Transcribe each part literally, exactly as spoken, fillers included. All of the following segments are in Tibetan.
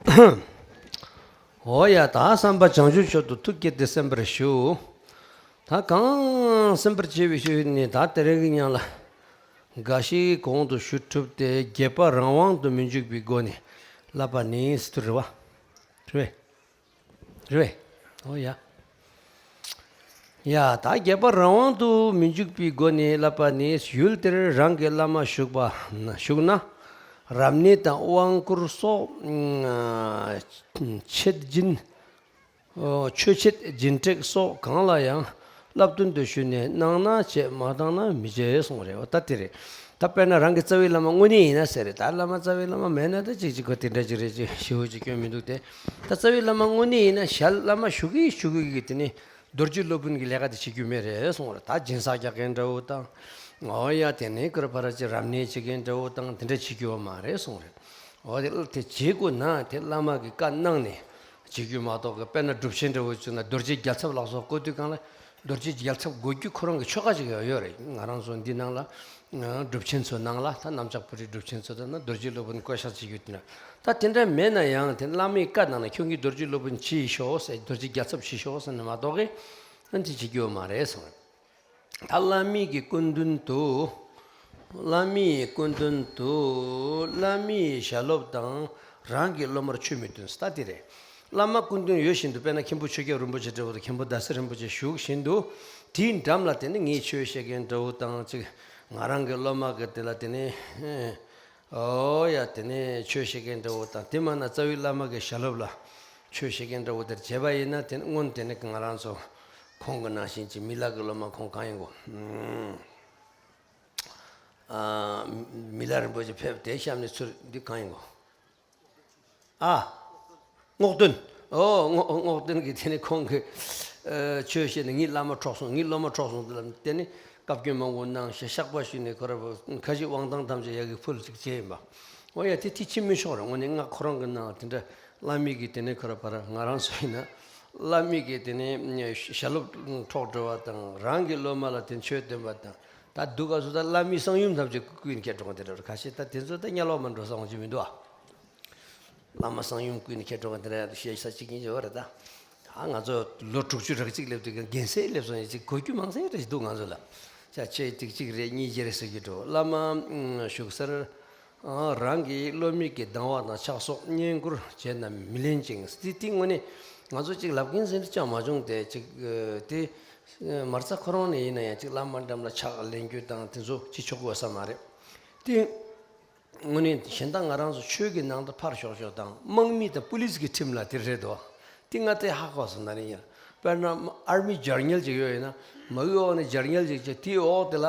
འོ་ཡ། ད་བསམ་པ་བྱང་ཆུབ་མཆོག་ཏུ་ཐུགས་བསྐྱེད་དེ་གསན་པར་ཞུ། ད་གང་གསན་པར་བྱེད་པའི་ཤུལ་ནས་ད་དེ་རིང་གི་ཉིན་ལ། འགའ་ཞིག་གོང་དུ་ཞུ་གྲུབ་སྟེ་རྒྱས་པ་རང་དབང་དུ་མི་འཇུག་པའི་སྒོ་ནས་བསླབ་པ་ནི་ཟེར་དུས་རེད་བ། རེད་བས། རེད་བས། འོ་ཡ། ཡ། ད་རྒྱས་པ་རང་དབང་དུ་མི་འཇུག་པའི་སྒོ་ནས་བསླབ་པ་ནི། ཡུལ་དེར་རང་གི་བླ་མ་བཞུགས་པ་བཞུགས་ན། རབ་གནས་དང་དབང་བསྐུར་སོགས། ཆེད་སྦྱིན། ཆོས་ཆེད་སྦྱིན་སྤྲེགས་སོགས་གང་ལ་ཡང་བསླབ་སྟོན་དུ་ཞུས་ནས་གནང་ན་བྱེད། མ་གནང་ན་མི་བྱེད་གསུངས་རེད། འོ་ད་དེ་རེད། ད་དཔེར་ན་རང་གི་རྩ་བའི་བླ་མ་དངོས་གནས་ཡིན་ན་ཟེར་རེད། ད་བླ་མ་རྩ་བའི་བླ་མ་མེད་ན་ད་ཅིག་ཅིག་གོ་དེ་འདྲ་ཅིག་རེད། ཅིག་ཞེ་པོ་ཅིག་སྐྱོན་མི་འདུག་སྟེ། ད་རྩ་བའི་བླ་མ་དངོས་གནས་ཡིན་ན་ཞལ་བླ་མ་ཞུ་གི་ཞུ་གི་གི་དེ་ནི་རྡོ་རྗེ་སློབ་དཔོན་གྱི་ལས་ཀ་དེ་བྱེད་རྒྱུ་མེད་རེད་གསུངས་རེད། ད་སྦྱིན་སྲེག་རྒྱག་མཁན་འདྲ་བོ་དང་། འོ་ཡ། དེ་ནི་གུ་རུ་ཕ་ར་ཅིག་རབ་གནས་བྱེད་མཁན་འདྲ་བོ་དང་དེ་འདྲ་བྱེད་རྒྱུ་བ་མ་རེད་གསུངས་རེད། འོ་དེ་དེ་བྱེད་དགོས་ན་དེ་བླ་མ་གི་བཀའ་གནང་ནས་བྱེད་རྒྱུ་མ་གཏོགས་གི། དཔེར་ན་སྒྲུབ་ཆེན་འདྲ་བོ་བྱུང་ན་རྡོ་རྗེ་རྒྱལ་ཚབ་ལགས་སོགས་བསྐོ་དུས་སྒང་ལ་རྡོ་རྗེ་རྒྱལ་ཚབ་དགོས་རྒྱུ་ཁོ་རང་གི་ཆོ་ག་ཅིག་ཡོད་ཡོད་རེད། ང་རང་ཚོ་འདི་ནང་ལ་སྒྲུབ་ཆེན་ཚོ་ནང་ལ། ད་གནམ་ལྕགས་ཕུ་རིའི་སྒྲུབ་ཆེན་ཚོ་དང་ན་རྡོ་རྗེ་སློབ་དཔོན་བསྐོ་བཞག་བྱེད་རྒྱུ་དེ་ན། ད་དེ་འདྲ་མེད་ན་ཡང་དེ་བླ་མའི་བཀའ་གནང་ན་ཁྱོད་ཀྱིས་རྡོ་རྗེ་སློབ་དཔོན་བྱེད་ཤོག་ཟེར། རྡོ་རྗེ་རྒྱལ་ཚབ་བྱེད་ཤོག་ཟེར་ནས་མ་གཏོགས་གི་ཨ་ནི་དེ་བྱེད་རྒྱུ་ཡོད་མ་རེད་གསུངས། ད་བླ་མའི་གི་སྐུ་མདུན་དུ། བླ་མའི་སྐུ་མདུན་དུ་བླ་མའི་ཞལ་སློབ་དང་རང་གི་སློབ་མར་ཆོས་མི་སྟོན་ཟེར། ད་དེ་རེད། བླ་མ་སྐུ་མདུན་ཡོད་བཞིན་དུ། དཔེར་ན་མཁན་པོ་ཆོས་རྒྱལ་རིན་པོ་ཆེ་འདྲ་བོ་དང་མཁན་པོ་ཟླ་ཟེར་རིན་པོ་ཆེ་བཞུགས་བཞིན་དུ། དེའི་འགྲམ་ལ་དེ་ནི་ངས་ཆོས་བཤད་མཁན་འདྲ་བོ་དང་ཅིག་ང་རང་གི་སློབ་མ་གི་དེ་ལ་དེ་ནི། འོ་ཡ། དེ་ནས་ཆོས་བཤད་མཁན་འདྲ་བོ་དང་། དེ་མ་ན་རྩ་བའི་བླ་མ་གི་ཞལ་སློབ་ལ་ཆོས་བཤད་མཁན་འདྲ་བོ་དེར་བྱས་པ་ཡིན་ན། དེ་ནི་སྔོན་དེ་ནི་ང་རང་ཚོ་ཁོང་གི་ནང་བཞིན་གྱི་མི་ལ་གི་སློབ་མ་ཁོང་གང་ཡིན་གོ། ཨ། མི་ལ་རིན་པོ་ཆེ་ཕེབས་དེ་གཤམ་ནས་ཚུར་འདི་གང་ཡིན་གོ། ཨ། རྔོག་སྟོན། ཨོ། རྔོག་རྔོག་སྟོན་གྱིས་དེ་ནི་ཁོང་གི་ཨ་ཆོས་བཤད་ནས། ངའི་བླ་མ་འཕྲོག་སོང་། ངའི་སློབ་མ་འཕྲོག་སོང་། དེ་ལ་དེ་ནི་བཀའ་བཀྱོན་མང་པོ་གནང་ཞེས་བཤགས་པ་ཞུས་ནས་ཁོ་ར་ཁ་ཞེ་དབང་ཐང་ཐམས་ཅད་ཡ་གི་ཕུལ་ཅིག་བྱས་ཡིན་པ། འོ་ཡ། དེ་དེ་ཕྱི་མི་ཤོག་རེད། དངོས་གནས་ང་ཁོ་རང་གི་ནང་དེ་འདྲ་བླ་མའི་གི་དེ་ནི་ཁོ་ར་ཕ་ར་ང་རང་ཚོ་ཡིན་ན་བླ་མའི་གི་དེ་ནི་ཞལ་སློབ་འཕྲོག་འགྲོ་བ་དང་། རང་གི་སློབ་མ་ལ་དེ་ཆོས་སྟོན་པ་དང་། ད་སྡུག་ག་ཚོད་ད་བླ་མའི་གསང་ཡུམ་ཐམས་ཅད་རྐུ་ཡིན་སྐད་གྲོགས་དེ་འདྲ་རེད། ཁ་ཤས་ད་དེ་ཚོ་ད་དམྱལ་བ་མ་འགྲོ་ས་འོང་གི་མི་འདུག་ཨ། བླ་མ་གསང་ཡུམ་རྐུ་ནས་ཁྱེར་འགྲོ་ག་འདི་འདྲ་བཤད་ས་གཅིག་ཡིན་གྱི་ཡོད་རེད་ད། ད་ང་ཚོ་ལོ་དྲུག་ཅུ་རེ་གཅིག་སླེབས་དུས་རྒན་གསལ་སླེབས་སོང་ཡིན། ཅིག་གོ་རྒྱུ་མང་ས་རེ་འདུག་ང་ཚོ་ལ། ཅག་ཆེ་ཅིག་གཅིག་རེ་གཉིས་བརྗེ་རེ་ཟེར་གྱི་འགྲོ། བླ་མ་བཞུགས་སར་རང་གི་སློབ་མའི་གི་སྡང་བ་དང་ཆགས་སོགས་བསྙེན་བཀུར་བྱས་ན་མི་ལེན་ཅིང་། དེ་དེ་དངོས་གནས་ང་ཚོ་ཅིག་ལབ་མཁན་ཟེར་ནས་ཅང་མ་བྱུང་སྟེ། ཅིག་དེ་མ་རྩ་ཁོ་རང་ནས་ཡིན་ན་ཡང་ཅིག་བླ་མ་འགྲམ་ལ་ཕྱག་ལེན་རྒྱུ་དང་དེ་ཚོ་ཅིག་ཆོག་གི་ཡོད་ས་མ་རེད། དེ། དངོས་གནས་གཞན་དག་ང་རང་ཚོ་ཆོས་ཀྱི་ནང་དུ་ཕར་ཞོག་ཞོག་དང་། དམག་མི་དང་པུ་ལིས་ཀྱི་ཁྲིམས་ལ་དེ་རེད་དོ། དེ་ང་དེ་ཧ་གོ་སོང་ན་རེ་ཡིན། དཔེར་ན་ཨར་མི་འཇར་ཉལ་ཅིག་ཡོད་ཡིན་ན། མ་གི་འོག་ནས་འཇར་ཉལ་ཅིག་བྱས། དེའི་འོག་དེ་ལ་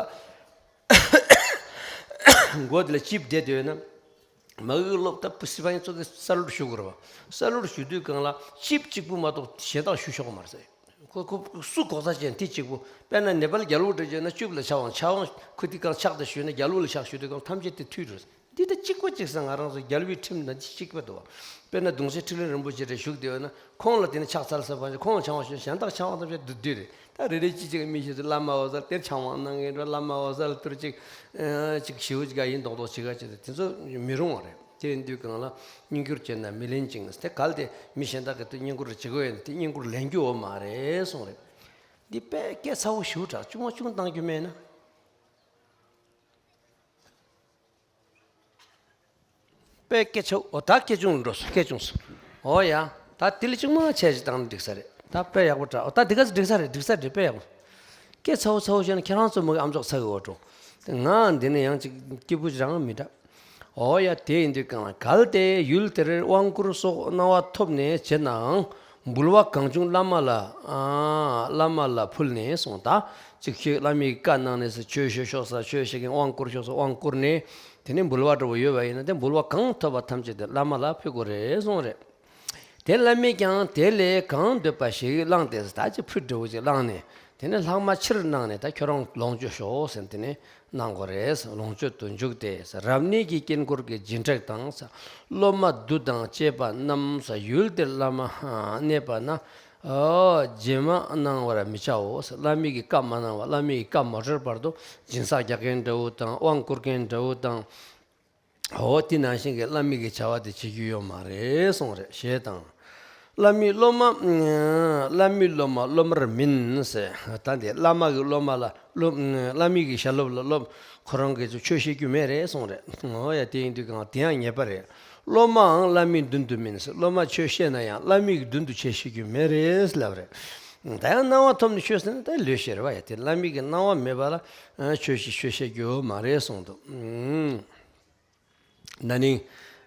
མགོ་དེ་ལ་ཅིབ་བསྡད་དེ་ཡོད་ན། མ་གི་སློབ་ད་པུ་སི་པ་ཡིན་ཚོ་གི་ས་ལུར་ཞུ་དགོས་རེད་བ། ས་ལུར་ཞུ་དུས་སྒང་ལ་ཅིབ་གཅིག་པུ་མ་གཏོགས་གཞན་དག་ཞུ་ཆོག་གི་མ་རེད་ཟེར། ཁོ་ཁོ་སུ་གོ་ས་ཅན་དེ་གཅིག་པུ། དཔེར་ན་ནེ་པལ་རྒྱལ་པོ་འདྲ་བྱས་ན་གཅིག་ལ་ཕྱག་དབང་། ཕྱག་དབང་ཁོ་དེ་གང་ཕྱག་དེ་ཞུས་ན་རྒྱལ་པོ་ལ་ཕྱག་ཞུ་དུས་སྒང་ཐམས་ཅད་དེ་མཐུད་རེད། འདི་ད་གཅིག་པ་གཅིག་ས་ང་རང་ཚོ་རྒྱལ་པོའི་ཁྲིམས་ནང་འདི་གཅིག་པ་འདུག་བ། དཔེར་ན་གདུང་སྲས་འཕྲིན་ལས་རིན་པོ་ཆེ་འདྲ་བཞུགས་བསྡད་ཡོད་ན་ཁོང་ལ་དེ་ནི་ཕྱག་འཚལ་ཟེར་བ་ཞིག་ཁོང་ལ་ཕྱག་དབང་ཞུས། གཞན་དག་ཕྱག་དབང་ཐམས་ཅད་བསྡུ་བསྡུས་རེད། ད་རེ་རེ་གཅིག་གཅིག་མི་ཤེས་ཚེ་བླ་མ་འོ་ཟེར་དེར་ཕྱག་དབང་གནང་མཁན་འགྲོ། བླ་མ་འོ་ཟེར་དུར་གཅིག་ཨ་གཅིག་ཞེ་པོ་ཅིག་ག་ཡིན་མདོག་མདོག་བྱེད་ག་བྱེད་དེ་དེ་ཚོ་མི་རུང་བ་རེད། དེ་ཡིན་དུས་སྒང་ལ་བསྙེན་བཀུར་བྱས་ན་མི་ལེན་ཅིང་། དེ་གལ་ཏེ་མི་གཞན་དག་གིས་དེ་བསྙེན་བཀུར་བྱེད་དགོས་ཡོད་ན་དེ་བསྙེན་བཀུར་ལེན་རྒྱུ་ཡོད་མ་རེད་གསུངས་རེད། འདི་དཔེ་སྐད་ཚ་བོ་ཞེ་པོ་དྲག་ཅུང་མ་ཅུང་བཏང་རྒྱུ་མེད་ན། དཔེ་སྐད་ཆ། འོ་ད་སྐད་ཆུང་ལ་འགྲོ་སོང་། སྐད་ཆུང་སོང་། འོ་ཡ། ད་དེ་ལས་ཅུང་མ་ཆེ་ཞིག་བཏང་ན་འགྲིག་ས་རེད། ད་དཔེ་ཡག་པོ་དྲག་འོ་ད་འདི་ག་ཚོད་འགྲིག་ས་རེད། འགྲིག་ས་རེད། དཔེ་ཡག་པོ། སྐད་ཚ་བོ་ཚ་བོ་བཤད་ན་ཁྱེད་རང་ཚོ་མི་གི་ཨམ་ཅོག་ཚ་གི་འོ་འགྲོ། དེ་ང་འདི་ནས་ཡང་ཅིག་སྐྱིད་པོ་ཅིག་རང་མི་འདྲ། འོ་ཡ། དེ་ཡིན་དུས་སྒང་ལ་གལ་ཏེ་ཡུལ་དེར་དབང་བསྐུར་སོགས་གནང་བ་ཐོབ་ནས་བྱེད་ནའང་། འབུལ་བ་གང་བྱུང་བླ་མ་ལ། ཨ། བླ་མ་ལ་ཕུལ་ནས་གསུངས། ད་ཅིག་ཤོས་བླ་མའི་བཀའ་གནང་ནས་སུ་ཆོས་ཞུ་ཤོག་ཟེར། ཆོས་བཤད་མཁན་དབང་བསྐུར་ཤོག་ཟེར། དབང་བསྐུར་ནས་དེ་ནས་འབུལ་བ་འདྲ་བོ་ཡོད་པ་ཡིན་ན་དེ་འབུལ་བ་གང་ཐོབ་པ་ཐམས་ཅད་དེ་བླ་མ་ལ་ཕུལ་དགོས་རེད་གསུངས་རེད། དེ་བླ་མས་ཀྱང་དེ་ལས་གང་འདོད་པ་ཞིག་བླངས་ཏེ། ད་ཅིག་ཕུད་འདྲ་བོ་ཅིག་བླངས་ནས་དེ་ནས་ལྷག་མ་ཕྱིར་གནང་ནས། ད་ཁྱོད་རང་ལོངས་སྤྱོད་ཤོག་ཟེར་ནས་དེ་ནས་གནང་དགོས་རེད། ལོངས་སྤྱོད་དུ་འཇུག་སྟེ། རབ་གནས་ཀྱི་དཀྱིལ་འཁོར་གྱི་སྦྱིན་སྤྲེགས་དང་། སློབ་མ་བསྡུ་དང་བཅས་པ་རྣམས་ཡུལ་དེར་བླ་མ་གནས་པ་ན་རྗེས་མ་གནང་བར་མི་བྱའོ། བླ་མའི་གི་བཀའ་མ་གནང་བ། བླ་མའི་གི་བཀའ་མ་གྲོལ་བར་དུ་སྦྱིན་སྲེག་རྒྱག་མཁན་འདྲ་བོ་དང་། དབང་བསྐུར་མཁན་འདྲ་བོ་དང་། འོ་དེ་ནང་བཞིན་གྱི་བླ་མའི་གི་བྱ་བ་དེ་བྱེད་རྒྱུ་ཡོད་མ་རེད་གསུངས་རེད། ཞེས་དང་། བླ་མའི་སློབ་མ། བླ་མའི་སློབ་མ་སློབ་མར་མིན་ཟེར། ད་འདི་བླ་མ་གི་སློབ་མ་ལ་སློབ། བླ་མའི་གི་ཞལ་སློབ་ལ་སློབ། ཁོ་རང་གིས་ཆོས་བཤད་རྒྱུ་མེད་རེད་གསུངས་རེད། འོ་ཡ། དེ་ཡིན་དུས་གང་དེ་ཡང་ཉེས་པ་རེད། སློབ་མའང་བླ་མའི་མདུན་དུ་མིན་ཟེར། སློབ་མ་ཆོས་བཤད་ན་ཡང་བླ་མའི་གི་མདུན་དུ་ཆོས་བཤད་རྒྱུ་མེད་རེད་ལབ་རེད། ད་ཡང་སྣང་བ་ཐོབ་ནས་ཆོས་ཟེར་ན་ད་ལོས་ཤེས་རེད་བ། ཡ། དེ་བླ་མའི་གི་སྣང་བ་མེད་པ་ལ་ཆོས་ཤིག་ཆོས་བཤད་རྒྱུ་མ་རེད་གསུངས་འདུག། ན་ནིང་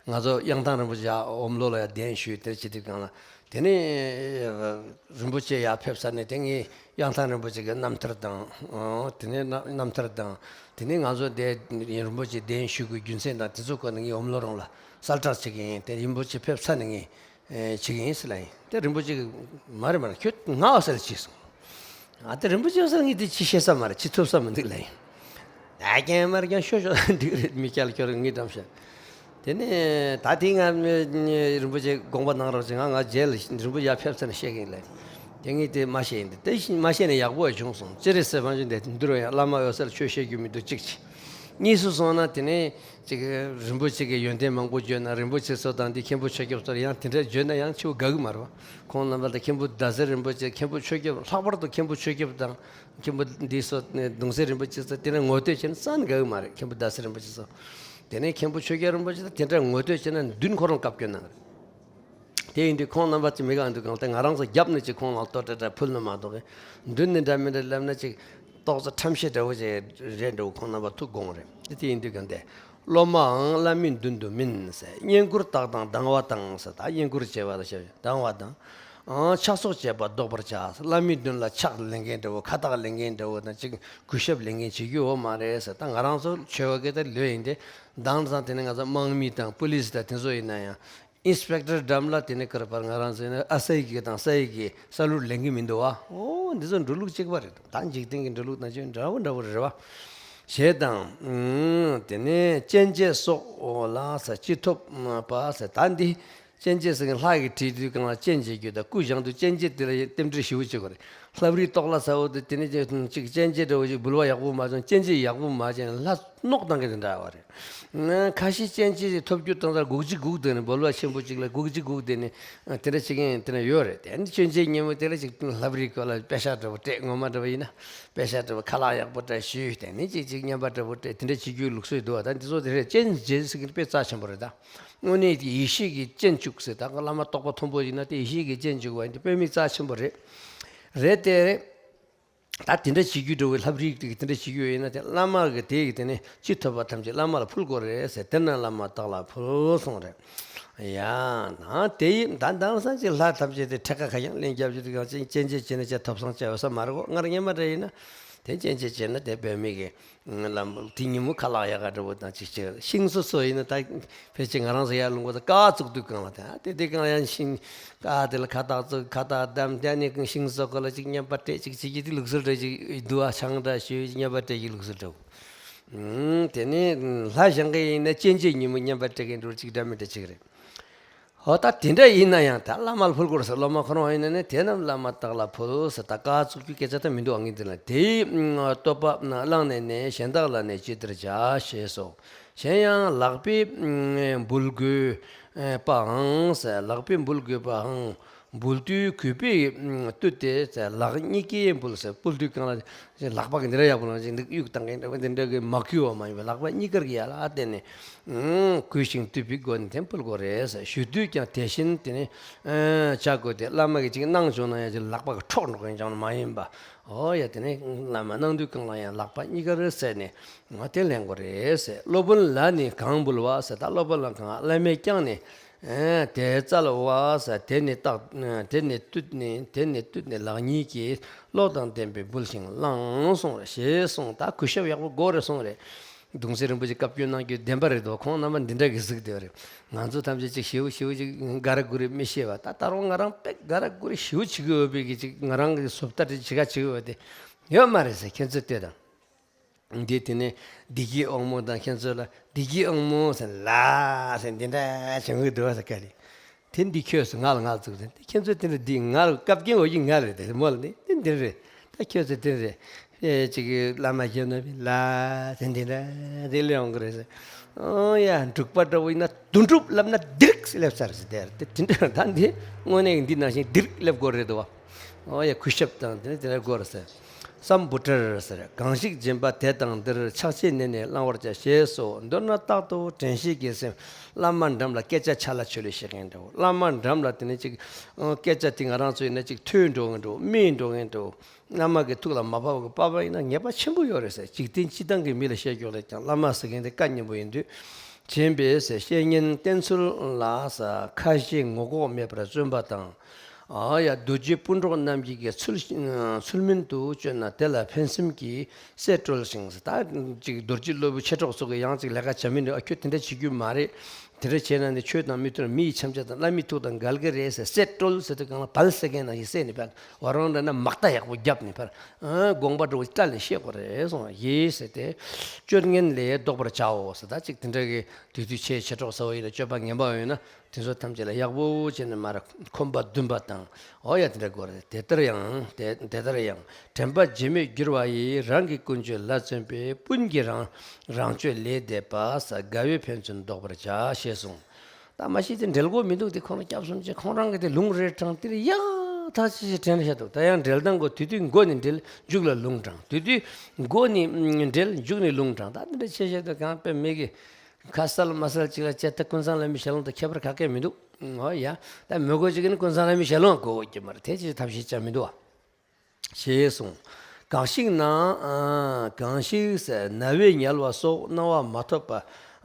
ང་ཚོ་གཡང་ཐང་རིན་པོ་ཆེ་ཡར་ཨོམ་ལོ་ལ་ཡར་གདན་ཞུས་དེར་བྱེད་དུས་གང་ལ། དེ་ནས་རིན་པོ་ཆེ་ཡར་ཕེབས་ཚར་ནས་དེ་ངས་གཡང་ཐང་རིན་པོ་ཆེ་གི་རྣམ་ཐར་དང་། ཨོ། དེ་ནས་རྣམ་རྣམ་ཐར་དང་། དེ་ནས་ང་ཚོ་འདིར་རིན་པོ་ཆེ་གདན་ཞུ་དགོས་རྒྱུ་མཚན་དང་དེ་ཚོ་སྐོར་ནས་ངས་ཨོམ་ལོ་རང་ལ་གསལ་བསྒྲགས་བྱེད་ཀྱི་ཡིན། དེ་རིན་པོ་ཆེ་ཕེབས་ཚར་ནས་ངས་བྱེད་ཀྱི་ཡིན་ཟེར་ལབ་ཡིན། དེ་རིན་པོ་ཆེ་གིས་མ་རེད་མ་རེད། ཁྱོད་ང་འོ་ཟེར་ལ་བྱས་སོང་། ཨ། དེ་རིན་པོ་ཆེ་ཟེར་ངས་དེ་ཅི་བཤད་ས་མ་རེད། ཅི་ཐུབ་ས་མི་འདུག་ལབ་ཡིན། ད་རྐྱང་མར་རྐྱང་ཤོད་ཤོད། འགྲིག་རེད། མི་སྐྱ་ལ་ཁྱོད་རང་ངས་འགྲམ་བཤད། དེ་ནས་ད་དེ་ང་རིན་པོ་ཆེ་དགོངས་པ་གནང་རོགས་བྱེད། ང་ང་རྗེས་ལ་རིན་པོ་ཆེ་ཡར་ཕེབས་ཚར་ནས་བཤད་ཀྱི་ཡིན་ལབ། དེ་ངས་དེ་མ་བཤད་ཡིན། དེ་མ་བཤད་ནས་ཡག་པོ་བྱུང་སོང་། ཅི་རེད་ཟེར་བ་ཅིན་དེ་འདི་རུ་ཡང་བླ་མ་འོད་གསལ་ཆོས་བཤད་རྒྱུ་མི་འདུག་གཅིག་བྱས། གཉིས་སུ་སོང་ན་དེ་ནས་ཅིག་རིན་པོ་ཆེ་གི་ཡོན་ཏན་མང་པོ་བརྗོད་ན། རིན་པོ་ཆེ་ཚོ་དང་འདི་མཁན་པོ་ཆོས་སྐྱབས་ཚོ་ཡང་དེ་འདྲ་བརྗོད་ན་ཡང་ཆེ་བོ་དགའ་གི་མ་རེད་བ། ཁོང་རྣམ་པ་དང་མཁན་པོ་ཟླ་ཟེར་རིན་པོ་ཆེ། མཁན་པོ་ཆོས་སྐྱབས། ལྷག་པར་དུ་མཁན་པོ་ཆོས་སྐྱབས་དང་། མཁན་པོ་འདི་ཚོ་ནས་གདུང་སྲས་རིན་པོ་ཆེ་ཚོ་དེ་ནས་ངོ་བསྟོད་བྱས་ན་རྩ་ནས་དགའ་གི་མ་རེད། མཁན་པོ་ཟླ་ཟེར་རིན་པོ་ཆེ་ཚོ། དེ་ནས་མཁན་པོ་ཆོས་སྐྱབས་རིན་པོ་ཆེ་ཚོ་དེ་འདྲ་ངོ་བསྟོད་བྱས་ན་མདུན་ཁོ་རང་བཀའ་བཀྱོན་གནང་རེད། དེ་ཡིན་དུས་ཁོང་རྣམ་པ་ཚོ་མི་གང་འདུག་གང་། དེ་ང་རང་ཚོ་རྒྱབ་ནས་ཅིག་ཁོང་ལ་ལྟོ་འདྲ་འདྲ་ཕུལ་ན་མ་གཏོགས། མདུན་ནས་འདྲ་མི་འདྲ་ལབ་ན་ཅིག་ཏོག་ཙམ་ཁྲམ་ཤེས་འདྲ་བོ་ཅིག་རེད་འདྲ་བོ། ཁོང་རྣམ་པ་ཐུགས་དགོངས་རེད། དེ་ཡིན་དུས་གང་དེ། སློབ་མའང་བླ་མའི་མདུན་དུ་མིན་ཟེར། བསྙེན་བཀུར་དག་དང་སྡང་བ་དང་ཟེར། ད་བསྙེན་བཀུར་བྱས་པ་དང་སྡང་བ་དང་། ཨང་། ཕྱག་སོགས་བྱས་པ་བཟློག་པར་བྱ། བླ་མའི་མདུན་ལ་ཕྱག་ལེན་མཁན་འདྲ་བོ། ཁ་བཏགས་ལེན་མཁན་འདྲ་བོ་དང་ཅིག་གུས་ཞབས་ལེན་མཁན་བྱེད་རྒྱུ་ཡོད་མ་རེད་ཟེར། ད་ང་རང་ཚོ་ཆོས་པ་གི་ད་ལོས་ཡིན་ཏེ། དེང་སང་དེ་ནས་ང་ཚོ་དམག་མི་དང་པུ་ལིས་དང་དེ་ཚོ་ཡིན་ན་ཡང་། ཨིན་སི་པེག་ཊར་འགྲམ་ལ་དེ་ནས་ཀར་པར་ང་རང་ཚོ་ནི་ཨ་ས་ཡི་གེ་དང་ས་ཡི་གེ་ས་ལུར་ལེན་གི་མི་འདུག་བ། ཨོ། འདི་ཚོ་འགྲོ་ལུགས་གཅིག་པ་རེད། ད་འཇིག་རྟེན་གྱི་འགྲོ་ལུགས་དང་ཅིག་འདྲ་བོ་འདྲ་བོ་རེད་བ། ཞེས་དང་། ཨུམ། དེ་ནས་སྤྱན་འབྱེད་སོགས་ལ་ས་ཅི་ཐོབ་པ་ཟེར། ད་འདི་སྤྱན་འབྱེད་ཟེར་མཁན་ལྷ་གིས་བྲིས་དུས་སྒང་ལ་སྤྱན་འབྱེད་རྒྱུ་དང་སྐུ་བཞེངས་དུས་སྤྱན་འབྱེད་དེ་ལ་རྟེན་འབྲེལ་ཞེ་པོ་ཅིག་ཡོད་རེད། ལྷ་བྲིས་ཏོག་ལ་ས་འོ་དེ་དེ་ནས་ཅིག་སྤྱན་འབྱེད་འདྲ་བོ་ཞིག་འབུལ་བ་ཡག་པོ་མ་བྱུང་། སྤྱན་འབྱེད་ཡག་པོ་མ་བྱུང་ན་ལྷ་སྣོག་བཏང་གི་དེ་འདྲ་བ་རེད། ཁ་ཤས་སྤྱན་འབྱེད་ཅིག་ཐོབ་རྒྱུ་དང་ད་སྒུག་ཅིག་སྒུག་བསྡད་ནས། འབུལ་བ་ཆེན་པོ་ཅིག་ལ་སྒུག་ཅིག་སྒུག་བསྡད་ནས་དེ་འདྲ་བྱེད་མཁན་དེ་འདྲ་ཡོད་རེད། དེ་ནི་སྤྱན་འབྱེད་ཉིན་མོ་དེ་ལ་ཅིག་ལྷ་བྲིས་སྐོར་ལ་དཔེ་ཤག་འདྲ་བོ་སྤྲད། ངོ་མ་འདྲ་བོ་ཡིན་ན་དཔེ་ཤག་འདྲ་བོ་ཁ་ལག་ཡག་པོ་འདྲ་ཞུས། དེ་ནས་ཅིག་ཅིག་བསྙེན་པ་འདྲ་བོ་སྤྲད། དེ་འདྲ་བྱེད་རྒྱུའི་ལུགས་སྲོལ་འདུག་བ། ད་འདི་ཚོ་དེ་རེད། སྤྱན་འབྱེད་ཟེར་མཁན་དཔེ་རྩ་ཆེན་པོ་རེད། ད་དངོས་གནས་ཀྱི་ཡེ་ཤེས་ཀྱི་སྤྱན་བཅུག་ཟེར། ད་བླ་མ་རྟོགས་པ་མཐོན་པོ་ཡིན་ན་དེ་ཡེ་ཤེས་ཀྱི་སྤྱན་བཅུག་པ་ཡིན་དེ་དཔེ་མི་རྩ་ཆེན་པོ་རེད། རེད་དེ་རེད། ད་དེ་འདྲ་བྱེད་རྒྱུ་འདྲ་བོ། ལྷ་བྲིས་དེ་དེ་འདྲ་བྱེད་རྒྱུ་ཡིན་ན་དེ་བླ་མ་གི་དེ་གི་དེ་ནས་ཅི་ཐོབ་པ་ཐམས་ཅད་བླ་མ་ལ་ཕུལ་དགོས་རེད་ཟེར། དེ་ན་བླ་མ་བདག་ལ་ཕུལ་གསུངས་རེད། ཡ། ན་དེ་ཡིན། ད་དེང་སང་ཅིག་ལྷ་ཐམས་ཅད་དེ་ཁྲི་ཁ་ཁ་ཡང་ལེན་རྒྱབ་ཀྱི་འདུག་ག། ཅིག་སྤྱན་འབྱེད་བྱས་ན་ཅིག་ཐོབ་སང་ཅིག་ཡོད་ས་མ་རེད་གོ། སྔར་སྔོན་མ་འདྲ་ཡིན་ན་དེ་སྤྱན་འབྱེད་བྱས་ན་དེ་བོད་མི་གི་བླ་མ་དེ་ཉིན་མོ་ཁ་ལག་ཡག་ག་འདྲ་བོ་དང་ཅིག་ཅིག། ཤིང་བཟོ་ཚོ་ཡིན་ན་ད་ཕལ་ཆེར་ང་རང་ཚོ་ཡར་ལུང་པ་དང་ཀ་བཙུགས་དུས་སྒང་ལ་དེ་དེ་དེ་སྒང་ཡང་ཤིང་ཀ་དེ་ལ་ཁ་བཏགས་བཙུགས། ཁ་བཏགས་བསྡམས། དེ་ནས་ཤིང་བཟོ་ཁོ་ལ་ཅིག་བསྙེན་པ་སྤྲད། ཅིག་བྱེད་ཀྱི་དེ་ལུགས་སྲོལ་འདྲ་ཅིག་འདུག་ཨ། ཆང་འདྲ་ཞུ། བསྙེན་པ་སྤྲད་ཀྱི་ལུགས་སྲོལ་འདྲ་བོ། ཨུམ། དེ་ནས་ལྷ་བཞེངས་མཁན་ཡིན་ན་སྤྱན་འབྱེད་ཉིན་མོ་བསྙེན་པ་སྤྲད་མཁན་འདྲ་ཅིག་འདྲ་མི་འདྲ་ཅིག་རེད། འོ། ད་དེ་འདྲ་ཡིན་ན་ཡང་ད་བླ་མ་ལ་ཕུལ་དགོས་ཟེར། སློབ་མ་ཁོ་རང་ཡིན་ན་ནི་དེ་རྣམས་བླ་མ་བདག་ལ་ཕུལ་ཟེར། ད་ཀ་བཙུགས་རྒྱུ་སྐད་ཆ་ད་མི་འདུག་ཨ། ངས་འདི་ལ་དེའི་བསྟོད་པ་བླངས་ནས་ནི་གཞན་དག་ལ་ནི་ཇི་ལྟར་བྱ་ཞེས་སོ། གཞན་ཡང་ལག་པས་འབུལ་དགོས་པའང་ཟེར། ལག་པས་འབུལ་དགོས་པའང་འབུལ་དུས་གུས་པས་བཏུད་དེ་ཟེར། ལག་གཉིས་ཀས་འབུལ་ཟེར། འབུལ་དུས་སྒང་ལ་ལག་པ་གི་འདི་འདྲ་ཡག་པོ་ལ་ཅིག་འདི་གཡུག་བཏང་མཁན་འདྲ་བོ་འདི་འདྲ་གི་མ་གུས་པ་མ་ཡིན་པའི་ལག་པ་གཉིས་ཀར་གྱི་ཡར་ལ་བསྟན་ནས། ཨང་། གུས་ཤིང་བཏུད་པའི་སྒོ་ནས་དེ་འབུལ་དགོས་རེད་ཟེར། ཞུ་དུས་ཀྱང་དེ་བཞིན་དེ་ནི་བྱ་དགོས་ཏེ། བླ་མ་གིས་ཅིག་གནང་བྱུང་ན་ཡང་ཅིག་ལག་པ་གིས་འཕྲོག་འགྲོ་མཁན་ཅང་མ་ཡིན་པ། འོ་ཡ། དེ་ནི་བླ་མ་གནང་དུས་སྒང་ལ་ཡང་ལག་པ་གཉིས་ཀར་བསྲེས་ནས་དེ་ལེན་དགོས་རེད་ཟེར། སློབ་དཔོན་ལ་ནི་གང་འབུལ་བ་ཟེར། ད་སློབ་དཔོན་ལ་གང་། བླ་མས་ཀྱང་ནི་དེ་སྩལ་བ་ཟེར། དེ་ནི་བཏགས། དེ་ནི་བཏུད་ནས། དེ་ནི་བཏུད་ནས་ལག་གཉིས་ཀྱིས་བློ་དང་ལྡན་པས་འབུལ་ཞིང་བླངས་གསུངས་རེད། ཞེས་གསུངས། ད་གུས་ཞབས་ཡག་པོ་དགོས་རེད་གསུངས་རེད། གདུང་སྲས་རིན་པོ་ཆེ་བཀའ་བཀྱོན་གནང་རྒྱུ་བདེན་པ་རེད་དོ། ཁོང་རྣམ་པ་འདི་འདྲ་གི་གཟིགས་བསྡད་པ་རེད། ང་ཚོ་ཐམས་ཅད་ཅིག་ཞེ་པོ་ཞེ་པོ་ཅིག་ག་རེ་དགོས་རེད་མི་ཤེས་པ། ད་ད་རུང་ང་རང་དཔེ་ག་རེ་དགོས་རེད་ཞེ་པོ་བྱེད་ཀྱི་ཡོད་པའི་གི་ཅིག་ང་རང་གི་བཟོ་ལྟ་དེ་བྱེད་ག་བྱེད་ཀྱི་ཡོད་པ་དེ་ཡོད་མ་རེད་ཟེར། ཁྱེད་ཚོས་ལྟོས་དང་། འདི་དེ་ནས་བདེ་སྐྱིད་དབང་མོ་དང་ཁྱེད་ཚོ་ལ་བདེ་སྐྱིད་དབང་མོ་ཟེར་ལ་ཟེར་འདི་འདྲ་བྱུང་གི་འདུག་ཟེར་ག་རེ། དེ་འདི་ཁྱོད་ཚོ་ང་ལ་ང་ལ་བཙུགས་ཟེར། ཁྱེད་ཚོ་དེ་འདྲ་འདི་ང་ལ་བཀའ་བཀྱོན་འོས་ཀྱི་ང་རེད་དེ་མོ་ལ་ནི་དེ་འདི་རེད། ད་ཁྱོད་ཚོ་དེ་རེད། ཨེ་ཅིག་གི་བླ་མ་ཞབས་ནོར་བའི་ལ་དེ་འདི་འདྲ་དེ་ལས་འོང་གི་རེད་ཟེར། ཨོ་ཡ། འབྲུག་པ་འདྲ་བོ་ཡིན་ན་དུ་འབྲུག་ལབ་ན་དིརིག་སླེབས་ཚར་ཟེར་དེ་རེད། དེ་དེ་འདྲ་ད་འདི་དངོས་གནས་འདི་ནང་བཞིན་དིརིག་སླེབས་དགོས་རེད་དོ། ཨོ་ཡ། གུས་ཞབས་དང་དེ་ནས་དེ་འདྲ་དགོས་རེད་ཟེར། སམ་བྷོ་ཊར་ཟེར། གང་ཞིག་སྦྱིན་པ་དེ་དང་འདིར། ཕྱག་ཕྱིས་ནས་ནི་བླང་བར་བྱ། ཞེས་སོ། མདོར་ན་རྟག་ཏུ་དྲན་ཤེས་ཀྱིས་སེམས། བླ་མ་འགྲམ་ལ་སྐད་ཆ་ཆ་ལ་ཆོ་ལེ་བཤད་མཁན་འདྲ་བོ། བླ་མ་འགྲམ་ལ་དེ་ནས་ཅིག་སྐད་ཆ་དེ་ང་རང་ཚོ་ཡིན་ན་ཅིག་ཐོས་འགྲོ་མཁན་འདྲ་བོ། སྨྲས་འགྲོ་མཁན་འདྲ་བོ། བླ་མ་གི་ཐུགས་ལ་མ་བབས་པ་བབས་པ་ཡིན་ན་ཉེས་པ་ཆེན་པོ་ཡོད་རེད་ཟེར། འཇིག་རྟེན་སྤྱི་བཏང་གི་མི་ལ་བཤད་རྒྱུ་ལས་ཀྱང་བླ་མ་ཟེར་མཁན་དེ་བཀའ་ཉན་པོ་ཡིན་དུས། བྱིན་པས་ཟེར། བཤེས་གཉེན་བསྟེན་ཚུལ་ལ་ཟེར། ཁ་ཞེ་ངོ་ལྐོག་མེད་པར་བརྩོན་པ་དང་། ཨ་ཡ། རྡོ་རྗེ་སྤུན་གྲོགས་རྣམས་ཀྱིས་ཀྱི་ཚུལ་ཚུལ་མིན་དུ་སྤྱོད་ན་དེ་ལ་ཕན་སེམས་ཀྱིས་སེལ་བཀྲོལ་ཞིང་ཟེར། ད་ཅིག་རྡོ་རྗེ་སློབ་བུ་མཆེད་གྲོགས་ཚོ་གི་ཡང་ཅིག་ལས་ཀ་བྱ་མི་འདུག་ཨ་ཁྱོད་དེ་འདྲ་བྱེད་རྒྱུ་མ་རེད། དེ་འདྲ་བྱས་ན་ནི་ཆོས་དང་མི་མཐུན། མི་ཡི་འཆམ་ཆ་དང་བླ་མའི་ཐུགས་དང་འགལ་གི་རེད་ཟེར། སེལ་བཀྲོལ་ཟེར་དུས་གང་ལ་བལ་ཟེར་མཁན་ནང་བཞིན་བསད་ནས་བལ། བ་རང་འདྲ་ན་མག་རྟ་ཡག་པོ་བརྒྱབ་ནས་བལ། ཨ་དགོངས་པ་འགྲོ་བའི་སྐྲ་ལས་བཤད་དགོས་རེད་གསུངས། ཡིས་ཟེར་ཏེ། སྤྱོད་ངན་ལས་བཟློག་པར་བྱའོ་ཟེར། ད་ཅིག་དེ་འདྲ་གི་དུས་དུས་ཆེ་མཆེད་གྲོགས་ཟེར་བ་ཡིན་ན་སྤྱོད་པ་ངན་པ་ཡོད་ན་དེ་ཚོ་ཐམས་ཅད་ལ་ཡག་པོ་བྱས་ནས་མར་ཁོམ་པ་འདུན་པ་དང་། ཨོ་ཡ། དེ་འདྲ་དགོས་རེད། དེ་ལྟར་ཡང་དེ་དེ་ལྟར་ཡང་དྲན་པ་བརྗེད་མེད་འགྱུར་བ་ཡིས། རང་གི་ཀུན་སྤྱོད་ལ་བརྩོན་པས། སྤུན་གྱིས་རང་རང་སྤྱོད་ལས་འདས་པ་ཟེར། དགའ་བའི་ཕན་ཚུན་བཟློག་པར་བྱ། ཞེས་གསུངས། ད་མ་གཞི་དེ་འབྲེལ་དགོས་མི་འདུག་དེ་ཁོང་རང་སྐྱབས་གསུམ་གྱི་ཁོང་རང་གི་དེ་ལུང་རེད་དྲང་། དེ་ཡག་ཐག་ཆོད་ཅིག་དྲན་བཞག་འདུག་ད་ཡང་འབྲེལ་སྟངས་དགོས། དུས་དུས་མགོ་ནས་འབྲེལ་མཇུག་ལ་ལུང་དྲང་། དུས་དུས་མགོ་ནས་འབྲེལ་མཇུག་ནས་ལུང་དྲང་། ད་དེ་འདྲ་བྱས་བཞག་འདུག་གང་དཔེ་མེད་གི། ཁ་གསལ་མ་གསལ་ཅིག་ལ་བྱས་ད་ཀུན་བཟང་བླ་མའི་ཞལ་ལུང་དང་ཁྱད་པར་ག་གེ་མི་འདུག་ཨོ་ཡ། ད་མི་དགོས་ཅིག་ནི་ཀུན་བཟང་བླ་མའི་ཞལ་ལུང་དགོས་ཀྱི་མ་རེད། དེ་ཅིག་ཐབས་ཤེས་བྱ་མི་འདུག་བ། ཞེས་གསུངས། གང་ཞིག་ན། ཨ་གང་ཞིག་ཟེར། ན་བས་ཉལ་བ་སོགས་སྣང་བ་མ་ཐོབ་པ་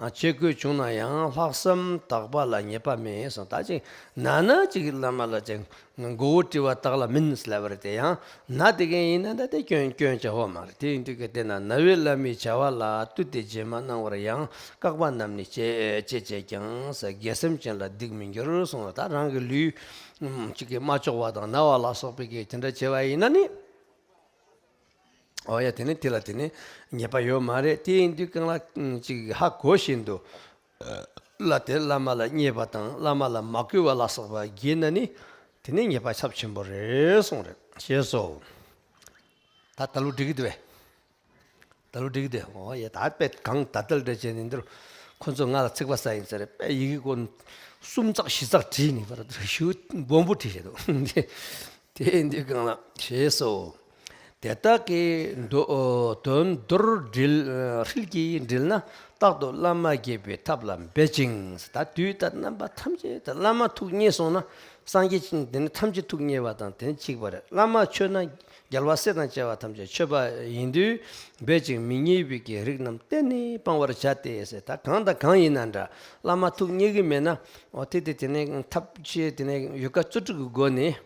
ཨ་བྱེད་དགོས་བྱུང་ན་ཡང་ལྷག་བསམ་དག་པ་ལ་ཉེས་པ་མེད་གསུངས། ད་ཅིག་ན་ན་ཅིག་བླ་མ་ལ་ཅིག་མགོ་བོ་དཀྲིས་པ་དག་ལ་མིན་ཟེར་ལབ་པ་རེད། དེ་ཡང་ན་དེ་གས་ཡིན་ན་ད་དེ་སྐྱོན་སྐྱོན་བྱ་བ་མ་རེད། དེ་ཡིན་དུས་ཀྱི་དེ་ན་ན་བས་བླ་མའི་བྱ་བ་ལ་བཏུད་དེ་རྗེས་མ་གནང་བར་ཡང་བཀག་པ་རྣམས་ནི་བཅད་བཅད་བཅད་ཀྱང་ཟེར། དགེ་སེམས་ཅན་ལ་སྡིག་མི་འགྱུར་གསུངས། ད་རང་གི་ལུས་ཅིག་གི་མ་ལྕོགས་པ་དང་ན་བ་ལ་སོགས་པའི་གི་དེ་འདྲ་བྱས་པ་ཡིན་ན་ནི། ཨོ་ཡ། དེ་ནི་དེ་ལ་དེ་ནི་ཉེས་པ་ཡོད་མ་རེད། དེ་ཡིན་དུས་གང་ལ་ཅིག་ཧ་གོ་བཞིན་དུ་ལ་དེ་བླ་མ་ལ་བརྙས་པ་དང་བླ་མ་ལ་མ་གུས་པ་ལ་སོགས་པ་བགྱིས་ན་ནི་དེ་ནི་ཉེས་པ་ཚབས་ཆེན་པོ་རེད་གསུངས་རེད། ཞེས་སོ། ད་ད་ལོ་འགྲིག་གི་འདུག་བས། ད་ལོ་འགྲིག་གི་འདུག་ཨོ་ཡ། ད་དཔེ་གང་ད་ལྟ་འདྲ་བྱས་ནས་འདིར་ཁོ་ཚོ་ང་ལ་ཚིག་པ་ཟ་ཡིན་ཟེར་དཔེ་ཡི་གེ་ཀོ་གསུམ་ཙག་བཞི་ཙག་བྲིས་ནས་བར་ཞུ་སྦོམ་པོ་བྲིས་བཞག་འདུག་དེ་ཡིན་དུས་གང་ལ་ཞེས་སོ། དེ་དག་གི་མདོ་དོན་མདོར་དྲིལ་ཧྲིལ་གྱིས་དྲིལ་ན། རྟག་ཏུ་བླ་མ་དགྱེས་པའི་ཐབས་ལ་འབད་ཅིང་། ད་དུས་དང་རྣམ་པ་ཐམས་ཅད་དུ་བླ་མ་ཐུགས་མཉེས་སོང་ན། སངས་རྒྱས་དེ་ནི་ཐམས་ཅད་ཐུགས་མཉེས་པ་དང་དེ་ནི་གཅིག་པ་རེད། བླ་མ་མཆོད་ན་རྒྱལ་བ་སྲས་དང་བཅས་པ་ཐམས་ཅད་མཆོད་པ་ཡིན་དུས། འབད་ཅིང་མི་མཉེས་པའི་གི་རིགས་རྣམས་གཏན་ནས་སྤང་བར་བྱ་སྟེ་ཟེར། ད་གང་དང་གང་ཡིན་ན་འདྲ། བླ་མ་ཐུགས་མཉེས་ཀྱི་མེད་ན། འོ་དེ་དེ་དེ་ནི་ཐབས་ཤེས་དེ་ནི་ཡོ་ག་རྩོལ་སྒྲུབ་ཀྱི་སྒོ་ནས།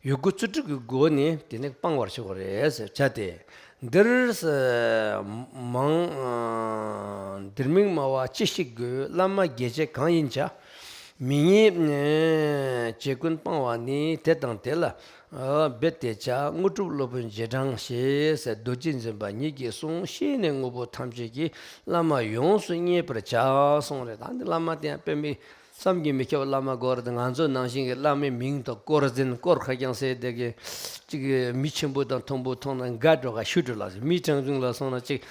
ཡོ་གུ་རྩོལ་སྒྲུབ་ཀྱི་སྒོ་ནས་དེ་ནི་སྤང་བར་བྱེད་དགོས་རེད་ཟེར་བྱ་སྟེ། འདིར་མང་། འདིར་མིང་སྨྲ་བ་ཅི་ཞིག་དགོས། བླ་མ་དགྱེས་བྱེད་གང་ཡིན་བྱ། མི་མཉེས་བྱེད་ཀུན་སྤང་བ་ནི། དེ་དང་དེ་ལ་འབད་དེ་བྱ། དངོས་གྲུབ་སློབ་དཔོན་རྗེས་འབྲང་ཞེས། རྡོ་རྗེ་འཛིན་པ་ཉིད་ཀྱིས་གསུངས། ཤེས་ནས་དངོས་པོ་ཐམས་ཅད་ཀྱིས། བླ་མ་ཡོངས་སུ་མཉེས་པར་བྱ་གསུངས་རེད། ད་འདི་བླ་མ་དེ་ཡང་དཔེ་མི་བསམ་གྱིས་མི་ཁྱབ་བླ་མ་དགོས་རེད། ང་ཚོ་ནང་བཞིན་གྱི་བླ་མའི་མིང་དང་དཀོར་འཛིན་དཀོར་ཁ་རྐྱང་ཟེར་དེ་གི་ཅིག་མི་ཆེན་པོ་དང་མཐོན་པོ་མཐོང་ན་དགའ་འགྲོ་ག་ཤུ་འགྲོ་ལ་མི་གྲངས་ཆུང་ལ་སོང་ན་ཅིག་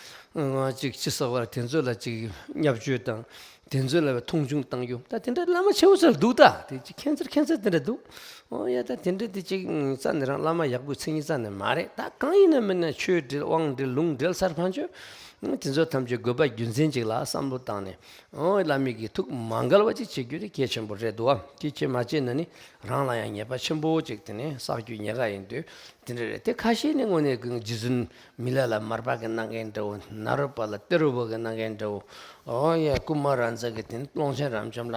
ཅིག་ཅི་ཟེར་བར་དེ་ཚོ་ལ་ཅིག་བརྙས་བཅོས་དང་དེ་ཚོ་ལ་མཐོང་ཆུང་བཏང་རྒྱུ། ད་དེ་འདྲ་བླ་མ་ཆེ་བོ་ཚོ་ལ་འདུག་ད་དེ་ཅིག་ཁྱད་མཚར་ཁྱད་མཚར་དེ་འདྲ་འདུག་ཨོ་ཡ། ད་དེ་འདྲ་དེ་ཅིག་རྩ་ནས་རང་བླ་མ་ཡག་པོའི་མཚན་ཉིད་རྩ་ནས་མ་རེད། ད་གང་ཡིན་ན་མིན་ན་ཆོས་འབྲེལ་དབང་འབྲེལ་ལུང་འབྲེལ་སར་ཕན་ཆོད། དེ་ཚོ་ཐམས་ཅད་དགོས་པ་རྒྱུ་མཚན་ཅིག་ལ་བསམ་བློ་བཏང་ནས། ཨོ་བླ་མའི་གི་ཐུགས་མ་འགལ་བ་ཅིག་བྱེད་རྒྱུ་དེ་གལ་ཆེན་པོ་རེད་འདུག་བ། དེ་བྱེད་མ་བྱེད་ན་ནི་རང་ལ་ཡང་ཉེས་པ་ཆེན་པོ་ཅིག་དེ་ནས་བསགས་རྒྱུ་ཉེན་ཁ་ཡིན་དུས་དེ་འདྲ་རེད། དེ་ཁ་ཤས་ནི་དངོས་གནས་ཀྱི་རྗེ་བཙུན་མི་ལ་ལ་མར་པ་གི་གནང་མཁན་འདྲ་བོ། ནཱ་རོ་པ་ལ་ཏེ་རུ་པ་གི་གནང་མཁན་འདྲ་བོ། ཨོ་ཡ། ཀུ་མ་ར་ཛ་གི་དེ་ནི་ཀློང་ཆེན་རབ་འབྱམས་ལ།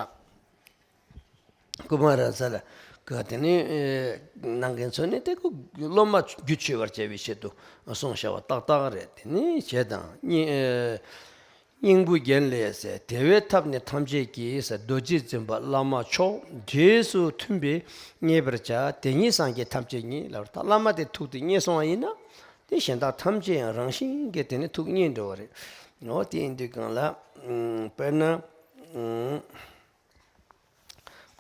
ཀུ་མ་ར་ཛ་ལ་ག་དེ་ནི་ཨེ་གནང་མཁན་ཚོ་ནི་དེ་ཀོ་སློབ་མ་རྒྱུད་ཆོད་པར་བྱ་བའི་ཆེད་དུ་གསུངས་བཞག་པ་ཏག་ཏག་རེད། དེ་ནི་བྱས་དང་སྙིང་ཨེ་སྙིང་པོ་རྒྱན་ལས་ཟེར། དེ་བས་ཐབས་ནི་ཐམས་ཅད་ཀྱིས་ཟེར། རྡོ་རྗེ་འཛིན་པ་བླ་མ་མཆོག། རྗེས་སུ་མཐུན་པས་མཉེས་པར་བྱ། དེ་ཉིད་སངས་རྒྱས་ཐམས་ཅད་ཉིད་ལབ། ད་བླ་མ་དེ་ཐུགས་དེ་མཉེས་སོང་བ་ཡིན་ན་དེ་གཞན་དག་ཐམས་ཅད་ཡང་རང་བཞིན་གྱིས་དེ་ནི་ཐུགས་མཉེས་འགྲོ་བ་རེད། འོ་དེ་ཡིན་དུས་གང་ལ་དཔེར་ན།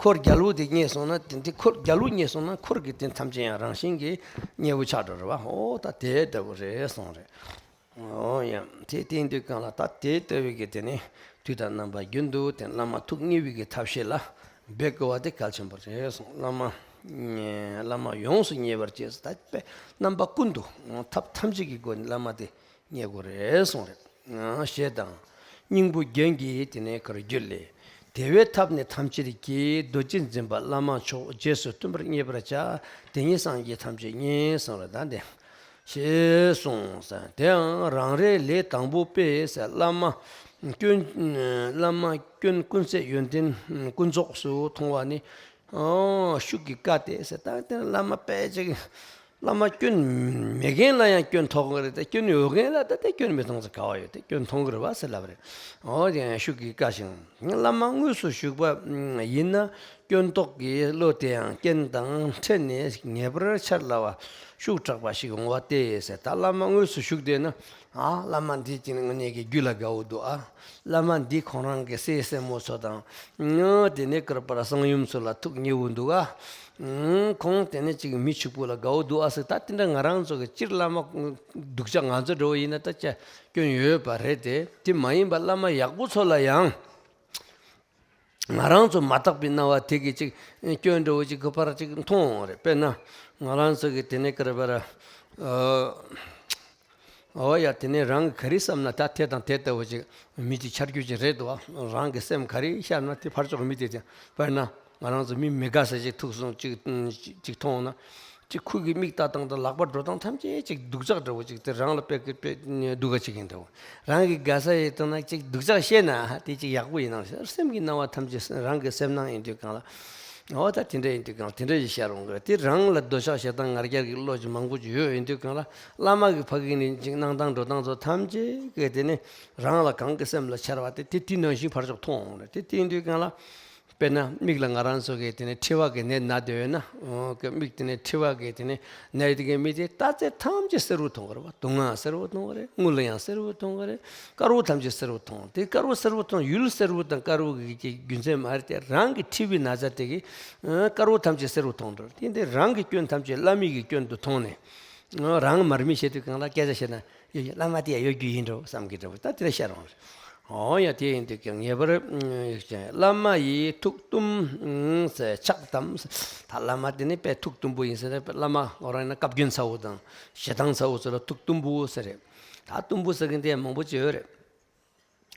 འཁོར་རྒྱལ་པོ་དེ་མཉེས་སོང་ན་དེ་དེ་འཁོར་རྒྱལ་པོ་མཉེས་སོང་ན་འཁོར་གྱི་དེ་ཐམས་ཅད་ཡང་རང་བཞིན་གྱིས་མཉེས་པོ་ཆགས་འགྲོ་རེད་བ། ཨོ་ད་དེ་འདྲ་བོ་རེད་གསུངས་རེད། ཨོ་ཡ། དེ་བསྟན་དུས་གང་ལ་ད་དེ་ལྟ་བུའི་གི་དེ་ནི་དུས་དང་རྣམ་པ་རྒྱུན་དུ་དེ་བླ་མ་ཐུགས་མཉེས་པའི་གི་ཐབས་ཤེས་ལ་འབད་དགོས་པ་དེ་གལ་ཆེན་པོ་རེད་གསུངས། བླ་མ་བླ་མ་ཡོངས་སུ་མཉེས་པར་བྱས་སོ། ད་དཔེ་རྣམ་པ་ཀུན་ཏུ་ཐབས་ཐམས་ཅད་ཀྱི་སྒོ་ནས་བླ་མ་དེ་མཉེས་དགོས་རེད་གསུངས་རེད། ཞེས་དང་། སྙིང་པོ་རྒྱན་གྱི་དེ་ནས་ཁར་རྒྱུད་ལས། དེ་བས་ཐབས་ནི་ཐམས་ཅད་ཀྱི། རྡོ་རྗེ་འཛིན་པ་བླ་མ་མཆོག་རྗེས་སུ་མཐུན་པར་མཉེས་པར་བྱ། དེ་ཉིད་སངས་རྒྱས་ཐམས་ཅད་མཉེས་གསུངས་རེད། ད་འདི་ཞེས་གསུངས་ས། དེའང་རང་རེའི་ལས་དང་པོ་པས་ཟེར། བླ་མ་སྐྱོན། བླ་མ་སྐྱོན་ཀུན་ཟད་ཡོན་ཏན་ཀུན་རྫོགས་སུ་མཐོང་བ་ནི། ཨོ། ཤུགས་ཀྱི་བཀའ་སྟེ་ཟེར། ད་དེ་བླ་མ་དཔེ་ཅིག་བླ་མ་སྐྱོན་མེད་མཁན་ལ་ཡང་སྐྱོན་མཐོང་གི་རེད་དེ། སྐྱོན་ཡོད་མཁན་ལ་ད་དེ་སྐྱོན་མི་མཐོང་ཚེ་ག་བ་ཡོད་དེ། སྐྱོན་མཐོང་གི་རེད་བ་ཟེར་ལབ་རེད། ཨོ། དེ་ཡང་ཤུགས་ཀྱི་བཀའ་ཞིང་། བླ་མ་དངོས་སུ་བཞུགས་པ་ཡིན་ན། སྐྱོན་རྟོག་གི་བློ་དེ་ཡང་རྐྱེན་དང་འཕྲད་ནས་ངེས་པར་འཆར་སླ་བ་ཤུགས་དྲག་པ་ཞིག་འོང་བ་སྟེ་ཟེར། ད་བླ་མ་དངོས་སུ་བཞུགས་བསྡད་ན། ཨ། བླ་མ་འདི་ཅིག་ནི་དངོས་གནས་ཀྱི་རྒྱུད་ལ་དགའ་བོ་འདུག་ཨ། བླ་མ་འདི་ཁོང་རང་གི་སྲས་སྲས་མོ་ཚོ་དང་། དེ་ནས་ཀར་པར་གསང་ཡུམ་ཚོ་ལ་ཐུགས་མཉེས་པོ་འདུག་ཨ། ཁོང་དེ་ནས་ཅིག་མི་ཕྱུག་པོ་ལ་དགའ་བོ་འདུག་ཨ་ཟེར། ད་དེ་འདྲ་ང་རང་ཚོ་གི་སྤྱིར་བླ་མ་སྡུག་ཅག་ང་ཚོ་འདྲ་བོ་ཡིན་ན་ད་ཅི་སྐྱོན་ཡོད་པ་རེད་དེ། དེ་མ་ཡིན་པ་བླ་མ་ཡག་པོ་ཚོ་ལ་ཡང་། ང་རང་ཚོ་མ་དག་པའི་སྣང་བ་དེ་གི་ཅིག་སྐྱོན་འདྲ་བོ་ཅིག་གི་ཕར་ཅིག་མཐོང་འོང་རེད། དཔེར་ན་ང་རང་ཚོ་གི་དེ་ནས་ཀར་པར། ཨོ་ཡ། དེ་ནས་རང་གི་ག་རེ་བསམ་ན་ད་དེ་དང་དེ་ལྟ་བུ་ཅིག་མི་ཅིག་ཆ་རྒྱུས་ཅིག་རེད་དོ། རང་གི་སེམས་ག་རེ་ཤར་ན་དེ་ཕར་ཕྱོགས་མི་དེ་དེ། དཔེར་ན་ང་རང་ཚོ་མི་མི་དགའ་ས་ཅིག་ཐུག་སོང་ཅིག་ཅིག་མཐོང་ན། ཅིག་ཁོ་གི་མིག་ལྟ་སྟངས་དང་ལག་པ་འགྲོ་སྟངས་ཐམས་ཅད་ཅིག་སྡུག་ཅག་འདྲ་བོ་ཅིག་དེ་རང་ལ་དཔེ་དཔེ་སྡུག་ག་ཅིག་ཡིན་འདྲ་བོ། རང་གི་དགའ་ས་ཡི་སྟེང་ན་ཅིག་སྡུག་ཅག་བཤད་ན་དེ་ཅིག་ཡག་པོ་ཡིན་ནམ་ཟེར། སེམས་ཀྱི་སྣང་བ་ཐམས་ཅད་རང་གི་སེམས་སྣང་ཡིན་དུས་གང་ལ། འོ་ད་དེ་འདྲ་ཡིན་དུས་གང་ལ་དེ་འདྲ་ཞིག་ཤར་འོང་གི་རེད། དེ་རང་ལ་འདོད་ཆགས་ཞེ་སྡང་ང་རྒྱལ་གྱི་བློ་ཅིག་མང་པོ་ཅིག་ཡོད་ཡིན་དུས་གང་ལ། བླ་མ་གི་ཕ་གི་ནས་ཅིག་གནང་སྟངས་འགྲོ་སྟངས་ཚོ་ཐམས་ཅད་ཀྱི་དེ་ནི་རང་ལ་གང་གི་སེམས་ལ་འཆར་བ་དེ་དེ་དེ་ནང་བཞིན་ཕར་ཕྱོགས་མཐོང་འོང་རེད། དེ་དེ་ཡིན་དུས་གང་ལ། དཔེར་ན་མིག་ལ་ང་རང་ཚོ་གི་དེ་ནི་མཁྲིས་པ་གི་ནད་ན་བསྡད་ཡོད་ན། འོ་གི་མིག་དེ་ནི་མཁྲིས་པ་གི་དེ་ནི་ནད་དེ་གི་མིག་དེ་ལྟ་ཚད་ཐམས་ཅད་སེར་པོ་མཐོང་གི་རེད་བ། དུག་ལྔ་སེར་པོ་མཐོང་གི་རེད། རྔུལ་ཡང་སེར་པོ་མཐོང་གི་རེད། དཀར་པོ་ཐམས་ཅད་སེར་པོ་མཐོང་། དེ་དཀར་པོ་སེར་པོ་མཐོང་། ཡུལ་སེར་པོ་དང་དཀར་པོ་གི་གི་རྒྱུ་མཚན་མ་རེད་དེ། རང་གི་མཁྲིས་པའི་ན་ཚ་དེ་གི་དཀར་པོ་ཐམས་ཅད་སེར་པོ་མཐོང་འགྲོ། དེ་འདི་རང་གི་སྐྱོན་ཐམས་ཅད་བླ་མའི་གི་སྐྱོན་དུ་མཐོང་ནས། རང་མར་མེ་བྱེད་དུས་གང་ལ་སྐད་ཆ་བཤད་ན། ཡོད་ཡོད། བླ་མ་དེ་ཡང་ཡོད་རྒྱུ་ཡིན་འགྲོ་བསམ་གི་འགྲོ། ད་དེ་ལ་ཤར་འོང་རེད། འོ་ཡ། དེ་ཡིན་དུས་ཀྱང་ངེས་པར་བླ་མ་ཡི་ཐུགས་གཏུམ་ཟེར་ཕྱག་དམ་ཟེར། ད་བླ་མ་དེ་ནི་དཔེ་ཐུགས་གཏུམ་པོ་ཡིན་ཟེར་ན། བླ་མ་ང་རང་ཡིན་ན་བཀའ་བརྒྱུད་ཚ་བོ་དང་ཞེ་སྡང་ཚ་བོ་ཚོ་ལ་ཐུགས་གཏུམ་པོ་ཟེར་རེད། ད་གཏུམ་པོ་ཟེར་མཁན་དེ་ཡང་མང་པོ་ཅིག་ཡོད་རེད།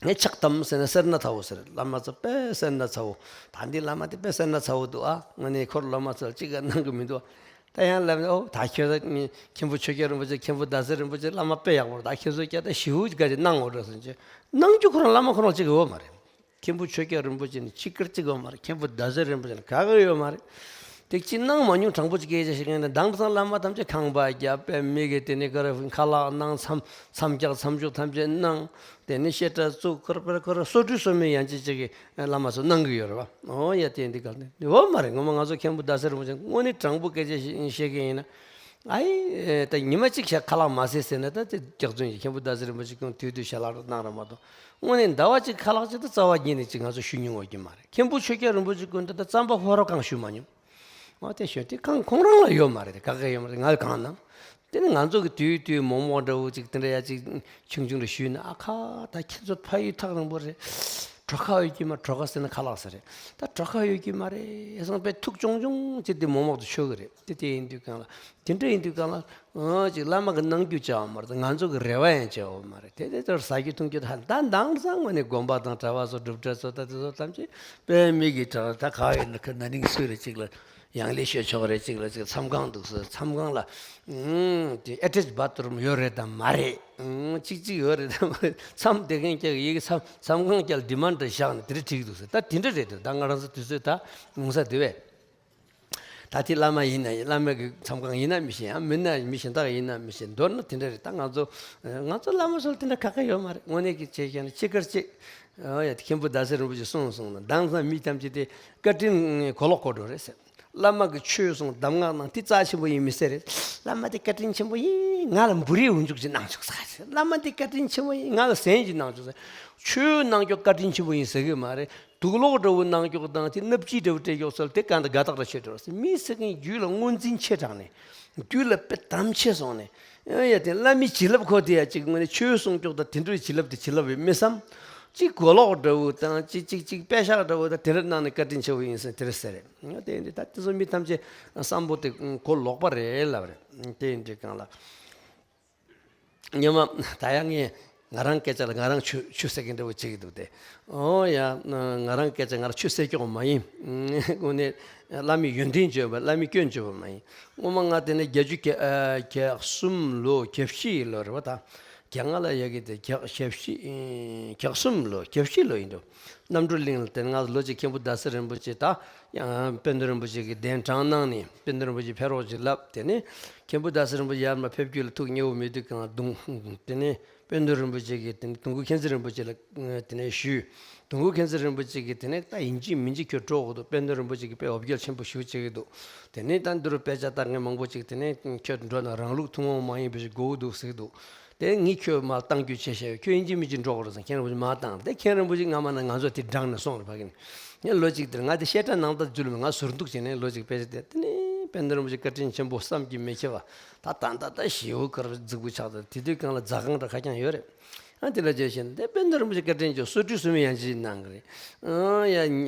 ངས་ཕྱག་དམ་ཟེར་ན་སེར་སྣ་ཚ་བོ་ཟེར། བླ་མ་ཚོ་དཔེ་སེར་སྣ་ཚ་བོ། ད་འདི་བླ་མ་དེ་དཔེ་སེར་སྣ་ཚ་བོ་འདུག་ཨ། དངོས་གནས་འཁོར་བླ་མ་ཚོ་ལ་ཅི་ག་གནང་གི་མི་འདུག་ད་ཡང་ལབ་ན། ཨོ་ད་ཁྱོད་ཚོ་མཁན་པོ་ཆོས་རྒྱལ་རིན་པོ་ཆེ། མཁན་པོ་ཟླ་ཟེར་རིན་པོ་ཆེ། བླ་མ་དཔེ་ཡག་པོ་རེད། ད་ཁྱོད་ཚོ་སྐད་ད་ཞེ་པོ་ག་ཅིག་གནང་འོ་འགྲོ་ཟེར་གྱི། གནང་རྒྱུ་ཁོ་རང་བླ་མ་ཁོ་རང་གཅིག་ཡོད་མ་རེད། མཁན་པོ་ཆོས་རྒྱལ་རིན་པོ་ཆེ་ནི་ཅི་དགར་གཅིག་ཡོད་མ་རེད། མཁན་པོ་ཟླ་ཟེར་རིན་པོ་ཆེ་ནི་ག་ག་ཡོད་མ་རེད། དེ་ཅི་གནང་མ་མྱོང་། དྲང་པོ་ཅིག་སྐད་ཆ་བཤད་མཁན་ནི་དེང་སང་བླ་མ་ཐམས་ཅད་ཁང་པ་བརྒྱབ་པའི་མི་གི་དེ་ནི་ཀར་ཁ་ལག་གནང་། མཚམས་མཚམས་རྒྱག་མཚམས་འཇོག་ཐམས་ཅད་གནང་། དེ་ནི་བཤད་གྲྭ་བཙུགས། ཁོར་པར་ཁོར་སོ་བྲུས་སོ་མའི་ཡང་ཅི་ཅིག་གི་བླ་མ་ཚོ་གནང་གི་ཡོད་རེད་བ། འོ་ཡ། དེ་འདི་ག་ནི་ཡོད་མ་རེད། ངོ་མ་ང་ཚོ་མཁན་པོ་ཟླ་ཟེར་རིན་པོ་ཆེ་དངོས་གནས་དྲང་པོ་སྐད་ཆ་བཤད་མཁན་ཡིན་ན། ཨའི། ད་ཉི་མ་གཅིག་ཞག་ཁ་ལག་མ་བཟས་ཟེར་ན་ད་དེ་རྒྱག་རྩོད་ཡིན། མཁན་པོ་ཟླ་ཟེར་རིན་པོ་ཆེ་ཀྱང་དུས་དུས་ཞལ་ལག་གནང་ར་མ་གཏོགས། དངོས་གནས་ཟླ་བ་གཅིག་ཁ་ལག་གཅིག་ད་རྩ་བ་ཉིད་ནས་ཅིག་ང་ཚོ་ཞུ་མྱོང་བ་ཡོད་ཀྱི་མ་རེད། མཁན་པོ་ཆོས་རྒྱལ་རིན་པོ་ཆེ་ཀུན་ད་ད་རྩམ་པ་ཕོ་རོག་གང་ཞུ་མ་མྱོང་། འོ་དེ་ཞོན་དེ་གང་ཁོང་རང་ལ་ཡོད་མ་རེད། དེ་ག་ག་ཡོད་མ་རེད། ང་གང་ན། དེ་ནི་ང་ཚོ་གི་དུས་དུས་མོག་མོག་འདྲ་བོ་ཅིག་དེ་འདྲ་ཡ་ཅིག་ཆུང་ཆུང་རེ་ཞུས་ན། ཨ་ཁ། ད་ཁྱེད་ཚོ་ཕ་ཡུལ་ཐག་རིང་པོ་རེད། གྲོ་ཁ་ཡོད་ཀྱི་མ། གྲོ་ཁ་ཟེར་ན་ཁ་ལག་ཟེར་རེད། ད་གྲོ་ཁ་ཡོད་ཀྱི་མ་རེད་བསམ་པའི་ཐུགས་ཆུང་ཆུང་ཅིག་དེ་མོག་མོག་ཏུ་ཆོད་གི་རེད། དེ་དེ་ཡིན་དུས་གང་ལ། དེ་འདྲ་ཡིན་དུས་གང་ལ། ཨ་ཅིག་བླ་མ་གི་གནང་རྒྱུ་བྱ་བ་མ་རེད། ང་ཚོ་གི་རེ་བ་ཡང་བྱ་བ་མ་རེད། དེ་དེ་ཚོར་ཟ་རྒྱུ་འཐུང་རྒྱུ་ད་ད་དེང་སང་ངོ་ནས་དགོན་པ་དང་གྲྭ་པ་ཚོ་སྒྲུབ་གྲྭ་ཚོ་ད་དེ་ཚོ་ཐམས་ཅད་དཔེ་མི་གི་གྲྭ་ད་ག་ཡིན་ན་ཁ་ན་ནིང་སུ་རེད་ཅིག་ལ་ཡང་ལེ་ཤོད་ཆོག་རེད། ཅིག་ལ་ཅིག་མཚམས་ཁང་འདུག་ཟེར། མཚམས་ཁང་ལ་ཨང་དེ་ཨེ་ཊེཆ་བཱཐ་རུམ་ཡོད་རེད་དམ་མ་རེད། ཨང་གཅིག་གཅིག་ཡོད་རེད་དམ་མ་རེད། མཚམས་དེ་མཁན་སྐྱག་ཡི་གེ་མཚམས་མཚམས་ཁང་སྐྱག་ལ་ཌི་མཱན་ཌི་བཞག་ནས་དེ་འདྲ་བྲིས་འདུག་ཟེར། ད་དེ་འདྲ་རེད་དེ། ད་ང་རང་ཚོ་དུས་ཚོད་ད་ལོང་ས་དེ་བས། ད་དེ་བླ་མ་ཡིན་ན་ཡིན། བླ་མ་གི་མཚམས་ཁང་ཡིན་ན་མི་ཤེས། ཡང་མིན་ན་མི་གཞན་དག་ཡིན་ན་མི་ཤེས། མདོར་ན་དེ་འདྲ་རེད། ད་ང་ཚོ་ང་ཚོ་བླ་མ་ཚོ་ལ་དེ་འདྲ་ག་ག་ཡོད་མ་རེད། དངོས་གནས་ཀྱི་བྱས་བཤད་ན་ཅི་དགར་ཅིག་ཨོ་ཡ། དེ་མཁན་པོ་ཟླ་ཟེར་རིན་པོ་ཆེ་གསུངས་སོང་ན། དེང་སང་མི་ཐམས་ཅད་དེ་བཀའ་དྲིན་གོ་ལོག་གོ་འགྲོ་རེད་ཟེར། བླ་མ་གི་ཆོས་གསུང་གདམས་ངག་གནང་དེ་རྩ་ཆེན་པོ་ཡིན་མི་ཟེར་རེད། བླ་མ་དེ་བཀའ་དྲིན་ཆེན་པོ་ཡིན། ང་ལ་འབུ་རིའི་འུ་འཇུག་ཅིག་གནང་བཅུག་ཟེར། བླ་མ་དེ་བཀའ་དྲིན་ཆེན་པོ་ཡིན། ང་ལ་ཟན་ཅིག་གནང་བཅུག་ཟེར། ཆོས་གནང་རྒྱུ་བཀའ་དྲིན་ཆེན་པོ་ཡིན་ཟེར་གི་མ་རེད། དུག་ལོག་འདྲ་བོ་གནང་རྒྱུ་དང་དེ་སྣབས་ཀྱི་འདྲ་བོ་སྤྲད་རྒྱུ་ཟེར་དེ་གང་དང་དགའ་རྟགས་ར་ཆེ་འགྲོ་ཟེར། མི་ཟེར་མཁན་རྒྱུད་ལ་དངོས་འཛིན་ཆེ་དྲགས་ནས། རྒྱུད་ལ་དཔེ་དམ་ཆེ་སོང་ནས། ཨེ་ཡ་དེ་བླ་མའི་བྱིན་རླབས་ཁོ་དེ་ཡ་གཅིག་ངོས་ནས་ཆོས་གསུང་སྐྱོག་དང་དེ་འདྲའི་བྱིན་རླབས་དེ་བྱིན་རླབས་ཡོད་མི་བསམ། གཅིག་གོ་ལོག་འདྲ་བོ་དང་གཅིག་གཅིག་གཅིག་པད་ཤག་འདྲ་བོ་དང་དེ་འདྲ་གནང་ནས་བཀའ་དྲིན་ཆེ་བོ་ཡིན་ཟེར་དེ་རེད་ཟེར་རེད། ཨ་དེ་འདྲ་ད་དེ་ཚོ་མི་ཐམས་ཅད་བསམ་པོ་དེ་གོ་ལོག་པ་རེད་ལབ་རེད། དེ་འདྲའི་སྒང་ལ། སྔོན་མ་ད་ཡང་ངས་ང་རང་སྐད་ཆ་ལ་ང་རང་ཆུ་ཆུ་ཟེར་མཁན་འདྲ་བོ་བྱེད་ཀྱི་འདུག་སྟེ། ཨོ་ཡ། ང་རང་སྐད་ཆ་ང་རང་ཆུ་ཟེར་སྐྱོག་མ་ཡིན། དངོས་གནས་བླ་མའི་ཡོན་ཏན་བརྗོད་པ་བླ་མའི་སྐྱོན་བརྗོད་པ་མ་ཡིན། སྔོན་མ་ང་དེ་ནས་བརྒྱད་ཅུ་གྱ་ཨ་གྱ་གསུམ་ལོ་གྱ་བཞི་ཡི་ལོ་རེད་བ་ད། གྱ་ལྔ་ལ་ཡ་གི་དེ་གྱ་གྱ་བཞི་གྱ་གསུམ་ལོ་གྱ་བཞི་ལོ་ཡིན་འགྲོ། རྣམ་གྲོལ་གླིང་ལ་དེ་ནས་ང་ལོ་གཅིག་མཁན་པོ་ཟླ་ཟེར་རིན་པོ་ཆེ་ད། ཡང་དཔལ་ལྡན་རིན་པོ་ཆེ་གི་གདན་དྲངས་གནང་ནས་དཔལ་ལྡན་རིན་པོ་ཆེ་ཕེབས་རོགས་ཅེས་ལབ། དེ་ནས་མཁན་པོ་ཟླ་ཟེར་རིན་པོ་ཆེ་ཡར་མར་ཕེབས་རྒྱུ་ལ་ཐུགས་མཉེས་པོ་མེད་དུས་གང་གདུང་དེ་ནས་དཔལ་ལྡན་རིན་པོ་ཆེ་གི་དེ་ནས་དུང་སྐུ་མཁྱེན་བརྩེ་རིན་པོ་ཆེ་ལ་དེ་ནས་ཞུས། དུང་སྐུ་མཁྱེན་བརྩེ་རིན་པོ་ཆེ་གིས་དེ་ནས་ད་ཡིན་གཅིག་མིན་གཅིག་ཁྱོད་འགྲོ་དགོས་འདུག་དཔལ་ལྡན་རིན་པོ་ཆེ་གིས་དཔེ་འོ་བརྒྱལ་ཆེན་པོ་ཞིག་བྱེད་ཀྱི་འདུག་དེ་ནས་ད་འདི་རུ་དཔེ་ཆ་ལྟ་མཁན་མང་པོ་ཅིག་དེ་ནས་ཁྱོད་འགྲོ་ན་རང་ལུགས་ཐུན་མོང་མ་ཡིན་པ་ཞིག་དགོས་ཀྱི་འདུག་ཟེར་གྱི་འདུག་དེ་ངས་ཁྱོད་མར་བཏང་རྒྱུ་བྱས་བཞག་ཡོད། ཁྱོད་ཡིན་གཅིག་མིན་གཅིག་འགྲོ་དགོས་རེད་ཟེར་མཁན་རིན་པོ་ཆེ་མར་བཏང་། དེ་མཁན་རིན་པོ་ཆེ་སྔ་མ་ན་ང་ཚོ་དེ་འགྲངས་ནས་སོང་རེད་ཕ་གི་ནས། ངས་ལོ་གཅིག་དེར་ང་དེ་བཤད་གྲྭ་ནང་ལྟར་འཛུལ་མེད། ང་ཟུར་འདུག་བྱས་ནས་ལོ་གཅིག་དཔེ་ཆ་བལྟས། དེ་ནས་དཔལ་ལྡན་རིན་པོ་ཆེ་བཀའ་དྲིན་ཆེན་པོ་བསམ་གྱིས་མི་ཁྱབ་པ། ད་ད་ད་ད་ཞེའུ་དཀར་རྫིག་པོ་ཆགས། ད་དེ་དུས་སྒང་ལ་ཟ་ཁང་འདྲ་ཁ་རྐྱང་ཡོད་རེད། ཨ་དེ་ལ་བརྗོད་བཞིན་དེ་དཔལ་ལྡན་རིན་པོ་ཆེ་བཀའ་དྲིན་ཆེ་སོ་བྲུ་སོ་མའི་ཡང་ཅི་གནང་གི་རེད། ཨ་ཡ་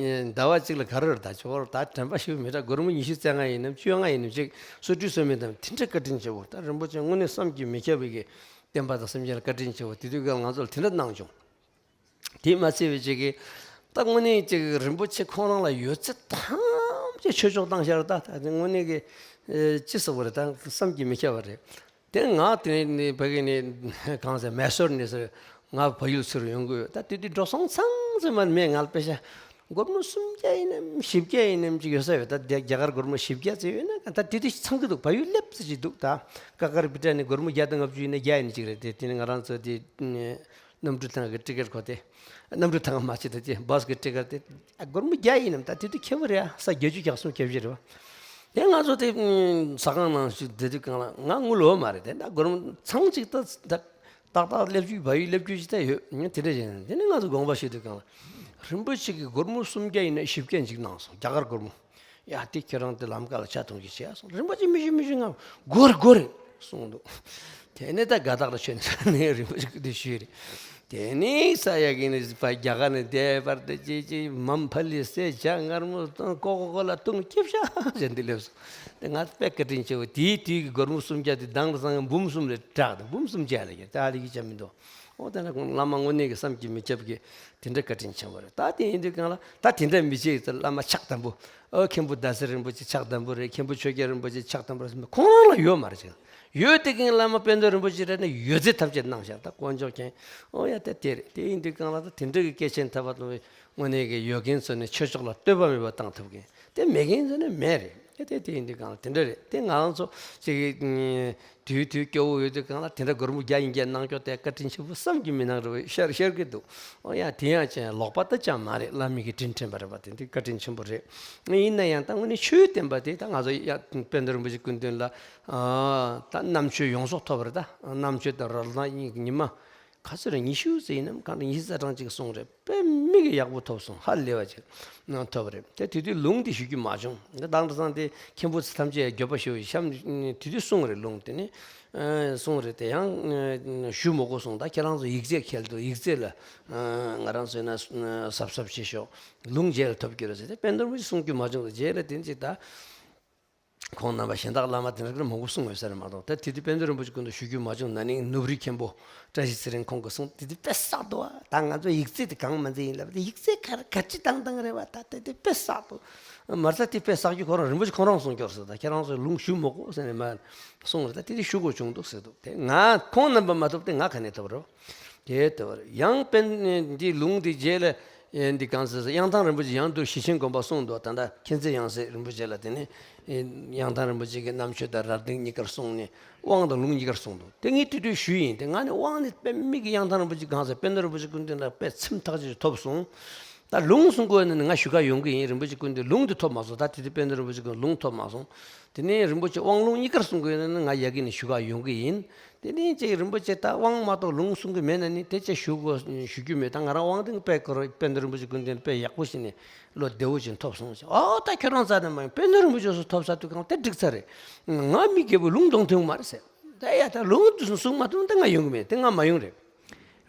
ཟླ་བ་གཅིག་ལ་ག་རེ་རེད། ད་ཆོག་ད་དྲན་པ་ཞིག་མི་འདྲ། སྒོར་མོ་ཉི་ཤུ་རྩ་ལྔ་ཡིན་ནམ་བཅོ་ལྔ་ཡིན་ནམ་ཅིག་སོ་བྲུ་སོ་མའི་དང་དེ་འདྲ་བཀའ་དྲིན་ཆེ་བོ། ད་རིན་པོ་ཆེ་དངོས་གནས་བསམ་གྱིས་མི་ཁྱབ་པའི་གི་བསྟན་པ་དང་སེམས་ཅན་ལ་བཀའ་དྲིན་ཆེ་བོ། དེ་དུས་སྐབས་ང་ཚོ་ལ་དེ་འདྲ་གནང་བྱུང་། དེས་མ་ཚད་པའི་ཅིག་གི་ད་དངོས་གནས་ཅིག་རིན་པོ་ཆེ་ཁོང་རང་ལ་ཡོད་ཚད་ཐམས་ཅད་ཆོས་ཕྱོགས་བཏང་ཤར། ད་ད་དེ་དངོས་གནས་ཀྱི་ཨེ་ཅི་ཟེར་བ་རེད། ད་བསམ་གྱིས་མི་ཁྱབ་པ་རེད། དེ་ང་དེ་ནས་ཕ་གི་ནས་གང་ཟེར་མེ་སོར་ནས་ཟེར། ང་བལ་ཡུལ་ཚུར་ཡོང་གི་ཡོད། ད་དེ་དུས་འགྲོ་སོང་ཚང་ཚང་མར་མས་ང་ལ་པེ་ཤ་སྒོར་མོ་སུམ་བརྒྱ་ཡིན་ནམ་བཞི་བརྒྱ་ཡིན་ནམ་ཅིག་ཡོད་ས་ཡོད། ད་རྒྱ་རྒྱ་གར་སྒོར་མོ་བཞི་བརྒྱ་ཙམ་ཡོད་ན་ད་དེ་དུས་ཚང་གི་འདུག་བལ་ཡུལ་སླེབས་ཙམ་ཅིག་འདུག་ད་ཀ་ཀར་བི་ཏྲ་ནས་སྒོར་མོ་བརྒྱ་དང་ལྔ་བཅུ་ཡིན་ན་བརྒྱ་ཡིན་ཅིག་རེད། དེ་དེ་ནས་ང་རང་ཚོ་དེ་གནམ་གྲུ་ཐང་གི་ཊི་ཀེ་ཊི་ཁོ་དེ། གནམ་གྲུ་ཐང་མ་བྱེད་ད་དེ་བཱས་གི་ཊི་ཀེ་ཊི་དེ། ཨ་སྒོར་མོ་བརྒྱ་ཡིན་ནམ་ད་དེ་དུས་ཁེ་པོ་རེད། ཨ་ས་བརྒྱད་ཅུ་གྱ་གསུམ་གྱ་བཞི་རེད་བ། དེ་ང་ཚོ་དེ་ཟ་ཁང་ནང་ཞིག་བསྡད་དུས་སྒང་ལ་ང་དངུལ་ཡོད་མ་རེད། དེ་ད་སྒོར་མོ་ཚང་གཅིག་ད་ད་ཏག་ཏག་སླེབས་རྒྱུ་བལ་ཡུལ་སླེབས་རྒྱུ་ཞིག་ད་ཡོད། ངས་དེ་འདྲ་བྱས་ནས་དེ་ནས་ང་ཚོ་དགོངས་པ་ཞུས་དུས་སྒང་ལ་རིན་པོ་ཆེ་གིས་སྒོར་མོ་སུམ་བརྒྱ་ཡིན་ན་བཞི་བརྒྱ་ཅིག་གནང་སོང་། རྒྱ་གར་སྒོར་མོ། ཡ་དེ་ཁྱེད་རང་དེ་ལམ་ཁ་ལ་ཇ་འཐུང་གི་བྱས་སོང་། རིན་པོ་ཆེ་མི་ཞུ་མི་ཞུ་ང་སྒོར་སྒོར་གསུངས་འདུག་དེ་ནས་ད་དགའ་ཐག་ལ་ཆོད་ནས་ནས་རིན་པོ་ཆེ་སྐུ་དེ་ཞུས་རེད། དེ་ནས་ས་ཡ་གི་ནས་ཕ་རྒྱ་གར་ནས་བསྡད་པར་དེ་ཅི་ཅི་མམ་ཕ་ལི་སེ་ཇ་མངར་མོ་དང་ཀོ་ཀོ་ཀོ་ལ་བཏུང་ཁྱིབ་ཤག་བྱས་འདི་སླེབས་སོང་། དེ་ང་དཔེ་བཀའ་དྲིན་ཆེ་བོ། དེའི་དུས་ཀྱི་སྒོར་མོ་སུམ་བརྒྱ་དེ་དང་དུ་སང་འབུམ་གསུམ་ལས་དྲག་དང་འབུམ་གསུམ་བརྒྱ་ལ་ཡོད། ད་ལི་གི་ཅང་མི་འདུག་ཨོ་དེ་ན་ཁོང་བླ་མ་དངོས་གནས་ཀྱི་བསམ་གྱིས་མི་ཁྱབ་ཀྱི་དེ་འདྲ་བཀའ་དྲིན་ཆེན་པོ་རེད། ད་དེ་ཡིན་དུས་སྒང་ལ་ད་དེ་འདྲ་མི་བྱེད་ཟེར། བླ་མ་ཕྱག་དམ་པོ། ཨོ་མཁན་པོ་ཟླ་ཟེར་རིན་པོ་ཆེ་ཕྱག་དམ་པོ་རེད། མཁན་པོ་ཆོས་རྒྱལ་རིན་པོ་ཆེ་ཕྱག་དམ་པོ་རེད་ཟེར་ཁོང་རང་ལ་ཡོད་མ་རེད་ཅིག་ཡོད་དེ་གིན་བླ་མ་དཔལ་ལྡན་རིན་པོ་ཆེ་རེད་ན་ཡོད་ཚད་ཐམས་ཅད་གནང་བཞག་ད་དཀོན་མཆོག་མཁྱེན། ཨོ་ཡ་ད་དེ་རེད། དེ་ཡིན་དུས་སྒང་ལ་ད་དེ་འདྲ་གི་སྐྱེས་ཆེན་ཐར་པ་དང་དངོས་གནས་ཀྱི་ཡོད་མཁན་ཚོ་ནས་ཆོས་ཕྱོགས་ལ་ལྟོས་པ་མེད་པ་བཏང་ཐུབ་མཁན། དེ་མེད་མཁན་ཚོ་ནས་མེད་རེད། དེ་དེ་དེ་ཡིན་དུས་སྒང་ལ་དེ་འདྲ་རེད། དེ་ང་རང་ཚོ་ཅིག་གི་དུས་དུས་སྐྱོ་བོ་ཡོད་དུས་སྒང་ལ་དེ་འདྲ་སྒོར་མོ་བརྒྱ་ཡིན་བརྒྱ་གནང་ཀྱོག་དེ་བཀའ་དྲིན་ཆེན་པོ་བསམ་གྱིས་མི་ནང་རེ་བ་ཤར་ཤར་གི་འདུག་ཨོ་ཡ་དེ་ཡང་ཅན་ལོག་པ་ད་ཅང་མ་རེད། བླ་མའི་གི་དྲིན་དྲན་པ་རེད་པ། དེ་འདི་བཀའ་དྲིན་ཆེན་པོ་རེད། ཡིན་ན་ཡང་ད་དངོས་གནས་ཆོས་བསྟན་པ་དེ་ད་ང་ཚོ་ཡ་དཔལ་ལྡན་རིན་པོ་ཆེ་སྐུ་མདུན་ལ་ཨ་ད་རྣམ་དཔྱོད་ཡོངས་རྫོགས་ཐོབ་པ་རེད། ད་རྣམ་དཔྱོད་དང་རོལ་སྟངས་གཉིས་ཀྱི་ཉི་མ་ག་ཚོད་རེད། ཉི་ཤུ་ཙམ་ཡིན་ནམ་གང་དྲག་ཉི་ཤུ་རྩ་གྲངས་ཅིག་གསུངས་རེད། དཔེ་མི་གི་ཡག་པོ་ཐོབ་སོང་། ཧ་ལས་པ་ཅིག་ཐོབ་རེད། དེ་དེ་དུས་ལུང་དེ་ཞུ་རྒྱུ་མ་བྱུང་། ད་དེང་སང་དེ་མཁན་པོ་ཚོ་ཐམས་ཅད་འགྱོད་པ་ཞེ་པོ་ཞིག་བཤམས། དེ་དུས་གསུངས་རེད། ལུང་དེ་ནི་གསུངས་རེད། དེ་ཡང་ཞུ་མི་དགོས་གསུངས། ད་ཁྱེད་རང་ཚོ་ཡིག་ཚད་འཁྱེར་འདུག་ཡིག་ཚད་ལ་ང་རང་ཚོས་ན་གཟབ་གཟབ་བྱེད་ཤོག་ལུང་རྗེས་ལ་ཐོབ་རྒྱུ་རེད་ཟེར། དེ་དཔལ་ལྡན་རིན་པོ་ཆེ་གསུང་རྒྱུ་མ་བྱུང་། རྗེས་ལ་དེ་ཅིག་ད། ཁོང་རྣམ་པ་གཞན་དག་བླ་མ་དེ་འདྲ་མང་པོ་གསུངས་ཡོད་ས་རེད་མ་གཏོགས། ད་དེ་དུས་དཔལ་ལྡན་རིན་པོ་ཆེ་སྐུ་མདུན་ཞུ་རྒྱུ་མ་བྱུང་། ན་ནིང་ནུབ་རིའི་མཁན་པོ་བཀྲ་ཤིས་ཚེ་རིང་ཁོང་གིས་གསུངས། དེ་དུས་དཔེ་བསགས་འདུག་ཨ། ད་ང་ཚོ་ཡིག་ཚད་དེ་གང་མ་འཛིན་ཡིན་ལབ། དེ་ཡིག་ཚད་ག་རེ་ག་ཅི་བཏང་བཏང་རེད་བ། ད་དེ་དུས་དཔེ་བསགས་འདུག་མ་རྩ་དེ་དཔེ་བསགས་རྒྱུ་ཁོ་རང་རིན་པོ་ཆེ་ཁོང་རང་གསུངས་སྐྱོར་ཟེར། ད་ཁྱེད་རང་ཚོས་ལུང་ཞུ་མི་དགོས་ཟེར་ནས་མ་གསུངས་རེད། ད་དེ་དུས་ཞུ་དགོས་བྱུང་འདུག་ཟེར་འདུག་དེ་ང་ཁོང་རྣམ་པ་མ་ཐོབ་དེ་ང་ག་ནས་ཐོབ་རེད་བ། དེ་ལྟ་བུར་ཡང་དཔེ་འདི་ལུང་འདི་རྗེས་ལ་འདི་གང་ཟེར་ཟེར། གཡང་ཐང་རིན་པོ་ཆེ་ཡང་དུ་ཞེ་ཆེན་དགོན་པ་གསུངས་འདུག་ད་ལྟ་མཁྱེན་བརྩེ་ཡང་སྲིད་རིན་པོ་ཆེ་ལ་དེ་ནས་གཡང་ཐང་རིན་པོ་ཆེ་གི་རྣམ་དཔྱོད་དང་རབ་བརྟན་གཉིས་ཀར་གསུངས་ནས་དབང་དང་ལུང་གཉིས་ཀར་གསུངས་འདུག་དེ་ངས་དེ་དུས་ཞུས་ཡིན། དེ་ང་ནི་དབང་ནི་དཔེ་མི་གི་གཡང་ཐང་རིན་པོ་ཆེ་གང་ཟེར་དཔལ་ལྡན་རིན་པོ་ཆེ་སྐུ་མདུན་ལ་དཔེ་ཚིམ་ཐག་ཆོད་ཐོབ་སོང་། ད་ལུང་གསུང་དགོས་ན་ནི་ང་བཞུགས་གར་ཡོང་གི་ཡིན། རིན་པོ་ཆེ་སྐུ་མདུན་ལུང་དེ་ཐོབ་མ་སོང་། ད་དེ་དུས་དཔལ་ལྡན་རིན་པོ་ཆེ་སྐུ་མདུན་ལུང་ཐོབ་མ་སོང་། དེ་ནས་རིན་པོ་ཆེ་དབང་ལུང་གཉིས་ཀར་གསུང་དགོས་ན་ནི་ང་ཡ་གི་ནས་བཞུགས་གར་ཡོང་གི་ཡིན། དེ་ནས་ཅིག་རིན་པོ་ཆེ་ད་དབང་མ་གཏོགས་ལུང་གསུང་གི་མེད་ན་ནི་དེ་ཅིག་ཞུ་དགོས་ཞུ་རྒྱུ་མེད། ད་ང་རང་དབང་དེ་དཔེ་ཁོ་རང་དཔལ་ལྡན་རིན་པོ་ཆེ་སྐུ་མདུན་དཔེ་ཡག་པོ་ཞིག་ནས་བློ་བདེ་བོ་ཞིག་ཐོབ་སོང་ཟེར། ཨོ་ད་ཁྱོད་རང་རྩ་ནས་མ་ཡོང་། དཔལ་ལྡན་རིན་པོ་ཆེ་སུ་ཐོབ་ས་དུས་གང་དེ་འགྲིག་ཚར་རེད། ང་མི་རྒད་པོ་ལུང་གཏོང་ཐུབ་མ་རེད་ཟེར། ད་ཡ་ད་ལུང་དུ་གསུང་མ་ཐུབ་ན་ད་ང་ཡོང་གི་མེད། དེ་ང་མ་ཡོང་རེད།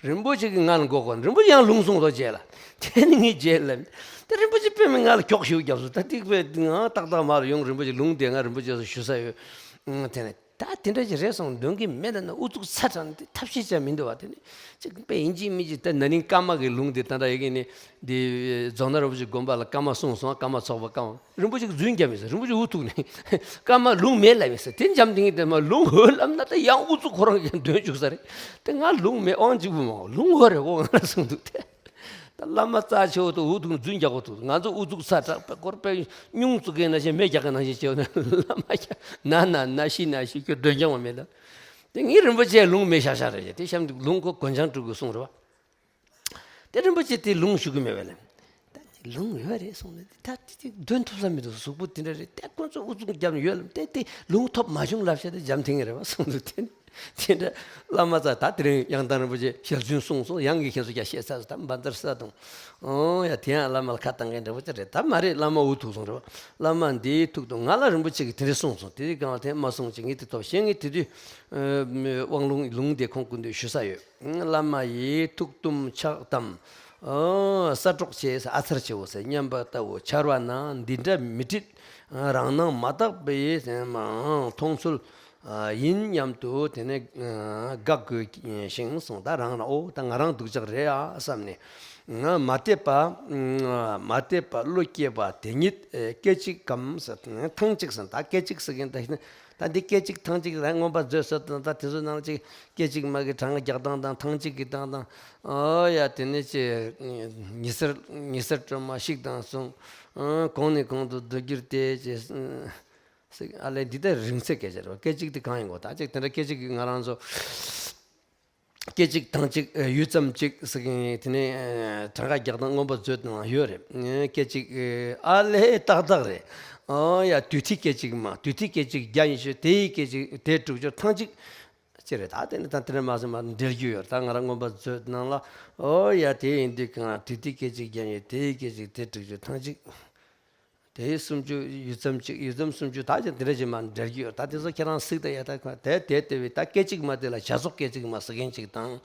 རིན་པོ་ཆེ་གིས་ང་ལ་མགོ་སྐོར། རིན་པོ་ཆེ་ཡང་ལུང་གསུང་རོགས་བྱས་ལ། དེ་ནི་ངས་བརྗེད་ལ། དེ་རིན་པོ་ཆེ་དཔེ་མི་ང་ལ་གྱོགས་ཤིག་བརྒྱབ་སོང་། ད་ཏིག་དཔེ་ང་ཏག་ཏག་མ་ལ་ཡོང་། རིན་པོ་ཆེ་ལུང་དེ་ང་རིན་པོ་ཆེ་སུ་ཞུ་ས་ཡོད། ཨང་། དེ་ནས་ད་དེ་འདྲ་ཞིག་རེད་སོང་། འདོན་གི་མེད་ལ་ན་ཨུ་ཚུགས་ཚ་དྲགས་ནས་དེ་ཐབས་ཤེས་བྱ་མི་འདུག་བ། དེ་ནི་ཅིག་དཔེ་ཡིན་གཅིག་མིན་གཅིག་ད་ན་ནིང་ཀརྨ་གི་ལུང་དེ་ད་ལྟ་ཡ་གི་ནི་འདི་རྫོང་ནག་རིན་པོ་ཆེ་དགོན་པ་ལ་ཀརྨ་གསུངས་སོང་། ཀརྨ་ཚོགས་པ་ཀརྨ། རིན་པོ་ཆེ་གིས་རྫུན་བརྒྱབ་མི་ཟེར། རིན་པོ་ཆེ་འུ་ཐུག་ནས་ཀརྨ་ལུང་མེད་ལབ་མི་ཟེར། དེ་འཇམ་ཐིང་ངེ་དེ་མ་ལུང་ཡོད་ལབ་ན་ད་ཡང་ཨུ་ཚུགས་ཁོ་རང་གིས་འདོན་བཅུག་ས་རེད། དེ་ང་ལུང་མེད། དབང་གཅིག་པུ་མ་ལུང་ཡོད་རེད་ཨོ་ང་ལ་གསུངས་འདུག་དེ། ད་བླ་མ་རྩ་ཆེ་བོ་དེ་འུ་ཐུག་ནས་རྫུན་རྒྱག་གོ་ཐུག་ང་ཚོ་ཨུ་ཚུགས་ཚ་དྲགས་པས་སྐོར་པས་སྙུང་བཙུགས་མཁན་ནང་བཞིན་མེ་རྒྱག་མཁན་ནང་བཞིན་བྱས་ནས་བླ་མ་ཤ་ན་ན་ན་ཤི་ན་ཤི་ཁྱོད་འདོན་རྐྱང་བ་མེད་ལ། དེ་ངའི་རིན་པོ་ཆེ་ལུང་མེད་ཤག་ཤག་རེད། དེ་གཤམ་དུ་ལུང་ཁོ་གོན་ཆང་སྤྲུལ་སྐུ་གསུངས་རེད་བ། དེ་རིན་པོ་ཆེ་དེ་ལུང་ཞུ་གི་མེད་པས་ལ། ད་ལུང་ཡོད་རེད་གསུངས་ནས་ད་དེ་དེ་འདོན་ཐུབ་ས་མི་འདུག་གཟུགས་པོ་དེ་འདྲ་རེད། དེ་ཁོང་ཚོ་ཨུ་ཚུགས་བརྒྱབ་ནས་ཡོད་ལ། དེ་དེ་ལུང་ཐོབ་མ་བྱུང་ལབ་བྱས་ཏེ་འཇམ་ཐིང་ངེ་རེད་བ་གསུངས་འདུག་དེ་ནི་དེ་འདྲ་བླ་མ་ཚ་ད་དེ་རིང་ཡང་དང་རིན་པོ་ཆེ་ཞལ་རྫུན་གསུངས་སོང་། ཡང་གི་ཁྱེད་ཚོ་རྒྱ་བཤད་ཚར་སོང་། ད་འབའ་འདར་ས་དང་ཨོ་ཡ་དེ་ཡང་བླ་མ་ལ་ཁ་བཏང་མཁན་འདྲ་བོ་ཅིག་རེད། ད་མ་རེད། བླ་མ་འུ་ཐུག་སོང་རེད་བ། བླ་མ་འདིའི་ཐུག་ཏུ་ང་ལ་རིན་པོ་ཆེ་གིས་དེ་འདྲ་གསུངས་སོང་། དེ་རིང་གང་ལ་དེ་མ་གསུངས་ཅིག་ངས་དེ་ཐོབ་ཤེས། ངས་དེ་དུས་དབང་ལུང་ལུང་དེ་ཁོང་སྐུ་མདུན་ཞུ་ས་ཡོད། བླ་མ་ཡི་ཐུགས་དུམ་ཕྱག་དམ། ཨོ་ས་གྲོགས་ཆེ་ས་ཨ་ཚར་ཆེ་བོ་ཟེར་སྙན་པ་ལྟ་བུ་འཆར་བ་ན་འདི་འདྲ་མི་འཁྲིད། རང་སྣང་མ་དག་པའི་སེམས་མཐོང་ཚུལ་ཡིན་སྙམ་དུ་དེ་ནས་དགའ་དགོས་ཤིང་གསུངས། ད་རང་ལ་ཨོ་ད་ང་རང་སྡུག་ཅག་རེད་ཨ་བསམ་ནས། མ་དད་པ་མ་དད་པ་བློ་སྐྱེས་པ་དེ་ཉིད་སྐད་ཅིག་གམ་ཟེར་ཐང་ཅིག་ཟེར། ད་སྐད་ཅིག་ཟེར་མཁན་ད་ད་འདི་སྐད་ཅིག་ཐང་ཅིག་ལ་མངོན་པ་མཛོད་ཟེར་དང་། ད་དེ་ཚོ་ནང་ཅིག་སྐད་ཅིག་མ་གི་གྲངས་རྒྱག་སྟངས་དང་ཐང་ཅིག་གི་སྟངས་དང་། ཨོ་ཡ་དེ་ནས་ཅི་ཉི་ཟེར་ཉི་ཟེར་སྒྲོལ་མ་ཞིག་དང་གསུམ། ཨ་གོང་ནས་གོང་དུ་བསྡུ་རྒྱུར་དེ་ཅི་ཟེར། ཨ་ལས་འདི་ལྟར་རིང་ཚད་སྐད་ཆ་རེད་བ། སྐད་ཅིག་དེ་གང་ཡིན་གོ། ད་ཅིག་དེ་འདྲ་སྐད་ཅིག་གི་ང་རང་ཚོ་སྐད་ཅིག་ཐང་ཅིག་ཡུད་ཙམ་ཅིག་ཟེར་གི་དེ་ནས་གྲངས་ཀ་རྒྱག་སྟངས་མངོན་པ་མཛོད་ནང་ཡོད་རེད། སྐད་ཅིག་ཨ་ལས་ཏག་ཏག་རེད། ཨོ་ཡ་དུས་མཐའི་སྐད་ཅིག་མ། དུས་མཐའི་སྐད་ཅིག་བརྒྱ་ཡིན་ཞུ། དེའི་སྐད་ཅིག་དེ་དྲུག་ཅུ་ཐང་ཅིག་ཅི་རེད། ད་དེ་ནི་ད་དེ་ནས་མ་སོང་མ་འབྲེལ་རྒྱུ་ཡོད། ད་ང་རང་མངོན་པ་མཛོད་ནང་ལ་ཨོ་ཡ་དེ་ཡིན་དུས་གང་དུས་དེ་སྐད་ཅིག་རྒྱན་ཡོད། དེའི་སྐད་ཅིག་དེ་དྲུག་ཅུ་ཐང་ཅིག་དེའི་སུམ་ཅུ་ཡུད་ཙམ་ཅིག་ཡུད་ཙམ་སུམ་ཅུ་ད་ཅི་འདི་འདྲ་ཅིག་མ་འབྲེལ་རྒྱུ་ཡོད། ད་དེ་ཚོ་ཁྱེད་རང་གཟིགས་དང་ཡ། ད་དེ་དེ་དེ་བས་ད་སྐད་ཅིག་མ་དེ་ལ་བྱ་རྫོགས་སྐད་ཅིག་མ་ཟེར་མཁན་ཅིག་དང་།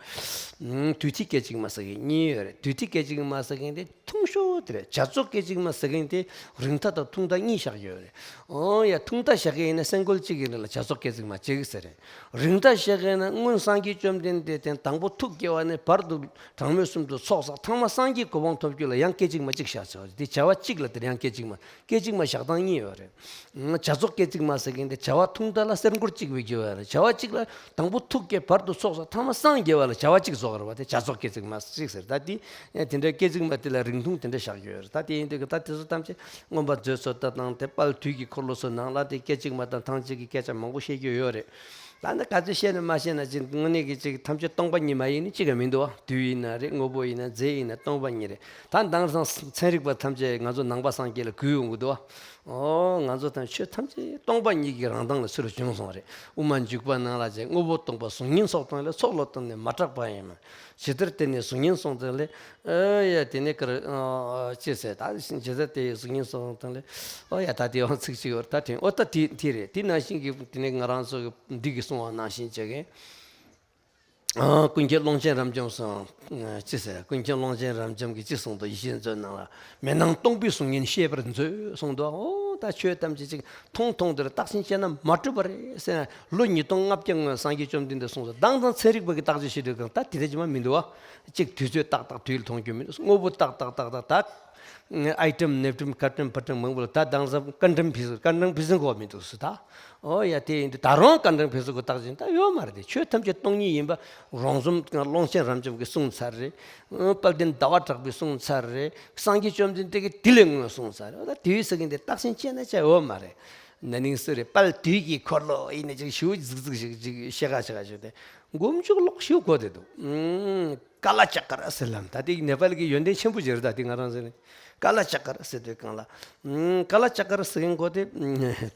དུས་མཐའི་སྐད་ཅིག་མ་ཟེར་མཁན་གཉིས་ཡོད་རེད། དུས་མཐའི་སྐད་ཅིག་མ་ཟེར་མཁན་དེ་ཐུང་ཤོས་དེ་རེད། བྱ་རྫོགས་སྐད་ཅིག་མ་ཟེར་མཁན་དེ་རིང་མཐའ་དང་ཐུང་མཐའ་གཉིས་བཞག་ཡོད་རེད། ཨོ་ཡ་ཐུང་མཐའ་བཞག་གི་ཡིན་ན་སེང་གོལ་གཅིག་གི་རིང་ལ་བྱ་རྫོགས་སྐད་ཅིག་མ་གཅིག་ཟེར་རེད། རིང་མཐའ་བཞག་གི་ཡིན་ན་སྔོན་སངས་རྒྱས་བཅོམ་ལྡན་འདས་དེ་དང་པོ་ཐུགས་དགྱེས་པ་ནས་བར་དུ་གྲངས་མེད་གསུམ་དུ་ཚོགས་བསགས་ཐང་མ་སངས་རྒྱས་གོ་འཕང་ཐོབ་རྒྱུ་ལ་ཡང་སྐད་ཅིག་མ་གཅིག་བཞག་ཆོག་དེ་བྱ་བ་གཅིག་ལ་དེར་ཡང་སྐད་ཅིག་མ། སྐད་ཅིག་མ་བཞག་སྟངས་གཉིས་ཡོད་རེད། བྱ་རྫོགས་སྐད་ཅིག་མ་ཟེར་མཁན་དེ་བྱ་བ་ཐུང་མཐའ་ལ་སེང་གོལ་གཅིག་བས་རྒྱུ་ཡོད་རེད། བྱ་བ་གཅིག་ལ་དང་པོ་ཐུགས་དགྱེས་བར་དུ་ཚོགས་བསགས་ཐང་མ་སངས་རྒྱས་པ་ལ་བྱ་བ་གཅིག་རྫོགས་རེད་བ། དེ་བྱ་རྫོགས་སྐད་ཅིག་མ་གཅིག་ཟེར། ད་དེ་དེ་འདྲའི་སྐད་ཅིག་མ་དེ་ལ་རིང་ཐུང་དེ་འདྲ་བཞག་ཡོད་རེད། ད་དེ་ཡིན་དུས་ད་དེ་ཚོ་ཐམས་ཅད་མངོན་པ་མཛོད་སོགས་ད་དང་དེ་དཔལ་དུས་ཀྱི་འཁོར་ལོ་སོགས་ནང་ལ་དེ་སྐད་ཅིག་མ་དང་ཐང་ཅིག་གི་སྐད་ཆ་མང་པོ་བཤད་རྒྱུ་ཡོད་རེད། ད་ནི་ག་ཚོད་བཤད་ན་མ་བཤད་ན་ཅིག་དངོས་གནས་ཀྱི་ཅིག་ཐམས་ཅད་སྟོང་པ་ཉིད་མ་ཡིན་ནི་གཅིག་ཀྱང་མི་འདུག་བ། དུས་ཡིན་ན་རེད། དངོས་པོ་ཡིན་ན་རྫས་ཡིན་ན་སྟོང་པ་ཉིད་རེད། ད་དེང་སང་ཚན་རིག་པ་ཐམས་ཅད་ང་ཚོ་ནང་པ་སངས་རྒྱས་ལ་གུས་ཡོང་གི་འདུག་བ། ཨོ་ང་ཚོ་དང་ཆོས་ཐམས་ཅད་སྟོང་པ་ཉིད་ཀྱི་རང་མདངས་ལ་ཚུར་བྱུང་སོང་རེད། དབུ་མ་འཇུག་པ་ནང་ལ་ཅིག་དངོས་པོ་སྟོང་པ་གཟུགས་བརྙན་སོགས་དང་ལས་ཚོགས་བློ་བཏང་ནས་མ་གྲགས་པ་ཡིན་མ། ཇི་ལྟར་བརྟེན་ནས་གཟུགས་བརྙན་སོགས་དང་ལས། ཨོ་ཡ་དེ་ནས་ཀར་ཅི་ཟེར། ད་ཇི་ལྟར་དེ་གཟུགས་བརྙན་སོགས་དང་ལས། ཨོ་ཡ་ད་དེ་ཡང་ཚིག་ཅིག་ཡོད་ད་དྲན། ཨོ་ད་དེ་དེ་རེད། དེ་ནང་བཞིན་གྱི་དེ་ནས་ང་རང་ཚོ་གི་འདི་གི་གསུང་བ་ནང་བཞིན་བྱེད་མཁན། ཨ་ཀུན་མཁྱེན་ཀློང་ཆེན་རབ་འབྱམས་སུ་ཅི་ཟེར། ཀུན་མཁྱེན་ཀློང་ཆེན་རབ་འབྱམས་ཀྱིས་ཅི་གསུངས་འདུག་ཡེ་ཤེས་མཛོད་ནང་ལ། མེད་སྣང་སྟོང་པའི་གཟུགས་བརྙན་ཤེས་པར་མཛོད་གསུངས་འདུག་ཨོ་ད་ཆོས་ཐམས་ཅད་ཅིག་མཐོང་མཐོང་དེར་བརྟག་ཅིང་དཔྱད་ན་མ་གྲུབ་པ་རེད་ཟེར་ན། ལོ་ཉིས་སྟོང་ལྔ་བརྒྱ་སྔོན་སངས་རྒྱས་བཅོམ་ལྡན་འདས་གསུངས་སོ། དེང་སང་ཚན་རིག་པ་གིས་བརྟག་དཔྱད་བྱེད་དུས་གང་ད་དེ་འདྲ་ཅིག་མ་མི་འདུག་བ། གཅིག་དུས་ཚོད་ཏག་ཏག་དུས་ལ་མཐོང་རྒྱུ་མི་འདུག་དངོས་པོ་ཏག་ཏག་ཏག་ཏག་ད། ཨའི་ཊེམ་ནེ་ཊེམ་ཀ་ཊེམ་པ་ཊེམ་མང་པོ་ལ། ད་དེང་སང་ཀ་འགྲེམས་ཕུན་སུམ་ཀ་འགྲེམས་ཕུན་སུམ་ཚོགས་མི་འདུག་ཟེར་ད། ཨོ་ཡ་དེ་ཡིན་དུས་ད་རུང་ཀ་འགྲེམས་ཕུན་སུམ་ཚོགས་བརྟག་ཅིང་ད་ཡོད་མ་རེད་དེ། ཆོས་ཐམས་ཅད་སྟོང་ཉིད་ཡིན་པ་རོང་ཟོམ་ཀློང་ཆེན་རབ་འབྱམས་ཀྱིས་གསུངས་ཚར་རེད། དཔལ་ལྡན་ཟླ་བ་གྲགས་པས་གསུངས་ཚར་རེད། སངས་རྒྱས་བཅོམ་ལྡན་འདས་ཀྱིས་དེ་ལས་སྔོན་གསུངས་ཚར་རེད། ད་དེའི་ཟེར་མཁན་དེ་བརྟག་ཅིང་དཔྱད་ན་ཆ་ཡོད་མ་རེད། ན་ནིང་སུ་རེད། དཔལ་དུས་ཀྱི་འཁོར་ལོ་ཡིན་ན་ཅིག་ཞུ་ཟིག་ཟིག་ཞིག་ཅིག་ཤེས་ག་ཤེས་ག་ཞུ་དེ་མགོ་མཇུག་ལོག་ཞུ་གོ་དེ་འདུག་ཀ་ལ་ཅ་ཀ་ར་ཟེར་ལམ་ད་དེ་ནེ་པཱལ་གྱི་ཡོན་ཏན་ཆེན་པོ་ཅིག་རེད། ད་དེ་ང་རང་ཟེར་ནས་ཀ་ལ་ཅ་ཀ་ར་ཟེར་དུས་གང་ལ་ཀ་ལ་ཅ་ཀ་ར་ཟེར་མཁན་གོ་དེ་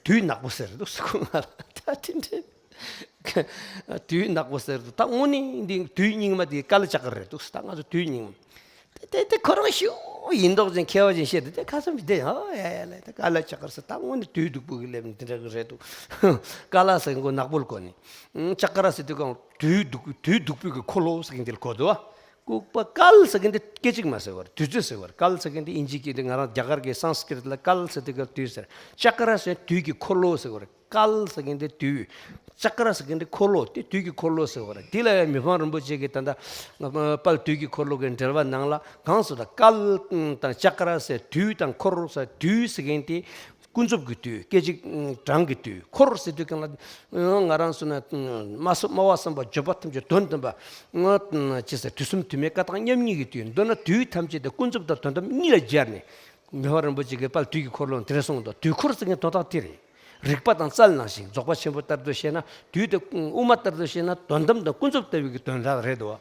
དུས་ནག་པོ་ཟེར་འདུག་ཟེར་གོ་ང་ལ་ད་དེ་འདྲས། དུས་ནག་པོ་ཟེར་དུས་ད་དངོས་གནས་འདི་དུས་སྙིགས་མ་དེ་ཀ་ལ་ཅ་ཀ་ར་རེད་འདུག་ད་ང་ཚོ་དུས་སྙིགས་མ་དེ་དེ་དེ་ཁོ་རང་ཞུ་ཡིན་མདོག་ཅན་མཁས་པ་ཅན་བཤད་དེ་དེ་ཁ་སང་དེ་ཨ་ཡ་ཡ་ལ་དེ་ཀ་ལ་ཅ་ཀ་ར་ཟེར་ད་དངོས་གནས་དུས་སྡུག་པོ་གི་ལེབ་ནི་དེ་འདྲ་གི་རེད་འདུག་ཀ་ལ་ཟེར་མཁན་ནག་པོ་ལ་གོ་ནི་ཅ་ཀ་ར་ཟེར་དུས་གང་དུས་སྡུག་དུས་སྡུག་པོ་གི་འཁོར་ལོ་ཟེར་མཁན་དེ་ལ་གོ་འདུག་ཨ། ལྐུགས་པ་ཀལ་ཟེར་མཁན་དེ་སྐད་ཅིག་མ་ཟེར་བར་དུས་ཚོད་ཟེར་བར་ཀལ་ཟེར་མཁན་དེ་ཨིན་ཇི་སྐད་དེ་ང་རང་རྒྱ་གར་གྱི་སཾ་སྐྲྀཏ་ལ་ཀལ་ཟེར་དུས་ཀལ་དུས་ཟེར། ཅ་ཀ་ར་ཟེར་དུས་ཀྱི་འཁོར་ལོ་ཟེར་བར་ཀལ་ཟེར་མཁན་དེ་དུས། ཅ་ཀ་ར་ཟེར་མཁན་དེ་འཁོར་ལོ་དེ་དུས་ཀྱི་འཁོར་ལོ་ཟེར་བར་དེ་ལ་ཡང་མི་ཕམ་རིན་པོ་ཆེ་གིས་ད་ལྟ་དཔལ་དུས་ཀྱི་འཁོར་ལོ་གི་འགྲེལ་པ་ནང་ལ་གང་སོ་ད་ཀལ་དང་ཅ་ཀ་ར་ཟེར་དུས་དང་འཁོར་ཟེར་དུས་ཟེར་མཁན་དེ། ཀུན་རྫོབ་ཀྱི་དུས། སྐད་ཅིག་གྲངས་ཀྱི་དུས། འཁོར་ཟེར་དུས་གང་ལ་ང་རང་ཚོ་ན་སྨྲ་སོ་སྨྲ་བ་གསུམ་པ་བརྗོད་པ་ཐམས་ཅད་དོན་དམ་པ་ཅི་ཟེར་དུས་གསུམ་དུས་མེད་ཀ་དག་མཉམ་ཉིད་ཀྱི་དུས། མདོར་ན་དུས་ཐམས་ཅད་དེ་ཀུན་རྫོབ་དང་དོན་དམ་གཉིས་ལ་སྦྱར་ནས་མི་ཕམ་རིན་པོ་ཆེ་གིས་དཔལ་དུས་ཀྱི་འཁོར་ལོ་དེ་འདྲ་གསུངས་འདུག་དུས་འཁོར་ཟེར་མཁན་དོན་དག་དེ་རེད། རིག་པ་དང་རྩལ་ནང་བཞིན་རྫོགས་པ་ཆེན་པོ་ལྟར་དུ་བཤད་ན་དུས་དེ་དབུ་མ་ལྟར་དུ་བཤད་ན་དོན་དམ་དང་ཀུན་རྫོབ་ལྟ་བུའི་གི་དོན་དག་རེད་འདུག་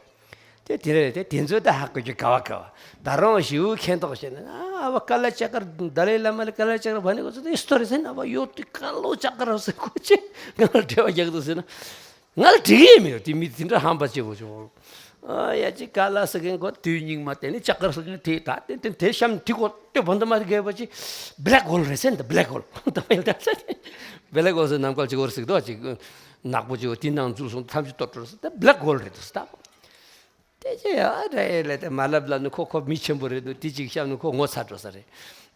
དེ་དེ་རེད་དེ་དེ་ཚོ་ད་ཧ་གོ་རྒྱུ་ག་བ་ག་བ། ད་རུང་ཞིའུ་མཁྱེན་རྟོགས་བྱས་ན་ཨ་བ་ཀ་ལ་ཅ་ཀར་ཏཱ་ལའི་བླ་མ་ལ་ཀ་ལ་ཅ་ཀར་བ་ནི་གོ་ཚོ་དེ་ཨིས་ཏོ་རི་ཟེར་ན་བ་ཡོད་དེ་ཀ་ལོ་ཅ་ཀར་ཟེར་གོ་ཅི་ང་ལ་འབྲེལ་བ་རྒྱག་འདུག་ཟེར་ན་ང་ལ་འགྲིག་ཡས་མེད་དེ་མི་དེ་འདྲ་ཧམ་པ་ཆེ་བོ་ཆེ་བོ། ཨ་ཡ་ཅི་ཀ་ལ་ཟེར་མཁན་གོ་དུས་སྙིགས་མ་དེ་ནི་ཅ་ཀར་ཟེར་མཁན་དེ་ད་དེ་དེ་དེ་གཤམ་དེ་གོ་དེ་བོ་འདི་མ་དེ་གས་པ་ཅི་བྷི་ལེག་ཧོལ་རེད་ཟེར་འདི་བྷི་ལེག་ཧོལ་ད་བྷི་ལེག་ཧོལ་ཟེར་ནམ་མཁའ་ལ་ཅི་གོ་རེ་ཟིག་དོ་ཅི་ནག་པོ་ཅི་གོ་དེ་ནང་འཛུལ་སོང་ཐམས་ཅད་ལྟོ་འཕྲོ་རེ་ཟེར་ད་བྷི་ལེག་ཧོལ་རེད་དོ་ཟེར་ད། དེ་ཅི་ཡ་རེད་ལས་དེ་མ་ལབ་ལབ་ནི་ཁོ་ཁོ་མི་ཆེན་པོ་རེད་འདུག་དེ་ཅིག་བཤམས་ནི་ཁོ་ངོ་ཚ་འགྲོ་ས་རེད།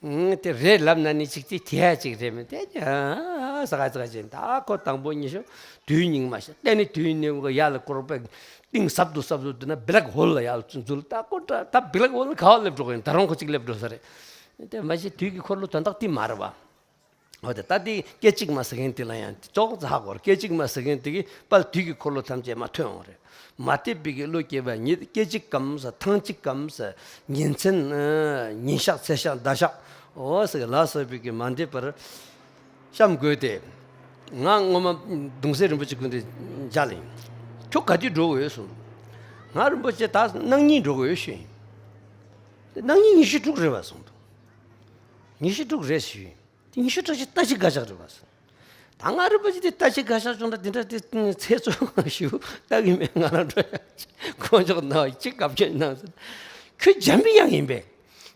ཨང་དེ་རེད་ལབ་ན་ནི་ཅིག་དེ་དེ་ཡ་ཅིག་རེད་མིན་དེ་ཅི་ཨ་ཟ་ག་ཟ་ག་ཅན་ད་ཁོ་དང་པོ་ཉི་ཤུ་དུས་སྙིགས་མ་ཤ་བལྟས་ནི་དུས་ནི་ཡ་ལ་སྐོར་པའི་གཏིང་ཟབ་ཏུ་ཟབ་ཏུ་དུ་ན་བྷི་ལེག་ཧོལ་ལ་ཡ་ལ་ཚུན་འཛུལ་ད་ཁོ་ད་བྷི་ལེག་ཧོལ་ལ་ག་བ་སླེབས་འགྲོ་གི་ཡིན་ད་རུང་ཁོ་ཅིག་སླེབས་འགྲོ་ས་རེད། དེ་མ་གཞི་དུས་ཀྱི་འཁོར་ལོ་དོན་དག་དེ་མ་རེད་བ། འོ་དེ་ལྟ་དེ་སྐད་ཅིག་མ་ཟེར་མཁན་དེ་ལ་ཡང་ཅོག་ཙེ་ཧ་གོ་རེད། སྐད་ཅིག་མ་ཟེར་མཁན་དེ་གིས་དཔལ་དུས་ཀྱི་འཁོར་ལོ་ཐམས་ཅད་མ་ཐོན་འོང་རེད། མ་དད་པའི་གི་བློ་སྐྱེས་པ་ཉིད་སྐད་ཅིག་གམ་ཟེར་ཐང་ཅིག་གམ་ཟེར་ཉིན་མཚན་ཉིན་ཞག་ཚེས་ཞག་ཟླ་ཞག་འོ་ཟེར་ལ་སོགས་པའི་གི་མ་འདས་པར་བཤམས་དགོས་ཏེ། ང་སྔོན་མ་གདུང་སྲས་རིན་པོ་ཆེ་ཀུན་ཏུ་མཇལ་ཡིན། ཁྱོད་ག་དུས་འགྲོ་དགོས་གསུངས། ང་རིན་པོ་ཆེ་ད་གནངས་ཉིན་འགྲོ་དགོས་ཞུས་ཡིན། གནངས་ཉིན་ཉི་ཤུ་དྲུག་རེད་བ་གསུངས་འདུག་ཉི་ཤུ་དྲུག་རེད་ཞུས་ཡིན། དེ་ཉི་ཤུ་དྲུག་ཅིག་ལྟ་ཅི་དགའ་ཞག་རེད་བ། ད་ང་རིན་པོ་ཆེ་དེ་ལྟ་ཅི་དགའ་ཞག་བྱུང་ན་དེ་འདྲ་དེ་ཚེ་སྲོག་ཞུ་ལྟ་གི་མེད་ང་རང་འགྲོ་ཡ་ཅི་ཁོང་ཅོག་ན་ཅི་སྐབས་ཅིག་ན་ཁྱོད་འཇམ་པའི་དབྱངས་ཡིན་པས་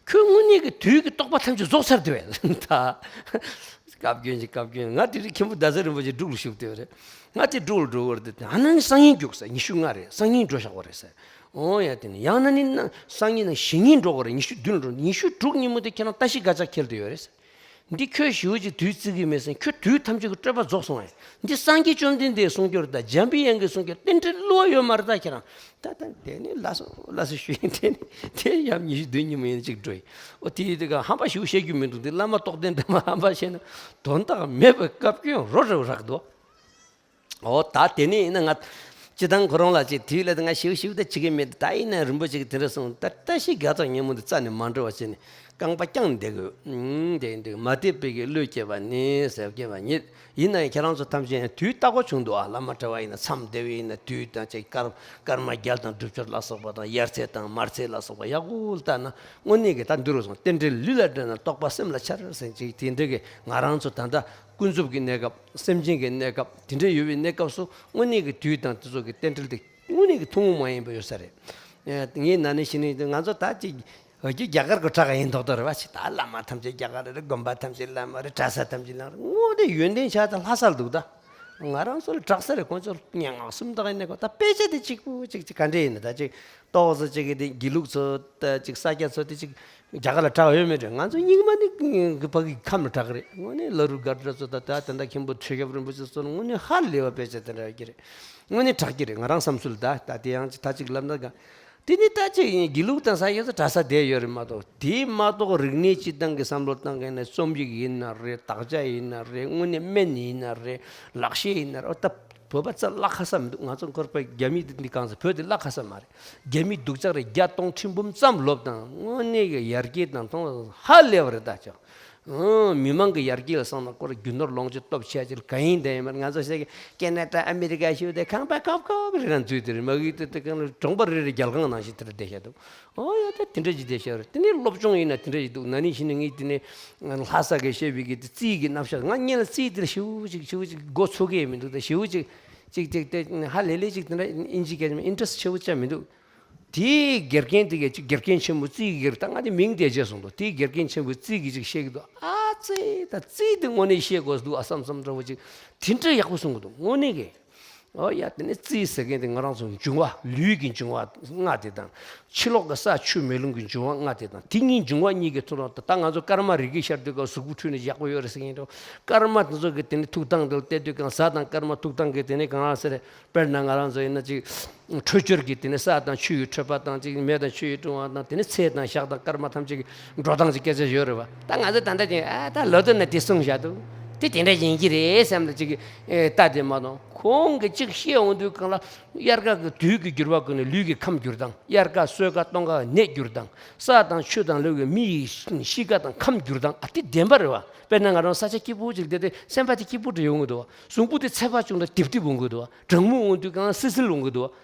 ཁྱོད་དངོས་གནས་ཀྱི་དུས་ཀྱི་རྟོགས་པ་ཐམས་ཅད་རྫོགས་ཚར་དུས་ད་སྐབས་ཀྱོན་ཅིག་སྐབས་ཀྱོན་ང་དེ་རིང་མཁན་པོ་ཟླ་ཟེར་རིན་པོ་ཆེ་འབྲུག་ལ་བཞུགས་དེ་རེད། ང་དེ་འབྲུག་ལ་འགྲོ་བར་དེ་ཨ་ན་ནི་སང་ཉིན་རྒྱུགས་ས་ཉི་ཤུ་ལྔ་རེད་སང་ཉིན་འགྲོ་བཞག་པ་རེད་ས། འོ་ཡ་དེ་ནི་ཡང་ན་ནི་ན་སང་ཉིན་ནང་གཞེས་ཉིན་འགྲོ་གི་རེད། ཉི་ཤུ་བདུན་འགྲོ་ཉི་ཤུ་དྲུག་ཉིན་མོ་དེ་ཁྱེད་རང་ལྟ་ཞིབ་དགའ་ཅག་ཁྱེར་དུ་ཡོད་རེད། འདི་ཁྱོད་ཞེ་པོ་ཅིག་དུས་བརྩི་གི་མེད་སེང་ཁྱོད་དུས་ཐམས་ཅད་ཀྱི་སྤྲོས་པ་རྫོགས་སོང་ངས། འདི་སངས་རྒྱས་བཅོམ་ལྡན་འདས་གསུང་སྐྱོར་དང་འཇམ་པའི་དབྱངས་ཀྱི་གསུང་སྐྱོར་རྟེན་འབྲེལ་བསླུ་བ་ཡོད་མ་རེད་ད་ཁྱེད་རང་། ད་ད་དེ་ནི་ལ་སོ་ལ་སོ་ཞུ་ཡིན་དེ་ནི་དེ་ཡང་ཉི་ཤུ་བདུན་ཉིན་མོ་ཡིན་ཅིག་འགྲོ་ཡིན། ཨོ་དེ་ཡིན་དུས་ཀ་ཧམ་པ་ཞེ་པོ་བཤད་རྒྱུ་མི་འདུག་འདི་བླ་མ་རྟོགས་ལྡན་འདྲ་མ་ཧམ་པ་བཤད་ན་དོན་དག་མེད་པའི་སྐབས་ཀྱང་རོ་རེ་རག་འདུག་འོ་ད་དེ་ནས་ཡིན་ན་ང་སྤྱི་བཏང་ཁོ་རང་ལ་ཅིག་དུས་ལ་ང་ཞིབ་ཞིབ་ད་བྱེད་ཀྱི་མེད། ད་ཡིན་ན་རིན་པོ་ཆེ་གིས་དེ་འདྲ་གསུངས། ད་བཀྲ་ཤིས་དགའ་ཚོགས་ཉིན་མོ་འདི་རྩ་ནས་མ་འགྲོ་བ་བྱས་ནས་རྐང་པ་བརྐྱངས་བསྡད་དགོས། ཨུམ་དེ་ཡིན་དུས་མ་དད་པའི་གི་བློས་སྐྱེས་པ་ནི་ཟེར་སྐྱེས་པ་ཉིད་ཡིན་ན་ཡང་ཁྱེད་རང་ཚོ་ཐམས་ཅད་ཡང་དུས་རྟག་པ་བྱུང་འདུག་ཨ། བླ་མ་གྲྭ་པ་ཡིན་ན་མཚམས་བསྡད་པ་ཡིན་ན་དུས་དང་ཅིག་སྐར་སྐར་མ་རྒྱལ་དང་སྒྲུབ་སྦྱོར་ལ་སོགས་པ་དང་དབྱར་ཚེས་དང་དམར་ཚེས་ལ་སོགས་པ་ཡག་པོ་ལྟ་ན་དངོས་གནས་ཀྱི་ད་འདུལ་རོ་སོང་རྟེན་འབྲེལ་ལུས་ལ་འབྲེལ་ན་རྟོགས་པ་སེམས་ལ་འཆར་ཟེར་ཅིག་དེ་འདྲ་གི་ང་རང་ཚོ་ད་ལྟ། ཀུན་རྫོབ་ཀྱི་གནས་སྐབས་སེམས་ཅན་གྱི་གནས་སྐབས་དེ་འདྲ་ཡོད་པའི་གནས་སྐབས་སུ་དངོས་གནས་ཀྱི་དུས་དང་དེ་ཚོ་གི་རྟེན་འབྲེལ་དེ་དངོས་གནས་ཀྱི་ཐུན་མོང་མ་ཡིན་པ་ཡོད་ས་རེད། ངས་ན་ནིང་ཕྱི་ནས་ང་ཚོ་ད་ཅིག་འོ་ཅིག་རྒྱ་གར་གྱི་གྲགས་ཡིན་མདོག་མདོག་རེད་བ། ཅིག་ད་བླ་མ་ཐམས་ཅད་རྒྱ་གར་རེད། དགོན་པ་ཐམས་ཅད་བླ་མ་རེད། གྲྭ་ས་ཐམས་ཅད་བླ་མ་རེད། དངོས་གནས་ཡོན་ཏན་ཆ་ཚང་ལྷ་ས་ལ་འདུག་ད་ང་རང་ཚོ་ལ་གྲགས་ས་རེད། ཁོང་ཚོ་སྙན་ངག་སུམ་རྟགས་ཡིན་ནའི་ཁོ་ད་དཔེ་ཆ་དེ་གཅིག་པུ་གཅིག་གཅིག་ག་འདྲས་ཡིན་ན་ད་ཅིག་ཏོག་ཙམ་ཅིག་གི་དེ་དགེ་ལུགས་ཚོ་ད་ཅིག་ས་སྐྱ་ཚོ་དེ་ཅིག་རྒྱ་གར་ལ་གྲགས་ཡོད་མེད་རེད། ང་ཚོ་རྙིང་མ་ནི་ཕ་གི་ཁམས་ལ་གྲགས་ཀྱི་རེད། དངོས་གནས་ལ་རུ་དགའ་སྤྲོ་ཚོ་ད་ད་དེ་འདྲ་མཁན་པོ་ཁྲི་ཞབས་རིན་པོ་ཆེ་ཚོ་དངོས་གནས་ཧ་ལས་པ་དཔེ་ཆ་དེ་འདྲ་ཡོད་ཀྱི་རེད། དངོས་གནས་གྲགས་ཀྱི་རེད། ང་རང་བསམ་ཚུལ་ད་ད་དེ་ཡང་ད་ཅིག་ལབ་ན་དགའ། དེ་ནི་ད་ཅིག་ཡིན་དགེ་ལུགས་དང་ས་སྐྱ་ཚོ་གྲྭ་ས་བསྡད་ཡོད་རེད་མ་གཏོགས། དེ་མ་གཏོགས་རིག་གནས་སྤྱི་བཏང་གི་བསམ་བློ་བཏང་མཁན་ནི་རྩོམ་ཡིག་ཡིན་ན་རེད། དག་ཆ་ཡིན་ན་རེད། དངོས་གནས་སྨན་ཡིན་ན་རེད། ལག་ཤེས་ཡིན་ན་རེད། ཨོ་ད་བོད་པ་རྩ་བརླག་ཁ་ས་མི་འདུག་ང་ཚོ་འཁོར་པ་རྒྱ་མི་འདི་གང་ཟེར་བོད་འདི་བརླག་ཁ་ས་མ་རེད། རྒྱ་མི་སྡུག་ཅག་རེད། བརྒྱ་སྟོང་ཁྲི་འབུམ་ཙམ་ལོབས་དང་དངོས་གནས་ཀྱི་ཡར་རྒྱས་དང་མཐོང་ཧ་ལས་པ་རེད། ད་ཅག་ ཨང་། མི་མང་གི་ཡར་རྒྱས་ལ་བསམ་ན་ཁོ་ར་རྒྱུ་ནོར་ལོངས་སྤྱོད་སྟོབས་ཆེ་ཆེ་གང་ཡིན་དེ་ཡིན་མ་རེད། ང་ཚོ་ཤེས་ཀྱི་ཀེ་ན་ཌ་ཨ་མི་རི་ཀ་ཞུ་དེ་ཁང་པ་ཁོབ་ཁོབ་རེ་རང་འཛུལ་དེ་རེད། མ་གི་དེ་དེ་གང་ལ་གྲོང་པ་རེ་རེ་རྒྱལ་ཁང་ནང་བཞིན་དེ་རེད་བསྡད་ཤག་འདུག། ཨོ་ཡ། ད་དེ་འདྲ་ཅིག་བསྡད་ཤག་རེད། དེ་ནས་སློབ་སྦྱོང་ཡིན་ན་དེ་འདྲ་ཅིག་འདུག། ན་ནིང་ཕྱི་ནས་ངས་དེ་ནས་ལྷ་ས་གི་བཤད་པའི་གི་དེ་རྩིས་ཀྱི་རྣམ་གཞག་ང་སྔོན་ལ་རྩིས་དེ་ལ་ཞེ་པོ་ཅིག་ཞེ་པོ་ཅིག་མགོ་ཚོད་ཀྱི་མི་འདུག། ད་ཞེ་པོ་ཅིག་ཅིག་ཅིག་དེ་ཧ་ལས་ལས་ཅིག་དེ་འདྲ་ཨིན་ཇི་སྐད་ཆ་ཨིན་ཊི་རེ་སི་ཊི་ཆེ་པོ་ཅིག་མི་འདུག། དེའི་དགེ་རྒན་དེ་གས་ཅིག་དགེ་རྒན་ཆེན་པོ་རྩིས་ཀྱི་དགེ་རྒན། ད་ང་དེ་མིང་དེ་བརྗེད་སོང་འདུག། དེའི་དགེ་རྒན་ཆེན་པོ་རྩིས་ཀྱི་ཅིག་བཤད་ཀྱི་འདུག། ཨ་ཙི། ད་རྩིས་དེ་དངོས་གནས་བཤད་དགོས་འདུག་ཨ་བསམ་བསམ་འདྲ་བོ་ཅིག་དེ་འདྲ་ཡག་པོ་གསུང་གི་འདུག། དངོས་གནས་ཀྱི། ཨོ་ཡ། དེ་ནས་རྩིས་ཟེར་མཁན་དེ་ང་རང་ཚོ་འབྱུང་བ། ལུས་ཀྱི་འབྱུང་བ་ལྔ་དེ་དང་། ཕྱི་ལོགས་ཀྱི་ས་ཆུ་མེ་རླུང་གི་འབྱུང་བ་ལྔ་དེ་དང་། དེ་གཉིས་འབྱུང་བ་གཉིས་ཀྱི་ཐོག་ལ་ད་ལྟ་ང་ཚོ་སྐར་མ་རིག་གི་ཤར་དུས་སྐབས་གཟུགས་པོ་འཁྲུད་ནས་ཡག་པོ་ཡོད་རེད་ཟེར་མཁན་འདྲ་བོ། སྐར་མ་དེ་ཚོ་གི་དེ་ནས་ཐུག་སྟངས་དེ་ལ་བལྟས་དུས་སྒང་གཟའ་དང་སྐར་མ་ཐུག་སྟངས་ཀྱི་དེ་ནས་གང་ཟེར། དཔེར་ན་ང་རང་ཚོ་ཡིན་ན་ཅིག་འཕྲོད་སྦྱོར་གྱི་དེ་ནས་ས་དང་ཆུ་ཡི་འཕྲོད་པ་དང་། ཅིག་མེ་དང་ཆུ་ཡི་འཁྲུག་པ་དང་། དེ་ནས་ཚེས་དང་ཞག་དང་སྐར་མ་ཐམས་ཅད་ཀྱི་འགྲོ་སྟངས་ཀྱི་སྐད་ཆ་ཡོད་རེད་བ། ད་ང་ཚོ་ད་ལྟ་ཅིག་ཨ་ད་ལོ་ཐོ་ན་དེ་གསུངས་བཞག་འདུག། དེ་དེ་འདྲ་ཡིན་གྱི་རེད་བསམ་ལ་ཅིག་ཨེ་ལྟ་དེ་མ་གཏོང་། ཁོང་གིས་ཅིག་བཤད་འོང་དུས་སྒང་ལ། དབྱར་ཁ་གི་དུས་ཀྱི་འགྱུར་བ་ཀུན་ནས་ལུས་ཀྱི་ཁམས་འགྱུར་སྟངས། དབྱར་ཁ་སོས་ཁ་སྟོན་ཁ་ནད་འགྱུར་སྟངས། ས་དང་ཆུ་དང་ལུས་ཀྱི་མི་ཡི་གཤིས་ཀ་དང་ཁམས་འགྱུར་སྟངས། ཨ་དེ་བདེན་པ་རེད་བ། དཔེར་ན་ང་རང་ས་ཆ་སྐྱིད་པོ་ཅིག་བསྡད་དེ་སེམས་པ་དེ་སྐྱིད་པོ་འདྲ་ཡོང་གི་འདུག་བ། གཟུགས་པོ་དེ་ཚད་པ་ཅུང་དྲག་ཏིབ་ཏིབ་འོང་གི་འདུག་བ། གྲང་མོ་འོང་དུས་སྒང་སིལ་སིལ་འོང་གི་འདུག་བ།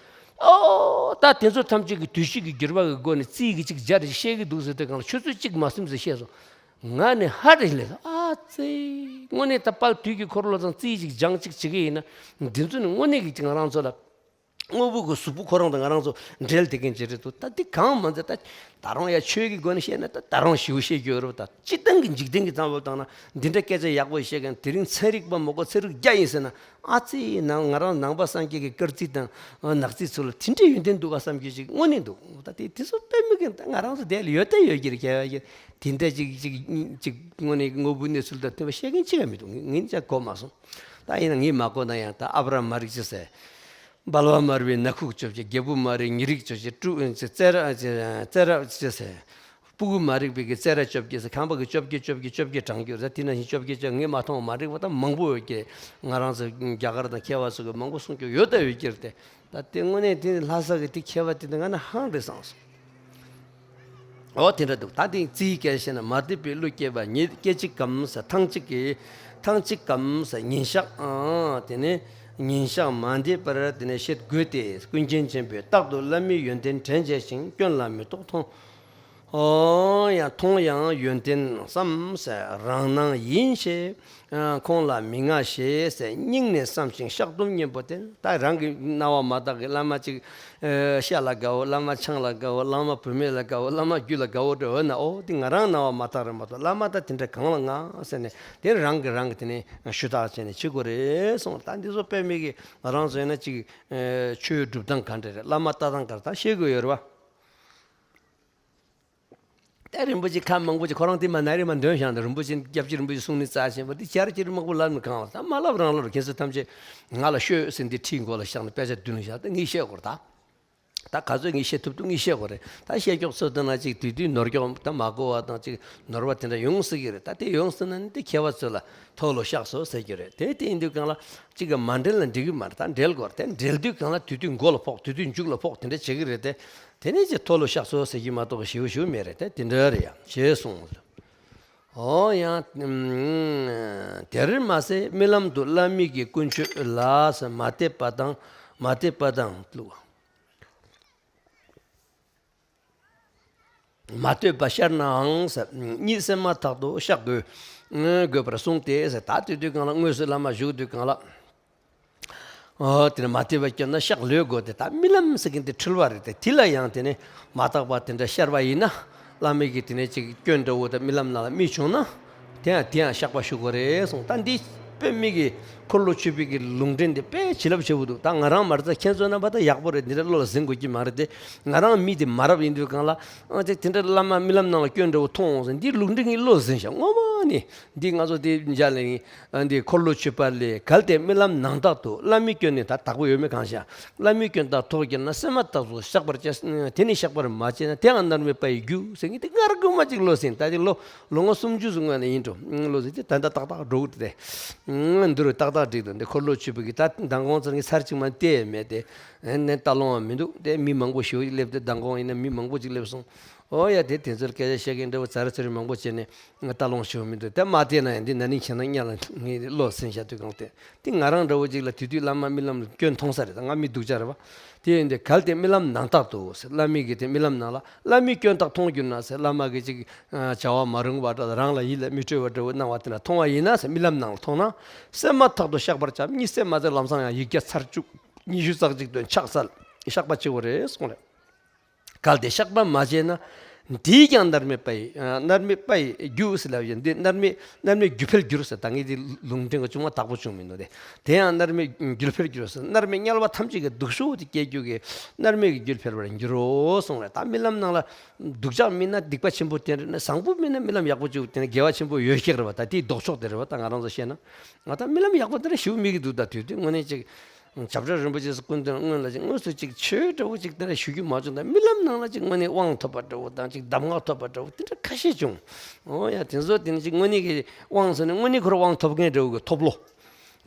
ཨོ་ད་དེ་ཚོ་ཐམས་ཅད་ཀྱི་དུས་ཕྱིས་ཀྱི་འགྱུར་བ་གི་སྒོ་ནས་རྩིས་ཀྱི་ཅིག་སྦྱར་ཏེ་བཤད་ཀྱི་འདུག་ཟེར་དུས་སྒང་ལ་ཆུ་ཚོད་གཅིག་མ་ཟིན་ཙམ་བཤད་སོང་། ང་ནི་ཧ་རེ་ལས་སོང་། ཨ་ཙི། དངོས་གནས་ད་དཔལ་དུས་ཀྱི་འཁོར་ལོ་དང་རྩིས་ཅིག་སྦྱང་ཅིག་བྱེད་ཀྱི་ཡིན་ན། འདི་ཚོ་ནི་དངོས་གནས་ཀྱི་ང་རང་ཚོ་ལ། དངོས་པོ་གི་གཟུགས་པོ་ཁོ་རང་དང་ང་རང་ཚོ་འབྲེལ་བསྡད་མཁན་ཅིག་རེད་འདུག། ད་འདི་གང་མ་ཚད་ད་ད་རུང་ཡ་ཆོས་ཀྱི་སྒོ་ནས་བཤད་ན་ད་ད་རུང་ཞེ་པོ་བཤད་རྒྱུ་ཡོད་རེད་བ། ད་སྤྱིར་བཏང་གི་འཇིག་རྟེན་གྱི་གཙང་པོ་བཏང་ན་འདི་འདྲ་སྐད་ཆ་ཡག་པོ་བཤད་མཁན། དེ་རིང་ཚན་རིག་པ་མ་གོ་ཚན་རིག་བརྒྱ་ཡིན་ཟེར་ན། ཨ་ཙི། ནང་ང་རང་ནང་པ་སངས་རྒྱས་ཀྱི་སྐར་རྩིས་དང་ནག་རྩིས་ཚོ་ལ་དེ་འདྲའི་ཡོན་ཏན་འདུག་ག་བསམ་རྒྱུ་ཅིག་དངོས་གནས་འདུག། ད་དེ་དེ་ཚོ་དཔེ་མི་སྲིད། ད་ང་རང་ཚོ་དེ་ལ་ཡོད་ད་ཡོད་ཀྱི་རེད། ཁྱད་པར་གྱི་དེ་འདྲ་ཅིག་ཅིག་ཅིག་དངོས་གནས་དངོས་པོའི་གནས་ཚུལ་དང་མཐུན་པ་བཤད་མཁན་གཅིག་ཀྱང་མི་འདུག། ངས་ངས་ཅང་གོ་མ་སོང་། ད་ཡིན་ན་ངས་མ་གོ་ན་ཡང་། ད་ཨ་བྲ་མ་རིག་ཅི་ཟེར། སྦལ་བ་མ་རིག་པའི་ནག་ཁུག་བཅོ་བརྒྱད། རྒྱལ་པོ་མ་རིག་ཉི་རིག་བཅོ་བརྒྱད། ཀྲུ་ཙེ་ར་ཙེ་ར་ཅི་ཟེར། སྤུ་གུ་མ་རིག་པའི་གི་ཙེ་ར་བཅོ་བརྒྱད་ཟེར། ཁང་པ་གི་བཅོ་བརྒྱད་བཅོ་བརྒྱད་བཅོ་བརྒྱད་བགྲང་རྒྱུ་རེད། དེ་ནང་བཞིན་བཅོ་བརྒྱད་བཅོ། ངས་མ་མཐོང་བ་མ་རིག་པ་ད་མང་པོ་ཡོད་ཀྱི། ང་རང་ཚོ་རྒྱ་གར་དང་མཁས་པ་ཚོ་གི་མང་པོ་གསུང་རྒྱུ་ཡོད་ད་ཡོད་ཀྱི་རེད་དེ། ད་དེ་དངོས་གནས་དེ་ལྷ་ས་གི་དེ་མཁས་པ་དེ་དེ་ང་ན་ཧང་རེད་བསམ་སོང་། ཨོ་དེ་འདྲ་འདུག། ད་དེ་རྩིས་སྐད་བཤད་ན། མ་དད་པའི་བློ་སྐྱེས་པ་ཉིད། སྐད་ཅིག་གམ་ཟེར། ཐེངས་གཅིག་གིས། ཐེངས་གཅིག་གམ་ཟེར། ཉིན་ཞག་ཨང་། དེ་ནས་ཉིན་ཞག་མ་འདས་པར་དེ་ནས་བཤད་དགོས་ཏེ། ཀུན་མཁྱེན་ཆེན་པོས་རྟག་ཏུ་བླ་མའི་ཡོན་ཏན་དྲན་བྱས་ཤིང་། སྐྱོན་ལ་མི་རྟོག་མཐོང་། ཨོ་ཡང་མཐོང་ཡང་ཡོན་ཏན་བསམ་ཟེར། རང་སྣང་ཡིན་ཞེས་ཁོང་ལ་མི་མངའ་ཞེས་ཟེར། སྙིང་ནས་བསམ་ཞིང་བཤགས་སྡོམ་སྙིང་པོ་དེ། ད་རང་གི་རྣ་བ་མ་དག་གི་བླ་མ་ཅིག་ཨེ་ཤ་ལ་དགའ་བོ། བླ་མ་ཆང་ལ་དགའ་བོ། བླ་མ་བུད་མེད་ལ་དགའ་བོ། བླ་མ་རྒྱུ་ལ་དགའ་བོ་འདྲ་ཡོད་ན། ཨོ་དེ་ང་རང་རྣ་བ་མ་དག་རེད་མ་གཏོགས། བླ་མ་ད་དེ་འདྲ་གང་ལ་མངའ་ཟེར་ནས། དེ་རང་གི་རང་གི་དེ་ནས་ཞུ་དག་བྱས་ནས་བྱེད་དགོས་རེད་གསུངས། ད་འདི་ཚོ་དཔེ་མེད་ཀྱི་ང་རང་ཚོ་ཡིན་ན་ཅིག་ཨེ་ཆོས་སྒྲུབ་སྟངས་ག་འདྲ་རེད། བླ་མ་ལྟ་སྟངས་ག་རེ། ད་ཤེས་དགོས་ཡོད་རེད་བ། ད་རིན་པོ་ཆེ་ཁ་མང་པོ་ཅིག་ཁོ་རང་དེ་མ་ན་རེ་མ་འདོན་བཞག་འདུག། རིན་པོ་ཆེ་སྐྱབས་རྗེ་རིན་པོ་ཆེ་གསུང་ནི་རྩ་ཆེན་པོ་དེ་བྱ་ར་ཅི་རིགས་མང་པོ་ལབ་ནི་གང་བ། ད་མ་ལབ་རང་ལོར་ཁྱེད་ཚོ་ཐམས་ཅད་ང་ལ་ཤོད་ཟེར་འདི་ཁྲིའི་མགོ་ལ་བཞག་ནས་དཔེ་ཆ་མདུན་ལ་བཞག་སྟེ་ངས་བཤད་དགོས་རེད། ད་ད་ག་ཚོད་ངས་བཤད་ཐུབ་ཐུབ་ངས་བཤད་དགོས་རེད། ད་བཤད་ཀྱོག་ཚོད་ལྟ་ན་ཅིག་དུས་དུས་ནོར་ཀྱོག་ད་མ་གོ་བ་དང་ཅིག་ནོར་བ་དེ་འདྲ་ཡོང་སྲིད་ཀྱི་རེད། ད་དེ་ཡོང་སྲིད་ན་ནི་དེ་མཁས་པ་ཚོ་ལ་མཐོལ་ལོ་བཤགས་སོ་ཟེར་རྒྱུ་རེད། དེ་དེ་ཡིན་དུས་གང་ལ་ཅིག་གི་མ་འགྲེལ་ན་འགྲིག་གི་མ་རེད། ད་འགྲེལ་དགོས་རེད། དེ་འགྲེལ་དུས་གང་ལ་དུས་དུས་མཇུག་ལ་ཕོག་དུས་དུས་མཇུག་ལ་ཕོག་དེ་འདྲ་བྱེད་ཀྱི་རེད་དེ། དེ་ནས་ཅིག་མཐོལ་ལོ་བཤགས་སོ་ཟེར་གྱི་མ་གཏོགས་ཞེ་པོ་ཞེ་པོ་མེད་རེད་དེ། དེ་འདྲ་རེད་ཡ་ཞེས་གསུངས། ཨོ་ཡང་། དེར་མ་ཟད་རྨི་ལམ་དུ་བླ་མའི་གི་དཀོན་མཆོག་ལ་ཟེར། མ་དད་པ་དང་མ་དད་པ་དང་། མ་དད་པ་ཤར་ནའང་ཟེར། གཉིད་སད་མ་ཐག་ཏུ་བཤགས་དགོས། དགོས་པར་གསུངས་ཏེ་ཟེར། ད་དེ་དུས་གང་ལ་དངོས་སུ་བླ་མ་བཞུགས་དུས་གང་ལ། ཨོ་དེ་ནས་མ་དད་པ་སྐྱེས་ན་བཤགས་ལོས་དགོས་ཏེ། ད་རྨི་ལམ་ཟེར་མཁན་དེ་འཁྲུལ་བ་རེད་དེ། དེ་ལ་ཡང་དེ་ནས་མ་དག་པ་དེ་འདྲ་ཤར་བ་ཡིན་ན། བླ་མའི་གི་དེ་ནས་ཅིག་སྐྱོན་འདྲ་བོ་དང་རྨི་ལམ་ནང་ལ་རྨིས་བྱུང་ན། དེ་ཡང་དེ་ཡང་བཤགས་པ་ཞུ་དགོས་རེད་གསུངས། ད་འདི་དཔེ་མི་སྲིད་འཁོར་ལོ་ཆོས་པའི་གི་ལུང་འདྲེན་དེ་དཔེ་བྱིན་རླབས་ཆེ་བོ་འདུག། ད་ང་རང་མ་རེད། ད་ཁྱེད་ཚོ་རྣམ་པ་ད་ཡག་པོ་རེད། འདི་འདྲ་བློ་ལ་ཟིན་དགོས་ཀྱི་མ་རེད་དེ། ང་རང་མི་དེ་མ་རབས་ཡིན་དུས་གང་ལ། ཨ་ཅེ་དེ་འདྲ་བླ་མ་རྨི་ལམ་ནང་ལ་སྐྱོན་འདྲ་བོ་མཐོང་འོང་ཟེར་འདི་ལུང་འདྲེན་གྱི་བློ་ཟིན་ཤག། ངོ་མ་ནི་འདི་ང་ཚོ་དེ་མཇལ་ལེ་ནི། ཨ་འདི་འཁོར་ལོ་ཆོས་པ་ལས། གལ་ཏེ་རྨི་ལམ་ནང་དག་ཏུ། བླ་མའི་སྐྱོན་ནི། ད་དག་པོ་ཡོད་མེད་གང་ཤེས། བླ་མའི་སྐྱོན་དག་ཐོག་གྱུར་ན། སད་མ་ཐག་ཏུ་བཤགས་པར་བྱ། དེ་ནི་བཤགས་པར་མ་བྱས་ན། དེའང་མནར་མེད་པ་ཡི་རྒྱུ་ཟེར་མཁན་དེ་སྔར་གོང་མ་ཅིག་བློ་ཟིན། ད་ཅིག་ལོ་ལོ་ངོ་སུམ་ཅུ་ཙམ་སྔོན་ནས་ཡིན་འགྲོ། བློ་ཟིན་དེ་ད་ལྟ་ཏག་ཏག་འགྲོ་གི་རེད། འདི་རུ་ཏག་ཏག་འགྲིག་འདུག། འདི་འཁོར་ལོ་ཆོས་པ་གི་ད་མདང་དགོང་ཚར་གི་ཚར་གཅིག་མ་བལྟས་མེད་དེ། ཨེ་ནས་ལྟ་ལོང་བ་མི་འདུག། དེ་མི་མང་པོ་ཞེ་པོ་ཅིག་སླེབས་ཏེ། མདང་དགོང་ཡིན་ན་མི་མང་པོ་ཅིག་སླེབས་སོང་། ཨོ་ཡ། དེ་དེ་ཚོར་སྐད་ཆ་བཤད་མཁན་འདྲ་བོ་ཛ་ར་ཙི་རི་མང་པོ་བྱས་ནས་ང་ལྟ་ལོང་ཞུ་མི་འདུག་དེ་མ་བལྟས་ན་ཡང་འདི་ན་ནིང་ཁྱེད་རང་སྔོན་ལ་ངས་བློ་སེམས་བཞག་དུས་གང་བལྟས། དེ་ང་རང་འདྲ་བོ་ཅིག་ལ་དེ་དུས་བླ་མ་རྨི་ལམ་ལ་སྐྱོན་མཐོང་ས་རེད། ད་ང་མི་སྡུག་ཅག་རེད་པ། དེ་ཡིན་དུས་གལ་ཏེ་རྨི་ལམ་ནང་རྟག་ཏུ་ཟེར། བླ་མའི་གི་དེ་རྨི་ལམ་ནང་ལ་བླ་མའི་སྐྱོན་རྟགས་མཐོང་གྱུར་ན་ཟེར། བླ་མ་གི་ཅིག་བྱ་བ་མ་རུང་བ་འདྲ་རང་ལ་ཡིད་ལ་མི་སྤྲོད་པ་འདྲ་བོ་གནང་བ་དེ་འདྲ་མཐོང་བ་ཡིན་ན་ཟེར། རྨི་ལམ་ནང་ལ་མཐོང་ན་སེམས་མ་ཐག་ཏུ་བཤགས་པར་བྱ། གཉིད་སད་མ་ཚད་ལམ་སང་ཡང་ཡིག་བརྒྱ་ཚར་བཅུ་ཉི་ཤུ་རྩ་གཅིག་དོན་ཕྱག་འཚལ། བཤགས་པ་བྱེད་དགོས་རེད་གསུངས་རེད། གལ་ཏེ་བཤགས་པ་མ་བྱས་ན། འདིས་ཀྱང་མནར་མེད་པ་ཡི། ཨ། མནར་མེད་པ་ཡི་རྒྱུ་ཟེར་ལབ་ཡོད། འདི་མནར་མེད་མནར་མེད་རྒྱུ་འཕེལ་འགྱུར་ཟེར། ད་ངས་འདི་ལུང་འདྲེན་གྱི་ཅུང་མ་དག་པོ་བྱུང་མི་འདུག་སྟེ། དེ་ཡང་མནར་མེད་རྒྱུ་འཕེལ་འགྱུར་ཟེར། མནར་མེད་དམྱལ་བ་ཐམས་ཅད་ཀྱི་སྡུག་ཤོས་དེ་སྐྱེ་རྒྱུ་གི་མནར་མེད་ཀྱི་རྒྱུ་འཕེལ་བར་འགྱུར་རོ་གསུངས་རེད། ད་རྨི་ལམ་ནང་ལ་སྡུག་ཅག་རྨིས་ན་སྡིག་པ་ཆེན་པོ་དེ་འདྲ་ནི། བཟང་པོ་རྨིས་ན་རྨི་ལམ་ཡག་པོ་ཅིག་དེ་ནི་དགེ་བ་ཆེན་པོ་ཡོད་ཤག་རེད་པ། ད་དེའི་ལྡོག་ཕྱོགས་དེ་རེད་པ། ད་ང་རང་ཚོ་བཤད་ན། ང་ད་རྨི་ལམ་ཡག་པོ་དེ་འདྲ་ཞིག་རྨི་གི་འདུག་ད་དུས་དུས་དངོས་གནས་ཅིག་བྱ་བྲལ་རིན་པོ་ཆེ་སྐུ་མདུན་སྔོན་ལ་ཅིག་དངོས་སུ་ཅིག་ཆོས་འདྲ་བོ་ཅིག་དེ་འདྲ་ཞུ་རྒྱུ་མ་བྱུང་། ད་རྨི་ལམ་ནང་ལ་ཅིག་དངོས་གནས་དབང་ཐོབ་པ་འདྲ་བོ་དང་ཅིག་གདམས་ངག་ཐོབ་པ་འདྲ་བོ་དེ་འདྲ་ཁ་ཤས་བྱུང་། ཨོ་ཡ། དེ་ཚོ་དེ་ནི་ཅིག་དངོས་གནས་ཀྱི་དབང་ཟེར་ནས་དངོས་གནས་ཁོ་རང་དབང་ཐོབ་མཁན་འདྲ་བོ་གི་ཐོབ་ལོ།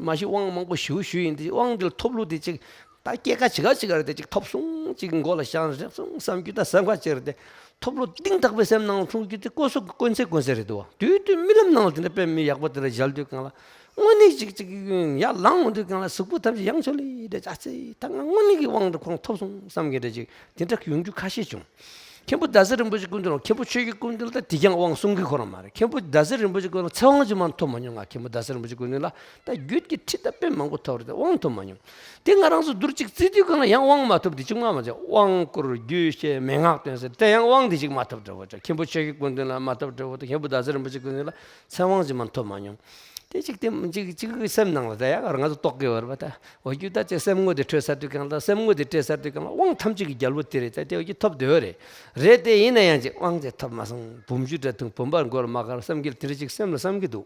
མ་གཞི་དབང་མང་པོ་ཞུ་ཞུ་ཡིན་དེ། དབང་འདི་ལ་ཐོབ་ལོ་དེ་ཅིག་ད་སྐྱེ་ཁ་ཅི་ག་ཅི་ག་རེད་དེ། ཅིག་ཐོབ་སོང་ཅིག་མགོ་ལ་བཞག་རེག་སོང་བསམ་རྒྱུ་ད་སེམས་ཁ་ཅིག་རེད་དེ། ཐོབ་ལོ་གཏིང་དག་པའི་སེམས་ནང་འཁྲུངས་རྒྱུ་དེ་ལྐོག་ཟ་གི་དཀོན་ཚེ་དཀོན་ཚེ་རེད་འདུག་བ། དུས་དུས་རྨི་ལམ་ནང་ལ་དེ་འདྲ་དཔེ་མི་ཡག་པོ་དེ་འདྲ་མཇལ་དུས་གང་ལ་དངོས་གནས་ཅིག་ཅིག་ཡར་ལངས་འོང་དུས་གང་ལ་གཟུགས་པོ་ཐམས་ཅད་ཡང་ཆོག་ལེ་རེད། ཨ་ཙི། ད་ང་དངོས་གནས་ཀྱི་དབང་དེ་ཁོང་ཐོབ་སོང་བསམ་མཁན་འདྲ་ཅིག་དེ་འདྲ་ཡོང་རྒྱུ་ཁ་ཤས་བྱུང་། མཁན་པོ་ཟླ་ཟེར་རིན་པོ་ཆེ་སྐུ་མདུན་ལ། མཁན་པོ་ཆོས་ཀྱི་སྐུ་མདུན་ལ་ད་དེ་ཀྱང་དབང་གསུང་གི་ཁོ་རང་མ་རེད། མཁན་པོ་ཟླ་ཟེར་རིན་པོ་ཆེ་སྐུ་མདུན་ལ་ཚེ་དབང་ཅིག་མ་ཐོབ་མ་མྱོང་། ང་མཁན་པོ་ཟླ་ཟེར་རིན་པོ་ཆེ་སྐུ་མདུན་ལ་ད་རྒྱུད་ཀྱི་ཁྲིད་ད་དཔེ་མང་པོ་ཐོབ་རེད་དེ་དབང་ཐོབ་མ་མྱོང་། དེ་ང་རང་ཚོ་བསྡུར་ཅིག་བརྩི་དུས་གང་ལ་ཡང་དབང་མ་ཐོབ་དེ་ཅུང་མ་མ་བྱས། དབང་བསྐུར་རྒྱུད་བཤད་མན་ངག་འདོན་ཟེར་དེ་ཡང་དབང་དེ་ཅིག་མ་ཐོབ་འདྲ་བོ་འདྲ། མཁན་པོ་ཆོས་ཀྱི་སྐུ་མདུན་ལ་མ་ཐོབ་འདྲ་བོ་འདྲ། མཁན་པོ་ཟླ་ཟེར་རིན་པོ་ཆེ་སྐུ་མདུན་ལ་ཚེ་དབང་ཅིག་མ་ཐོབ་མ་མྱོང་། དེ་གཅིག་དེ་གཅིག་གཅིག་གི་སེམས་ནང་ལ་ད་ཡག་ང་ཚོ་རྟོགས་དགོས་པ་རེད་པ། ད་འོ་རྒྱུ་ད་ཅིག་སེམས་ངོ་དེ་འཕྲོད་ཚར་དུས་གང་ལ། སེམས་ངོ་དེ་འཕྲོད་ཚར་དུས་གང་ལ་དབང་ཐམས་ཅད་ཀྱི་རྒྱལ་པོ་དེ་རེད། ད་དེ་འོ་རྒྱུ་ཐོབ་བསྡད་ཡོད་རེད། རེད་དེ་ཡིན་ན་ཡང་ཅིག་དབང་ཅིག་ཐོབ་མ་སོང་། བུམ་ཆུ་འདྲ་འཐུང་བུམ་པར་མགོ་ལ་མ་དཀར་བསམ་གྱི་དེ་འདྲ་ཅིག་སེམས་ལ་བསམ་གྱི་འདུག་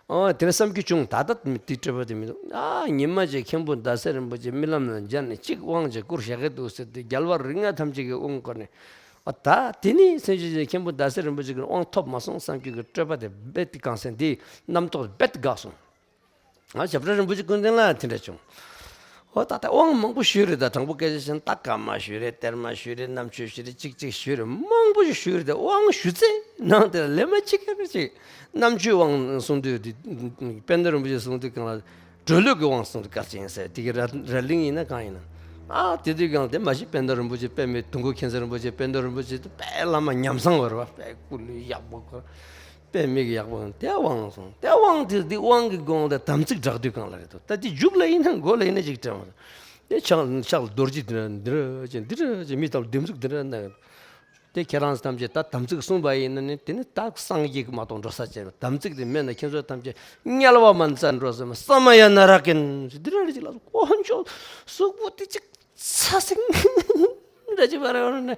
ཨོ་དེ་འདྲ་བསམ་གྱི་བྱུང་། ད་ལྟ་དེ་སྤྲོས་པ་དེ་མི་འདུག་ཨ་ཉི་མ་ཅིག་མཁན་པོ་ཟླ་ཟེར་རིན་པོ་ཆེ་རྨི་ལམ་ལ་མཇལ་ནས་ཅིག་དབང་ཅིག་བསྐུར་བཞག་གི་འདུག་ཟེར་ཏེ་རྒྱལ་བ་རིགས་ལྔ་ཐམས་ཅད་ཀྱི་དབང་བསྐུར་ནས། ཨ་ད་དེ་ནི་སེམས་ཤེས་ཀྱི་མཁན་པོ་ཟླ་ཟེར་རིན་པོ་ཆེ་གི་དབང་ཐོབ་མ་སོང་བསམ་རྒྱུ་གི་སྤྲོས་པ་དེ་རྦད་དེ་གང་སེང་། དེའི་རྣམ་རྟོག་རྦད་དེ་འགག་སོང་། ང་ཞབས་དྲུང་རིན་པོ་ཆེ་སྐུ་མདུན་ལ་དེ་འདྲ་བྱུང་། ཨོ་ད་ལྟ་དབང་མང་པོ་ཞུས་རེད། ད་དྲང་པོ་སྐད་ཆ་བཤད་ན་ད་བཀའ་མ་ཞུས་རེད། གཏེར་མ་ཞུས་རེད། རྣམ་དཔྱོད་ཞུས་རེད། གཅིག་གཅིག་ཞུས་རེད། མང་པོ་ཞིག་ཞུས་རེད། དབང་ཞུ་ཚེ་ནང་དེ་ལ་ལས་མ་གཅིག་ག་རེ་ཅིག་རྣམ་དཔྱོད་དབང་གསུང་དུས་དེ་དཔལ་ལྡན་རིན་པོ་ཆེ་གསུང་དུས་གང་ལ། གྲོལ་ལུགས་ཀྱི་དབང་གསུང་དུས་གལ་ཆེན་ཟེར་དེ་གི་ར་ར་གླིང་ཡིན་ན་གང་ཡིན་ན། ཨ་དེ་དུས་གང་དེ་མ་གཞི་དཔལ་ལྡན་རིན་པོ་ཆེ་དཔེ་མེད། དུང་དཀར་མཁྱེན་བརྩེ་རིན་པོ་ཆེ་དཔལ་ལྡན་རིན་པོ་ཆེ་དེ་དཔེ་བླ་མ་ཉམས་བཟང་བར་བ་དཔེ་སྐུ་ལུས་ཡག་པོ་དཀར། དཔེ་མིག་ཡག་པོ་དེ་དབང་སོང་། དེ་དབང་དེ་དེ་དབང་གི་དགོངས་དེ་དམ་ཚིག་བསྒྲགས་དུས་གང་ལ་རེད་དོ། ད་དེ་མཇུག་ལ་ཡིན་ན་མགོ་ལ་ཡིན་ན་ཅིག་དྲན་བ། དེ་ཕྱག་ཕྱག་ལ་རྡོ་རྗེ་འདི་འདྲ་འདི་འདྲ་ཅིག་འདི་འདྲ་ཅིག་མི་ལྟ་བུ་འདེམས་འཛུགས་འདི་འདྲ་གནང་། དེ་ཁྱེད་རང་ཐམས་ཅད་ད་དམ་ཚིག་བསྲུངས་པ་ཡིན་ན་ནི་དེ་ནི་ད་སངས་རྒྱས་ཀྱི་མ་གཏོགས་འགྲོ་ས་ཅི་རེད། དམ་ཚིག་དེ་མེད་ན་ཁྱེད་ཚོ་ཐམས་ཅད་དམྱལ་བ་མ་ན་ས་འགྲོ་ས་མ་ས་མ་ཡ་ན་ར་ཀན་འདི་འདྲ་རེད་ཅིག་ལ་དཀོན་མཆོག་གཟུགས་པོ་དེ་ཅིག་ཚ་སེང་འདྲ་ཅིག་བར་བར་ནས་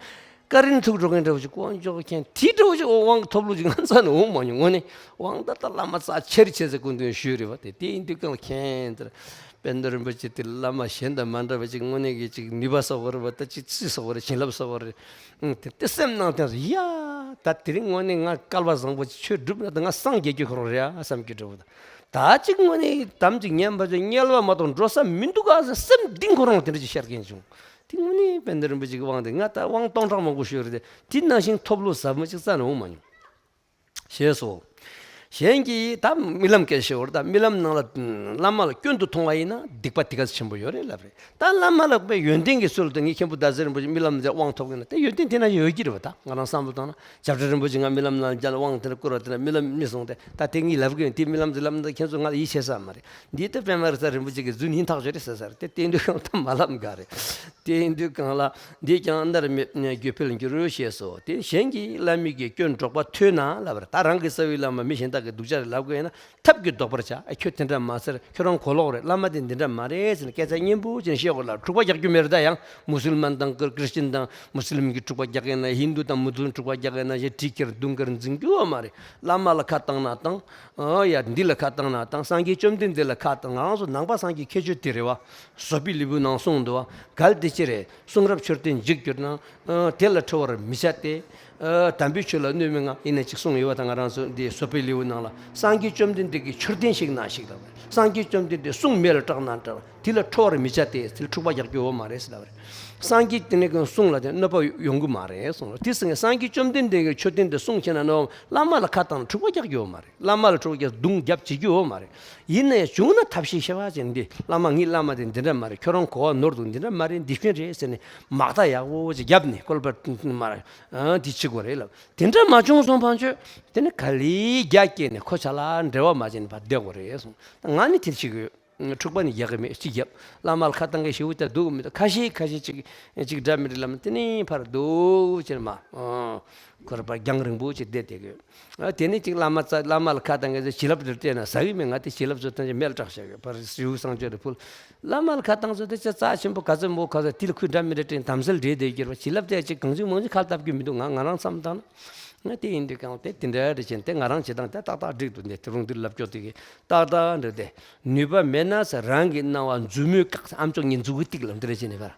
ཀ་རིན་ཐུག་འགྲོ་མཁན་འདྲ་བོ་ཅིག་དཀོན་མཆོག་མཁྱེན། དེ་འདྲ་བོ་ཅིག་དབང་ཐོབ་ལུགས་ཅིག་ང་རྩ་ནས་འོང་མ་མྱོང་། དངོས་གནས་དབང་ད་ལྟ་བླ་མ་རྩ་ཆེར་བྱས་ཚེ་སྐུ་མདུན་ཞུས་རེད་བ། དེ་དེ་ཡིན་དུས་གང་ལ་མཁྱེན་ཟེར། དཔལ་ལྡན་རིན་པོ་ཆེ་དེ་བླ་མ་གཞན་དང་མ་འདྲ་བ་ཅིག་དངོས་གནས་ཀྱི་ཅིག་ནུས་པ་སོགས་པ་རེད་བ། ད་ཅིག་རྩིས་སོགས་པ་རེད། བྱིན་རླབས་སོགས་པ་རེད། ཨང་དེ་དེ་སེམས་ནང་དེ་ཡ་ད་དེ་རིང་དངོས་གནས་ང་སྐལ་བ་བཟང་པོ་ཅིག་ཆོས་སྒྲུབ་ན་ད་ང་སངས་རྒྱས་རྒྱུ་ཁོ་རང་རེད་ཨ་བསམ་རྒྱུ་འདྲ་བོ། ད་ཅིག་དངོས་གནས་དམ་ཅིག་ཉན་པ་ཅིག་དམྱལ་བ་མ་གཏོགས་འགྲོ་ས་མི་འདུག་ཨ་ཟེར་སེམས་གཏིང་ཁོ་རང་དེ་འདྲ་ཅིག་ཤར་མཁན་བྱུང་། དེ་དངོས་གནས་དཔལ་ལྡན་རིན་པོ་ཆེ་གི་དབང་དེ་ང་ད་དབང་སྟོང་ཕྲག་མང་པོ་ཞུས་རེད་དེ། དེ་ནང་བཞིན་ཐོབ་ལུགས་ཟབ་མོ་ཅིག་རྩ་ནས་འོང་མ་མྱོང་། ཞེས་སོ། གཞན་གྱིས་ད་རྨི་ལམ་སྐད་ཆ་བཤད་བར་ད་རྨི་ལམ་ནང་ལ་བླ་མ་ལ་སྐྱོན་དུ་མཐོང་བ་ཡིན་ན་སྡིག་པ་དེ་ག་ཚོད་ཆེན་པོ་ཡོད་རེད་ལབ་རེད། ད་བླ་མ་ལ་དཔེ་ཡོན་ཏན་གྱི་ཚུལ་དུ་ངས་མཁན་པོ་ཟླ་ཟེར་རིན་པོ་ཆེ་རྨི་ལམ་མཛད་དབང་ཐོབ་གི་ན་དེ་ཡོན་ཏན་དེ་ན་ཡོད་ཀྱི་རེད་བ། ད་ང་རང་བསམ་བློ་བཏང་ན་ཞབས་དྲུང་རིན་པོ་ཆེ་ང་རྨི་ལམ་ནང་མཇལ་དབང་དེ་འདྲ་བསྐུར་བ་དེ་འདྲ་རྨི་ལམ་རྨིས་སོང་སྟེ། ད་དེ་ངས་ལབ་གི་ཡོད། དེ་རྨི་ལམ་ཟེར་ལབ་ན་ཁྱེད་ཚོ་ང་ལ་ཡིད་ཆེས་ས་མ་རེད། འདི་ལྟ་དཔལ་མ་རི་ས་རིན་པོ་ཆེ་གི་རྫུན་ཡིན་ཐག་ཆོད་རེད་ཟེར་ས་རེད་དེ། དེ་འདྲ་ཡང་ད་མ་ལབ་དགའ་རེད། དེ་ཡིན་དུས་གང་ལ་འདིས་ཀྱང་མནར་མེད་རྒྱུ་འཕེལ་འགྱུར་ཞེས་སོ། དེ་གཞན་གྱིས་བླ་མའི་གི་སྐྱོན་སྒྲོག་པ་ཐོས་ན་ལབ་པར། ད་རང་གི་རྩ་བའི་བླ་མ་མི་གཞན་དག་གི་སྡུག་ཅག་རེད་ལབ་དགོས་ཡིན་ན་ཐབས་ཀྱིས་བཟློག་པར་བྱ། ཨ་ཁྱོད་དེ་འདྲ་མ་ཟེར། ཁྱོད་རང་གོ་ལོག་རེད། བླ་མ་དེ་འདི་འདྲ་མ་རེད་ཟེར་ནས་སྐད་ཆ་སྙན་པོ་ཅིག་བཤད་དགོས་ལ། འཁྲུག་པ་རྒྱག་རྒྱུ་མེད་རེད། ད་ཡང་མུ་སུལ་མན་དང་ཀིར་ཀྲི་སི་ཅན་དང་མུ་སུ་ལིམ་གྱི་འཁྲུག་པ་རྒྱག་གི་ན། ཧིན་དུ་དང་མུ་སུ་ལིམ་འཁྲུག་པ་རྒྱག་གི་ན་ཞེས་གྲི་ཁྱེར་མདུང་ཁྱེར་འཛིང་རྒྱུ་བ་མ་རེད། བླ་མ་ལ་ཁ་བཏང་ན་བཏང་། ཨ་ཡ་འདི་ལ་ཁ་བཏང་ན་བཏང་། སངས་རྒྱས་བཅོམ་ལྡན་འདས་ལ་ཁ་བཏང་། ང་རང་ཚོ་ནང་པ་སངས་རྒྱས་ཁྱད་ཆོས་དེ་རེད་བ། བཟོད་པའི་ལེའུ་ནང་གསུངས་འདུག་བ། གལ་ཏེ་ཅི་རེད། གསུང་རབ་མཆོད་རྟེན་འཇིག་གྱུར་ན། ཨ་དེ་ལ་ཁྲོ་བར་མི་བྱ་སྟེ། ཨ་དམ་པའི་ཆོས་ལ་གནོད་མི་མངའ། ཡིན་ན་ཅིག་གསུངས་ཡོད་བ། ད་ང་རང་ཚོ་འདི་བཟོད་པའི་ལེའུ་ནང་ལ་སངས་རྒྱས་བཅོམ་ལྡན་འདས་ཀྱི་མཆོད་རྟེན་ཞིག་ན་ཞིག་དང་། སངས་རྒྱས་བཅོམ་ལྡན་འདས་གསུང་མེ་ལ་བསྲེགས་ན་བསྲེགས། དེ་ལ་ཁྲོ་བར་མི་བྱ་སྟེ། དེ་ལ་འཁྲུག་པ་རྒྱག་རྒྱུ་ཡོད་མ་རེད་ཟེར་ལབ་རེད། སངས་རྒྱས་དེ་ནས་གི་གསུང་ལ་དེ་གནོད་པ་ཡོང་གི་མ་རེད་གསུངས་རེད། དེ་སེང་གེ་སངས་རྒྱས་བཅོམ་ལྡན་འདས་ཀྱི་མཆོད་རྟེན་དེ་བསྲུང་ཤེས་ན་ནོ། བླ་མ་ལ་ཁ་བཏང་ན་འཁྲུག་པ་རྒྱག་རྒྱུ་ཡོད་མ་རེད། བླ་མ་ལ་འཁྲུག་པ་རྒྱག་རྡུང་རྒྱབ་བྱེད་རྒྱུ་ཡོད་མ་རེད། ཡིན་ན་ཡང་བྱུང་ན་ཐབས་ཤེས་ཤེས་པ་ཅན་འདི། བླ་མ་ངའི་བླ་མ་དེ་འདི་འདྲ་མ་རེད། ཁྱོད་རང་གོ་བ་ནོར་འདུག་འདི་འདྲ་མ་རེད། འདི་བཞིན་རེད་ཟེར་ནས་མག་ཐག་ཡག་པོ་ཅིག་བརྒྱབ་ནས་བསྐོར་པ་མ་རེད། ཨ་འདི་བྱེད་དགོས་རེད་ལབ། དེ་འདྲ་མ་བྱུང་སོང་ཕང་ཆོས་དེ་ནི་ག་ལེར་རྒྱ་བསྐྱེད་ནས་ཁོ་ཆ་ལ་འབྲེལ་བ་མ་བྱས་ནས་ཕར་བསྡད་དགོས་རེད་གསུངས། ད་ང་ནི་དེ་བྱེད་དགོས། འཁྲུག་པ་ནི་རྒྱག་གི་མེད། གཅིག་རྒྱབ། བླ་མ་ལ་ཁ་བཏང་གི་ཞེ་པོ་ཅིག་འདུག་མི་འདུག་ཁ་ཤས་ཁ་ཤས་ཅིག་ཅིག་འདྲ་མི་འདྲ་ལབ་ན་དེ་ནས་ཕར་འདུག་ཅེས་མ། ཁོ་ར་ཕར་རྒྱང་རིང་པོ་ཅིག་བསྡད་བསྡད་དགོས། ཨ་དེ་ནས་ཅིག་བླ་མ་རྩ་བླ་མ་ལ་ཁ་བཏང་གི་བྱིན་རླབས་དེ་སྤྲད་ན་ཟ་གི་མེད། ང་དེ་བྱིན་རླབས་ཚོ་བཏང་ཅིག་མེ་ལ་སྲེག་ཞག་གི་ཕར་རི་བོ་བསང་མཆོད་དེ་ཕུལ། བླ་མ་ལ་ཁ་བཏང་ཚོ་དེ་ཅིག་རྩ་ཆེན་པོ་ག་ཚོད་མོ་ག་ཚོད་དེ་ལ་ཁོས་འདྲ་མི་འདྲ་སྤྲད་དམ་སེལ་འདྲེས་བསྡད་ཀྱི་རེད་པ། བྱིན་རླབས་དེ་ཅིག་གང་བྱུང་མང་བྱུང་ཁ་བཏབ་རྒྱུ་མི་འདུག་ང་ང་རང་བསམ་བཏང་ན། ང་དེ་ཡིན་དུས་གང་དེ་དེ་འདྲ་རེ་བྱས་ཏེ་ང་རང་བྱེད་སྟངས་དེ་ཏག་ཏག་འགྲིག་འདུག་འདི་དེ་རུང་འདིར་ལབ་སྐྱོ་དེ་གི་ཏག་ཏག་འདྲ་དེ། ནུས་པ་མེད་ན་ཟེར། རང་གི་སྣང་བ་མཛུབ་མོས་བཀག་ཨམ་ཅོག་གཉིས་མཛུབ་གུ་ཏིག་ལབ་འདི་རེ་བྱས་ནས་ཕར།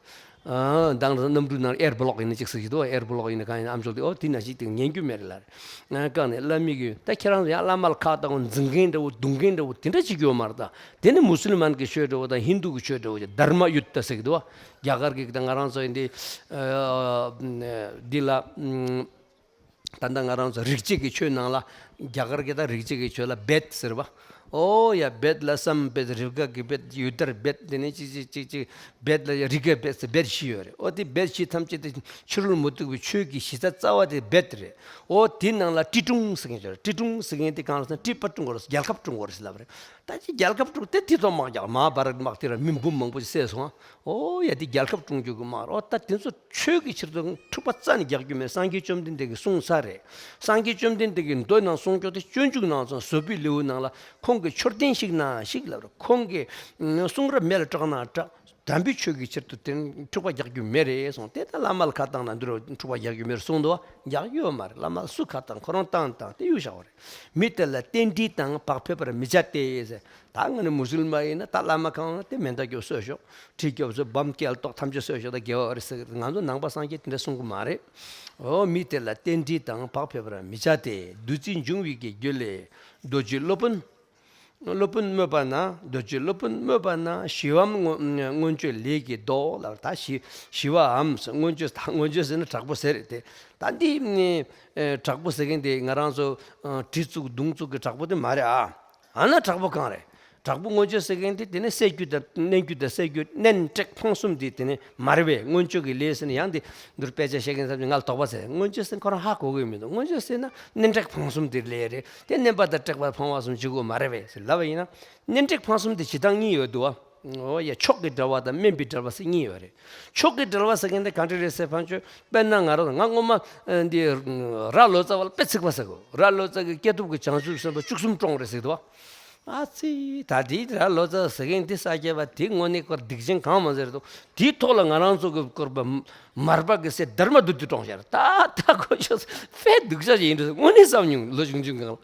ཨ་མདང་རང་གནམ་གྲུ་ནང་ཨེར་བྷ་ལོག་ཡིན་ན་ཅིག་ཟེར་གྱི་འདུག་ཨེར་བྷ་ལོག་ཡིན་ན་གང་ཡིན་ཨམ་ཅོག་དེ་ཨོ་དེ་ན་ཞིག་དེ་ཉན་རྒྱུ་མེད་རེད་ལ། ཨ་བཀག་ནས་བླ་མའི་གི་ད་ཁྱེད་རང་ཚོ་ཡང་བླ་མ་ལ་ཁ་བཏང་འཛིང་མཁན་འདྲ་བོ་རྡུང་མཁན་འདྲ་བོ་དེ་འདྲ་བྱེད་རྒྱུ་ཡོད་མ་རེད། ད་དེ་ནི་མུ་སུལ་མན་གྱི་ཆོས་འདྲ་བོ་དང་ཧིན་དུ་གི་ཆོས་འདྲ་བོ་དྷརྨ་ཡུད་ད་ཟེར་གྱི་འདུག་རྒྱ་གར་གྱི་ད་ང་རང་ཚོ་ཡིན་དེ་འདི་ལ། ད་ལྟ་ང་རང་ཚོ་རིག་བྱེད་ཀྱི་ཆོས་ནང་ལ། རྒྱ་གར་གྱི་ད་རིག་བྱེད་ཀྱི་ཆོས་ལ་བེད་ཟེར་བ། ཨོ་ཡ་བེད་ལ་སམ་བེད་རིབ་ག་གི་བེད་ཡུ་དར་བེད་དེ་ནས་ཅིག་ཅིག་ཅིག་ཅིག་བེད་ལ་རི་ག་བེད་ཟེར་བེད་བཞི་ཡོད་རེད། ཨོ་དེ་བེད་བཞི་ཐམས་ཅད་དེ་ཕྱི་རོལ་མུ་སྟེགས་པའི་ཆོས་ཀྱི་གཞི་རྩ་རྩ་བ་དེ་བེད་རེད། ཨོ་དེ་ནང་ལ་ཏྲི་ཀྲུང་ཟེར་མཁན་ཡོད་རེད། ཏྲི་ཀྲུང་ཟེར་མཁན་དེ་གང་ལ་ཟེར་ན་ཏྲི་པ་ཀྲུང་གོ་རེད། རྒྱལ་ཁབ་ཀྲུང་གོ་རེད་ཟེར་ལབ་རེད། ད་ཅི་རྒྱལ་ཁབ་དཀྲུགས་ཏེ་དེ་ཚོ་དམག་རྒྱག་མ་བར་དམག་དེ་ར་མི་འབུམ་མང་པོ་ཞིག་བསད་སོང་ཨ། ཨོ་ཡ་དེ་རྒྱལ་ཁབ་དཀྲུག་རྒྱུ་གི་དམག་རོ། ད་དེ་ཚོ་ཆོས་ཀྱི་ཕྱིར་དུ་འཁྲུག་པ་རྩ་ནས་རྒྱག་རྒྱུ་མེད། སངས་རྒྱས་བཅོམ་ལྡན་འདས་ཀྱིས་གསུངས་ས་རེད། སངས་རྒྱས་བཅོམ་ལྡན་འདས་ཀྱི་མདོ་ནང་གསུངས་ཀྱོག་དེ་སྤྱོད་འཇུག་ནང་ཚང་བཟོད་པའི་ལེའུ་ནང་ལ་ཁོང་གི་མཆོད་རྟེན་བཤིག་ན་བཤིག་ལབ་རེད། ཁོང་གི་གསུང་རབ་མེ་ལ་སྲེག་ན་སྲེག་དམ་པའི་ཆོས་ཀྱི་ཕྱིར་དུ་དེ་འཁྲུག་པ་རྒྱག་རྒྱུ་མེད་རེད་གསུངས། དེ་ལྟར་བླ་མ་ལ་ཁ་བཏང་ན་འདི་རུ་འཁྲུག་པ་རྒྱག་རྒྱུ་མེད་རེད་གསུངས་འདུག་བ། རྒྱག་རྒྱུ་ཡོད་མ་རེད། བླ་མ་ལ་སུ་ཁ་བཏང་ཁོ་རང་བཏང་བཏང་དེ་གཡུག་བཞག་པ་རེད། མི་དེ་ལ་རྟེན་འབྲེལ་དང་བག་ཕེབས་པར་མི་བྱ་སྟེ་ཟེར། ད་ང་ནི་མུ་སུལ་མ་ཡིན་ན་ད་བླ་མ་གང་ལ་དེ་མེ་མདའ་སྐྱོབ་གསོད་ཤོག་གྲི་སྐྱོབ་གསོད་བམ་སྐྱེལ་ཏོག་ཐམས་ཅད་གསོད་ཤོག་ད་དགེ་བ་རེད་ཟེར། ང་ཚོ་ནང་པ་སངས་རྒྱས་དེ་འདྲ་གསུང་གི་མ་རེད། འོ་མི་དེ་ལ་རྟེན་འབྲེལ་དང་བག་ཕེབས་པར་མི་བྱ་སྟེ། བདུད་རྩི་འབྱུང་བའི་གི་རྒྱུ་ལས་རྡོ་རྗེ་སློབ་དཔོན། སློབ་དཔོན་སྨོད་པ་ན། རྡོ་རྗེ་སློབ་དཔོན་སྨོད་པ་ན་ཞི་བའམ་མངོན་མངོན་སྤྱོད་ལས་ཀྱི་བཟློག་ལ། ད་ཞི་ཞི་བའམ་མངོན་སྤྱོད། ད་མངོན་སྤྱོད་ཟེར་ན་དྲག་པོ་ཟེར་རེད་དེ། ད་འདི་ཨེ་དྲག་པོ་ཟེར་མཁན་དེ་ང་རང་ཚོ་ཨ་གྲི་བཙུགས་མདུང་བཙུགས་ཀྱི་དྲག་པོ་དེ་མ་རེད་ཨ། ཨ་ན་དྲག་པོ་གང་རེད། དྲག་པོ་མངོན་སྤྱོད་ཟེར་མཁན་དེ་དེ་ནས་བསད་རྒྱུ་དང་མནན་རྒྱུ་དང་བསད་རྒྱུ་མནན་སྲེག་འཕང་གསུམ་དེ་དེ་ནས་མ་རེད་པས། མངོན་སྤྱོད་ཀྱི་ལས་ཟེར་ན་ཡང་དེ་འདིར་དཔེ་ཆ་བཤད་མཁན་ཙམ་གྱིས་ང་ལ་དོགས་པ་ཟེར། མངོན་སྤྱོད་ཟེར་ཁོ་རང་ཧ་གོ་གི་མི་འདུག་མངོན་སྤྱོད་ཟེར་ན་མནན་སྲེག་འཕང་གསུམ་དེ་ལས་རེད། དེ་མནན་པ་དང་སྲེག་པ་འཕང་བ་གསུམ་བྱེད་དགོས་མ་རེད་པས་ཟེར་ལབ་པ་ཡིན་ན། མནན་སྲེག་འཕང་གསུམ་དེ་བྱེད་སྟངས་གཉིས་ཡོད་འདུག་བ། འོ་ཡ་མཆོག་གི་འབྲེལ་བ་དང་དམན་པའི་འབྲེལ་བ་ཟེར་གཉིས་ཡོད་རེད། མཆོག་གི་འབྲེལ་བ་ཟེར་མཁན་དེ་ག་འདྲ་རེད་ཟེར་ཕན་ཆོད། དཔེར་ན་ང་རང་ང་སྔོན་མ་ཨ་འདི་ར་ལོ་ཙཱ་བ་ལ་དཔེ་ཚིག་པ་ཟེར་གོ་ར་ལོ་ཙཱ་གི་སྐྱེས་ཐོབ་ཀྱི་བྱང་ཆུབ་སེམས་དཔའ་བཅུ་གསུམ་བཀྲོངས་རེད་ཟེར་འདུག་བ། ཨ་ཙི། ད་དེའི་ར་ལོ་ཙཱ་ཟེར་མཁན་དེ་ས་སྐྱ་པ་དེ་དངོས་གནས་ཁོར་སྡིག་ཅན་གང་མང་ཟེར་འདུག་དེའི་ཐོག་ལ་ང་རང་ཚོ་གི་སྐོར་པ་མར་པ་གི་སྲས་དྷརྨ་བདུད་དེ་བཀྲོངས་བཞག་རེད། ད་ད་ཁོ་ཆོས་དཔེ་སྡུག་ཅག་ཅིག་ཡིན་འདུག་དངོས་གནས་བསམ་མྱོང་ལོ་ཆུང་ཆུང་གང་ལ།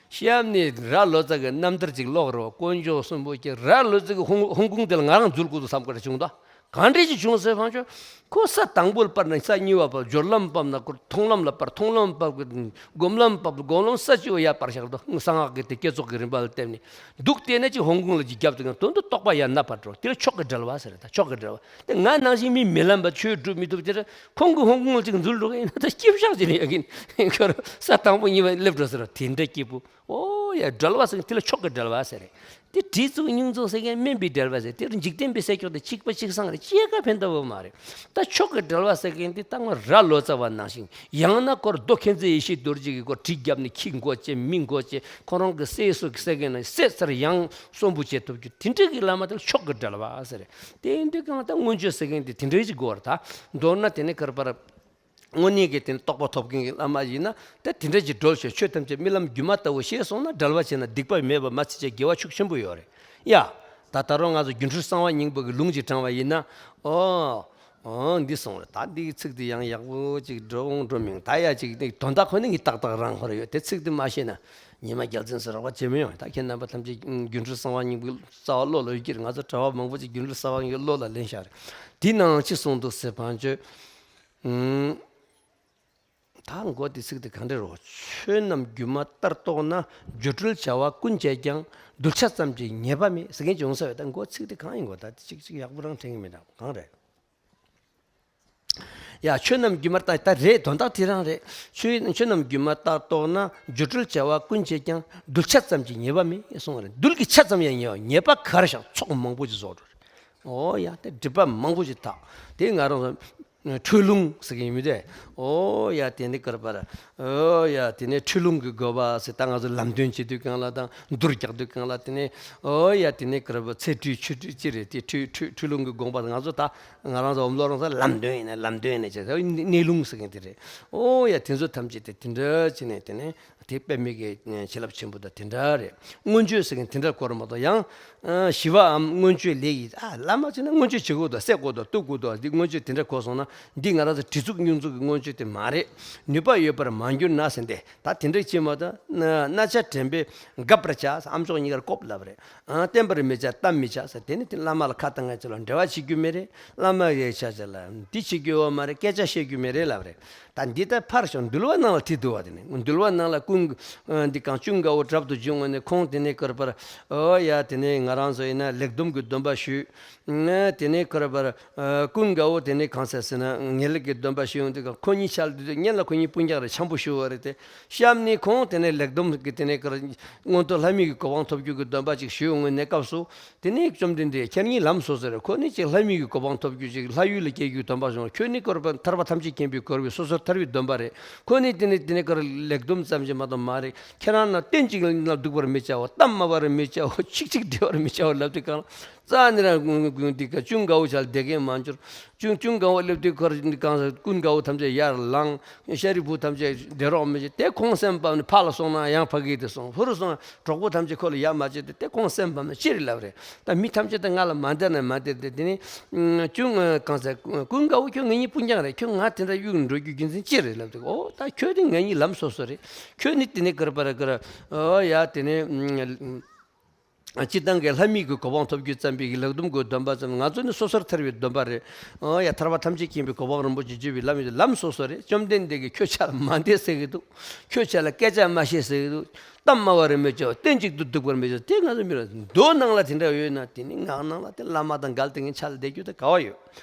གཤམ་ནས་ར་ལོ་ཙཱ་གི་རྣམ་ཐར་ཅིག་ཀློག་རོགས། དཀོན་མཆོག་གསུམ་པོ་ཁྱེད། ར་ལོ་ཙཱ་གི་ཧོང་ཧོང་ཀོང་དེ་ལ་ང་རང་འཛུལ་དགོས་འདུག་བསམ་གི་རེ་བྱུང་ད། གང་འདྲས་ཅིག་བྱུང་ཟེར་ཕན་ཆོད། ཁོ་ས་དང་པོ་ལ་སྤར་ནས་ས་གཉིས་པ་བར། སྦྱོར་ལམ་བབས་ན་ཁོ་མཐོང་ལམ་ལ་སྤར། མཐོང་ལམ་བབས་ཀྱི་སྒོམ་ལམ་བབས། སྒོམ་ལམ་ས་བཅུ་པ་ཡར་སྤར་བཞག་འདུག་གསང་སྔགས་ཀྱི་དེ་བསྐྱེད་རྫོགས་ཀྱི་རིམ་པ་ལ་བརྟེན་ནས་འདུག་བལྟས་ན་ཅིག་ཧོང་ཀོང་ལ་ཅིག་རྒྱབ་ཏུ་ཡང་དོན་དུ་རྟོགས་པ་ཡར་ན་བར་འགྲོ། དེ་ལ་མཆོག་གི་འབྲེལ་བ་ཟེར། ད་མཆོག་གི་འབྲེལ་བ་དེ་ང་ནང་བཞིན་མི་མི་ལམ་པ་ཆོས་སྒྲུབ་མི་ཐུབ་ཅེས་ཁོང་གི་ཧོང་ཀོང་ལ་ཅིག་འཛུལ་འགྲོ་གི་ཡིན་ན་ད་སྐྱིད་ཤག་ཅིག་ནས་ཡོད་གི་ཡིན། ཁོ་རང་ས་དང་པོ་གཉིས་པ་སླེབས་འགྲོ་ཟེར་བ་དེ་འདྲ་སྐྱིད་པོ། ཨོ་ཡ་འབྲེལ་བ་ཟེར་དེ་ལ་མཆོག་གི་འབྲེལ་བ་ཟེར་རེད། དེ་བྲིས་བཙུགས་སྙིང་བཙུགས་ཟེར་མཁན་དམན་པའི་འབྲེལ་བ་ཟེར། དེར་འཇིག་རྟེན་པའི་སྲས་མཆོག་དེ་གཅིག་པ་གཅིག་སང་རེད། གཅིག་ཀ་ཕན་ཐོགས་ཡོད་མ་རེད། ད་མཆོག་གི་འབྲེལ་བ་ཟེར་མཁན་དེ་ད་ང་ར་ལོ་ཙཱ་བ་ནང་བཞིན། ཡང་ན་ཁོར་རྡོ་མཁྱེན་བརྩེ་ཡེ་ཤེས་རྡོ་རྗེ་གི་ཁོར་གྲི་བརྒྱབ་ནས་ཁྱི་མགོ་བཅད་མི་མགོ་བཅད་ཁོ་རང་གི་སྲས་སུ་གི་སྲས་ཀན་ན་སྲས་སར་ཡང་གསོན་པོ་བྱེད་ཐུབ་རྒྱུ་དེ་འདྲ་གི་བླ་མ་དེ་ལ་མཆོག་གི་འབྲེལ་བ་ཟེར། དེ་འདྲ་གང་ལྟར་མངོན་སྤྱོད་ཟེར་མཁན་དེ་དེ་འདྲ་ཞིག་དགོས་པར་ད། མདོར་ན་དེ་ནི་ཁར་པར། དངོས་གནས་ཀྱི་དེ་ནི་རྟོགས་པ་ཐོབ་མཁན་གྱི་བླ་མ་ཡིན་ན་དེ་དེ་འདྲ་ཅིག་སྒྲོལ་ཞིང་ཆོས་ཐམས་ཅད་རྨི་ལམ་སྒྱུ་མ་ལྟ་བུ་ཤེས་སོང་ན་འབྲེལ་བ་བྱས་ན་སྡིག་པ་མེད་པ་མ་ཚད་ཅིག་དགེ་བ་ཤུགས་ཆེན་པོ་ཡོད་རེད་ཡ། ད་ད་རུང་ང་ཚོ་སྒྱུ་འཕྲུལ་གསང་བ་སྙིང་པོ་གི་ལུང་ཅིག་དྲངས་པ་ཡིན་ན། ཨོ། ཨོ་འདི་སོང་རེད། ད་འདིའི་ཚིག་འདི་ཡང་ཡག་པོ་ཅིག་འགྲོ་འོང་འགྲོ་མིན་ད་ཡ་ཅིག་ནི་དོན་དག་ཁོ་ནི་ངས་ཏག་ཏག་རང་ཁོ་ར་ཡོད་དེ་ཚིག་འདི་མ་ཤེས་ན་ཉི་མ་རྒྱལ་མཚན་ཟེར་རོགས་པ་བྱེད་མི་ཡོང་། ད་ཁྱེད་རྣམ་པ་ཐམས་ཅད་སྒྱུ་འཕྲུལ་གསང་བ་སྙིང་པོའི་རྩ་བ་བློ་ལ་ཡོད་ཀྱི་རེད། ང་ཚོ་གྲྭ་པ་མང་པོ་ཅིག་སྒྱུ་འཕྲུལ་གསང་བ་སྙིང་པོ་བློ་ལ་ལེན་བཞག་རེད། དེ་ནང་ཅི་གསུངས་འདུག་ཟེར་བ་ཅོ། ཨུམ། ད་མགོ་དེ་ཚིག་དེ་གང་འདྲ་རོ། ཆོས་རྣམས་སྒྱུ་མ་ལྟར་རྟོགས་ན། སྒྱུ་འཕྲུལ་བྱ་བ་ཀུན་བྱེད་ཀྱང་། གདུལ་བྱ་ཙམ་གྱིས་ཉེས་པ་མེད་ཟེར་མཁན་ཅིག་ཡོང་ས་ཡོད། ད་མགོ་ཚིག་དེ་གང་ཡིན་གོ། ད་དེ་གཅིག་གཅིག་ཡག་པོ་རང་དྲན་གི་མི་འདུག་གང་རེད། ཡ། ཆོས་རྣམས་སྒྱུ་མ་ལྟར། ད་རེད། དོན་དག་དེ་རང་རེད། ཆོས་ཆོས་རྣམས་སྒྱུ་མ་ལྟར་རྟོགས་ན། སྒྱུ་འཕྲུལ་བྱ་བ་ཀུན་བྱེད་ཀྱང་། གདུལ་བྱ་ཙམ་གྱིས་ཉེས་པ་མེད་གསུངས་པ་རེད། རྡུལ་གྱི་ཆ་ཙམ་ཡང་ཉེས་པ་ཉེས་པ་ག་རེ་བཞག་ཚོགས་མང་པོ་ཅིག་བཟོ་འགྲོ་རེད། ཨོ་ཡ། དེ་སྒྲིབ་པ་མང་པོ་ཅིག་དག་དེ་ང་རང་ཚོ་འཁྲུལ་སློང་ཟེར་གྱི་ཡིན་མི་དེ། ཨོ་ཡ། དེ་ནི་ཀར་པར། ཨོ་ཡ། དེ་ནི་འཁྲུལ་སློང་གི་དགོས་པ་ཟེར། ད་ང་ཚོ་ལམ་སྟོན་བྱེད་དུས་སྒང་ལ་དང་། བསྡུར་རྒྱག་དུས་སྒང་ལ། དེ་ནི་ཨོ་ཡ། དེ་ནི་ཀར་པར་ཚེ་འཁྲུལ་ཆོས་འཁྲུལ་ཅི་རེད། དེ་འཁྲུལ་འཁྲུལ་འཁྲུལ་སློང་གི་དགོངས་པ། ང་ཚོ་ད་ང་རང་ཚོ་འོམ་ལོ་རང་ཚོ་ལམ་སྟོན་ཡིན་ན། ལམ་སྟོན་ཡིན་ན་བྱས་ཙང་གནས་ལུང་ཟེར་མཁན་དེ་རེད། ཨོ་ཡ། དེ་ཚོ་ཐམས་ཅད་དེ་དེ་འདྲ་བྱས་ནས། དེ་ནི་དེ་དཔེ་མེད་ཀྱི་བྱིན་རླབས་ཆེན་པོ་དང་དེ་འདྲ་རེད། མངོན་སྤྱོད་ཟེར་མཁན་དེ་འདྲ་གོ་ར་མ་གཏོགས། ཡང་ཞི་བའམ་མངོན་སྤྱོད་ལས་ཀྱི། ཨ། བླ་མ་བྱས་ན་མངོན་སྤྱོད་བྱེད་དགོས་དང་། བསད་དགོས་དང་། གཏུབ་དགོས་དང་། འདི་མངོན་སྤྱོད་དེ་འདྲ་གོ་སོང་ན། འདི་ང་རང་ཚོ་བྲེལ་འཚུབ་སྙུང་འཚུབ་ཀྱི་མངོན་སྤྱོད་དེ་མ་རེད། ནུས་པ་ཡོད་པར་མ་གྱུར་ན་ཟེར་ཏེ། ད་དེ་འདྲ་བྱེད་མ་ཐུབ་ན། རྣ་ཆ་དྲན་པས་འགབ་པར་བྱ། ཨམ་ཅོག་གཉིས་ཀར་བཀོབ་ལབ་རེད། ཨ། བསྟན་པར་མི་བྱ་གཏམ་མི་བྱ་ཟེར། དེ་ནི་དེ་བླ་མ་ལ་ཁ་བཏང་མཁན་ཚོ་ལ་འབྲེལ་བ་བྱེད་རྒྱུ་མེད་རེད། བླ་མ་ཡི་ཆ་ཆ་ལ་འདི་བྱེད་རྒྱུ་ཡོད་མ་རེད། སྐད་ཆ་བཤད་རྒྱུ་མེད་རེད་ལབ་རེད། ད་འདི་ལྟར་ཕར་ཞོག་འདུལ་བ་ནང་ལ་དེ་འདུལ་བ་དེ་ནི། འདུལ་བ་ནང་ལ་ཀུན། འདི་གང་། ཀུན་དགའ་བོ་གྲབ་ཏུ་བྱུང་བ་ནི། ཁོང་དེ་ནི་ཀར་པར། ཨོ་ཡ། དེ་ནི་ང་རང་ཚོ་ཡིན་ན་ལེགས་སྡོམ་གྱི་སྡོམ་པ་ཞུས། དེ་ནི་ཀར་པར། ཨ། ཀུན་དགའ་བོ་དེ་ནི་གང་ཟེར་ཟེར་ན། ངེས་ལེགས་ཀྱི་སྡོམ་པ་ཞུས་ཡོང་དུས་སྒང་། ཁོ་གཉིས་ཆ་ལ་དུས་ཚོད་སྔོན་ལ་ཁོ་གཉིས་སྤུན་ཀྱག་རེད། འཆམ་པོ་ཞུ་བ་རེད་དེ། གཤམ་ནས་ཁོང་དེ་ནི་ལེགས་སྡོམ་གྱི་དེ་ནི་ཀར། མངོན་མཐོ་ལྷ་མི་གི་གོ་འཕང་ཐོབ་རྒྱུ་གི་སྡོམ་པ་ཅིག་ཞུས་ཡོང་ནས་སྐབས་སུ། དེ་ནས་བཅོམ་ལྡན་འདས། ཁྱེད་གཉིས་ལམ་སོ་སོ་རེད། ཁོ་གཉིས་ཅིག་ལྷ་མི་གི་གོ་འཕང་ཐོབ་རྒྱུ་ཅིག་ལྷ་ཡུལ་ལ་སྐྱེ་རྒྱུའི་སྡོམ་པ་བྱུང་། ཁྱོད་ནི་ཀར་པར་ཐར་པ་ཐམས་ཅད་མཁྱེན་པའི་གོ་འཕང་སོ་སོར་ཐར་བའི་སྡོམ་པ་རེད། ཁོ་ནི་དེ་ནི་དེ་ནི་ཀར་ལེགས་སྡོམ་ཙམ་ཞིག་མ་གཏོགས་མ་རེད། ཁྱེད་རང་རྣམས་གཏན་གཅིག་ལ་འདུག་པར་མི་བྱའོ། གཏམ་སྨྲ་བར་མི་བྱའོ། ཆིག་ཆིག་སྒྲིལ་བར་མི་བྱའོ་ལབ་དུས་སྒང་ལ། རྩ་ནས་རང་འདི་ག་ཀུན་དགའ་བོ་ཆ་ལ་བསྡད་མཁན་མ་འགྱུར། ཀུན་ཀུན་དགའ་བོ་སླེབས་དུས་ཁོ་རང་གང་ཟེར། ཀུན་དགའ་བོ་ཐམས་ཅད་ཡར་ལངས། ཤཱ་རིའི་བུ་ཐམས་ཅད་བསྡད་རོགས་མི་བྱེད་དེ། ཁོང་སེམས་ཕམ་ནས་ཕར་ལ་སོང་ན་ཡང་ཕ་གི་དེ་སོང་། ཕུ་རུ་སོང་ན་གྲོགས་པོ་ཐམས་ཅད་ཁོ་ལ་ཡ་མ་བྱེད་དེ། དེ་ཁོང་སེམས་ཕམ་ནས་ཅི་རེད་ལབ་རེད། ད་མི་ཐམས་ཅད་ད་ང་ལ་མ་བསྡད་ན་མ་བསྡད་དེ། དེ་ནི་ཀུན་གང་ཟེར། ཀུན་དགའ་བོ། ཁྱོད་ང་གཉིས་སྤུན་ཀྱག་རེད། ཁྱོད་ང་དེ་འདྲ་གཡུག་འགྲོ་རྒྱུ་རྒྱུ་མཚན་ཅི་རེད་ལབ་དུས། ཨོ་ད་ཁྱོད་དེ་ང་གཉིས་ལམ་སོ་སོ་རེད། ཁྱོད་ནི་དེ་ནི་ཀར་པར་ཀར། ཨོ་ཡ། དེ་ནི། སྤྱིར་བཏང་གི་ལྷ་མི་གི་གོ་འཕང་ཐོབ་རྒྱུ་ཙམ་པའི་གི་ལེགས་སྡོམ་གྱི་སྡོམ་པ་ཙམ། ང་ཚོ་ནི་སོ་སོར་ཐར་བའི་སྡོམ་པ་རེད། ཨོ་ཡ། ཐར་པ་ཐམས་ཅད་མཁྱེན་པའི་གོ་འཕང་རིན་པོ་ཆེ་བརྗོད་པའི་ལམ་ཡིན། ལམ་སོ་སོ་རེད། བཅོམ་ལྡན་འདས་ཀྱིས་ཁྱོད་ཆ་ལ་མ་བསྡད་ཟེར་གི་འདུག་ཁྱོད་ཆ་ལ་སྐད་ཆ་མ་བཤད་ཟེར་གི་འདུག་གཏམ་སྨྲ་བར་མི་བྱའོ། གཏན་གཅིག་ཏུ་འདུག་པར་མི་བྱའོ། དེ་ང་ཚོ་མི་རེད། མདོ་ནང་ལ་དེ་འདྲ་ཡོད་ན། དེ་ནི་ངག་ནང་ལ་དེ་བླ་མ་དང་འགལ་དེ་ངའི་ཆ་ལ་བསྡད་རྒྱུ་དེ་ག་བ་ཡོད།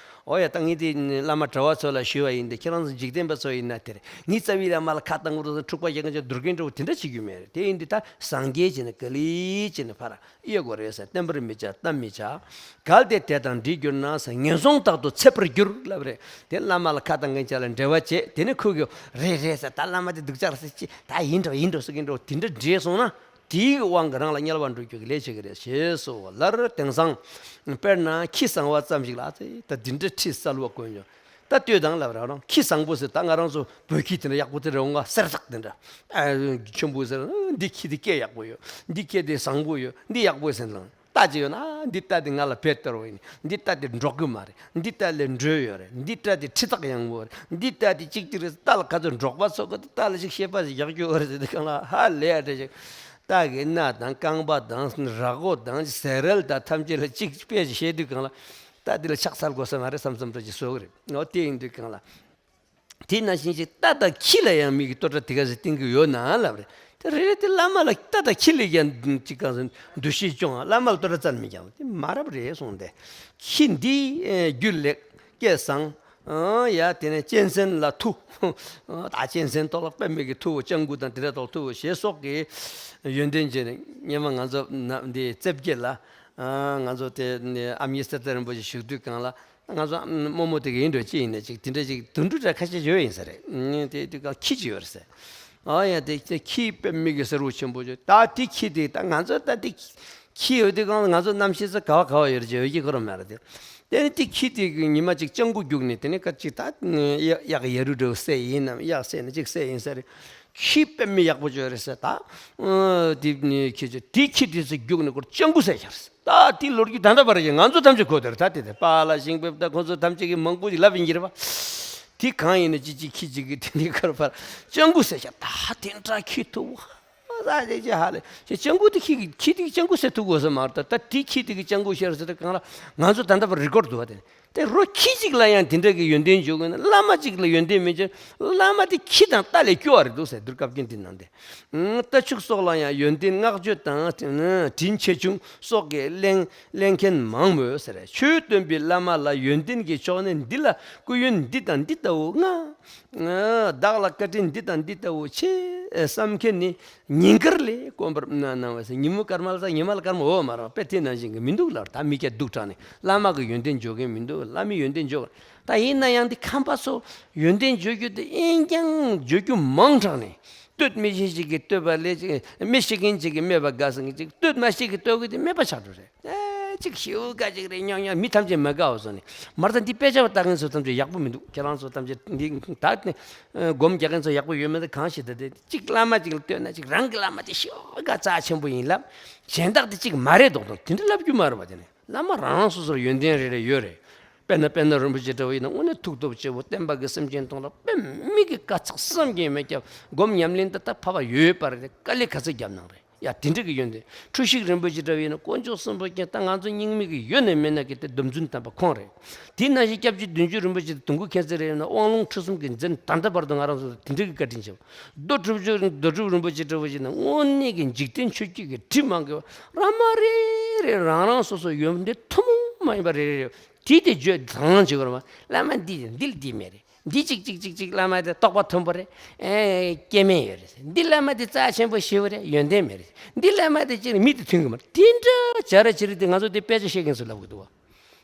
ཨོ་ཡ། ད་ངས་དེ་བླ་མ་གྲྭ་བ་ཚོ་ལ་ཞུས་པ་ཡིན་ཏེ། ཁྱེད་རང་ཚོ་འཇིག་རྟེན་པ་ཚོ་ཡིན་ན་དེ་རེད། ངའི་རྩ་བའི་བླ་མ་ལ་ཁ་བཏང་དགོས་རེད། འཁྲུག་པ་རྒྱག་མཁན་ཚོ་སྡུག་རྐྱེན་འགྲོ་དེ་འདྲ་བྱེད་རྒྱུ་མེད་རེད། དེ་ཡིན་དུས་ད་སངས་རྒྱས་བྱས་ན་ག་ལེ་བྱས་ན་ཕར་གཡོལ་དགོས་རེད་ཟེར། བསྟན་པར་མི་བྱ་གཏམ་མི་བྱ། གལ་ཏེ་དེ་དང་འདྲིས་གྱུར་ན་ཟེར། ངན་སོང་རྟག་ཏུ་འཚེ་བར་འགྱུར་ལབ་རེད། དེ་བླ་མ་ལ་ཁ་བཏང་མཁན་ཅིག་ལ་འབྲེལ་བ་བྱས། དེ་ནི་ཁོ་གིས་རེད་རེད་ཟེར། ད་བླ་མ་དེ་སྡུག་ཅག་རེད་ཟེར་ཅི། ད་ཡིན་འགྲོ་ཡིན་འགྲོ་ཟེར་གྱིན་འགྲོ། དེ་འདྲ་འདྲེས་སོང་ན། དེའི་དབང་གིས་རང་ལ་དམྱལ་བར་འགྲོ་རྒྱུ་གི་ལས་བྱེད་ཀྱི་རེད་ཞེས་སོགས་ལར། དེང་སང་དཔེར་ན་ཁྱི་བཟང་བ་ཙམ་ཞིག་ལ། ཨ་ཙི། ད་འདི་འདྲ་ཁྲི་གསལ་བ་དཀོན་ཡོད། ད་ལྟོས་དང་ལབ་ར། རང་ཁྱི་བཟང་པོ་ཟེར། ད་ང་རང་ཚོ་བོད་ཁྱི་དེ་འདྲ་ཡག་པོ་དེ་རེད་འོང་ག་སེར་ཐག་དེ་འདྲ། ཨ། ཆེན་པོ་ཟེར། འདི་ཁྱི་དེ་སྐད་ཡག་པོ་ཡོད། འདི་ཁྱི་དེ་བཟང་པོ་ཡོད། འདི་ཡག་པོ་ཟེར་ལང་། རྟ་ཅིག་ཡོད་ན། ཨ། འདི་རྟ་དེ་ང་ལ་བེད་སྟེར་བ་ཡིན། འདི་རྟ་དེ་འདྲོག་གི་མ་རེད། འདི་རྟ་ལས་འགྲོས་ཡོད་རེད། འདི་རྟ་དེ་ཁྲི་ཐག་ཡངས་པོ་རེད། འདི་རྟ་དེ་གཅིག་གཅིག་རེད། རྟ་ལ་ཁ་ཚོད་འབྲོག་པ་ཚོ་གི་རྟ་ལ་ཅིག་བཤད་པ་ཞིག་རྒྱག་རྒྱུ་ཡོད་རེད་ཟེར་དུས་སྒང་ལ། ཧ་ལས་ཡ་འདྲ་ཞིག་རྟ་གི་སྣ་དང་རྐང་པ་དང་ར་མགོ་དང་ཟས་རལ་དང་ཐམས་ཅད་ལ་ཅིག་དཔེ་ཞིག་བཤད་དུས་སྒང་ལ། རྟ་འདི་ལ་ཕྱག་འཚལ་དགོས་ས་མ་རེད་བསམ་བསམ་འདྲ་ཞིག་བཟོ་གི་རེད། འོ་དེ་ཡིན་དུས་སྒང་ལ། དེ་ནང་བཞིན་ཅིག་རྟ་དང་ཁྱི་ལ་ཡང་མི་གི་བསྟོད་སྒྲ་དེ་ག་ཟེ་བསྟན་གི་ཡོད་ན་ལབ་རེད། དེ་རེད་རེད། དེ་བླ་མ་ལ་རྟ་དང་ཁྱི་ལས་ཀྱང་ཅིག་གང་ཟེ་འདུ་ཤེས་སྐྱོང་། བླ་མ་ལ་བསྟོད་སྒྲ་རྩ་ནས་མི་རྒྱག་པ་དེ་མ་རབས་རེད་གསུངས་ཏེ། ཁྱི་འདི་རྒྱུད་ལེགས་སྐད་བཟང་། ཨ། ཡ། དེ་ནས་གཅན་གཟན་ལ་ཐུག་ད་གཅན་གཟན་ཐོག་ལ་དཔེ་མེད་ཀྱི་ཐུག་སྤྱང་ཀི་དང་དེ་འདྲ་ཐོག་ཐུག་ཞེས་སོགས་ཀྱི་ཡོན་ཏན་ཅན། སྔོན་མ་ང་ཚོ་ན་འདི་རྩེ་བརྒྱད་ལ། ཨ། ང་ཚོ་དེ་ནས་ཨ་མྱེས་གསེར་རྟ་རིན་པོ་ཆེ་བཞུགས་དུས་སྒང་ལ། ང་ཚོ་རྨོ་མོ་དེ་ག་ཡིན་འགྲོ་ཅི་ཡིན་ན་ཅིག་དེ་འདྲ་ཅིག་དུད་འགྲོ་འདྲ་ཁ་ཤས་ཡོད་ཡིན་ས་རེད། དེ་དུས་སྒང་ཁྱི་ཅིག་ཡོད་རེད་ཟེར། ཨ་ཡ། དེ་དེ་ཁྱི་དཔེ་མི་སྲིད་གཟུགས་ཆེན་པོ་ཅིག་ད་དེ་ཁྱི་དེ་ད་ང་ཚོ་ད་དེ་ཁྱི་ཡོད་དུས་སྒང་ལ་ང་ཚོ་རྣམ་ཤེས་ཚོ་ག་བ་ག་བ་ཡོད་རེད་ཅེས་ཡོད་ཀྱི་ཁོ་རང་མེད་རེད་དེ། དེ་ནི་དེ་ཁྱི་དེ་གི་ཉི་མ་ཅིག་སྤྱང་ཀི་རྒྱུགས་ནས། དེ་ནི་ཁ་ཅིག་ད་གཡག་གི་ཡ་རུ་འདྲ་བོ་བསད་ཡིན་ནམ། གཡག་བསད་ནི་ཅིག་བསད་ཡིན་ས་རེད། ཁྱི་དཔེ་མི་ཡག་པོ་ཅིག་ཡོད་རེད་ཟེར། ད་དེ་ནི་ཁྱི་ཅིག་དེ་ཁྱི་དེ་ཚོ་རྒྱུགས་ནས་ཁོར་སྤྱང་ཀི་བསད་ཤར་ཟེར། ད་དེ་ལོ་རྒྱུས་ད་ལྟ་བར་ཡང་ང་ཚོ་ཐམས་ཅད་གོ་དེར། ད་དེ་དེ་པཱ་ལགས་ཤིང་ཕེབས་དང་ཁོ་ཚོ་ཐམས་ཅད་ཀྱིས་མང་པོ་ཞིག་ལབ་ཡིན་གྱི་རེད་པ། དེ་གང་ཡིན་ན་ཅི་ཅི་ཁྱི་ཅིག་གིས་དེ་ནི་ཁར་ཕར་སྤྱང་ཀི་བསད་ཤག་ད་དེ་འདྲ་ཁྱི་ཐུ་བ་ཟ་ཅེ་ཅེ་ཧ་ལས་ཅེ། སྤྱང་ཀི་དེ་ཁྱི་གི་ཁྱི་དེ་གི་སྤྱང་ཀི་བསད་ཐུབ་དགོས་ས་མ་རེད། ད་ད་དེ་ཁྱི་དེ་གི་སྤྱང་ཀི་བཤད་རེད་ཟེར། ད་གང་ལ་ང་ཚོ་ད་ལྟ་བར་རི་ཀོར་འདུག་བ། དེ་ནི་ དེ་རོ་ཁྱི་གཅིག་ལ་ཡང་དེ་འདྲ་གི་ཡོན་ཏན་འཇོག་དགོས་ན། བླ་མ་གཅིག་ལ་ཡོན་ཏན་མི་འཇོག་བླ་མ་དེ་ཁྱི་དང་རྟ་ལས་སྐྱོ་བ་རེད་འདུག་ཟེར། དུས་སྐབས་ཀྱི་འདི་ནང་དེ། ཨང་། རྟ་ཕྱུགས་སོགས་ལ་ཡང་ཡོན་ཏན་བསྔགས་བརྗོད་དང་། ཨང་། དྲིན་ཆེ་ཆུང་སོགས་ཀྱི་གླེང་གླེང་མཁན་མང་མོད་ཟེར། ཆོས་སྟོན་པའི་བླ་མ་ལ་ཡོན་ཏན་གྱི་ཕྱོགས་ནས་འདི་ལ་སྐུ་ཡོན་འདི་དང་འདི་ལྟ་བུ་མངའ། ཨང་། བདག་ལ་བཀའ་དྲིན་འདི་དང་འདི་ལྟ་བུ་ཆེ་བསམ་མཁན་ནི། ཉིན་དཀར་ལས་དཀོན་པར་གནང་བ་ཟེར། ཉིན་མོ་སྐར་མ་ལ་ཉི་མ་ལ་སྐར་མ་འོ་མ་རེད་པས། དེ་ནང་བཞིན་གྱི་མི་འདུག་ལབ། ད་མི་སྐྱ་སྡུག་དྲགས་ནས་བླ་མ་གི་ཡོན་ཏན་འཇོག་མཁན་མི་འདུག་བླ་མའི་ཡོན་ཏན་འཇོག་ད་ཡིན་ན་ཡང་དེ་ཁམས་པ་ཚོ་ཡོན་ཏན་འཇོག་རྒྱུ་དེ་ཨེན་ཀྱང་འཇོག་རྒྱུ་མང་དྲགས་ནས། བསྟོད་མི་ཤེས་ཅིག་གིས་བསྟོད་པ་ལས་ཅིག་སྨད་ཤེས་མཁན་ཅིག་གིས་སྨད་པ་དགའ་ཟེར་མཁན་ཅིག་སྟོད་མ་ཤེས་ཀྱིས་བསྟོད་མཁན་དེ་སྨད་པ་ཆགས་འགྲོ་རེད། ཨེ་ཅིག་ཤིའུ་དགའ་ཅིག་རེད། ཉོག་ཉོག་མི་ཐམས་ཅད་མ་དགའ་བ་བཟོ་ནས། མར་ད་འདི་དཔེ་ཆ་བ་ལྟ་མཁན་ཚོ་ཐམས་ཅད་ཡག་པོ་མི་འདུག་ཁྱེད་རང་ཚོ་ཐམས་ཅད་འདི་ད་ནི་སྒོམ་རྒྱག་མཁན་ཚོ་ཡག་པོ་ཡོད་མེད་དེ་གང་ཤེས། ད་དེ་གཅིག་བླ་མ་གཅིག་ལ་ལྟོས་ན་གཅིག་རང་གི་བླ་མ་དེ་ཤོག་ག་རྩ་ཆེན་པོ་ཡིན་ལབ། གཞན་དག་དེ་གཅིག་མ་རེད་མདོག་མདོག་དེ་འདྲ་ལབ་རྒྱུ་མ་རེད་པ། དེ་ནི་བླ་མ་རང་རང་སོ་སོར་ཡོན་ཏན་རེ་རེ་ཡོད་རེད། དཔེར་ན་དཔལ་ནཱ་རིན་པོ་ཆེ་འདྲ་བོ་ཡིན་ན་དངོས་གནས་ཐུགས་སྟོབས་ཆེ་བོ། བསྟན་པ་གི་སེམས་ཅན་སྟོང་ལ་དཔེ་མི་གི་དཀའ་ཚེགས་བསམ་གྱིས་མི་ཁྱབ། སྒོམ་ཉམས་ལེན་དེ་ད་ཕ་བ་ཡོད་པ་རེད། དཀའ་ལས་ག་ཚོད་བརྒྱབ་གནང་རེད། ཡ་དེ་འདྲ་གི་ཡོན་ཏན། འཁྲུལ་ཞིག་རིན་པོ་ཆེ་འདྲ་བོ་ཡིན་ན་དཀོན་མཆོག་གསུམ་པོ་མཁྱེན། ད་ང་ཚོ་རྙིང་མའི་གི་ཡོད་ནས་མེད་ན་གི་དེ་སྡོམ་རྫུན་དམ་པ་ཁོང་རེད། དེ་ནང་བཞིན་སྐྱབས་རྗེ་བདུད་འཇོམས་རིན་པོ་ཆེ་དེ་དུང་དཀར་མཁྱེན་བརྩེ་རེད་ན། དབང་ལུང་ཁྲིད་གསུམ་གྱི་མཛད་ད་ལྟ་བར་དུ་ང་རང་ཚོ་དེ་འདྲ་གི་བཀའ་དྲིན་ཆེ་བ། རྡོ་གྲུབ་ཆུ་རྡོ་གྲུབ་རིན་པོ་ཆེ་འདྲ་བོ་ཞིག་ན་དངོས་གནས་ཀྱི་འཇིག་རྟེན་ཆོས་བརྒྱད་ཀྱི་དྲི་མ་མང་གི་བ། ར་མ་རེ་རེ་རང་རང་སོ་སོ་ཡོན་ཏན་ཐུན་མོང་མ་ཡིན་པ་རེ་རེ་རེ་དེ་དེ་བརྗོད་དང་བྱེད་པར་མ། བླ་མ་འདི་འདི་ལ་འདི་མེད་རེད། འདི་གཅིག་གཅིག་གཅིག་གཅིག་བླ་མ་དེ་རྟོགས་པ་མཐོན་པོ་རེད། ཨེ་སྐྱེ་དམན་ཡོད་རེད། འདི་བླ་མ་དེ་རྩ་ཆེན་པོ་ཞེ་པོ་རེད། ཡོན་ཏན་མེད་རེད། འདི་བླ་མ་དེ་ཅིག་མི་དེ་མཐུན་གི་མ་རེད། དེ་འདྲ་བྱ་ར་བྱེད་རེད། དེ་ང་ཚོ་དེ་དཔེ་ཆ་བཤད་མཁན་ཚོ་ལབ་གི་འདུག་བ།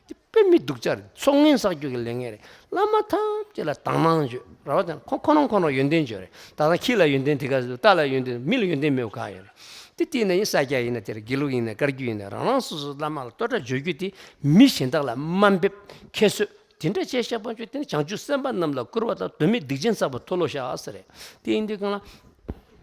དེ་དཔེ་མི་སྡུག་ཅག་རེད། ཚོགས་ངན་བསགས་རྒྱུ་གི་ལས་ངན་རེད། བླ་མ་ཐམས་ཅད་ལ་དག་སྣང་བྱོས་ར་བ་དང་། ཁོ་ཁོ་རང་ཁོ་རང་ཡོན་ཏན་བྱོས་རེད། ད་ལྟ་ཁྱི་ལ་ཡོན་ཏན་དེ་ག་ཚོད། རྟ་ལ་ཡོན་ཏན། མི་ལ་ཡོན་ཏན་མེད་པ་གང་ཡོད་རེད། དེ་དེ་ན་ཡིན་ས་སྐྱ་ཡིན་ན་དེ་རེད། དགེ་ལུགས་ཡིན་ན་བཀའ་བརྒྱུད་ཡིན་ན་རང་རང་སོ་སོ་བླ་མ་ལ་བསྟོད་སྒྲ་བརྗོད་རྒྱུ་དེ་མི་གཞན་དག་ལ་དམའ་འབེབས་ཁྱད་གསོད་དེ་འདྲ་བྱས་བཞག་པ་ཆོས་དེ་ནི་བྱང་ཆུབ་སེམས་དཔའ་རྣམས་ལ་བསྐུར་བ་དང་། དོན་མེད་སྡིག་ཅན་བསགས་པ་མཐོལ་ལོ་བཤགས་ཟེར་རེད། དེ་ཡིན་དུས་གང་ལ།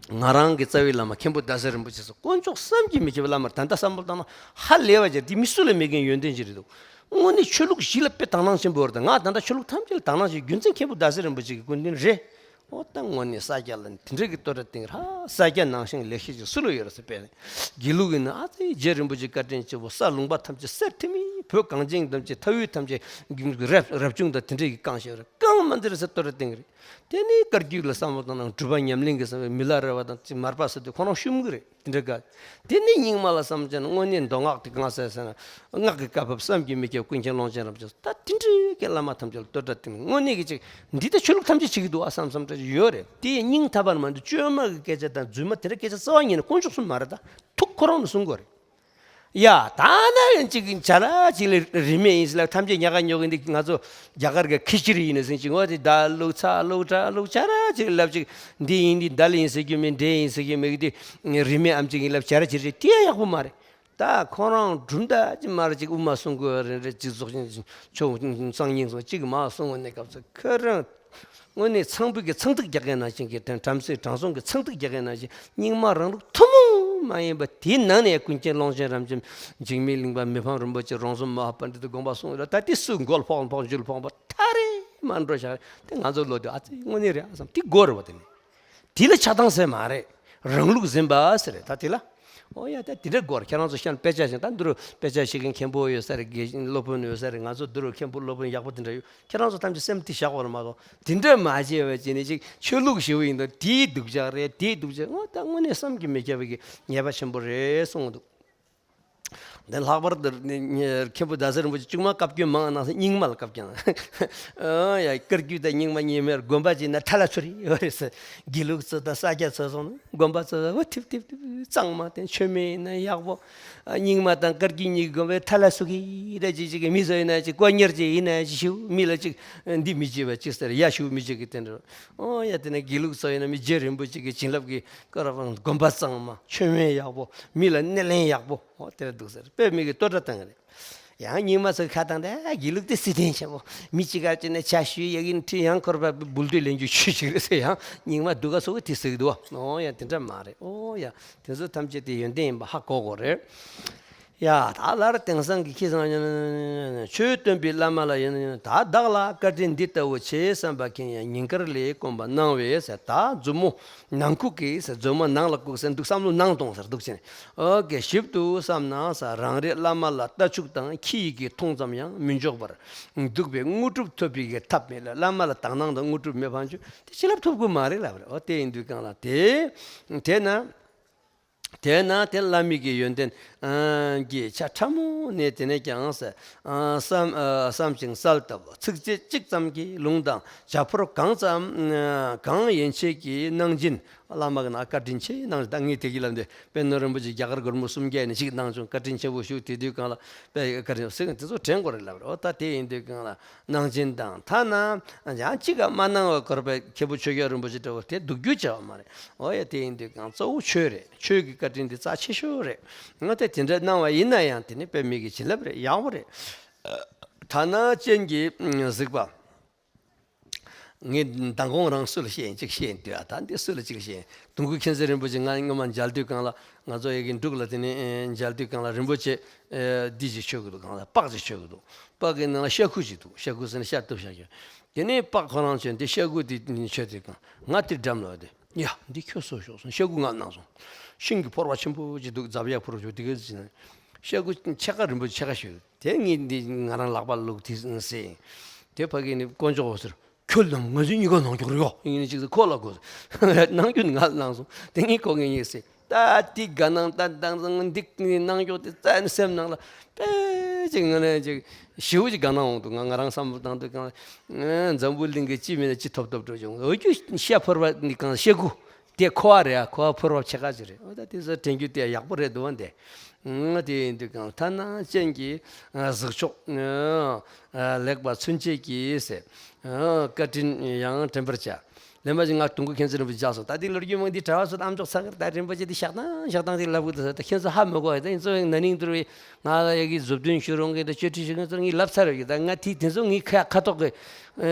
ང་རང་གི་རྩ་བའི་བླ་མ་མཁན་པོ་ཟླ་ཟེར་རིན་པོ་ཆེ་སོགས་དཀོན་མཆོག་བསམ་གྱིས་མི་ཁྱབ་པའི་བླ་མ་རེད། ད་ལྟ་བསམ་བློ་བཏང་ན་ཧ་ལས་པ་ཅིག་རེད། དེ་མི་སུ་ལ་མེད་མཁན་ཡོན་ཏན་ཅིག་རེད་འདུག་དངོས་གནས་ཆོས་ལུགས་བཞི་ལ་དཔེ་དག་སྣང་ཆེན་པོ་རེད། ད་ང་ད་ལྟ་ཆོས་ལུགས་ཐམས་ཅད་ལ་དག་སྣང་ཆེན། རྒྱུ་མཚན་མཁན་པོ་ཟླ་ཟེར་རིན་པོ་ཆེ་གི་སྐུ་མདུན་རེད། ཨོ་ད་དངོས་གནས་ས་སྐྱ་ལ་དེ་འདྲ་གི་བསྟོད་སྒྲ་བཏང་ར། ས་སྐྱ་ནང་བཞིན་ལེགས་བཤད་ཅིག་སུ་ལ་ཡོད་རེད་ཟེར། དཔེ་རྒྱལ་ལུགས་ཡིན་ན་ཨ་ཙི་རྗེ་རིན་པོ་ཆེ་བཀའ་དྲིན་ཆེ་བོ། ས་ལུང་པ་ཐམས་ཅད་གསེར་ཐིག་མིག་བོད་གངས་ཅན་ཐམས་ཅད་མཐའ་དབུས་ཐམས་ཅད་རབ་རབ་བྱུང་དང་དེ་འདྲ་གི་བཀང་བཞག་རེད། བཀང་མ་འདི་རེད་ཟེར་བསྟོད་སྒྲ་བཏང་གི་རེད། དེ་ནི་བཀའ་བརྒྱུད་ལ་བསམ་བློ་བཏང་ན་སྒྲུབ་པ་ཉམས་ལེན་གྱི་བསམ་པའི་མི་ལ་རས་པ་དང་ཅིག་མར་པ་ཟེར་དུས་ཁོ་རང་ཤུམ་གི་རེད། དེ་འདྲ་ག་དེ་ནི་རྙིང་མ་ལ་བསམ་བྱས་ན་དངོས་གནས་མདོ་སྔགས་དེ་གང་ཟེར་ཟེར་ན། སྔགས་ཀྱི་བཀའ་བབས་བསམ་གྱིས་མི་ཁྱབ་ཀུན་མཁྱེན་ཀློང་ཆེན་རབ་འབྱམས། ད་དེ་འདྲའི་གི་བླ་མ་ཐམས་ཅད་ལ་བསྟོད་སྒྲ་བཏང་། དངོས་གནས་ཀྱི་ཅིག་འདི་ལྟ་ཆོས་ལུགས་ཐམས་ཅད་བྱེད་ཀྱི་འདུག་ཨ་བསམ་བསམ་འདྲ་ཅིག་ཡོད་རེད། དེ་སྙིང་ཐག་པ་ནས་མ་འདུག་བཅོས་མ་གི་སྐད་ཆ་དང་རྫུན་མ་དེ་འདྲ་སྐད་ཆ་རྩ་བ་ཉིད་ནས་དཀོན་མཆོག་གསུམ་མ་རེད། ད་ཐུགས་ཁོ་རང་ནས་གསུང་དགོས་རེད། ཡ་ད་ནི་ཅིག་བྱ་ར་ཅིག་ལ་རིས་མེད་ཡིན་ཟེར་ལབ། ཐམས་ཅད་ཉག་ག་ཉོག་གི་འདི་ང་ཚོ་རྒྱ་གར་གི་ཁི་ཅི་རི་ཡིན་ནི་ཟེར་ཅིག་འོ་དེ་ད་ལུག་ཚ་ལུག་གྲ་ལུག་བྱ་ར་ཅིག་ལབ་ཅིག་འདི་ཡིན་འདི་ད་ལི་ཡིན་ཟེར་རྒྱུ་མེད། འདྲེ་ཡིན་ཟེར་རྒྱུ་མེད་གི། དེ་རིས་མེད་ཨམ་ཅིག་ཡིན་ལབ་བྱ་ར་ཅིག་རེད། དེ་ཡག་པོ་མ་རེད། ད་ཁོ་རང་གྲུབ་མཐའ་ཅིག་མར་ཅིག་དབུ་མ་གསུང་དགོས་རེད་རེད། ཅིག་རྫོགས་ཆེན་ཆོས་གསང་སྙིང་གསུང་ཅིག་མ་གསུང་བ་ནས་སྐབས་སུ་ཁོ་རང་དངོས་གནས་ཚངས་བུག་གི་ཚངས་ཐིག་རྒྱག་མཁན་ནང་བཞིན་གྱི་དྲང་བྲམ་ཟེ་དྲང་སྲོང་གི་ཚངས་ཐིག་རྒྱག་མཁན་ནང་བཞིན་རྙིང་མ་རང་ལུགས་ཐུན་མོང་མ་ཡིན་པ་དེའི་ནང་ནས་ཀུན་མཁྱེན་ཀློང་ཆེན་རབ་འབྱམས། འཇིགས་མེད་གླིང་པ། མི་ཕམ་རིན་པོ་ཆེ། རོང་ཟོམ་མ་ཧཱ་པཎྜི་ཏ། སྒོམ་པ་གསུང་ར། ད་དེ་སུ་མགོ་ལ་ཕོག་ཕོག་མཇུག་ལ་ཕོག་པ་ཐག་རིང་མར་འགྲོ་བཞག་དེ་ང་ཚོ་བློ་དེ་ཨ་ཙི་དངོས་གནས་རེད་ཨ་བསམ། དེ་དགོས་རེད་བ། དེ་ནི། དེ་ལ་ཆགས་སྡང་ཟེར་མ་རེད། རང་ལུགས་ཟིན་པ་ཟེར་རེད། ད་དེ་ལ། ཨོ་ཡ་ད་དེ་འདྲ་དགོས་རེད། ཁྱེད་རང་ཚོ་གཞན་དཔེ་ཆ་བཞིན་ད་འདི་རུ་དཔེ་ཆ་ཤེས་མཁན་མཁན་པོ་ཡོད་ས་རེད། དགེ་སློབ་དཔོན་ཡོད་ས་རེད། ང་ཚོ་འདི་རུ་མཁན་པོ་སློབ་དཔོན་ཡག་པོ་དེ་འདྲ་ཡོད། ཁྱེད་རང་ཚོ་ཐམས་ཅད་སེམས་དེ་བཞག་པར་མ་གཏོགས་དེ་འདྲ་མ་བྱས་པ་བྱས་ནས་ཅིག་ཆོས་ལུགས་ཞེ་པོ་ཡིན་དུས་དེའི་སྡུག་ཅག་རེད། དེའི་སྡུག་ཅག་འོ་ད་དངོས་གནས་བསམ་གྱིས་མི་ཁྱབ་པའི་གི་ཉེས་པ་ཆེན་པོ་རེད་གསུངས་འདུག་དེ་ལྷག་པར་དུ་ནི་མཁན་པོ་ཟླ་ཟེར་རིན་པོ་ཆེ་གཅིག་མ་བཀའ་བཀྱོན་མང་གནང་ས་རྙིང་མ་ལ་བཀའ་བཀྱོན། ཨ་ཡ་བཀའ་བརྒྱུད་དང་རྙིང་མ་གཉིས་མེད་དགོན་པ་གཅིག་ན་ཁྲ་ལ་ཚུར་ཡོད་རེད་ཟེར། དགེ་ལུགས་ཚོ་དང་ས་སྐྱ་ཚོ་སོང་ན་དགོན་པ་ཚོ་ལ་འོ་ཐིབ་ཐིབ་ཐིབ་གཙང་མ་དེ་མཆོད་མེ་ཡིན་ན་ཡག་པོ། རྙིང་མ་དང་བཀའ་བརྒྱུད་གཉིས་ཀྱི་དགོན་པའི་ཁྲ་ལ་ཚུར་གི་རེ་ཅིག་ཅིག་གི་མི་ཚོ་ཡིན་ན་ཅིག་དཀོན་གཉེར་ཅིག་ཡིན་ན་ཅིག་ཞུ་མི་ལ་ཅིག་འདི་མི་བྱེད་པ་ཅིག་ཟེར་ཡ་ཞུ་མི་བྱེད་གི་དེ་འདྲ། ཨོ་ཡ་དེ་ནས་དགེ་ལུགས་ཚོ་ཡིན་ན་མི་རྗེ་རིན་པོ་ཆེ་གི་བྱིན་རླབས་ཀྱི་སྐོར་བ་དགོན་པ་གཙང་མ་མཆོད་མེ་ཡག་པོ་མི་ལ་སྣེ་ལེན་ཡག་པོ་ཨོ་དེ་ར་འདུག་ཟེར་དཔེ་མི་གི་བསྟོད་སྒྲ་བཏང་གི་རེད། ཡང་རྙིང་མ་ཚོ་ཁ་བཏང་སྟེ་ཨ་དགེ་ལུགས་དེ་སྲིད་དོན་ཆེན་པོ་མི་གཅིག་ག་བྱས་ནས་ཕྱག་ཞུས་ཡག་ཡིན་ཁྲི་ཡང་འཁོར་བ་འབུལ་དུས་ལེན་རྒྱུ་ཆོས་ཅིག་རེད་ཟེར་ཡང་རྙིང་མ་སྡུག་ག་སོགས་དེ་ཟེར་གི་འདུག་ཨོ་ཡ་དེ་འདྲ་མ་རེད། ཨོ་ཡ་དེ་ཚོ་ཐམས་ཅད་དེ་ཡོན་ཏན་ཡིན་པ་ཧ་གོ་དགོས་རེད། ཡ་ད་སླར་དེང་སང་གི་ཁྱེད་ཚང་ཆོས་སྟོན་པའི་བླ་མ་ལ་ཡིན་ན་ཡིན་ན་ད་བདག་ལ་བཀའ་དྲིན་འདི་ལྟ་བུ་ཆེ་བསམ་པ་མཁྱེན་ཡང་ཉིན་དཀར་ལས་དཀོན་པ་གནང་བས་ཟེར། ད་མཛུབ་མོ་ནང་ཁུག་གིས་ཟེར། མཛུབ་མོ་ནང་ལ་བཀུག་ཟེར་འདུག་བསམ་བློ་ནང་གཏོང་ཟེར་འདུག་ཅེ་ནས། ཨོ་ཀེ། ཞིབ་ཏུ་བསམ་ན་ཟེར། རང་རེ་བླ་མ་ལ་ལྟ་ཕྱུགས་དང་ཁྱི་ཡི་གི་མཐོང་ཙམ་ཡང་མི་འཇོག་པར་འདུག་པའི་དངོས་གྲུབ་ཐོབ་པའི་གི་ཐབས་མེད་ལ། བླ་མ་ལ་དག་སྣང་དང་དངོས་གྲུབ་མེད་པ་ཅིག་དེ་བྱིན་རླབས་ཐོབ་དགོས་མ་རེད་ལབ་རེད། ཨོ་དེ་ཡིན་དུས་གང་ལ་དེ་དེས་ན། དེ་བླ་མའི་གི་ཡོན་ཏན་གྱི་ཆ་ཕྲ་མོ་ནས་དེ་ནས་ཀྱང་ཟེར། བསམ་བསམ་ཞིང་གསལ་བཏབ། ཚིགས་བཅད་གཅིག་ཙམ་གྱི་ལུང་དང་བྱ་ཕོར་གང་ཙམ་གང་ཡན་ཆད་ཀྱི་གནང་སྦྱིན། བླ་མ་གི་ནང་བཀའ་དྲིན་ཆེ་གནང་། ད་ངས་དེ་གི་ལབ་འདི་པད་ནོར་རིན་པོ་ཆེ་རྒྱ་གར་སྒོར་མོ་སུམ་བརྒྱ་ནས་གཅིག་གནང་བྱུང་། བཀའ་དྲིན་ཆེན་པོ་ཞུ། དེ་དུས་གང་ལ་པད་བཀའ་དྲིན་ཟེར་གི་དེ་ཚོ་དྲན་དགོས་རེད་ལབ་རེད། འོ་ད་དེ་ཡིན་དུས་གང་ལ་གནང་སྦྱིན་དང་ཐ་ན་ཡང་གཅིག་ག་མ་གནང་བའི་སྐོར་པའི་མཁན་པོ་ཆོས་རྒྱལ་རིན་པོ་ཆེ་འདྲ་བོ་དེ་སྡུག་རྒྱུ་བྱ་བ་མ་རེད། འོ་ཡ་དེ་ཡིན་དུས་གང་གཙོ་བོ་ཆོས་རེད། ཆོས་ཀྱི་བཀའ་དྲིན་དེ་རྩ་ཆེ་ཤོས་རེད། ང་དེ་དེ་འདྲ་གནང་བ་ཡིན་ན་ཡང་དེ་ནི་དཔེ་མེད་ཀྱི་བྱིན་རླབས་རེད། ཡག་པོ་རེད། ཐ་ན་ཅན་གྱི་གཟིགས་པ། ངས་མདང་དགོང་རང་སུ་ལ་བཤད་ཡིན་གཅིག་བཤད་ཡིན་དུས་ཨ། ད་འདི་སུ་ལ་གཅིག་བཤད་ཡིན། དུང་དཀར་མཁྱེན་བརྩེ་རིན་པོ་ཆེ་ང་སྔོན་མ་མཇལ་དུས་གང་ལ་ང་ཚོ་ཡ་གི་འབྲུག་ལ་དེ་ནས་མཇལ་དུས་གང་ལ་རིན་པོ་ཆེ་འདི་ཅིག་མཆོད་གི་འདུག་གང་ལ་པགས་ཅིག་མཆོད་གི་འདུག་པགས་ཀྱི་ནང་ལ་ཤ་ཁུ་ཅིག་འདུག་ཤ་ཁུ་ཟེར་ན་ཤ་གཏུབ་བཞག་རྒྱུ། དེ་ནས་པགས་ཁོ་རང་མཆོད་དེ་ཤ་ཁུ་དེ་མཆོད་དུས་གང་ང་དེ་འགྲམ་ལ་བ་དེ། ཡ་འདི་ཁྱོད་གསོ་ཤོག་གསུངས། ཤ་ཁུ་ང་གནང་སོང་། ཤིང་གི་ཕོར་པ་ཆེན་པོ་ཅིག་འདུག་རྫབ་ཡག་ཕོར་པ་ཅིག་དེ་ག་ཅིག་ན་ཤ་ཁུ་ཕྱེད་ཀ་རིན་པོ་ཆེ་ཕྱེད་ཀ་ཞོས། དེ་ངས་འདི་ང་རང་ལག་པ་བླུགས་དེ་ཟེར། དེ་ཕ་གི་ནི་དཀོན་མཆོག་འོ་ཟེར། ཁྱོད་ལ་ང་ཚོའི་གཉིས་ཀ་གནང་རྒྱུ་རེད་ཡོ། ཡིན་ནི་ཅིག་ཟེར་ཁོ་ལ་གོ་གནང་རྒྱུ་ནི་ང་ལ་གནང་སོང་། དེ་ངས་ཁོ་ངས་ངས་ཟེར། ད་དེ་དགའ་སྣང་ད་དང་སང་འདི་གནང་རྒྱུ་དེ་རྩ་ནས་སེམས་ནང་ལ་དཔེ་ཅིག་ང་ནས་ཅིག་ཞེ་པོ་ཅིག་དགའ་སྣང་འོང་འདུག་ང་ང་རང་བསམ་བློ་བཏང་དུས་གང་ལ་འཛམ་བུ་གླིང་གི་ཅི་མིན་ན་ཅི་ཐོབ་ཐོབ་འགྲོ་བྱུང་། འོ་རྒྱུ་ཤ་ཕོར་པ་ནི་གང་ཤ་ཁུ། དེ་ཁོ་བ་རེད་ཨ། ཁོ་བ་ཕོར་པ་ཕྱེད་ཀ་ཅིག་རེད། འོ་ད་དེ་ཚོ་དྲན་རྒྱུ་དེ་ཡག་པོ་རེད་འདུག་བ་འདི། ཨང་དེ་ཡིན་དུས་གང་ཐ་ན་ཅན་གྱི་གཟུགས་མཆོག་ལེགས་པ་ཚུན་ཆད་ཀྱི་ཟེར། བཀའ་དྲིན་ཡང་དྲན་པར་བྱ། ལན་པ་ཅིག་ང་དུང་དཀར་མཁྱེན་བརྩེ་རིན་པོ་ཆེ་བཞག་སོང་། ད་དེ་ལོ་རྒྱུས་མང་དེ་གྲྭ་བ་ཚོ་ཨམ་ཅོག་ཚང་གི་ད་རིན་པོ་ཆེ་དེ་བཞག་སྟངས་བཞག་སྟངས་དེ་ལབ་གི་འདུག་ཟེར། ད་ཁྱེད་ཚོ་ཧ་མི་གོ་ཡ། ད་ཡིན་ཚོ་ན་ནིང་དུར་བའི་ང་ལ་ཡ་གི་མཛུབ་སྟོན་ཞུ་རོགས་གི་ད་བཅོས་ཁྲིད་ཞུ་མཁན་ཚོར་ངས་ལབ་ཚར་ཡོད་གི། ད་ང་དེ་དེ་ཚོ་ངའི་ཁ་ཁ་ཐོག་གི་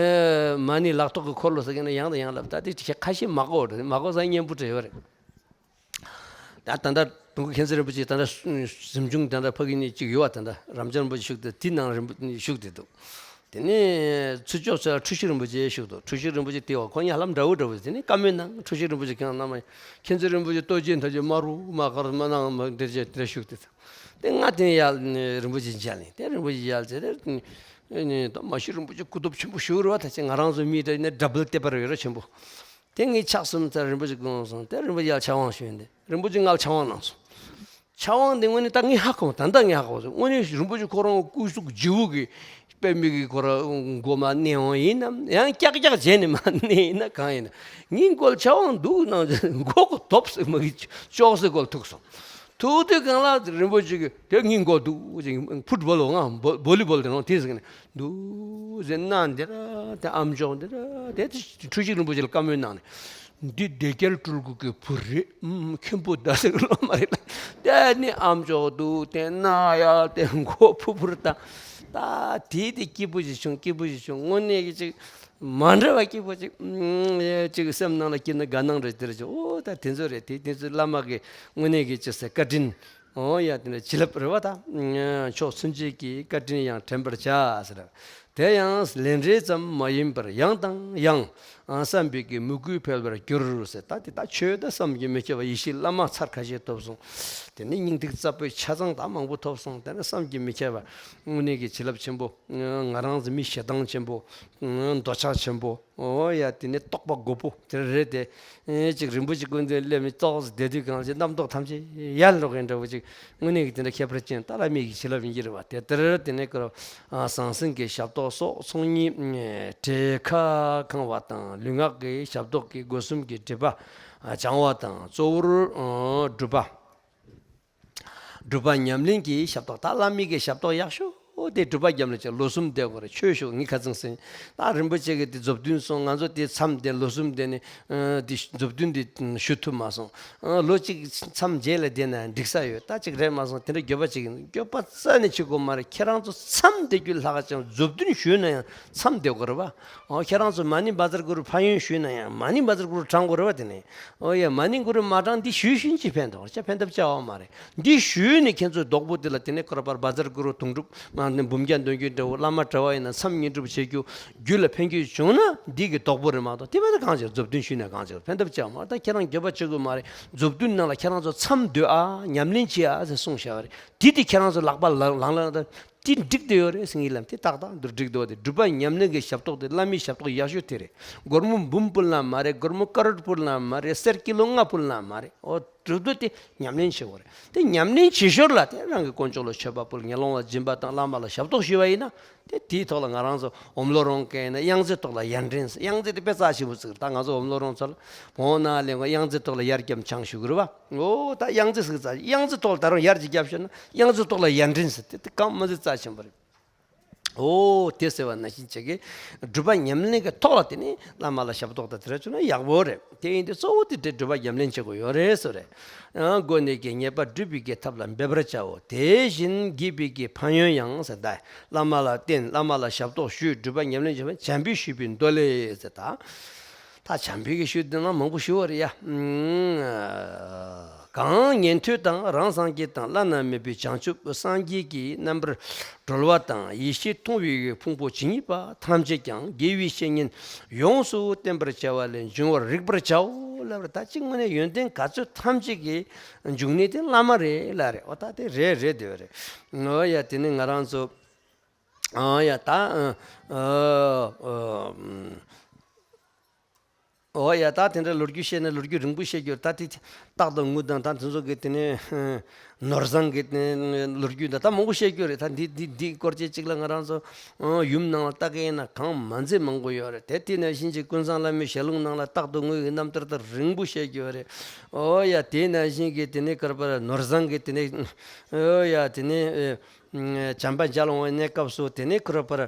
མ་ཎི་ལག་ཐོག་གི་འཁོར་ལོ་ཟེར་མཁན་ཡང་དང་ཡང་ལབ། ད་དེ་ཁ་ཤས་མ་གོ་རེད། མ་གོ་ས་སྙན་པོ་བྲིས་ཡོད་རེད། ད་ད་ལྟ་དུང་དཀར་མཁྱེན་བརྩེ་རིན་པོ་ཆེ་ད་ལྟ་གཟིམ་ཆུང་ད་ལྟ་ཕ་གི་ནས་ཅིག་ཡོད་བ། ད་ལྟ་རབ་འབྱམས་རིན་པོ་ཆེ་བཞུགས་ཏེ་དེ་ནང་རིན་པོ་བཞུགས་ཏེ་འདུག་དེ་ནས་ཚུར་ཕྱོགས་ཚོ་ལ་འཁྲུལ་ཞིག་རིན་པོ་ཆེ་བཞུགས་འདུག་འཁྲུལ་ཞིག་རིན་པོ་ཆེ་དེ་བ་ཁོ་ཡང་ལྷམ་འདྲ་བོ་འདྲ་བོ། དེ་ནས་བཀའ་མོལ་གནང་། འཁྲུལ་ཞིག་རིན་པོ་ཆེ་ཁྱེད་རང་རྣམ་པ་མཁྱེན་བརྩེ་རིན་པོ་ཆེ་ལྟོ་ཆས་ཐམས་ཅད་དམར་པོ་དམར་དཀར་མ་གནང་མ་འདིར་བྱས་དེ་བཞུགས་ཏེ། དེ་ང་དེ་ཡར་རིན་པོ་ཆེ་མཇལ་ནས་དེ་རིན་པོ་ཆེ་མཇལ་ཚེ་དེ་ད་མ་གཞི་རིན་པོ་ཆེ་སྐུ་སྟོབས་ཆེན་པོ་ཞིག་རེད་བ། ད་ཅི་ང་རང་ཚོ་མི་འདྲ་ཡིན་ན་ཌབ་བལ་ཏེ་པར་ཡོད་ར་ཆེན་པོ། དེ་ངས་ཕྱག་གསུམ་ཚར་རིན་པོ་ཆེ་དགོངས་སོང་། དེ་རིན་པོ་ཆེ་ཡར་ཕྱག་དབང་ཞུས་ཏེ་རིན་པོ་ཆེ་ང་ལ་ཕྱག་དབང་གནང་སོང་། ཕྱག་དབང་དེ་དངོས་གནས་ད་ངས་ཧ་གོ་ད་ལྟ་ངས་ཧ་གོ་སོང་། དངོས་གནས་རིན་པོ་ཆེ་ཁོ་རང་སྐུ་གཟུགས་བརྗེ་པོ་གི་དཔེ་མི་གི་ཁོ་རང་མགོ་མ་མནན་དབང་ཡིན་ནམ་ཡང་ཀྱག་ཀྱག་བྱས་ནས་མ་མནན་ཡིན་ན་གང་ཡིན་ན་ངའི་མགོ་ལ་ཕྱག་དབང་འདུག་གནང་ཚེ་མགོ་གོ་དོབ་སེ་མ་གི་ཅོག་སེ་མགོ་ལ་ཐུག་སོང་། ཐུག་དུས་གང་ལ་རིན་པོ་ཆེ་གིས་དེ་ངའི་མགོ་འདུག་ཅིག་ཕུཊ་བོལ་ལོ་ང་བོ་ལི་བོལ་དེ་རང་དེ་ཟེར་ནས་འདུག་ཟེར་གནང་། འདི་ར་དེ་ཨམ་ཅོག་འདི་ར་དེ་འཁྲུལ་ཞིག་རིན་པོ་ཆེ་ལ་བཀའ་མོལ་གནང་ནས། འདི་སྡེ་བརྒྱད་སྤྲུལ་སྐུ་གི་བུ་རེད། ཨུམ། མཁན་པོ་ད་ཟེར་ལོ་མ་རེད་ལ། དེ་ནི་ཨམ་ཅོག་འདུག་དེ་ན་ཡ་དེ་མགོ་ཕུར་ཕུར་བཏང་། ད་དེ་དེ་སྐྱིད་པོ་ཞིག་བྱུང་། སྐྱིད་པོ་ཞིག་བྱུང་། དངོས་གནས་ཀྱི་ཅིག་མ་འདྲ་བ་སྐྱིད་པོ་ཅིག་ཨུམ། ཅིག་སེམས་ནང་ལ་སྐྱིད་ན་དགའ་སྣང་རེ་དེ་རེ་ཅིག་འོ་ད་དེ་ཚོ་རེད། དེ་དེ་ཚོ་བླ་མ་གི་དངོས་གནས་ཀྱི་ཅིག་ཟེར་བཀའ་དྲིན། འོ་ཡ་དེ་ནི་བྱིན་རླབས་རེད་བ་ད། མཆོག་ཚུན་ཆད་ཀྱི་བཀའ་དྲིན་ཡང་དྲན་པར་བྱ་ཟེར། དེ་ཡང་ལན་རེ་ཙམ་མ་ཡིན་པར་ཡང་དང་ཡང་བསམ་པའི་གི་མོས་གུས་འཕེལ་བར་འགྱུར་ཟེར། ད་དེ་ད་ཆོས་ད་བསམ་གྱིས་མི་ཁྱབ་པ་ཡེ་ཤེས་བླ་མ་ཚར་ཁ་ཤས་ཐོབ་སོང་། དེ་ནས་སྙིང་ཐིག་རྩ་བོད་ཆ་ཚང་ད་མང་པོ་ཐོབ་སོང་། དེ་ནས་བསམ་གྱིས་མི་ཁྱབ་པ་དངོས་གནས་ཀྱི་བྱིན་རླབས་ཆེན་པོ། ང་རང་ཚོ་མི་ཞེ་སྡང་ཆེན་པོ། འདོད་ཆགས་ཆེན་པོ། འོ་ཡ་དེ་ནས་རྟོག་པ་རྒོད་པོ་དེ་རེད་དེ། ཨེ་ཅིག་རིན་པོ་ཆེ་སྐུ་མདུན་སླེབས་ནས་ཙོག་ཟེར་བསྡད་དུས་གང་ཅིག་རྣམ་རྟོག་ཐམས་ཅད་ཡལ་འགྲོ་མཁན་འདྲ་བོ་ཅིག་དངོས་གནས་ཀྱི་དེ་འདྲ་ཁྱད་པར་ཅན་ཏཱ་ལའི་མིག་གི་བྱིན་རླབས་ཡིན་གྱི་རེད་བ། དེ་ལྟར་དེ་ནས་ཀར་ཟང་ཟིང་གི་ཞབས་ཏོག་སོགས་ཚོགས་གཉིས་བྲེ་ཁ་ཁང་བ་དང་ལུས་ངག་གི་ཞབས་ཏོག་གི་སྒོ་གསུམ་གྱི་སྒྲིབ་པ་སྦྱང་བ་དང་གཙོ་བོར་སྒྲུབ་པ། སྒྲུབ་པ་ཉམས་ལེན་གྱི་ཞབས་ཏོག་ད་བླ་མའི་གི་ཞབས་ཏོག་ཡག་ཤོས་ ཨོ་དེ་སྒྲུབ་པ་ཉམས་ལེན་བྱས་ལོ་གསུམ་བསྡད་དགོས་རེད། ཆོས་ཞུ་ངས་ཁ་ཚང་ཟིན། ད་རིན་པོ་ཆེ་གིས་དེ་མཛུབ་སྟོན་སོང་། ང་ཚོ་དེ་མཚམས་བསྡད་ལོ་གསུམ་བསྡད་ནས་དེ་མཛུབ་སྟོན་དེ་ཞུ་ཐུབ་མ་སོང་། ལོ་གཅིག་མཚམས་བརྗེས་ལ་བསྡད་ན་འགྲིག་ས་ཡོད། ད་གཅིག་རེད་མ་སོང་། དེ་འདྲ་འགྱོད་པ་བྱེད་ཀྱི་འདུག་འགྱོད་པ་རྩ་ནས་བྱེད་དགོས་མ་རེད། ཁྱེད་རང་ཚོ་མཚམས་བསྡད་རྒྱུ་ལྷག་ཅིང་མཛུབ་སྟོན་ཞུས་ན་ཡང་མཚམས་བསྡད་དགོས་རེད་པ། ཨོ་ཁྱེད་རང་ཚོ་མ་ཎི་བཛྲ་གུ་རུ་ཕན་ཡོན་ཞུས་ན་ཡང་མ་ཎི་བཛྲ་གུ་རུ་བགྲང་དགོས་རེད་པ། དེ་ནས་ཨོ་ཡ་མ་ཎི་གུ་རུ་མ་བགྲང་འདི་ཞུས་ཤིན་ཅི་ཕན་ཐོགས་ཅི་ཕན་ཐབས་ཅི་ཡོད་མ་རེད། འདི་ཞུས་ནས་ཁྱེད་ཚོའི་རྡོག་པོ་དེ་ལ་དེ་ནས་ཁོ་ར་པར་བཛྲ་གུ་རུ་དུང་སྒྲུབ་མ་ནི་འབུམ་བརྒྱ་འདོན་རྒྱུ་འདྲ་བོ་བླ་མ་གྲྭ་བ་ཡིན་ན་མཚམས་བསྙེན་སྒྲུབ་བྱེད་རྒྱུ་རྒྱུད་ལ་ཕན་རྒྱུ་བྱུང་ན་འདི་གི་རྡོག་པོ་རེད་མ་གཏོགས་དེ་མ་ད་གང་བྱེད། མཛུབ་སྟོན་ཞུས་ན་གང་བྱེད། ཕན་ཐབས་ཅི་ཡོད་མ་རེད། ད་ཁྱེད་རང་འགྱོད་པ་བྱེད་དགོས་མ་རེད། མཛུབ་སྟོན་ནང་ལ་ཁྱེད་རང་ཚོ་མཚམས་སྡོད་ཨ་ཉམས་ལེན་བྱེད་ཨ་ཟེར་གསུངས་བཞག་པ་རེད། དེ་དེ་ཁྱེད་རང་ཚོ་ལག་པ་ལ་ལང་ལ་ད་དེ་འགྲིག་བསྡད་ཡོད་རེད་ཟེར་ངེས་ལམ་དེ་ཏག་ཏག་འདུག་འགྲིག་འདུག་དེ་སྒྲུབ་པ་ཉམས་ལེན་གྱི་ཞབས་ཏོག་དེ་བླ་མའི་ཞབས་ཏོག་ཡག་ཤོས་དེ་རེད། སྒོར་མོ་འབུམ་ཕུལ་ན་མ་རེད། སྒོར་མོ་ཀ་རོར་ཕུལ་ན་མ་རེད། གསེར་ཀི་ལོ་ལྔ་ཕུལ་ན་མ་རེད། ཨོ་སྒྲུབ་འདུག་དེ་ཉམས་ལེན་བྱེད་དགོས་རེད། དེ་ཉམས་ལེན་བྱེད་ཞོར་ལ་དེ་རང་གི་དཀོན་མཆོག་ལ་མཆོད་པ་ཕུལ། ངན་སློང་ལ་སྦྱིན་པ་དང་བླ་མ་ལ་ཞབས་ཏོག་ཞུས་པ་ཡིན་ན། དེ་དེའི་ཐོག་ལ་ང་རང་ཚོ་འོམ་ལོ་རོང་གན་ན་གཡང་རྫེ་ཐོག་ལ་ཡར་འདྲེན་ཟེར། གཡང་རྫེ་དེ་དཔེ་རྩ་ཆེན་པོ་ཟེར། ད་ང་ཚོ་འོམ་ལོ་རོང་ཚོ་ལ་བོང་ནག་ལེན་གོ་གཡང་རྫེ་ཐོག་ལ་ཡར་རྒྱབ་འཆང་ཞུ་གི་རེད་བ། ཨོ་ད་གཡང་རྫེ་ཟེར་རྩ་གཡང་རྫེ་ཐོག་ལ་ད་རུང་ཡར་ཅིག་རྒྱབ་ཤོར་ན་གཡང་རྫེ་ཐོག་ལ་ཡར་འདྲེན་ཟེར། དེ་དེ་གང་མ་ཟེར་རྩ་ཆེན་པོ་རེད། ཨོ་དེ་ཟེར་བ་ནང་བཞིན་བྱེད་ཀྱི་སྒྲུབ་པ་ཉམས་ལེན་གྱི་ཐོག་ལ་དེ་ནི་བླ་མ་ལ་ཞབས་ཏོག་དང་དེ་འདྲ་བྱུང་ན་ཡག་པོ་རེད། དེ་ཡིན་དུས་གཙོ་བོ་དེ་འདྲའི་སྒྲུབ་པ་ཉམས་ལེན་བྱེད་དགོས་ཡོད་རེད་ཟེར་རེད། ཨ་སྒོ་ནས་ཀྱི་ཉེས་པ་སྒྲུབ་པའི་གི་ཐབས་ལ་འབད་པར་བྱའོ། དེ་བཞིན་བགྱིས་པའི་གི་ཕན་ཡོན་ཡང་ཟེར། ད་བླ་མ་ལ་བསྟེན། བླ་མ་ལ་ཞབས་ཏོག་ཞུས། སྒྲུབ་པ་ཉམས་ལེན་བྱེད་པ་བྱམས་པས་ཞུས་པའི་མདོ་ལས་ཟེར། ད་ད་བྱམས་པའི་གི་ཞུས་འདི་ན་མང་པོ་ཞུ་བ་རེད་ཡ། གང་ཉན་ཐོས་དང་རང་སངས་རྒྱས་དང་བླ་ན་མེད་པའི་བྱང་ཆུབ་སངས་རྒྱས་ཀྱི་རྣམ་པར་གྲོལ་བ་དང་ཡེ་ཤེས་མཐོང་བའི་ཕུང་པོ་ཇི་སྙེད་པ་ཐམས་ཅད་ཀྱང་དགེ་བའི་བཤེས་གཉེན་ཡོངས་སུ་བསྟེན་པར་བྱ་བ་ལས་འབྱུང་བར་རིག་པར་བྱའོ་ལབ་རེད། ད་གཅིག་དངོས་གནས་ཡོན་ཏན་ག་ཚོད་ཐམས་ཅད་ཀྱི་འབྱུང་གནས་དེ་བླ་མ་རེད་ལབ་རེད། འོ་ད་དེ་རེད་རེད་འདོད་རེད། འོ་ཡ་དེ་ནི་ང་རང་ཚོ་ཨ་ཡ་ད་ཨ་ཨ་ཨ། འོ་ཡ་ད་དེ་འདྲ་ལོ་རྒྱུས་བཤད་ན་ལོ་རྒྱུས་རིང་པོ་བཤད་རྒྱུ་རེད། ད་དེ་རྟག་ཏུ་ངུ་དང་ད་དེ་ཚོ་གི་དེ་ནས་ནོར་བཟང་གི་དེ་ནས་ལོ་རྒྱུས་ད་ད་མང་པོ་བཤད་རྒྱུ་རེད། ད་འདི་འདི་འདི་སྐོར་ཅིག་ཅིག་ལ་ང་རང་ཚོ་ཡུམ་ནང་ལ་ལྟ་གི་ཡིན་ན་གང་མ་མཛེས་མང་པོ་ཡོད་རེད། དེ་དེ་ནང་བཞིན་གྱི་ཀུན་བཟང་བླ་མའི་ཞལ་ལུང་ནང་ལ་རྟག་ཏུ་ངུ་ཡི་རྣམ་ཐར་ད་རིང་པོ་བཤད་རྒྱུ་རེད། འོ་ཡ་དེ་ནང་བཞིན་གྱི་དེ་ནས་ཀར་པར་ནོར་བཟང་གི་དེ་ནས་འོ་ཡ་དེ་ནས། བྱམས་པ་མཇལ་འོང་བའི་གནས་སྐབས་སུ་དེ་ནས་ཁོ་ར་པར་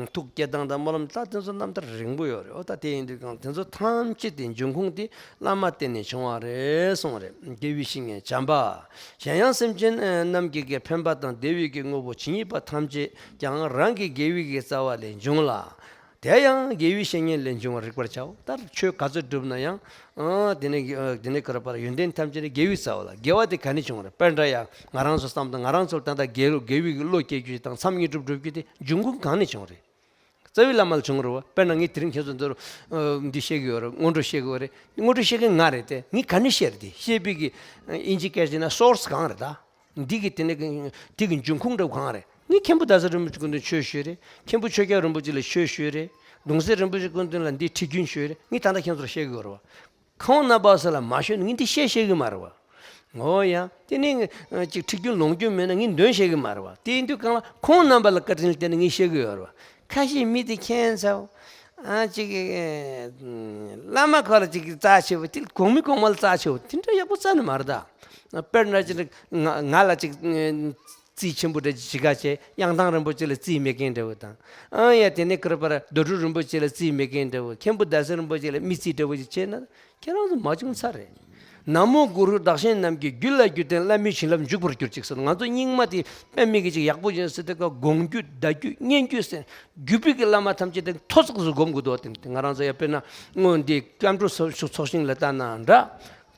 ཐུགས་བསྐྱེད་སྟངས་དང་སྨོན་ལམ་ད་དེ་ཚོ་རྣམ་ཐར་རིང་པོ་ཡོད་རེད། འོ་ད་དེ་ཡིན་དུས་གང་དེ་ཚོ་ཐམས་ཅད་དེ་འབྱུང་ཁུངས་དེ་བླ་མ་བསྟེན་ནས་བྱུང་བ་རེད་གསུངས་རེད། དགེ་བའི་བཤེས་གཉེན་བྱམས་པ། གཞན་ཡང་སེམས་ཅན་རྣམས་ཀྱི་གི་ཕན་པ་དང་བདེ་བའི་གི་དངོས་པོ་ཇི་སྙེད་པ་ཐམས་ཅད་ཀྱང་རང་གི་དགེ་བའི་གི་རྩ་བ་ལས་འབྱུང་ལ། དེ་ཡང་དགེ་བའི་བཤེས་གཉེན་ལས་འབྱུང་བར་རིག་པར་བྱའོ། ལྟར་ཆོས་ག་ཚོད་བསྒྲུབས་ན་ཡང་། ཨ་དེ་ནས་ཨ་དེ་ནས་ཁོ་ར་པར་ཡོན་ཏན་ཐམས་ཅད་ནི་དགེ་བའི་རྩ་བ་ལ། དགེ་བ་དེ་ག་ནས་བྱུང་བ་རེད། དཔེར་འདྲ་ཡང་ང་རང་ཚོ་བསམ་དང་ང་རང་ཚོར་ད་ལྟ་དགེ་དགེ་བའི་བློ་སྐྱེ་རྒྱུ་དང་མཚམས་བསྙེན་སྒྲུབ་སྒྲུབ་རྒྱུ་དེ་འབྱུང་ཁུངས་གང་ནས་བྱུང་བ་རེད། རྩ་བའི་བླ་མ་ལ་བྱུང་བ་རེད་བ། དཔེར་ན་ངས་དེ་རིང་ཁྱེད་ཚོ་འདིར་ཨ་འདི་བཤད་གི་ཡོད་རེད། སྔོན་འགྲོ་བཤད་གི་ཡོད་རེད། སྔོན་འགྲོ་བཤད་མཁན་ང་རེད་དེ། ངས་ག་ནས་བཤད་རེད་དེ། བཤད་པའི་གི་ཨ་ཨིན་ཇི་སྐད་བྱས་ན་སོར་སི་གང་རེད་ད། འདི་གི་དེ་ནས་དེ་གི་འབྱུང་ཁུངས་འདྲ་བོ་གང་རེད། ངས་མཁན་པོ་ཟླ་ཟེར་རིན་པོ་ཆེ་སྐུ་མདུན་ཆོས་ཞུས་རེད། མཁན་པོ་ཆོས་རྒྱལ་རིན་པོ་ཆེ་ལ་ཆོས་ཞུས་རེད། གདུང་སྲས་རིན་པོ་ཆེ་སྐུ་མདུན་ལ་འདི་ཁྲིད་རྒྱུན་ཞུས་རེད། ངས་ད་ལྟ་ཁྱེད་ཚོར་བཤད་གི་ཡོད་རེད་བ། ཁོང་རྣམ་པ་ཚོ་ལ་མ་ཞུས་ན་ངས་འདི་བཤད་ཤེས་གི་མ་རེད་བ། འོ་ཡ། དེ་ནས་ཅིག་ཁྲིད་རྒྱུན་ལོངས་རྒྱུན་མེད་ན་ངས་འདོན་ཤེས་གི་མ་རེད་བ། དེ་ཡིན་དུས་གང་ལ་ཁོང་རྣམ་པ་ལ་བཀའ་དྲིན་ལ་བརྟེན་ནས་ངས་བཤད་གི་ཡོད་རེད་བ། ཁ་ཤས་མི་དེ་མཁྱེན་ཚར། ཨ་ཅིག་བླ་མ་ཁོ་ལ་ཅིག་རྩ་ཆེ་བོ་དེ་གོང་མི་གོང་མ་ལ་རྩ་ཆེ་བོ་དེ་འདྲ་ཡག་པོ་རྩ་ནས་མ་རེད་ད། དཔེར་ན་ཅིག་ང་ང་ལ་ཅིག་རྩིས་ཆེན་པོ་འདྲ་ཅིག་ག་བྱས། གཡང་ཐང་རིན་པོ་ཆེ་ལ་རྩིས་མེད་མཁན་འདྲ་བོ་དང་། ཨ་ཡ་དེ་ནས་ཁོ་ར་པར་རྡོ་གྲུབ་རིན་པོ་ཆེ་ལ་རྩིས་མེད་མཁན་འདྲ་བོ། མཁན་པོ་ཟླ་ཟེར་རིན་པོ་ཆེ་ལ་མི་རྩིས་འདྲ་བོ་ཅིག་བྱས་ན། ཁྱེད་རང་ཚོ་མ་བྱུང་ཚར་རེད། ན་མོ་གུ་རུ་བདག་གཞན་རྣམས་ཀྱི་རྒྱུད་ལ་རྒྱུ་ལྡན་བླ་མའི་བྱིན་རླབས་འཇུག་པར་གྱུར་ཅིག་ཟེར། ང་ཚོ་རྙིང་མ་དེ་དཔེ་མེད་ཀྱི་ཅིག་ཡག་པོ་ཡིན་ཟེར་དེ་ཀ་སྒོམ་རྒྱུ་བཟླ་རྒྱུ་བསྙེན་རྒྱུ་ཟེར་རྒྱུད་པའི་གི་བླ་མ་ཐམས་ཅད་དེ་ཐོ་ཚིགས་སུ་སྒོམ་དགོས་འདུག་དེ་ང་རང་ཚོ་ཡ་དཔེར་ན་སྔོན་འདི་སྐྱབས་འགྲོ་ཚོགས་ཚོགས་ཞིང་ལ་ལྟ་ན་འདྲ།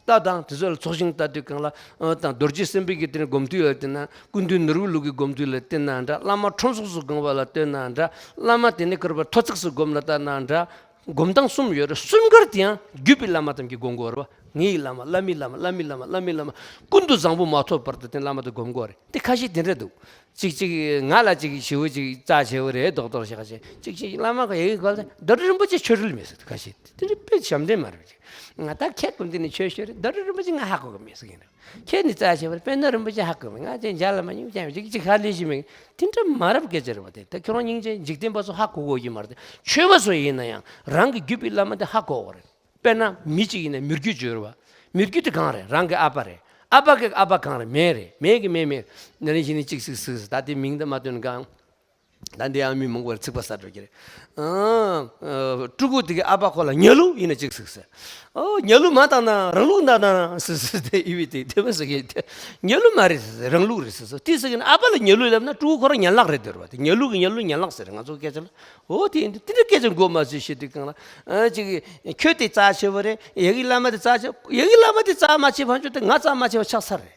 ལྟ་དང་དེ་ཚོ་ལ་ཚོགས་ཞིང་ལྟ་དུས་གང་ལ་ཨ་དང་རྡོ་རྗེ་སེམས་དཔའི་གི་དེ་ནས་སྒོམ་དུས་ལ་བལྟས་ན། སྐུ་མདུན་ནོར་བུའི་ལུགས་ཀྱི་སྒོམ་དུས་ལ་བལྟས་ན་འདྲ། བླ་མ་ཁྲོམ་ཚོགས་སུ་སྒོམ་པ་ལ་བལྟས་ན་འདྲ། བླ་མ་དེ་ནས་ཁོ་ར་པར་ཐོ་ཚིགས་སུ་སྒོམ་ལ་ལྟ་ན་འདྲ། སྒོམ་སྟངས་གསུམ་ཡོད་རེད། གསུམ་ཀར་དེ་ཡང་བརྒྱུད་པའི་བླ་མ་ཐམས་ཅད་སྒོམ་དགོས་རེད་བ། ངའི་བླ་མ། བླ་མའི་བླ་མ། བླ་མའི་བླ་མ། བླ་མའི་བླ་མ། ཀུན་ཏུ་བཟང་པོ་མ་ཐོབ་བར་དུ་དེ་བླ་མ་དེ་སྒོམ་དགོས་རེད། དེ་ཁ་ཤས་དེ་འདྲ་འདུག་ཅིག་ཅིག་ང་ལ་ཅིག་ཞེ་པོ་ཅིག་རྩ་ཆེ་བོ་རེད་མདོག་མདོག་བྱེད་ཁ་ཤས། ཅིག་ཅིག་བླ་མ་ག་ཡི་ག་ལ་རྡོ་རྗེ་རིན་པོ་ཆེ་ཆོ་འཕྲུལ་མེད་ཟེར། ཁ་ཤས་དེ་འདྲ་དཔེ་ཞབས་འདྲེན་མ་རེད། ང་ད་ཁྱེད་ཀུན་དེ་ནས་ཆོས་ཤོད་རེད། རྡོ་རྗེ་རིན་པོ་ཆེ་ང་ཧ་གོ་གི་མེད་ཟེར་གྱིན་རེད། ཁྱེད་ནི་རྩ་ཆེ་བར་དཔེར་ན་རིན་པོ་ཆེ་ཧ་གོ་མེད། ང་ཅན་མཇལ་ལ་མ་མྱོང་ཀྱང་ཅིག་ཅིག་ཧ་ལས་ཤིག་མེད། དེ་འདྲ་མ་རབས་སྐད་ཆ་རེད་བ། དེ་ད་ཁྱོད་རང་སྙིང་རྗེ་འཇིག་རྟེན་པ་ཚོ་ཧ་གོ་གོ་གི་མ་རེད། དེ་ཆོས་པ་ཚོ་ཡིན་ན་ཡང་རང་གི་བརྒྱུད་པའི་བླ་མ་དེ་ཧ་གོ་གོ་རེད། དཔེར་ན་མི་གཅིག་ཡིན་ན་མི་བརྒྱུད་བརྗོད་རེད་བ། མི་བརྒྱུད་དེ་གང་རེད། རང་གི་ཨ་ཕ་རེད། ཨ་ཕ་གི་ཨ་ཕ་གང་རེད། མེ་རེད། མེ་གི་མེ་མེ། ན་ནིང་གཞེས་ནིང་གཅིག་ཟིག་ཟིག་ཟིག་ད་དེ་མིང་དེ་མ་བཏོན་གང་། ད་འདི་ཡང་མི་མང་པོར་ཚིག་པ་ཟ་འགྲོ་གི་རེད། ཨང་། ཨ། ཕྲུ་གུ་དེ་གི་ཨ་ཕ་ཁོ་ལ་ཉལ་ལུགས་ཡིན་ན་གཅིག་ཟིག་ཟེར། ཨོ་ཉལ་ལུགས་མ་བཏང་ན་རང་ལུགས་འདའ་ན་ཟེར་ཟེར་དེ་ཡི་བི་དེ་དེ་མ་ཟེར་གི་དེ་ཉལ་ལུགས་མ་རེད་ཟེར་ཟེར་རང་ལུགས་རེད་ཟེར་ཟེར་དེ་ཟེར་གི་ན། ཨ་ཕ་ལ་ཉལ་ལུགས་ལབ་ན་ཕྲུ་གུ་ཁོ་རང་ཉལ་ལག་རེད་འདོད་རེད་བ། དེ་ཉལ་ལུགས་གི་ཉལ་ལུགས་ཉལ་ལག་ཟེར་རེད་ང་ཚོ་སྐད་ཆ་ལ། ཨོ་དེ་ཡིན་དུས་དེ་འདྲ་སྐད་ཆ་མགོ་མ་ཚོས་བཤད་དུས་གང་ལ། ཨ་ཅིག་ཁྱོད་དེ་རྩ་ཆེ་བ་རེད། ཡ་གི་བླ་མ་དེ་རྩ་ཆེ། ཡ་གི་བླ་མ་དེ་རྩ་མ་ཆེ་བ་ཆོག་དེ་ང་རྩ་མ་ཆེ་བ་ཆགས་ཚར་རེད།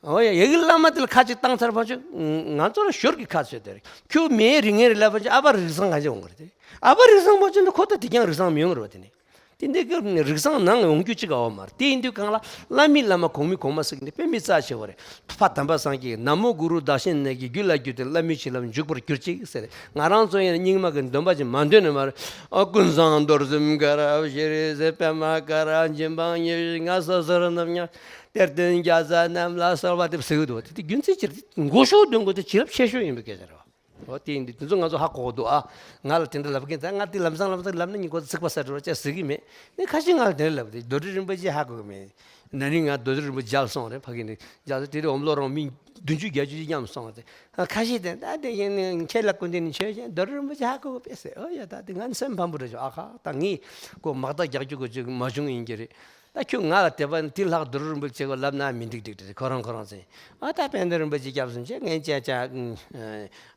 ཨོ་ཡ། ཡ་གི་བླ་མ་དེ་ལ་ཁ་ཅིག་བཏང་ཚར་བ་ཆོག་ང་ཚོ་ལ་ཞོར་གྱི་ཁ་ཚོད་དེ་རེད། ཁྱོད་མེའི་རིགས་ངན་རེད་ལབ་པ་ཆོག་ཨ་ཕ་རིགས་བཟང་ག་ཅིག་འོང་གི་རེད་དེ། ཨ་ཕ་རིགས་བཟང་པོ་ཅིག་འདུག་ཁོ་ད་དེ་ཀྱང་རིགས་བཟང་མི་ཡོང་གི་རེད་བ། དེ་ནི་དེ་འདི་གི་རིགས་བཟང་ནང་འོང་རྒྱུ་ཅིག་ཨ་བ་མ་རེད། དེ་ཡིན་དུས་གང་ལ་བླ་མའི་བླ་མ་གོང་མའི་གོང་མ་ཟེར་གི་འདི་དཔེ་མི་རྩ་ཆེ་བ་རེད། ཕ་དམ་པ་སངས་རྒྱས་ཀྱིས་ན་མོ་གུ་རུ་བདག་གཞན་གནས་ཀྱི་རྒྱུད་ལ་བརྒྱུད་དེ་བླ་མའི་བྱིན་རླབས་འཇུག་པར་གྱུར་ཅིག་ཟེར། ང་རང་ཚོ་ཡིན་ན་རྙིང་མ་གི་འདོན་པ་ཅིག་མ་འདོན་ནས་མ་རེད། ཨ་ཀུན་བཟང་རྡོར་གསུམ་དཀར་ཞེས་རེད་ཟེར། པདྨ་དཀར་འཇིམ་པ་ཉི་ཤུ་རྩ་ལྔ་སོ་སོར་རྣམ་ཉག་གཏེར་སྟོན་བརྒྱ་རྩ་རྣམས་ལ་གསོལ་བ་འདེབས་ཟེར་གི་འདུག་བ། དེ་དེ་རྒྱུ་མཚན་ཅི་རེད། མགོ་གཞུག་འདོན་དགོས་དེ་བྱིན་རླབས་ཆེ་ཤོས་ཡིན་པའི་སྐད་ཆ་རེད་བ། འོ་དེ་ཡིན་དུས་དེ་ཚོ་ང་ཚོ་ཧ་གོ་གི་འདུག་ཨ། ང་ལ་དེ་འདྲ་ལབ་མཁན་ད་ང་དེ་ལམ་སང་ལམ་སང་ལབ་ན་ཉིན་གོ་ཚིག་པ་ས་འགྲོ་བྱ་ཟེར་གི་མེད། ནི་ཁ་ཤས་ང་ལ་དེ་འདྲ་ལབ་དེ་རྡོ་རྗེ་རིན་པོ་ཆེ་ཧ་གོ་གི་མེད། ན་ནིང་ང་རྡོ་རྗེ་རིན་པོ་ཆེ་མཇལ་སོང་རེད། ཕ་གི་ནས་མཇལ་སོང་། དེ་དུས་འོམ་ལོ་རོང་མི་བདུན་ཅུ་བརྒྱད་ཅུ་ཅིག་མཉམ་སོང་རེད། ཁ་ཤས་དེ་ད་དེ་ཡིན་ནི་ཁྱེད་ལ་ཀུན་ལྡན་ནི་ཆོས་ཅན་རྡོ་རྗེ་རིན་པོ་ཆེ་ཧ་གོ་གི་པས་ཟེར། ཨོ་ཡ་ད་དེ་ང་ནི་སེམས་ཕམ་པོ་རེད་ཤག་ཨ་ཁ་ད་ངས་ཁོ་མག་ད་རྒྱག་རྒྱུ་གོ་ཅིག་མ་བྱུང་ཡིན་གྱི་རེད། ད་ཁྱོད་ང་ལ་དད་པ་དེ་ལྷག་རྡོ་རྗེ་རིན་པོ་ཆེ་ག་ལབ་ན་མི་འགྲིག་འགྲིག་འགྲིག་ཁོ་རང་ཁོ་རང་ཟེར། ཨ་ད་དཔལ་ལྡན་རིན་པོ་ཆེ་སྐྱབས་སུ་མཆི། ངས་ཅ་ཅ་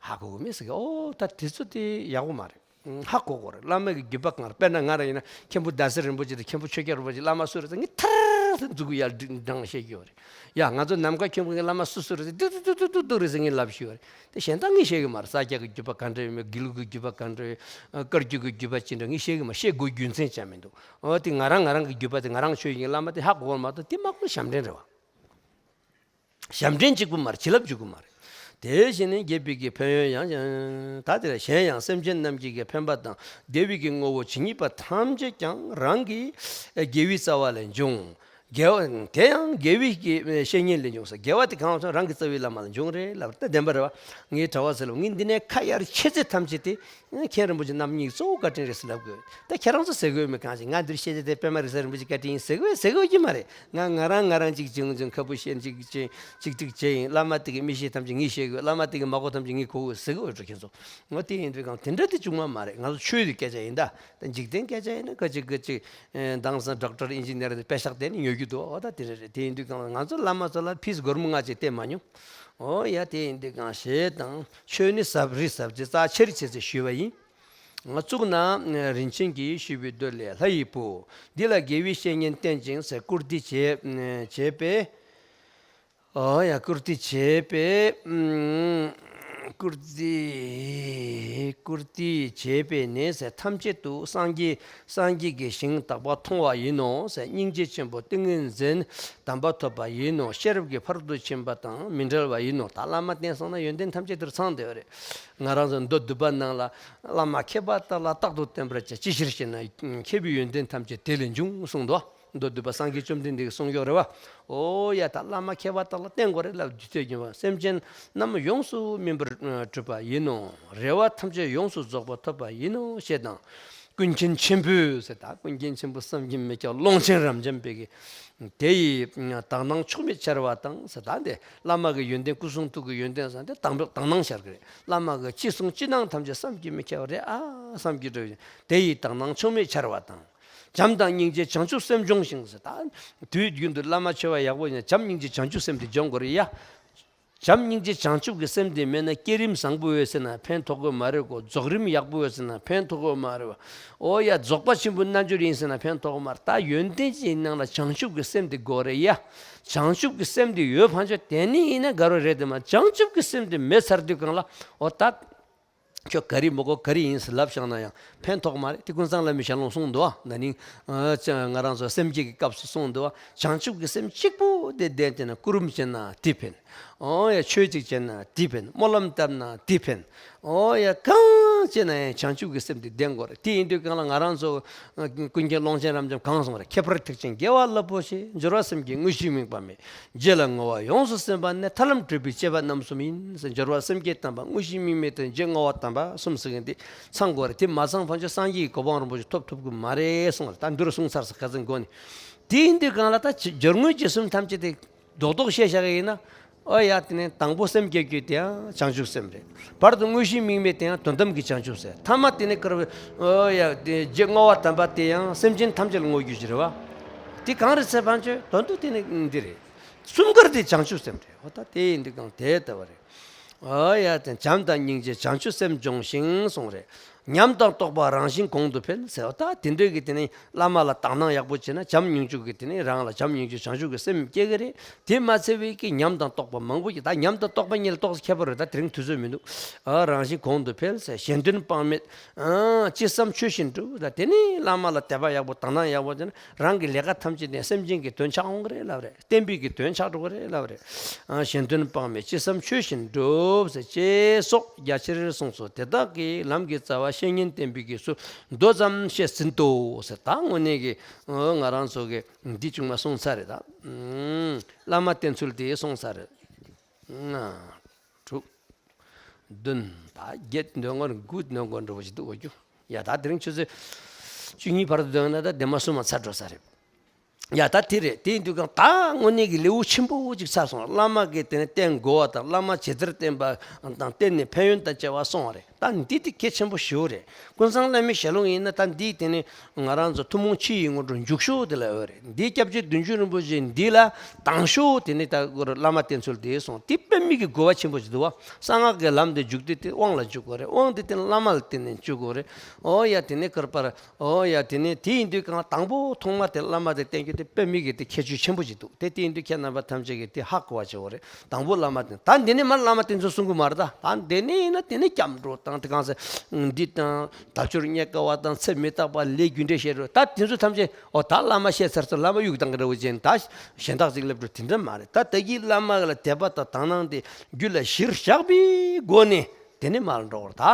ཧ་གོ་གི་མེད་ཟེར་གི། ཨོ་ད་དེ་ཚོ་དེ་ཡག་པོ་མ་རེད། ཧ་གོ་གོ་རེད། བླ་མ་གི་བརྒྱུད་པ་གང་རེད། དཔེར་ན་ང་རང་ཡིན་ན་མཁན་པོ་ཟླ་ཟེར་རིན་པོ་ཆེ་དང་མཁན་པོ་ཆོས་རྒྱལ་རིན་པོ་ཆེ་བླ་མ་སུ་རེད་ཟེར་ངས་ཐར་ཐར་མཛུ་གུ་ཡར་འགྲེང་བཤད་ཀྱི་ཡོད་རེད། ཡ་ང་ཚོ་ནམ་མཁའ་ཁྱོན་པོ་གི་བླ་མ་སུ་སུ་རེད་ཟེར་ཏུ་ཏུ་ཏུ་ཏུ་རེད་ཟེར་ངས་ལབ་ཤེས་ཡོད་རེད། དེ་གཞན་དག་ངས་ཤེས་གི་མ་རེད། ས་སྐྱ་གི་བརྒྱུད་པ་ག་འདྲ་ཡོད་མེད། དགེ་ལུགས་ཀྱི་བརྒྱུད་པ་ག་འདྲ་ཡོད། བཀའ་བརྒྱུད་ཀྱི་བརྒྱུད་པ་ཅི་འདྲ་ངས་ཤེས་གི་མ་ཤེས་དགོས་རྒྱུ་མཚན་ཅང་མི་འདུག་འོ་དེ་ང་རང་ང་རང་གི་བརྒྱུད་པ་དེ་ང་རང་ཆོས་ཡིན་བླ་མ་དེ་ཧ་གོ་གི་མ་གཏོགས་དེ་དམག་དཔོན་ཞབས་འདྲེན་རེད་བ། ཞབས་འདྲེན་གཅིག་པུ་མ་རེད། བྱིན་རླབས་གཅིག་པུ་མ་རེད། དེ་བཞིན་ནི་རྒྱལ་བའི་གི་ཕན་ཡོན་ཡང་ད་དེ་ལ་གཞན་ཡང་སེམས་ཅན་རྣམས་ཀྱི་གི་ཕན་པ་དང་བདེ་བའི་གི་ངོ་བོ་ཇི་སྙེད་པ་ཐམས་ཅད་ཀྱང་རང་གི་དགེ་བའི་རྩ་བ་ལས་འབྱུང་། དགེ་བ་དེ་ཡང་དགེ་བའི་གི་བཤེས་གཉེན་ལས་འབྱུང་ཟེར། དགེ་བ་དེ་གང་སོང་རང་གི་རྩ་བའི་བླ་མ་ལ་འབྱུང་རེད་ལབ་ད་བདེན་པ་རེད་བ། ངའི་གྲྭ་བ་ཟེར་ལ་ངས་འདི་ནས་ཁ་ཡར་ཆེ་ཚད་ཐམས་ཅད་དེ། མཁན་རིན་པོ་ཆེ་རྣམ་གཉིས་གཙོ་བོ་བཀའ་དྲིན་རེད་ཟེར་ལབ་དགོས། ད་ཁྱེད་རང་ཚོ་ཟེར་དགོས་མེད་གང་ཞིག་ང་འདིར་བཤད་རྒྱུ་དེ་པདྨ་རིག་གསལ་རིན་པོ་ཆེའི་བཀའ་དྲིན་ཡིན་ཟེར་དགོས་ཟེར་དགོས་ཀྱི་མ་རེད། ང་ང་རང་ང་རང་ཅིག་བྱུང་བྱུང་ཁ་བུ་ཤེས་ཅིག་ཅིག་ཅིག་ཅིག་བྱས་ཡིན། བླ་མ་དེ་གི་མི་ཤེས་ཐམས་ཅད་ངས་ཤེས་དགོས། བླ་མ་དེ་གི་མ་གོ་ཐམས་ཅད་ངས་གོ་དགོས་ཟེར་དགོས་འགྲོ་ཁྱེད་ཚོ། ངོ་དེ་ཡིན་དུས་གང་དེ་འདྲ་དེ་བྱུང་བ་མ་རེད། ང་ཚོ་ཆོས་དེ་སྐད་ཆ་ཡིན་ད། ད་འཇིག་རྟེན་སྐད་ཆ་ཡིན་ན་ཁ་ཅིག་གི་ཅིག་དེང་སང་ཌོག་ཊར་ཨིན་ཇི་ནེར་དེ་པད་ཤག་དེ་ནི་ཉོ་རྒྱུ་འདུག་འོ་ད་དེ་རེད་རེད། དེ་ཡིན་དུས་གང་ང་ཚོ་བླ་མ་ཚོ་ལ་ཕིས་སྒོར་མོ་ལྔ་ཅིག་སྟེར་མ་མྱོང་། འོ་ཡ་དེ་ཡིན་དུས་གང་ཞེས་དང་ཆོས་ནི་ཟབ་རི་ཟབ་ཅེས་རྩ་ཆེར་ཆེ་ཚེ་ཞུས་པ་ཡིན། གཙུག་ན་རིན་ཆེན་གྱིས་ཞུས་པའི་མདོ་ལས། ལྷ་ཡི་བུ་འདི་ལ་དགེ་བའི་བཤེས་གཉེན་བསྟེན་ཅིང་ཟེར་བཀུར་སྟི་བྱས་བྱས་པས། འོ་ཡ་བཀུར་སྟི་བྱས་པས། བཀུར་སྟི་བཀུར་སྟི་བྱས་པས་ནི་ཟེར་ཐམས་ཅད་དུ་སངས་རྒྱས་སངས་རྒྱས་ཀྱི་ཞིང་དག་པ་མཐོང་བ་ཡིན་ནོ་ཟེར། སྙིང་རྗེ་ཆེན་པོ་ཏིང་ངེ་འཛིན་དམ་པ་ཐོབ་པ་ཡིན་ནོ། ཤེས་རབ་ཀྱི་ཕ་རོལ་ཏུ་ཕྱིན་པ་དང་མི་འབྲལ་བ་ཡིན་ནོ། ད་བླ་མ་བསྟེན་སོང་ན་ཡོན་ཏན་ཐམས་ཅད་དེར་ཚང་བསྡད་པ་རེད། ང་རང་ཚོ་མདོ་སྡུད་པ་ནང་ལ་བླ་མ་མཁས་པ་དག་ལ་རྟག་ཏུ་བསྟེན་པར་བྱ། ཅི་ཕྱིར་ཞེ་ན་མཁས་པའི་ཡོན་ཏན་ཐམས་ཅད་དེ་ལས་འབྱུང་གསུངས་འདུག་མདོ་སྡུད་པ་སངས་རྒྱས་བཅོམ་ལྡན་འདས་ཀྱི་གསུང་ཡོད་རེད་བ། འོ་ཡ་ད་བླ་མ་མཁས་པ་དག་ལ་བསྟེན་དགོས་རེད་ལབ་རྒྱུ་མཚན་ཡིན་པ། སེམས་ཅན་རྣམས་ཡོངས་སུ་སྨིན་པར་གྲུབ་པ་ཡིན་ནོ། རེ་བ་ཐམས་ཅད་ཡོངས་སུ་རྫོགས་པ་ཐོབ་པ་ཡིན་ནོ་ཞེས་དང་། ཀུན་མཁྱེན་ཆེན་པོས་ཟེར་ད་ཀུན་མཁྱེན་ཆེན་པོ་བསམ་གྱིས་མི་ཁྱབ་ཀློང་ཆེན་རབ་འབྱམས་པའི་གི་དེ་ཡི་དག་སྣང་ཕྱོགས་མེད་འཆར་བ་དང་ཟེར་ད་འདི་བླ་མ་གི་ཡོན་ཏན་སྐུ་གསུང་ཐུགས་ཀྱི་ཡོན་ཏན་ཟེར་འདི་དག་དག་སྣང་འཆར་གི་རེད། བླ་མ་གི་ཅི་གསུང་ཅི་གནང་ཐམས་ཅད་བསམ་གྱིས་མི་ཁྱབ་རེད་ཨ་བསམ་གྱིས་འགྲོ་ཡི། དེ་ཡི་དག་སྣང་ཕྱོགས་མེད་འཆར་བ་དང་། བྱམས་དང་སྙིང་རྗེ་བྱང་ཆུབ་སེམས་སྦྱོང་ཞིང་ཟེར་ད། དུས་རྒྱུན་དུ་བླ་མ་ཆོས་པ་ཡག་པོ་ཡིན་བྱམས་སྙིང་རྗེ་བྱང་ཆུབ་སེམས་དེ་སྦྱོང་དགོས་རེད་ཡ། བྱམས་སྙིང་རྗེ་བྱང་ཆུབ་ཀྱི་སེམས་དེ་མེད་ན་བསྐྱེད་རིམ་བཟང་པོ་ཡོད་ཟེར་ན་ཕན་ཐོགས་ཀྱི་མ་རེད་གོ། རྫོགས་རིམ་ཡག་པོ་ཡོད་ཟེར་ན་ཕན་ཐོགས་ཀྱི་མ་རེད་བ། ཨོ་ཡ་རྫོགས་པ་ཆེན་པོའི་རྣལ་འབྱོར་ཡིན་ཟེར་ན་ཕན་ཐོགས་ཀྱི་མ་རེད། ད་ཡོན་ཏན་ཅན་ནང་ལ་བྱང་ཆུབ་ཀྱི་སེམས་དེ་དགོས་རེད་ཡ། བྱང་ཆུབ་ཀྱི་སེམས་དེ་ཡོད་ཕན་ཆོད་དེ་ནི་ཡིན་ན་དགའ་རོགས་རེད་དེ་མ་བྱང་ཆུབ་ཀྱི་སེམས་དེ་མེད་ཚར་དུས་གང་ལ་ཨོ་ད། ཁྱོད་ག་རེ་མི་གོ་ག་རེ་ཡིན་ཟེར་ལབ་བཞག་ན་ཡང་ཕན་ཐོགས་མ་རེད། དེ་ཀུན་བཟང་བླ་མའི་ཞལ་ལུང་གསུངས་འདུག་བ། ན་ནིང་ང་རང་ཚོ་སེམས་བསྐྱེད་ཀྱི་སྐབས་སུ་གསུངས་འདུག་བ། བྱང་ཆུབ་ཀྱི་སེམས་གཅིག་པུ་དེ་ལྡན་བྱས་ན་སྐུ་རུམ་བྱས་ན་དེ་ཕན། ཨོ་ཡ་ཆོས་གཅིག་བྱས་ན་དེ་ཕན། སྨོན་ལམ་བཏབ་ན་དེ་ཕན། ཨོ་ཡ་གང་བྱས་ན་ཡང་བྱང་ཆུབ་ཀྱི་སེམས་དེ་ལྡན་དགོས་རེད། དེ་ཡིན་དུས་གང་ལ་ང་རང་ཚོ་ཀུན་མཁྱེན་ཀློང་ཆེན་རབ་འབྱམས་གང་གསུངས་རེད། ཁྱད་པར་ཐེག་ཆེན་དགེ་བ་རླབས་པོ་ཆེ། སྦྱོར་བ་སེམས་བསྐྱེད་དངོས་གཞི་དམིགས་པ་མེད། རྗེས་ལ་བསྔོ་བ་ཡོངས་སུ་ཟིན་པ་ནི། ཐར་ལམ་བགྲོད་པའི་གཅེས་པ་རྣམ་གསུམ་ཡིན། སྦྱོར་བ་སེམས་བསྐྱེད་དམ་པ་དངོས་གཞི་དམིགས་མེད་དང་རྗེས་བསྔོ་བ་དམ་པ་གསུམ་ཟེར་གྱིན་དེ་ཚང་དགོས་རེད། དེ་མ་ཚང་ཕན་ཆོད་སངས་རྒྱས་ཀྱི་གོ་འཕང་རིན་པོ་ཆེ་ཐོབ་ཐུབ་ཀྱི་མ་རེད་གསུངས་པ་ལ་ད་འདི་རུ་གསུངས་ཚར་ས་ཁ་སང་འགོ་ནས། དེ་ཡིན་དུས་གང་ལ་ད་སྦྱོར་དངོས་རྗེས་གསུམ་ཐམས་ཅད་དེ་ རྡོག་རྡོག་བཤད་བཞག་གི་ཡིན་ན། ཨོ་ཡ། དེ་ནས་དང་པོ་སེམས་བསྐྱེད་རྒྱུ་དེ་ཡང་བྱང་ཆུབ་སེམས་རེད། བར་དུ་དངོས་གཞི་དམིགས་མེད་དེ་ཡང་དོན་དམ་གྱི་བྱང་ཆུབ་སེམས། ཐ་མ་དེ་ནས་ཀར། ཨོ་ཡ། དེ་རྗེས་བསྔོ་བ་དམ་པ་དེ་ཡང་སེམས་ཅན་ཐམས་ཅད་ལ་བསྔོ་རྒྱུ་ཞིག་རེད་བ། དེ་གང་རེད་ཟེར་བ་ཅོས་དོན་དུ་དེ་ནི་འདི་རེད། གསུམ་ཀར་དེ་བྱང་ཆུབ་སེམས་རེད། ཨོ་ད་དེ་ཡིན་དུས་གང་དེ་ལྟ་བ་རེད། ཨོ་ཡ། དེ་བྱམས་དང་སྙིང་རྗེ་བྱང་ཆུབ་སེམས་སྦྱོང་ཞིང་གསུངས་རེད། ཉམས་དང་རྟོགས་པ་རང་བཞིན་གོང་དུ་འཕེལ་ཟེར་བ། ད་དེ་འདྲའི་གི་དེ་ནི་བླ་མ་ལ་དག་སྣང་ཡག་པོ་བྱས་ན་བྱམས་སྙིང་རྗེ་གི་དེ་ནི་རང་ལ་བྱམས་སྙིང་རྗེ་བྱང་ཆུབ་ཀྱི་སེམས་སྐྱེ་གི་རེད། དེ་མ་ཚད་པའི་གི་ཉམས་དང་རྟོགས་པ་མང་པོ་ཞིག་ད་ཉམས་དང་རྟོགས་པ་གཉིས་ལ་ཏོག་ཙམ་ཁྱད་པར་རེད། ད་དེ་རིང་དུས་ཚོད་མི་འདུག་ཨ། རང་བཞིན་གོང་དུ་འཕེལ་ཟེར། གཞན་དོན་དཔག་མེད། ཨ། ཅི་བསམ་ཆོས་བཞིན་འགྲུབ། ད་དེ་ནི་བླ་མ་ལ་དད་པ་ཡག་པོ་དག་སྣང་ཡག་པོ་བྱས་ན་རང་གི་ལས་ཀ་ཐམས་ཅད་ནི་སེམས་ཅན་གྱི་དོན་ཆགས་འོང་གི་རེད་ལབ་རེད། བསྟན་པའི་གི་དོན་ཆགས་འགྲོ་གི་རེད་ལབ་རེད། ཨ། གཞན་དོན་དཔག་མེད་ཅི་བསམ་ཆོས་བཞིན་འགྲུབ་ཟེར། ཅེས་སོགས་རྒྱ་ཆེར་གསུངས་སོ། དེ་དག་གི་ལམ་གྱི་རྩ་བ་བཤེས་གཉེན་བསྟེན་པའི་གི་ཚུལ་མདོ་ཙམ་བཤད་ཟིན་ཏོ་ཟེར། ད་དངོས་གནས་ཀྱི། ཨ། ང་རང་ཚོ་གི་འདི་ཅུང་མ་གསུངས་ཚར་རེད་ད། ཨུམ། བླ་མ་བསྟེན་ཚུལ་དེ་གསུངས་ཚར་རེད། ལྔ། དྲུག་བདུན། ད་བརྒྱད་འདོན་དགོས་དགུ་འདོན་དགོས་འགྲོ་བ་ཞིག་འདུག་འོ་རྒྱུ། ཡ། ད་དེ་རིང་ཆུ་ཚོད་བཅུ་གཉིས་བར་དུ་འདོན་ན་ད་དེ་མ་གསུམ་མ་ཚར་འགྲོ་ས་རེད། ཡ། ད་དེ་རེད། དེ་ཡིན་དུས་གང་ད་དངོས་གནས་ཀྱི་ལེའུ་ཆེན་པོ་ཅིག་ཚར་སོང་། བླ་མ་གིས་དེ་ནས་བསྟེན་དགོས་པ་དང་བླ་མ་ཇི་ལྟར་བསྟེན་པ་དང་བསྟེན་ནས་ཕན་ཡོན་དང་བཅས་པ་གསུངས་པ་རེད། ད་འདི་དེ་གལ་ཆེན་པོ་ཞེ་པོ་རེད། ཀུན་བཟང་བླ་མའི་ཞལ་ལུང་ཡིན་ན་ད་འདི་དེ་ནས་ང་རང་ཚོ་ཐུན་མོང་ཕྱི་ཡི་སྔོན་འགྲོ་མཇུག་ཤོས་དེ་ལ་ཡོད་རེད། འདི་སྐྱབས་རྗེ་བདུད་འཇོམས་རིན་པོ་ཆེ་འདི་ལ་དང་ཤོས་དེ་ནས་ད་བླ་མ་བསྟེན་ཚུལ་དེ་གསུངས། དེ་དཔེ་མི་གི་དགོས་པ་ཆེན་པོ་ཞིག་འདུག་བ། གསང་སྔགས་ཀྱི་ལམ་དེ་འཇུག་དུས་དེ་དབང་ལ་འཇུག་དགོས་རེད། དབང་དེ་དེ་བླ་མ་ལ་བརྟེན་ནས་འཇུག་དགོས་རེད། ཨོ་ཡ། དེ་ནས་ཀར་པར། ཨོ་ཡ། དེ་ནས་དེ་ཡིན་དུས་གང་དང་པོ་ཐོག་མ་དེ་བླ་མ་དེ་བསྟེན་རྒྱུ་དེ་དཔེ་མི་གི་དེ་ཁྱད་ཆོས་ཆེན་པོ་ཞིག་འདུག་དེ་དེ་ཡིན་དུས་ཁྱེད་རྣམ་པ་ཐམས་ཅད་ཀྱིས་དེ་ཧ་གོ་བ་བྱེད་དགོས་རེད། དང་པོ་བླ་མ་བསྟེན། ད་འདི་ནས་མར་བླ་མ་བསྟེན་ཚུལ་གསུང་གི་མ་རེད་ད། ད་འདི་ནས་ཡིན་ན་དེ་ནས་སྐྱབས་འགྲོ་དང་དེ་གང་ཟེར། འདི་དང་དལ་འབྱོར་རྙེད་དཀའ་བ་དང་ཚེ་མི་རྟག་པ་ལས་རྒྱུ་འབྲས་བཤད་རོགས། ད་དེ་ཚོ་ཐམས་ཅད་ཨོ་ད་བླ་མ་བཤད་ཚར་ཚོ་བླ་མ་གཡུག་བཏང་གི་རེད་བ་ཅན། ད་གཞན་དག་ཅིག་སླེབས་འགྲོ་དེ་འདྲ་མ་རེད། ད་ད་གི་བླ་མ་ལ་དད་པ་དང་དག་སྣང་དེ་རྒྱུད་ལ་གཞིར་བཞག་པའི་སྒོ་ནས། དེ་ནས་མར་འགྲོ་བར། ད་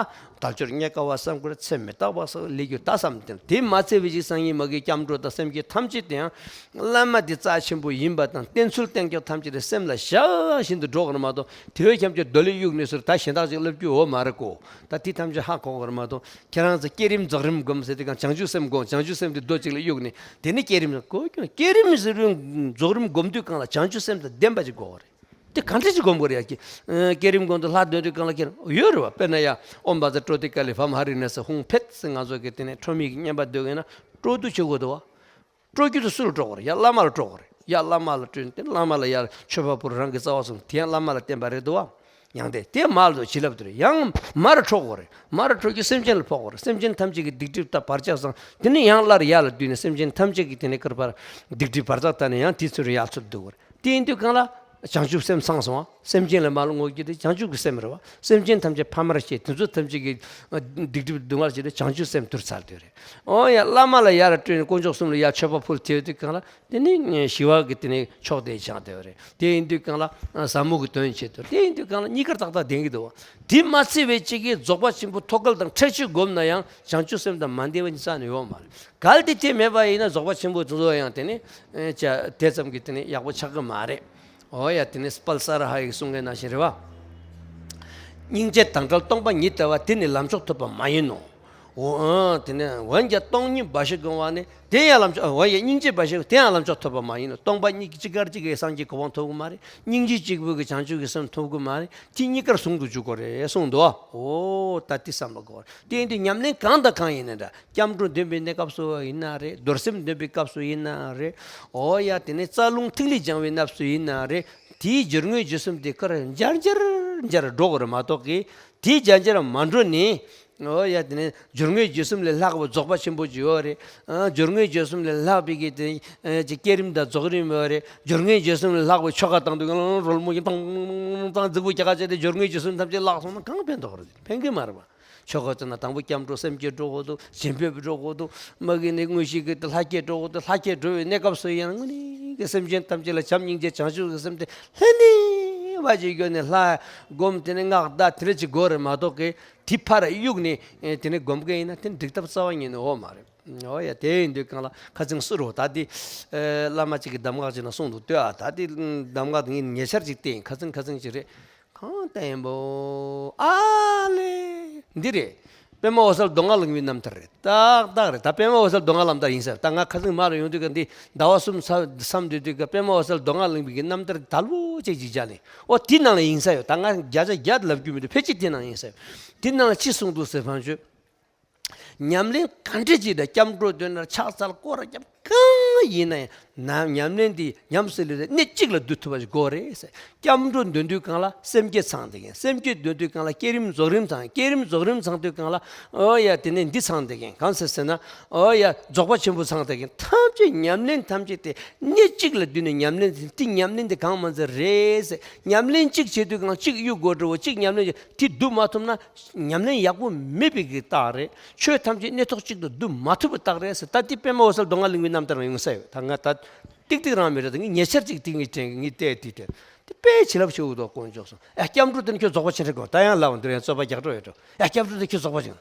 དལ་འབྱོར་རྙེད་དཀའ་བ་བསམ་དགོས། ཚེ་མི་རྟག་པ་བསམ། ལས་རྒྱུ་ད་བསམ། དེ་དེ་མ་ཚད་པའི་ཅིག་སང་ཉིན་མ་གི་སྐྱབས་འགྲོ་དང་སེམས་བསྐྱེད་ཐམས་ཅད་དེ་ཡང་བླ་མ་དེ་རྩ་ཆེན་པོ་ཡིན་པ་དང་བསྟེན་ཚུལ་བསྟེན་སྐྱོང་ཐམས་ཅད་དེ་སེམས་ལ་བཞག་བཞིན་དུ་འགྲོ་དགོས་མ་གཏོགས་དེ་བས་ཁྱམས་ཀྱི་རྡོ་ལེབ་གཡུག་ནས་ཟུར་ད་གཞན་དག་ཅིག་སླེབས་རྒྱུ་འོ་མ་རེད་གོ། ད་དེ་ཐམས་ཅད་ཧ་གོ་དགོས་མ་གཏོགས་ཁྱེད་རང་ཚོ་བསྐྱེད་རིམ་རྫོགས་རིམ་སྒོམ་ཟེར་དུས་གང་བྱང་ཆུབ་སེམས་སྒོམ། བྱང་ཆུབ་སེམས་དེ་རྡོ་གཅིག་ལ་གཡུག་ནས་དེ་ནི་བསྐྱེད་རིམ་སྒོམ་ཀྱང་བསྐྱེད་རིམ་རྫོགས་རིམ་སྒོམ་དུས་གང་ལ་བྱང་ཆུབ་སེམས་དང་ལྡན་པ་ཅིག་དགོས་པ་རེད། དེ་གང་འདྲ་ཅིག་སྒོམ་དགོས་རེད་ཡ། ཀྱེ། ཨ། བསྐྱེད་རིམ་སྒོམ་དུས་ལྷ་འདོན་དུས་གང་ལ་ཁྱེད་ཡོད་རེད་བ། དཔེར་ན་ཡ། ཨོཾ་བཛྲ་ཀྲོ་ཏི་ཀ་ལི་བྷཾ་ཧ་རི་ནེ་སྭཱ་ཧཱུྃ་ཕཊ་ཟེར་ང་ཚོ་གི་དེ་ནས་ཁྲོ་མིག་གི་བསྙེན་པ་འདོན་གི་ན་སྤྲོ་བསྡུ་བྱེད་དགོས་འདུག་བ། སྤྲོ་རྒྱུ་དེ་སུ་ལ་སྤྲོ་དགོས་རེད། ཡ་བླ་མ་ལ་སྤྲོ་དགོས་རེད། ཡ་བླ་མ་ལ་སྤྲོས་ཏེ་བླ་མ་ལ་ཡར་མཆོད་པ་ཕུལ། རང་གི་རྩ་བ་གསུམ་དེ་ཡང་བླ་མ་ལ་བརྟེན་པ་རེད་འདུག་བ། ཡང་དེ་དེ་མ་ལ་དུ་བྱིན་རླབས་དུ་རེད། ཡང་མར་འཕྲོ་དགོས་རེད། མར་འཕྲོ་རྒྱུ་སེམས་ཅན་ལ་ཕོག་དགོས་རེད། སེམས་ཅན་ཐམས་ཅད་ཀྱི་སྡིག་སྒྲིབ་དང་བག་ཆགས་བསམ། དེ་ནས་ཡང་སླར་ཡར་ལ་བསྡུས་ནས་སེམས་ཅན་ཐམས་ཅད་ཀྱི་དེ་ནས་ཀར་པར་སྡིག་སྒྲིབ་བག་ཆགས་དག་ནས་ཡང་དེ་ཚུར་ཡར་ཚུར་འདུ་དགོས་རེད། དེ་ཡིན་དུས་གང་ལ། བྱང་ཆུབ་སེམས་ཚང་སོང་བ། སེམས་ཅན་ལ་མ་ལ་བསྔོ་རྒྱུ་དེ་བྱང་ཆུབ་ཀྱི་སེམས་རེད་བ། སེམས་ཅན་ཐམས་ཅད་ཕ་མར་བྱེད། དེ་ཚོ་ཐམས་ཅད་ཀྱི་སྡིག་སྒྲིབ་སྡུག་བསྔལ་བྱེད་དེ་བྱང་ཆུབ་སེམས་དུར་ཚར་དུས་རེད། ཨོ་ཡ། བླ་མ་ལ་ཡར་སྤྲོས་ནས་དཀོན་མཆོག་གསུམ་ལ་ཡར་མཆོད་པ་ཕུལ་དེ་དུས་གང་ལ། དེ་ནི་ཞི་བ་གི་དེ་ནི་མཆོག་དེ་བྱང་དེ་རེད། དེ་ཡིན་དུས་གང་ལ་ཟབ་མོ་གི་དོན་བྱེད་དོ། དེ་ཡིན་དུས་གང་ལ་གཉིས་ཀར་ཏག་ཏག་ལྡན་གྱི་འདུག་བ། དེ་མ་ཚད་པའི་གཅིག་གིས་རྫོགས་པ་ཆེན་པོ་ཐོད་རྒལ་དང་ཁྲེགས་ཆོད་བསྒོམས་ན་ཡང་བྱང་ཆུབ་སེམས་དང་མ་ལྡན་པ་ཉིད་རྩ་ནས་ཡོད་མ་རེད། གལ་ཏེ་དེ་མེད་པ་ཡིན་ན་རྫོགས་པ་ཆེན་པོ་དེ་ཚོ་ཡང་དེ་ནི་ཨེ་ཅག་དེ་ཙམ་གྱིས་དེ་ནི་ཡག་པོ་ཆགས་ཀྱི་མ་རེད། འོ་ཡ། དེ་ནི་དཔལ་ས་ར་ཧ་ཡིས་གསུང་མཁན་ནང་བཞིན་རེད་བ། སྙིང་རྗེ་དང་བྲལ་སྟོང་པ་ཉིད་ལྟ་བ་དེ་ནི་ལམ་མཆོག་ཐོབ་པ་མ་ཡིན་ནོ། འོ་ཨང་། དེ་ནི་འོན་ཀྱང་སྟོང་ཉིད་འབའ་ཞིག་བསྒོམ་པ་ནི་དེ་ཡང་ལམ་མཆོག་འོ་ཡ། སྙིང་རྗེ་འབའ་ཞིག་དེ་ཡང་ལམ་མཆོག་ཐོབ་པ་མ་ཡིན་ནོ། སྟོང་པ་ཉིད་ཀྱི་གཅིག་ཁར་གཅིག་གི་སངས་རྒྱས་གོ་འཕང་ཐོབ་ཀྱི་མ་རེད། སྙིང་རྗེ་གཅིག་པུ་གི་བྱང་ཆུབ་ཀྱི་སེམས་ཐོབ་ཀྱི་མ་རེད། དེ་གཉིས་ཀར་ཟུང་དུ་འཇུག་དགོས་རེད་གསུངས་འདུག་བ། འོ་ད་དེ་བསམ་པ་དགོས་རེད། དེ་ཡིན་དུས་ཉམས་ལེན་གང་དང་གང་ཡིན་ན་འདྲ། སྐྱབས་འགྲོ་འདོན་པའི་གནས་སྐབས་སུ་ཡིན་ན་རེད། རྡོར་སེམས་འདོན་པའི་སྐབས་སུ་ཡིན་ན་རེད། འོ་ཡ། དེ་ནས་རྩ་རླུང་ཐིག་ལེ་སྦྱང་བའི་གནས་སུ་ཡིན་ན་རེད། དེའི་སྦྱོར་དངོས་རྗེས་གསུམ་དེ་ཀར་འབྱར་འབྱར་འབྱར་འགྲོ་དགོས་རེད་མ་གཏོགས་ཀི་དེའི་འབྱར་འབྱར་མ་འགྲོ་ནས། འོ་ཡ། དེ་ནས་སྦྱོར་དངོས་རྗེས་གསུམ་ལས་ལྷག་པའི་རྫོགས་པ་ཆེན་པོ་ཅིག་ཡོད་རེད། ཨ། སྦྱོར་དངོས་རྗེས་གསུམ་ལས་ལྷག་པའི་གི་དེ་ཨ་ཅིག་བསྐྱེད་རིམ་དང་རྫོགས་རིམ་ཡོད་རེད། སྦྱོར་དངོས་རྗེས་གསུམ་ལས་ལྷག་པའི་ཆོ་ག་བཏང་དུས་རོལ་མོ་ཡིན་ཏང་ཏང་རྫིག་པོ་རྒྱག་ག་བྱས་ཏེ་སྦྱོར་དངོས་རྗེས་གསུམ་ཐམས་ཅད་བརླག་སོང་ན་གང་ཕན་ཐོགས་རེད། ཕན་གི་མ་རེད་པ། ཆོ་ག་བྱས་ན་དང་པོ་སྐྱབས་འགྲོ་སེམས་བསྐྱེད་འགྲོ་དགོས་འདུག་བྱིན་འབེབས་འགྲོ་དགོས་འདུག་མ་གི་ནི་དངོས་གཞི་གི་ལྷ་བསྐྱེད་འགྲོ་དགོས་འདུག་ལྷ་བསྐྱེད་འགྲོ་བའི་གནས་སྐབས་སུ་ཡང་དངོས་གནས་ཀྱི་སེམས་ཅན་ཐམས་ཅད་ལ་བྱམས་སྙིང་རྗེ་བྱང་ཆུབ་ཀྱི་སེམས་དེ་ལྷན་ནེ་བ་ཅིག་ཡོད་ནས་ལྷ་སྒོམ་དེ་ནས་སྔགས་བཟླ་དེ་འདྲ་ཅིག་དགོས་རེད་མ་གཏོགས་ཀི་དེ་ཕར་གཡུག་ནས་དེ་ནས་སྒོམ་མཁན་ཡིན་ན་དེ་འགྲིག་ཐབས་རྩ་བ་ཉིད་ནས་ཡོད་མ་རེད། འོ་ཡ། དེ་ཡིན་དུས་གང་ལ་ཁ་ཚིང་བསུ་རོགས། ད་དེ་བླ་མ་ཅིག་གི་གདམས་ངག་ཅིག་ན་གསུངས་འདུག་ལྟོས་ཨ། ད་དེ་གདམས་ངག་དེ་ངས་ཉེ་ཆར་ཅིག་བལྟས་ཡིན། ཁ་ཚིང་ཁ་ཚིང་ཅིག་རེད། གང་བལྟས་ཡིན་པོ། ཨ་ལེ། འདི་རེད། པདྨ་འོད་གསལ་མདོ་སྔགས་གླིང་པའི་རྣམ་ཐར་རེད། ཏག་ཏག་རེད། ད་པདྨ་འོད་གསལ་མདོ་སྔགས་ལམ་ཐར་ཡིན་ས་རེད། ད་ང་ཁ་སང་མར་ཡོང་དུས་ཀ་འདི་ཟླ་བ་གསུམ་མཚམས་མཚམས་སྡོད་དུས་ཀ་པདྨ་འོད་གསལ་མདོ་སྔགས་གླིང་པའི་གི་རྣམ་ཐར་དལ་པོ་ཅིག་ཅིག་བརྒྱབ་ནས། ཨོ་དེ་ནང་ལ་ཡིན་ས་ཡོད། ད་ང་བརྒྱ་ཆ་བརྒྱ་ལབ་རྒྱུ་མི་འདུག་ཕལ་ཆེར་དེ་ནང་ཡིན་ས་ཡོད། དེ་ནང་ལ་ཅི་གསུངས་འདུག་ཟེར་བ་ཅོ། ཉམས་ལེན་ག་འདྲ་ཅིག་དང་སྐྱབས་འགྲོ་འདོན་ན་ཕྱག་འཚལ་སྐོར་ར་རྒྱབ་གང་ཡིན་ན་ཡང་ན་ཉམས་ལེན་འདི་ཉམས་སུ་ལེན་ཏེ་གནད་གཅིག་ལ་བསྡུ་ཐུབ་པ་ཞིག་དགོས་རེད་ཟེར། སྐྱབས་འགྲོ་འདོན་དུས་སྒང་ལ་སེམས་བསྐྱེད་ཚང་བསྡད་མཁན། སེམས་བསྐྱེད་འདོན་དུས་སྒང་ལ་བསྐྱེད་རིམ་རྫོགས་རིམ་ཚང་། བསྐྱེད་རིམ་རྫོགས་རིམ་ཚང་དུས་སྒང་ལ་ཨོ་ཡ་དེ་ནས་འདི་ཚང་བསྡད་མཁན། གང་ཟེར་ཟེར་ན་ཨོ་ཡ་རྫོགས་པ་ཆེན་པོ་ཚང་བསྡད་མཁན། ཐམས་ཅད་ཉམས་ལེན་ཐམས་ཅད་དེ་གནད་གཅིག་ལ་བསྡུས་ནས་ཉམས་ལེན་དེ་ཉམས་ལེན་དེ་གང་མ་ཚད་རེད་ཟེར། ཉམས་ལེན་གཅིག་བྱེད་དུས་སྒང་ལ་གཅིག་གཡུག་དགོས་འགྲོ་བ། གཅིག་ཉམས་ལེན་དེ་བསྡུ་མ་ཐུབ་ན། ཉམས་ལེན་ཡག་པོ་མེད་པའི་གི་རྟགས་རེད། ཆོས་ཐམས་ཅད་གནད་ཐོག་གཅིག་ཏུ་བསྡུ་མ་ཐུབ་པའི་རྟགས་རེད་ཟེར། ད་འདི་པདྨ་འོད་གསལ་མདོ་སྔགས་གླིང་པའི་རྣམ་ཐར་ལ་ཡོང་ས་ཡོད། ད་ང་ད་ཏིག་ཏིག་རང་མི་རེད། ད་ངས་ཉེ་ཆར་ཅིག་ཏིག་ངས་དྲན་གི། ངས་བལྟས་དེ་དྲན་དེ་དཔེ་བྱིན་རླབས་ཆེ་བོ་འདུག་དཀོན་མཆོག་གསུམ། ཨ་སྐྱབས་འགྲོ་དེ་ནི་ཁྱོད་རྫོགས་པ་ཆེན་རེད་གོ། ད་ཡང་ལབ་འདིར་ཡང་རྩོད་པ་རྒྱག་འགྲོ་ཡོད་འགྲོ། ཨ་སྐྱབས་འགྲོ་དེ་ཁྱོད་རྫོགས་པ་ཆེན།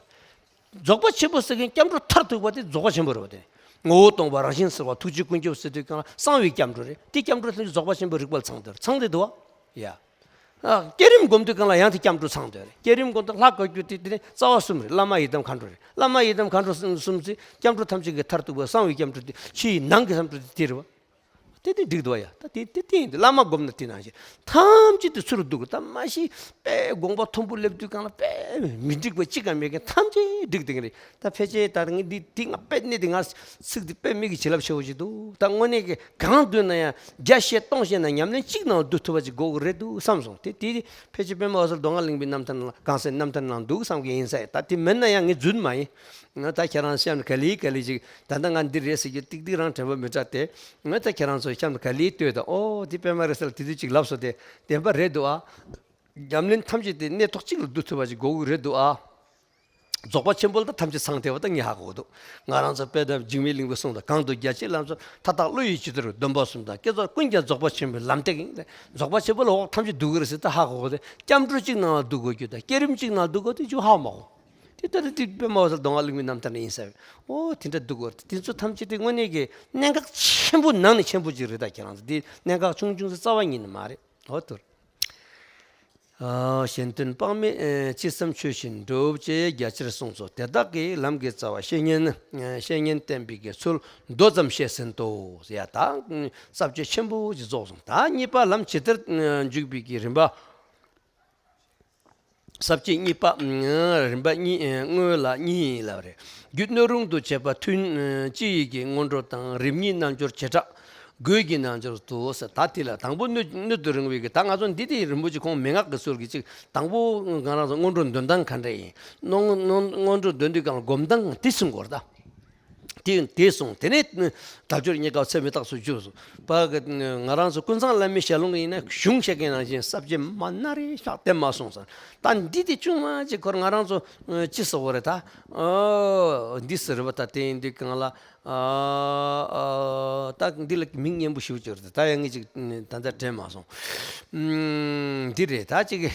རྫོགས་པ་ཆེན་པོ་ཟེར་མཁན་སྐྱབས་འགྲོ་མཐར་ཐུག་པ་དེ་རྫོགས་པ་ཆེན་པོ་རེད་པ། དེ་ངོ་བོ་སྟོང་པ་རང་བཞིན་གསལ་བ་ཐུགས་རྗེ་ཀུན་ཁྱབ་ཟེར་དུས་སྒང་ལ་གསང་བའི་སྐྱབས་འགྲོ་རེད། དེ་སྐྱབས་འགྲོ་དེ་རྫོགས་པ་ཆེན་པོའི་རིག་པ་ལ་ཚང་འདུག་ཚང་བསྡད་འདུག་བ། ཡ། ཨ། བསྐྱེད་རིམ་སྒོམ་དུས་སྒང་ལ་ཡང་དེ་སྐྱབས་འགྲོ་ཚང་འདུག་རེད། བསྐྱེད་རིམ་སྒོམ་དུས་ལྷ་བཀའ་བརྒྱུད་དེ་དེ་ནི་རྩ་བ་གསུམ་རེད། བླ་མ་ཡི་དམ་མཁའ་འགྲོ་རེད། བླ་མ་ཡི་དམ་མཁའ་འགྲོ་གསུམ་གསུམ་ཚེ་སྐྱབས་འགྲོ་ཐམས་ཅད་ཀྱི་མཐར་ཐུག་པ་གསང་བའི་སྐྱབས་འགྲོ་དེ་ཕྱི་ཡི་ནང་གི་སྐྱབས་འགྲོ་དེ་དེ་རེད་བ། དེ་དེ་འགྲིག་འདུག་བ། ཡ། ད་དེ་དེ་དེ་ཡིན་དུས་བླ་མ་སྒོམ་ན་དེ་ནང་བཞིན་ཐམས་ཅད་དེ་ཚུར་འདུག་ད་མ་གཞི་དཔེ་དགོངས་པ་མཐོན་པོ་སླེབས་དུས་སྒང་ལ་དཔེ་མི་འགྲིག་པ་གཅིག་ཀྱང་མེད་མཁན། ཐམས་ཅད་འགྲིག་བསྡད་མཁན་རེད། ད་ཕལ་ཆེར་ད་ངས་འདི་འདི་ང་དཔེ་གནད་དེ་ང་ཚིག་འདི་དཔེ་མི་གི་བྱིན་རླབས་ཆེ་བོ་ཞིག་འདུག་ད་དངོས་གནས་ཀྱི་གང་འདོད་ན་ཡང་བརྒྱ་བཤད་སྟོང་བཤད་ན་ཉམས་ལེན་གཅིག་ནང་བསྡུ་ཐུབ་པ་ཅིག་དགོས་ཀྱི་རེད་འདུག་བསམ་སོང་། དེ་དེ་ཕལ་ཆེར་པདྨ་འོད་གསལ་མདོ་སྔགས་གླིང་པའི་རྣམ་ཐར་ནང་ལ་གང་ཟེར་རྣམ་ཐར་ནང་འདུག་བསམ་གྱི་ཡིན་ས་ཡིན། ད་དེ་མིན་ན་ཡང་ངས་རྫུན་མ་ཡིན། ང་ད་ཁྱེད་རང་གཤམ་ལ་ག་ལེ་ག་ལེ་ཅིག་ད་ལྟ་ང་འདི་རེད་ཟེར་རྒྱུ་ཏིག་ཏིག་རང་དྲན་པ་མི་དྲག་སྟེ། ང་ད་ཁྱེད་རང་ཚོ་གཤམ་ལ་ག་ལེ་ལྟོས་དང་། ཨོ་དེ་པདྨ་རེད་ཟེར་ལ་དེ་དུས་ཅིག་ལབ་སོང་སྟེ། བདེན་པ་རེད་འདུག་ཨ། ཉམས་ལེན་ཐམས་ཅད་དེ་གནད་ཐོག་གཅིག་ལ་བསྡུ་ཐུབ་པ་ཅིག་དགོས་ཀྱི་རེད་འདུག་ཨ། རྫོགས་པ་ཆེན་པོ་ལ་ད་ཐམས་ཅད་ཚང་བསྡད་པ་ད་ངས་ཧ་གོ་གི་འདུག་ང་རང་ཚོ་དཔལ་ལྡན་འཇིགས་མེད་གླིང་པའི་གསུང་དང་། གང་དུ་རྒྱ་ཆེའི་ལམ་སོགས། མཐའ་དག་བློ་ཡི་སྤྱི་དོན་རུ། སྡོམ་པ་གསུམ་དང་བསྐྱེད་རྫོགས་ཀུན་ཀྱང་རྫོགས་པ་ཆེན་པོའི་ལམ་སྟེགས་ཡིན། རྫོགས་པ་ཆེན་པོ་ལ་འོག་ཐམས་ཅད་བསྡུ་གི་རེད་ཟེར་ད་ཧ་གོ་གི་རེད། སྐྱབས་འགྲོ་གཅིག་ནང་ལ་བསྡུ་དགོས་རྒྱུ་དང་བསྐྱེད་རིམ་གཅིག་ནང་ལ་བསྡུ་དགོས་དེ་ཅུང་ཧ་མ་གོ། དེ་ལྟར་དེ་པདྨ་འོད་གསལ་མདོ་སྔགས་གླིང་པའི་རྣམ་ཐར་ནས་ཡིན་ཟེར། ཨོ་དེ་འདྲ་འདུག་གོ། དེ་ཚོ་ཐམས་ཅད་དེ་དངོས་གནས་ཀྱི་གནད་འགག་ཆེན་པོ་ནང་ནས་ཆེན་པོ་ཅིག་རེད། ད་ཁྱེད་རང་ཚོ་དེ་གནད་འགག་ཆུང་ཆུང་ཟེར་རྩ་བ་ཉིད་ནས་མ་རེད། ཨོ་ཐུར། ཨ། གཞན་དོན་དཔག་མེད་ཅི་བསམ་ཆོས་བཞིན་འགྲུབ། ཅེས་རྒྱ་ཆེར་གསུངས་སོ། དེ་དག་གི་ལམ་གྱི་རྩ་བ་བཤེས་གཉེན་བཤེས་གཉེན་བསྟེན་པའི་གི་ཚུལ་མདོ་ཙམ་བཤད་ཟིན་ཏོ། ཡ་ད་ས་བཅད་ཆེན་པོ་ཅིག་རྫོགས་སོང་། ད་གཉིས་པ་ལམ་ཇི་ལྟར་འཇུག་པའི་གི་རིམ་པ། ས་བཅད་གཉིས་པ། རིམ་པ་གཉིས། དངོས་ལ་གཉིས་ལབ་རེད། རྒྱུ་སྣོད་རུང་དུ་བྱེད་པ་ཐུན་གཅིག་གི་སྔོན་འགྲོ་དང་། རིམ་གཉིས་རྣལ་འབྱོར་བྱེ་བྲག་སྒོས་ཀྱི་རྣལ་འབྱོར་དུ་ཟེར། ད་དེ་ལ་དང་པོ་སྣོད་སྣོད་དུ་རུང་བའི་གི། ད་ང་ཚོ་འདི་དེ་རིན་པོ་ཆེ་ཁོང་མན་ངག་གི་སྲོལ་གྱི་ཅིག་དང་པོ་ང་རང་ཚོ་སྔོན་འགྲོ་འདོན་སྟངས་ག་འདྲ་ཡིན། སྔོན་སྔོན་སྔོན་འགྲོ་འདོན་དུས་སྒང་ལ་སྒོམ་སྟངས་དེ་གསུང་དགོས་རེད་ད། དེ་དེ་གསུངས། དེ་ནས་དལ་འབྱོར་རྙེད་དཀའ་ཚད་མེད་རྟགས་སུ་འཇུག་གསུངས་པ་གི། ང་རང་ཚོ་ཀུན་བཟང་བླ་མའི་ཞལ་ལུང་གི་ཡིན་ན་གཞུང་བཤད་མཁན་ནང་བཞིན་ས་བཅད་མ་སྣ་རེ་ཞིག་བསྟན་མ་སོང་ཟེར། ད་འདི་དེ་ཅུང་མ་ཅིག་ཁོ་རང་ང་རང་ཚོ་ཅི་ཟེར་དགོས་རེད་ད། ཨོ་འདི་ཟེར་བ་ད་དེ་ཡིན་དུས་སྒང་ལ། ཨ། ཨ། ད་འདི་ལ་མིང་སྙན་པོ་ཞིག་བཅོས་རེད། ད་ཡང་ངས་ཅིག་ད་ལྟ་དྲན་མ་སོང་། ཨུམ། འདི་རེད་ད་ཅིག་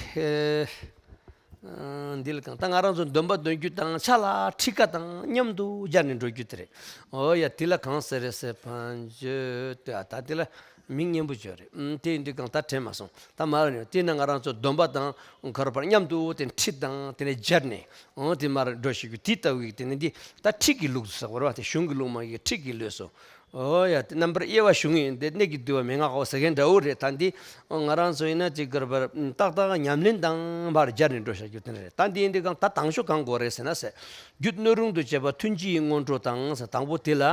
ཨ། འདི་ལ་གང་ད་ང་རང་ཚོ་སྡོམ་པ་འདོན་རྒྱུ་དང་ཕྱག་ལ་ཁྲིད་ཀ་དང་མཉམ་དུ་སྦྱར་ནས་འགྲོ་རྒྱུ་དེ་རེད། ཨོ་ཡ། དེ་ལ་གང་ཟེར་རེད་ཟེར་བ་ཅོ། ད་དེ་ལ་མིང་སྙན་པོ་བཅོས་རེད། ཨུམ། དེ་ཡིན་དུས་གང་ད་དྲན་མ་སོང་། ད་མ་རེད། དེ་ན་ང་རང་ཚོ་སྡོམ་པ་དང་ག་རེ་བར་མཉམ་དུ་དེ་ཁྲིད་དང་དེ་ནས་སྦྱར་ནས། ཨོ་དེ་མར་འགྲོ་ཤེས་རྒྱུ་དེ་ལྟ་བུའི་དེ་ནི་འདི་ད་ཁྲིད་ཀྱི་ལུགས་སུ་ཟེར་བ་རེད་བ། དེ་གཞུང་གི་ལུགས་མ་ཡིན། ཁྲིད་ཀྱི་ལུགས་སུ། ཨོ་ཡ། དེ་རྣམ་པར་དབྱེ་བ་གཞུང་ཡིན་ཏེ། གནད་ཀྱིས་བསྡུས་པ་མན་ངག་གོ་ཟེར་མཁན་འདྲ་བོ་རེད། ད་འདི་ང་རང་ཚོ་ཡིན་ན་ཅིག་ག་རེ་བར་ཏག་ཏག་ཉམས་ལེན་དང་བར་སྦྱར་ནས་འགྲོ་བྱ་རྒྱུ་དེ་འདྲ་རེད། ད་འདི་ཡིན་དུས་གང་ད་དང་ཤོས་གང་དགོས་རེད་ཟེར་ན་ཟེར། རྒྱུ་སྣོད་རུང་དུ་བྱེད་པ་ཐུན་གཅིག་གི་སྔོན་འགྲོ་དང་ཟེར། དང་པོ་དེ་ལ།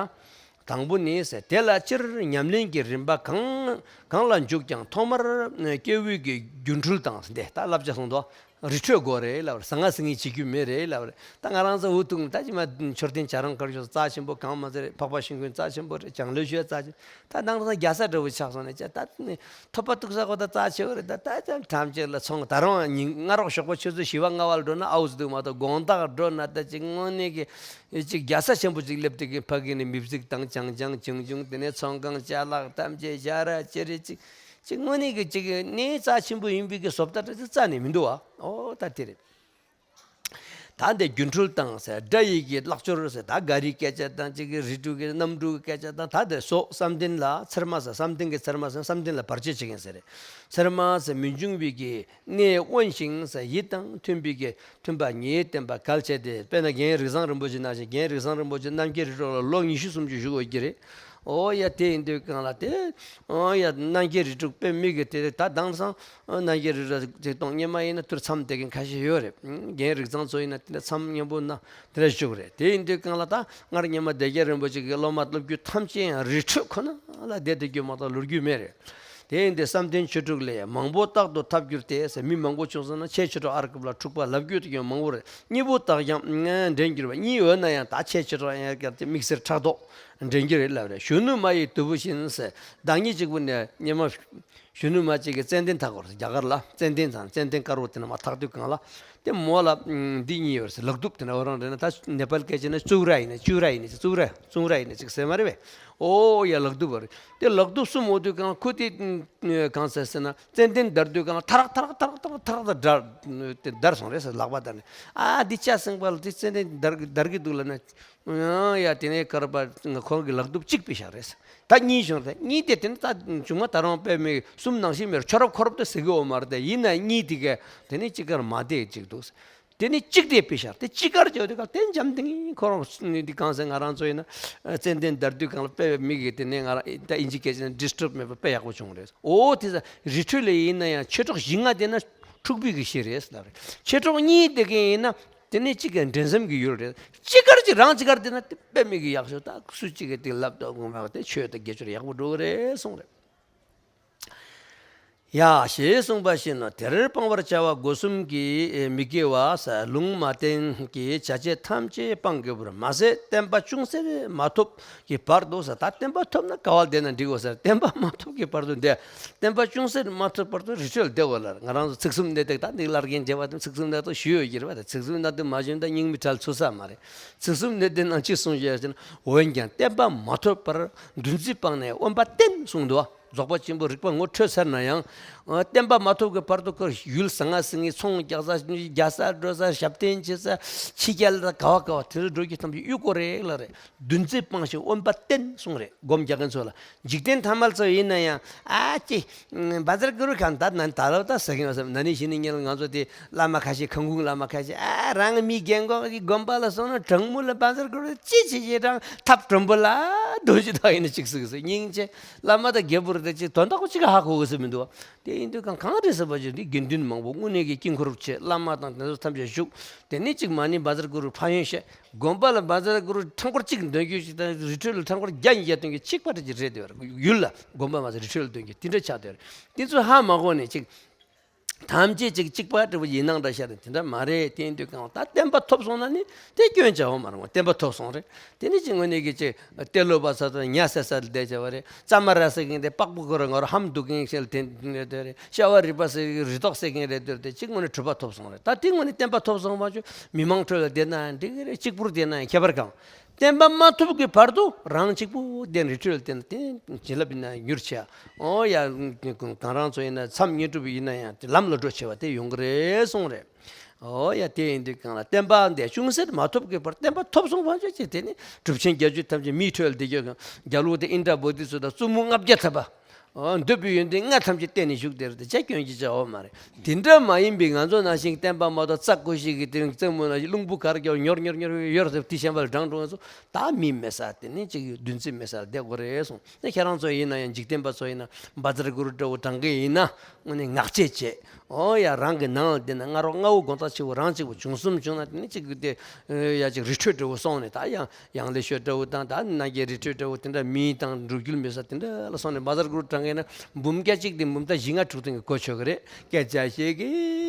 དང་པོ་ནི་ཟེར། དེ་ལ་སྤྱིར་ཉམས་ལེན་གྱི་རིམ་པ་གང་གང་ལ་འཇུག་ཀྱང་ཐོག་མར་སྐྱེས་བུའི་གི་སྒྱུ་འཕྲུལ་དང་། འདི་ད་བསླབ་བྱ་གསུངས་འདུག་རི་ཁྲོད་དགོས་རེད་ལབ་རེད། ཟང་ངེ་ཟིང་ངེ་བྱེད་རྒྱུ་མེད་རེད་ལབ་རེད། ད་ང་རང་ཚོ་འུ་ཐུག་ད་ཅི་མ་མཆོད་རྟེན་བྱ་རང་དཀར་ཕྱོགས་རྩ་ཆེན་པོ་གང་མ་ཚད་རེད། འཕགས་པ་ཤིང་ཀུན་རྩ་ཆེན་པོ་རེད། བྱང་ལོ་ཤོད་རྩ་ཆེན། ད་ནང་རང་རྒྱལ་ས་འདྲ་བོ་ཆགས་སོང་ནས་ཅི་ད་ནི་ཐོབ་པ་ཐུག་ས་གོ་ད་རྩ་ཆེ་བོ་རེད། ད་ད་ཅང་ཐམས་ཅད་ལ་ཚོང་ད་རུང་ཉིན་སྔ་རོགས་ཞོགས་པ་ཆུ་ཚོད་བཞི་པ་ལྔ་པ་ལ་འགྲོ་ན་ཨའུ་ཙི་འདུག་མ་གཏོགས་དགོང་དག་འགྲོ་ན་ད་ཅིག་དངོས་གནས་ཀྱི་ཅིག་རྒྱལ་ས་ཆེན་པོ་ཅིག་སླེབས་དུས་ཀྱི་ཕ་གི་ནས་མི་གཟིགས་དང་ཅང་ཅང་ཅུང་ཅུང་། དེ་ནས་ཚོང་ཁང་ཅ་ལག་ཐམས་ཅད་ཞ་ར་ཅི་རེད། ཅིག་ཅིག་དངོས་གནས་ཀྱི་ཅིག་གནས་རྩ་ཆེན་པོ་ཡིན་པའི་གི་བཟོ་ལྟ་འདྲ་ཅིག་རྩ་ནས་མི་འདུག་བ། ཨོ་ད་དེ་རེད། ད་འདི་སྒྱུ་འཕྲུལ་དང་ཟེར། སྒྲ་ཡི་གི་ཀློག་སྐྱོར་ཟེར། ད་ག་རིའི་སྐད་ཆ་དང་གཅིག་གི་རི་ཕྲུག་གི་གནམ་གྲུ་གི་སྐད་ཆ་དང་། ད་འདི་སོགས་བསམ་གཏན་ལ་ཚེར་མ་ཟེར། བསམ་གཏན་གྱི་ཚེར་མ་ཟེར། བསམ་གཏན་ལ་བར་ཆད་བྱེད་མཁན་ཟེར་རེད། ཚེར་མ་ཟེར་མི་འབྱུང་བའི་གི་གནས་དབེན་ཞིང་ཟེར། ཡིད་དང་མཐུན་པའི་གི་མཐུན་པ་ཉིད་བསྟེན་པ་གལ་ཆེ་སྟེ། དཔེར་ན་རྒན་རིགས་བཟང་རིན་པོ་ཆེ་ནང་བཞིན། རྒན་རིགས་བཟང་རིན་པོ་ཆེ་རྣམ་རྒྱལ་རི་ཁྲོད་ལ་ལོ་ཉི་ཤུ་སུམ་ཅུ་བཞུགས་ཡོད་ཀྱི་རེད། ཨོ་ཡ། དེ་ཡིན་དུས་གང་ལ་དེ། ཨོ་ཡ། རྣམ་རྒྱལ་རི་ཕྲུག་དཔེ་མི་གི་དེ་ད་དེང་སང་རྣམ་རྒྱལ་རི་ཕྲུག་ཅིག་གཏོང་སྔོན་མ་ཡིན་ན་དུར་མཚམས་བསྡད་མཁན་ཁ་ཤས་ཡོད་རེད། རྒན་རིགས་བཟང་ཚོ་ཡིན་ན་དེ་འདྲ་མཚམས་མཉམ་པོ་ན་དེ་འདྲ་བཞུགས་རེད། དེ་ཡིན་དུས་གང་ལ་ད་སྔར་སྔོན་མ་སྡེ་བརྒྱད་རིན་པོ་ཆེ་གི་སློབ་མ་སློབ་རྒྱུད་ཐམས་ཅད་ཡང་རི་ཁྲོད་ཁོ་ན་ལ་བསྡད་བསྡད་རྒྱུ་མ་གཏོགས་ལོག་རྒྱུ་མེད་རེད། དེ་ཡིན་དུས་བསམ་གཏན་ཆོས་དྲུག་ལས། མང་པོ་རྟག་ཏུ་ཐོབ་གྱུར་ཏེ་ཟེར། མི་མང་པོ་བྱུང་སོང་ན་ཁྱེད་ཆོས་གྲོགས་ཨར་ཀིབ་ལ་འཁྲུག་པ་ལབ་རྒྱུ་དེ་ཡང་མང་པོ་རེད། གཉིས་པོ་དག་ཀྱང་འདྲེན་གྱུར་པ། གཉིས་ཡོད་ན་ཡང་ད་ཁྱེད་ཆོས་གྲོགས་ཡང་བསྐྱར་ཏེ་དམིགས་བསལ་ཕྲག་དོག་འདྲེན་གྱི་རེད་ལབ་རེད། གཞོན་ནུ་མ་ཡི་དུམ་བུ་བཞིན་ཟེར། བདག་ཉིད་གཅིག་པུ་ནས་སྔོན་མ་གཞོན་ནུ་མ་གཅིག་གིས་ཙན་དན་འཐག་གོ་རེད། རྒྱ་གར་ལ་ཙན་དན་དང་ཙན་དན་དཀར་པོ་དེ་ནས་མར་འཐག་དུས་གང་ལ། དེ་མོ་ལ་འདི་གཉིས་ཡོད་རེད་ཟེར། ལག་གདུབ་དེ་འདྲ། འོ་རང་རེད་ན་ད་ནེ་པཱལ་སྐད་ཆ་ན་ཙུ་ར་ཡིན་ན་ཙུ་ར་ཡིན་ན་ཙུ་ར་ཙུ་ར་ཡིན་ན་ཅིག་ཟེར་མ་རེད་པས། ཨོ་ཡ། ལག་གདུབ་པ་རེད། དེ་ལག་གདུབ་གསུམ་འོ་དུས་གང་ཁོ་དེ་གང་ཟེར་ཟེར་ན། ཙན་དན་བརྡར་དུས་གང་ཐ་རག་ཐ་རག་ཐ་རག་ཐ་རག་ཐ་རག་ད་བརྡར་དེ་བརྡར་སོང་རེད་ཟེར། ལག་པ་བརྡར་ནས། ཨ་འདི་ཅག་སེང་པ་ལ་དེ་ཙན་དན་བརྡར་བརྡར་གི་འདུག་ལབ་ན། ཡ། དེ་ནས་ཀར་པ་ཁོང་གི་ལག་གདུབ་གཅིག་ཕུད་བཞག་རེད། ད་གཉིས་བྱུང་རེད། གཉིས་དེ་དེ་ནི་ད་ཆུང་མ་ད་རུང་དཔེ་མི་གསུམ་ནང་བཞིན་མེད། ཁྱོ་རོབ་ཁོ་རོབ་ཏུ་ཟེར་གི་ཡོད་མ་རེད། དེ་ཡིན་ན་གཉིས་དེ་གས་དེ་ནི་གཅིག་ཀར་མ་བསྡད་ཅིག་འདུག། དེ་ནི་གཅིག་དེ་ཕུད་བཞག། དེ་གཅིག་ཀར་བྱས་དུས་ག་དེ་འཇམ་ཐིང་ཐིང་། ཁོ་རང་འདི་གང་ཟེར། ང་རང་ཚོ་ཡིན་ན་ཙན་དན་བརྡར་དུས་གང་ལ་དཔེ་མི་གི་དེ་ནས་ང་རང་ད་ཨིན་ཇི་སྐད་ཆ་ནས་ཌི་སི་ཊརབ་མེད་པ་དཔེ་ཡག་པོ་བྱུང་རེད། ཨོ་དེ་ས་རི་ཁྲོད་ལ་ཡིན་ན་ཡང་མཆེད་གྲོགས་བཞི་ལྔ་བསྡད་ན་འཁྲུག་པའི་གི་གཞི་རེད་ཟེར་ལབ་རེད། མཆེད་གྲོགས་གཉིས་བསྡད་མཁན་ཡིན་ན། དེ་ནས་གཅིག་གི་འགྲན་སེམས་ཀྱི་ཡུལ་རེད། གཅིག་ཀར་གཅིག་རང་གཅིག་ཀར་བསྡད་ན་དེ་དཔེ་མི་གི་ཡག་ཤོས། ད་སུ་གཅིག་གིས་དེ་ལབ་ཏུ་དགོངས་པ་དེ་ཆོས་དང་དགེ་སྦྱོར་ཡག་པོ་འགྲོ་གི་རེད་གསུངས་རེད། ཡ། ཞེས་གསུངས་པ་བཞིན་ནོ། དེར་སྤང་བར་བྱ་བ་སྒོ་གསུམ་གྱིས་མི་དགེ་བ་ཟེར། ལུང་མ་བསྟན་གྱི་བྱ་བྱེད་ཐམས་ཅད་སྤང་དགོས་པར་མ་ཟད། བསྟན་པ་ཅུང་ཟད་མ་ཐོབ་ཀྱི་བར་དུ་ཟེར། ད་བསྟན་པ་ཐོབ་ན་ག་བ་བསྡད་ན་འགྲིག་གོ་ཟེར། བསྟན་པ་མ་ཐོབ་ཀྱི་བར་དུ་འདི། བསྟན་པ་ཅུང་ཟད་མ་ཐོབ་བར་དུ་རི་ཁྲོད་ལ་བསྡད་དགོས་ལ། ང་རང་ཚོ་ཚིག་གསུམ་གནད་བརྡེག་ད་འདི་བླ་རྒན་རྒྱལ་བ་དང་ཚིག་གསུམ་གནད་བརྡེག་ཞུས་ཡོད་ཀྱི་རེད་པ། ད་ཚིག་གསུམ་གནད་བརྡེག་མ་ཞུས་ན་ད་སྙིང་མི་བྲལ་ཚུགས་ས་མ་རེད། ཚིག་གསུམ་གནད་བརྡེག་ནང་ཅི་གསུངས་ཡོད་ཟེར་ན། འོན་ཀྱང་བསྟན་པ་མ་ཐོབ་བར་འདུ་འཛི་སྤངས་ནས་དབེན་པ་བསྟེན་གསུངས་འདུག། རྫོགས་པ་ཆེན་པོའི་རིག་པ་ངོ་འཕྲོད་ཚར་ན་ཡང་། བསྟན་པ་མ་ཐོབ་ཀྱི་བར་དུ་ཁོ་ཡུལ་ཟང་ངེ་ཟིང་ངེ་ཚོང་རྒྱག་ས། རྒྱལ་སར་འགྲོ་ས། ཞབས་བརྟན་བྱེད་ས། ཕྱི་རྒྱལ་ལ་ག་བ་ག་བ་དེ་ཚོ་འགྲོ་རྒྱུ་ཐམས་ཅད་གཡུག་དགོས་རེད་ལབ་རེད། འདུ་འཛི་སྤངས་ཤིང་དབེན་པ་བསྟེན་གསུངས་རེད། སྒོམ་རྒྱག་མཁན་ཚོ་ལ། འཇིག་རྟེན་ཐ་མལ་ཚོ་ཡིན་ན་ཡང་ཨ་ཅེ། བཛྲ་གུ་རུ་གང་ད་ན་ད་ལོ་ད་ཟེར་གི་ཡོད་བསམ། ན་ནིང་གཞེས་ནིང་གཉིས་ལ་ང་ཚོ་དེ་བླ་མ་ཁ་ཤས། ཁང་ཁུང་བླ་མ་ཁ་ཤས། ཨ་རང་མི་རྒན་གོག་གི་དགོན་པ་ལ་སོང་ན་དྲང་མོ་ལ་བཛྲ་གུ་རུ་ཅི་བྱེད་ཅེས་དྲང་ཐབས་དྲང་པོ་ལ་རྡོ་རྗེ་དག་ཡིན་ན་གཅིག་ཟེར་གི་ཟེར། སྙིང་རྗེ། བླ་མ་དང་རྒྱལ་པོ་རེད་དེ་ཅིག་དོན་དག་པོ་གཅིག་ཧ་གོ་གི་ཟེར་མི་འདུག། དེ་ཡིན་དུས་གང་གང་རེད་ཟེར་བ་ཅིག་འདི་དགེ་འདུན་མང་པོ་དངོས་གནས་ཀྱི་དཀྱིལ་འཁོར་བྱས། བླ་མ་དང་དེ་ཚོ་ཐམས་ཅད་བཞུགས། དེ་ནས་གཅིག་མ་ཎི་བཛྲ་གུ་རུ་ཕན་ཡོན་བཤད། དགོན་པ་ལ་བཛྲ་གུ་རུ་ཕྲེང་སྐོར་གཅིག་འདོན་རྒྱུ་ཞིག་དང་། རི་ཁྲོད་ལ་ཕྲེང་སྐོར་བརྒྱ་ཉིས་བརྒྱ་འདོན་རྒྱུ་གཅིག་པ་འདྲ་ཅིག་རེད། དེ་བར་ཡུལ་ལ་དགོན་པ་མ་ཟད་རི་ཁྲོད་ལ་འདོན་རྒྱུ་དེ་འདྲ་ཆགས་བསྡད་རེད། དེ་ཚོ་ཧ་མ་གོ་ནས་གཅིག་ཐམས་ཅད་གཅིག་གཅིག་པ་འདྲ་བོ་ཡིན་སྣང་འདྲ་ཤར་རེད། དེ་འདྲ་མ་རེད། དེ་ཡིན་དུས་གང་ད་བསྟན་པ་ཐོབ་སོང་ན་ནི་དེ་སྐྱོན་བྱ་བ་མ་རུང་བ། བསྟན་པ་ཐོབ་སོང་རེད། དེ་ནི་གཅིག་དངོས་གནས་ཀྱི་གཅིག་ཏེ་ལོ་པ་ས་དང་ཉ་ཟེར་ས་ལ་བསྡད་བྱ་བ་རེད། ཙ་མ་ར་ཟེར་མཁན་དེ་པགས་པོ་ཁོ་ར་ང་རོ་ཧམ་འདུག་མཁན་ཞིག་ལ་དེ་རེད་དེ་རེད། ཤ་བ་རི་པ་ཟེར་གི་རི་དོག་ཟེར་མཁན་རེད་དེ་རེད། དེ་གཅིག་དངོས་གནས་གྲུབ་པ་ཐོབ་སོང་རེད། ད་དེ་དངོས་གནས་བསྟན་པ་ཐོབ་སོང་བ་ཆུ་མི་མང་ཁྲོད་ལ་བསྡད་ན་ཡང་འགྲིག་གི་རེད། གཅིག་པུར་བསྡད་ན་ཡང་ཁྱད་པར་གང་། བསྟན་པ་མ་ཐོབ་ཀྱི་བར་དུ་རང་གཅིག་པུ་བསྡད་རི་ཁྲོད་ལ་བསྡད་ན་དེ་བྱིན་རླབས་ཡིན་ན་མྱུར་ཆེ། ཨོ་ཡ། གང་རང་ཚོ་ཡིན་ན་མཚམས་བསྙེན་སྒྲུབ་ཡིན་ན་ཡང་དེ་ལམ་ལ་འགྲོ་ཆེ་བ་དེ་ཡོང་གི་རེད་གསུངས་རེད། ཨོ་ཡ། དེ་ཡིན་དུས་གང་ལ་བསྟན་པ་འདི་ཅུང་ཟད་མ་ཐོབ་ཀྱི་བར་བསྟན་པ་ཐོབ་སོང་བ་ཆོས་ཅན། དེ་ནི་གྲུབ་ཆེན་བརྒྱད་ཅུ་ཐམས་ཅད་མིའི་ཁྲོད་ལ་བསྡད་རྒྱུ་གང་། རྒྱལ་པོ་དེ་ཨིནྡྲ་བོ་དྷི་ས་ཏྭ་བཙུན་མོ་ལྔ་བརྒྱ་ཐམ་པ། ཨོ་འདོད་པའི་ཡོན་ཏན་ལྔ་ཐམས་ཅད་བསྟན་ནས་བཞུགས་དེར་དེ་ཅག་སྐྱོན་གྱི་བྱ་བ་མ་རེད། དེ་འདྲ་མ་ཡིན་པའི་ང་ཚོ་ནང་བཞིན་བསྟན་པ་མ་ཐོབ་རྩྭ་ཀུ་ཤི་གི་དེ་རྩེ་མོ་ན་རླུང་བུ་གར་རྒྱབ་ཉོར་ཉོར་ཉོར་ཡོར་ཟེར་དེ་གཞན་པ་ལ་འགྲངས་འགྲོ་ང་ཚོ་ད་མི་མེད་ས་དེ་ནི་ཅིག་འདུ་འཛི་མེད་ས་ལ་བསྡད་དགོས་རེད་གསུངས། ཁྱེད་རང་ཚོ་ཡིན་ན་ཡང་འཇིག་རྟེན་པ་ཚོ་ཡིན་ན་བཛྲ་གུ་རུ་འདྲ་བོ་དྲངས་མཁན་ཡིན་ན་དངོས་གནས་ངག་བཅད་བྱས། ཨོ་ཡ། རང་གི་ནང་ལ་བསྡད་ན་ང་རོ་ལྔ་བོ་དགོང་དག་ཆེ་བོ་རང་གཅིག་པུ་བྱུང་གསུམ་བྱུང་ན་དེ་ནི་གཅིག་གི་དེ་ཡ་གཅིག་རི་ཁྲོད་འདྲ་བོ་སོང་ནས། ད་ཡང་ཡང་ལེ་ཤོད་འདྲ་བོ་དང་ད་ནང་གི་རི་ཁྲོད་འདྲ་བོ་དེ་འདྲ་མི་དང་འགྲོ་རྒྱུ་མེད་ས་དེ་འདྲ་ལ་སོང་ནས་བཛྲ་གུ་རུ་དྲངས་མཁན་ན་འབུམ་སྐད་གཅིག་དེ་འབུམ་ད་བཞི་ལྔ་དྲུག་སྟེང་གི་གོ་ཆོད་གི་རེད། སྐད་ཆ་བཤད་གི་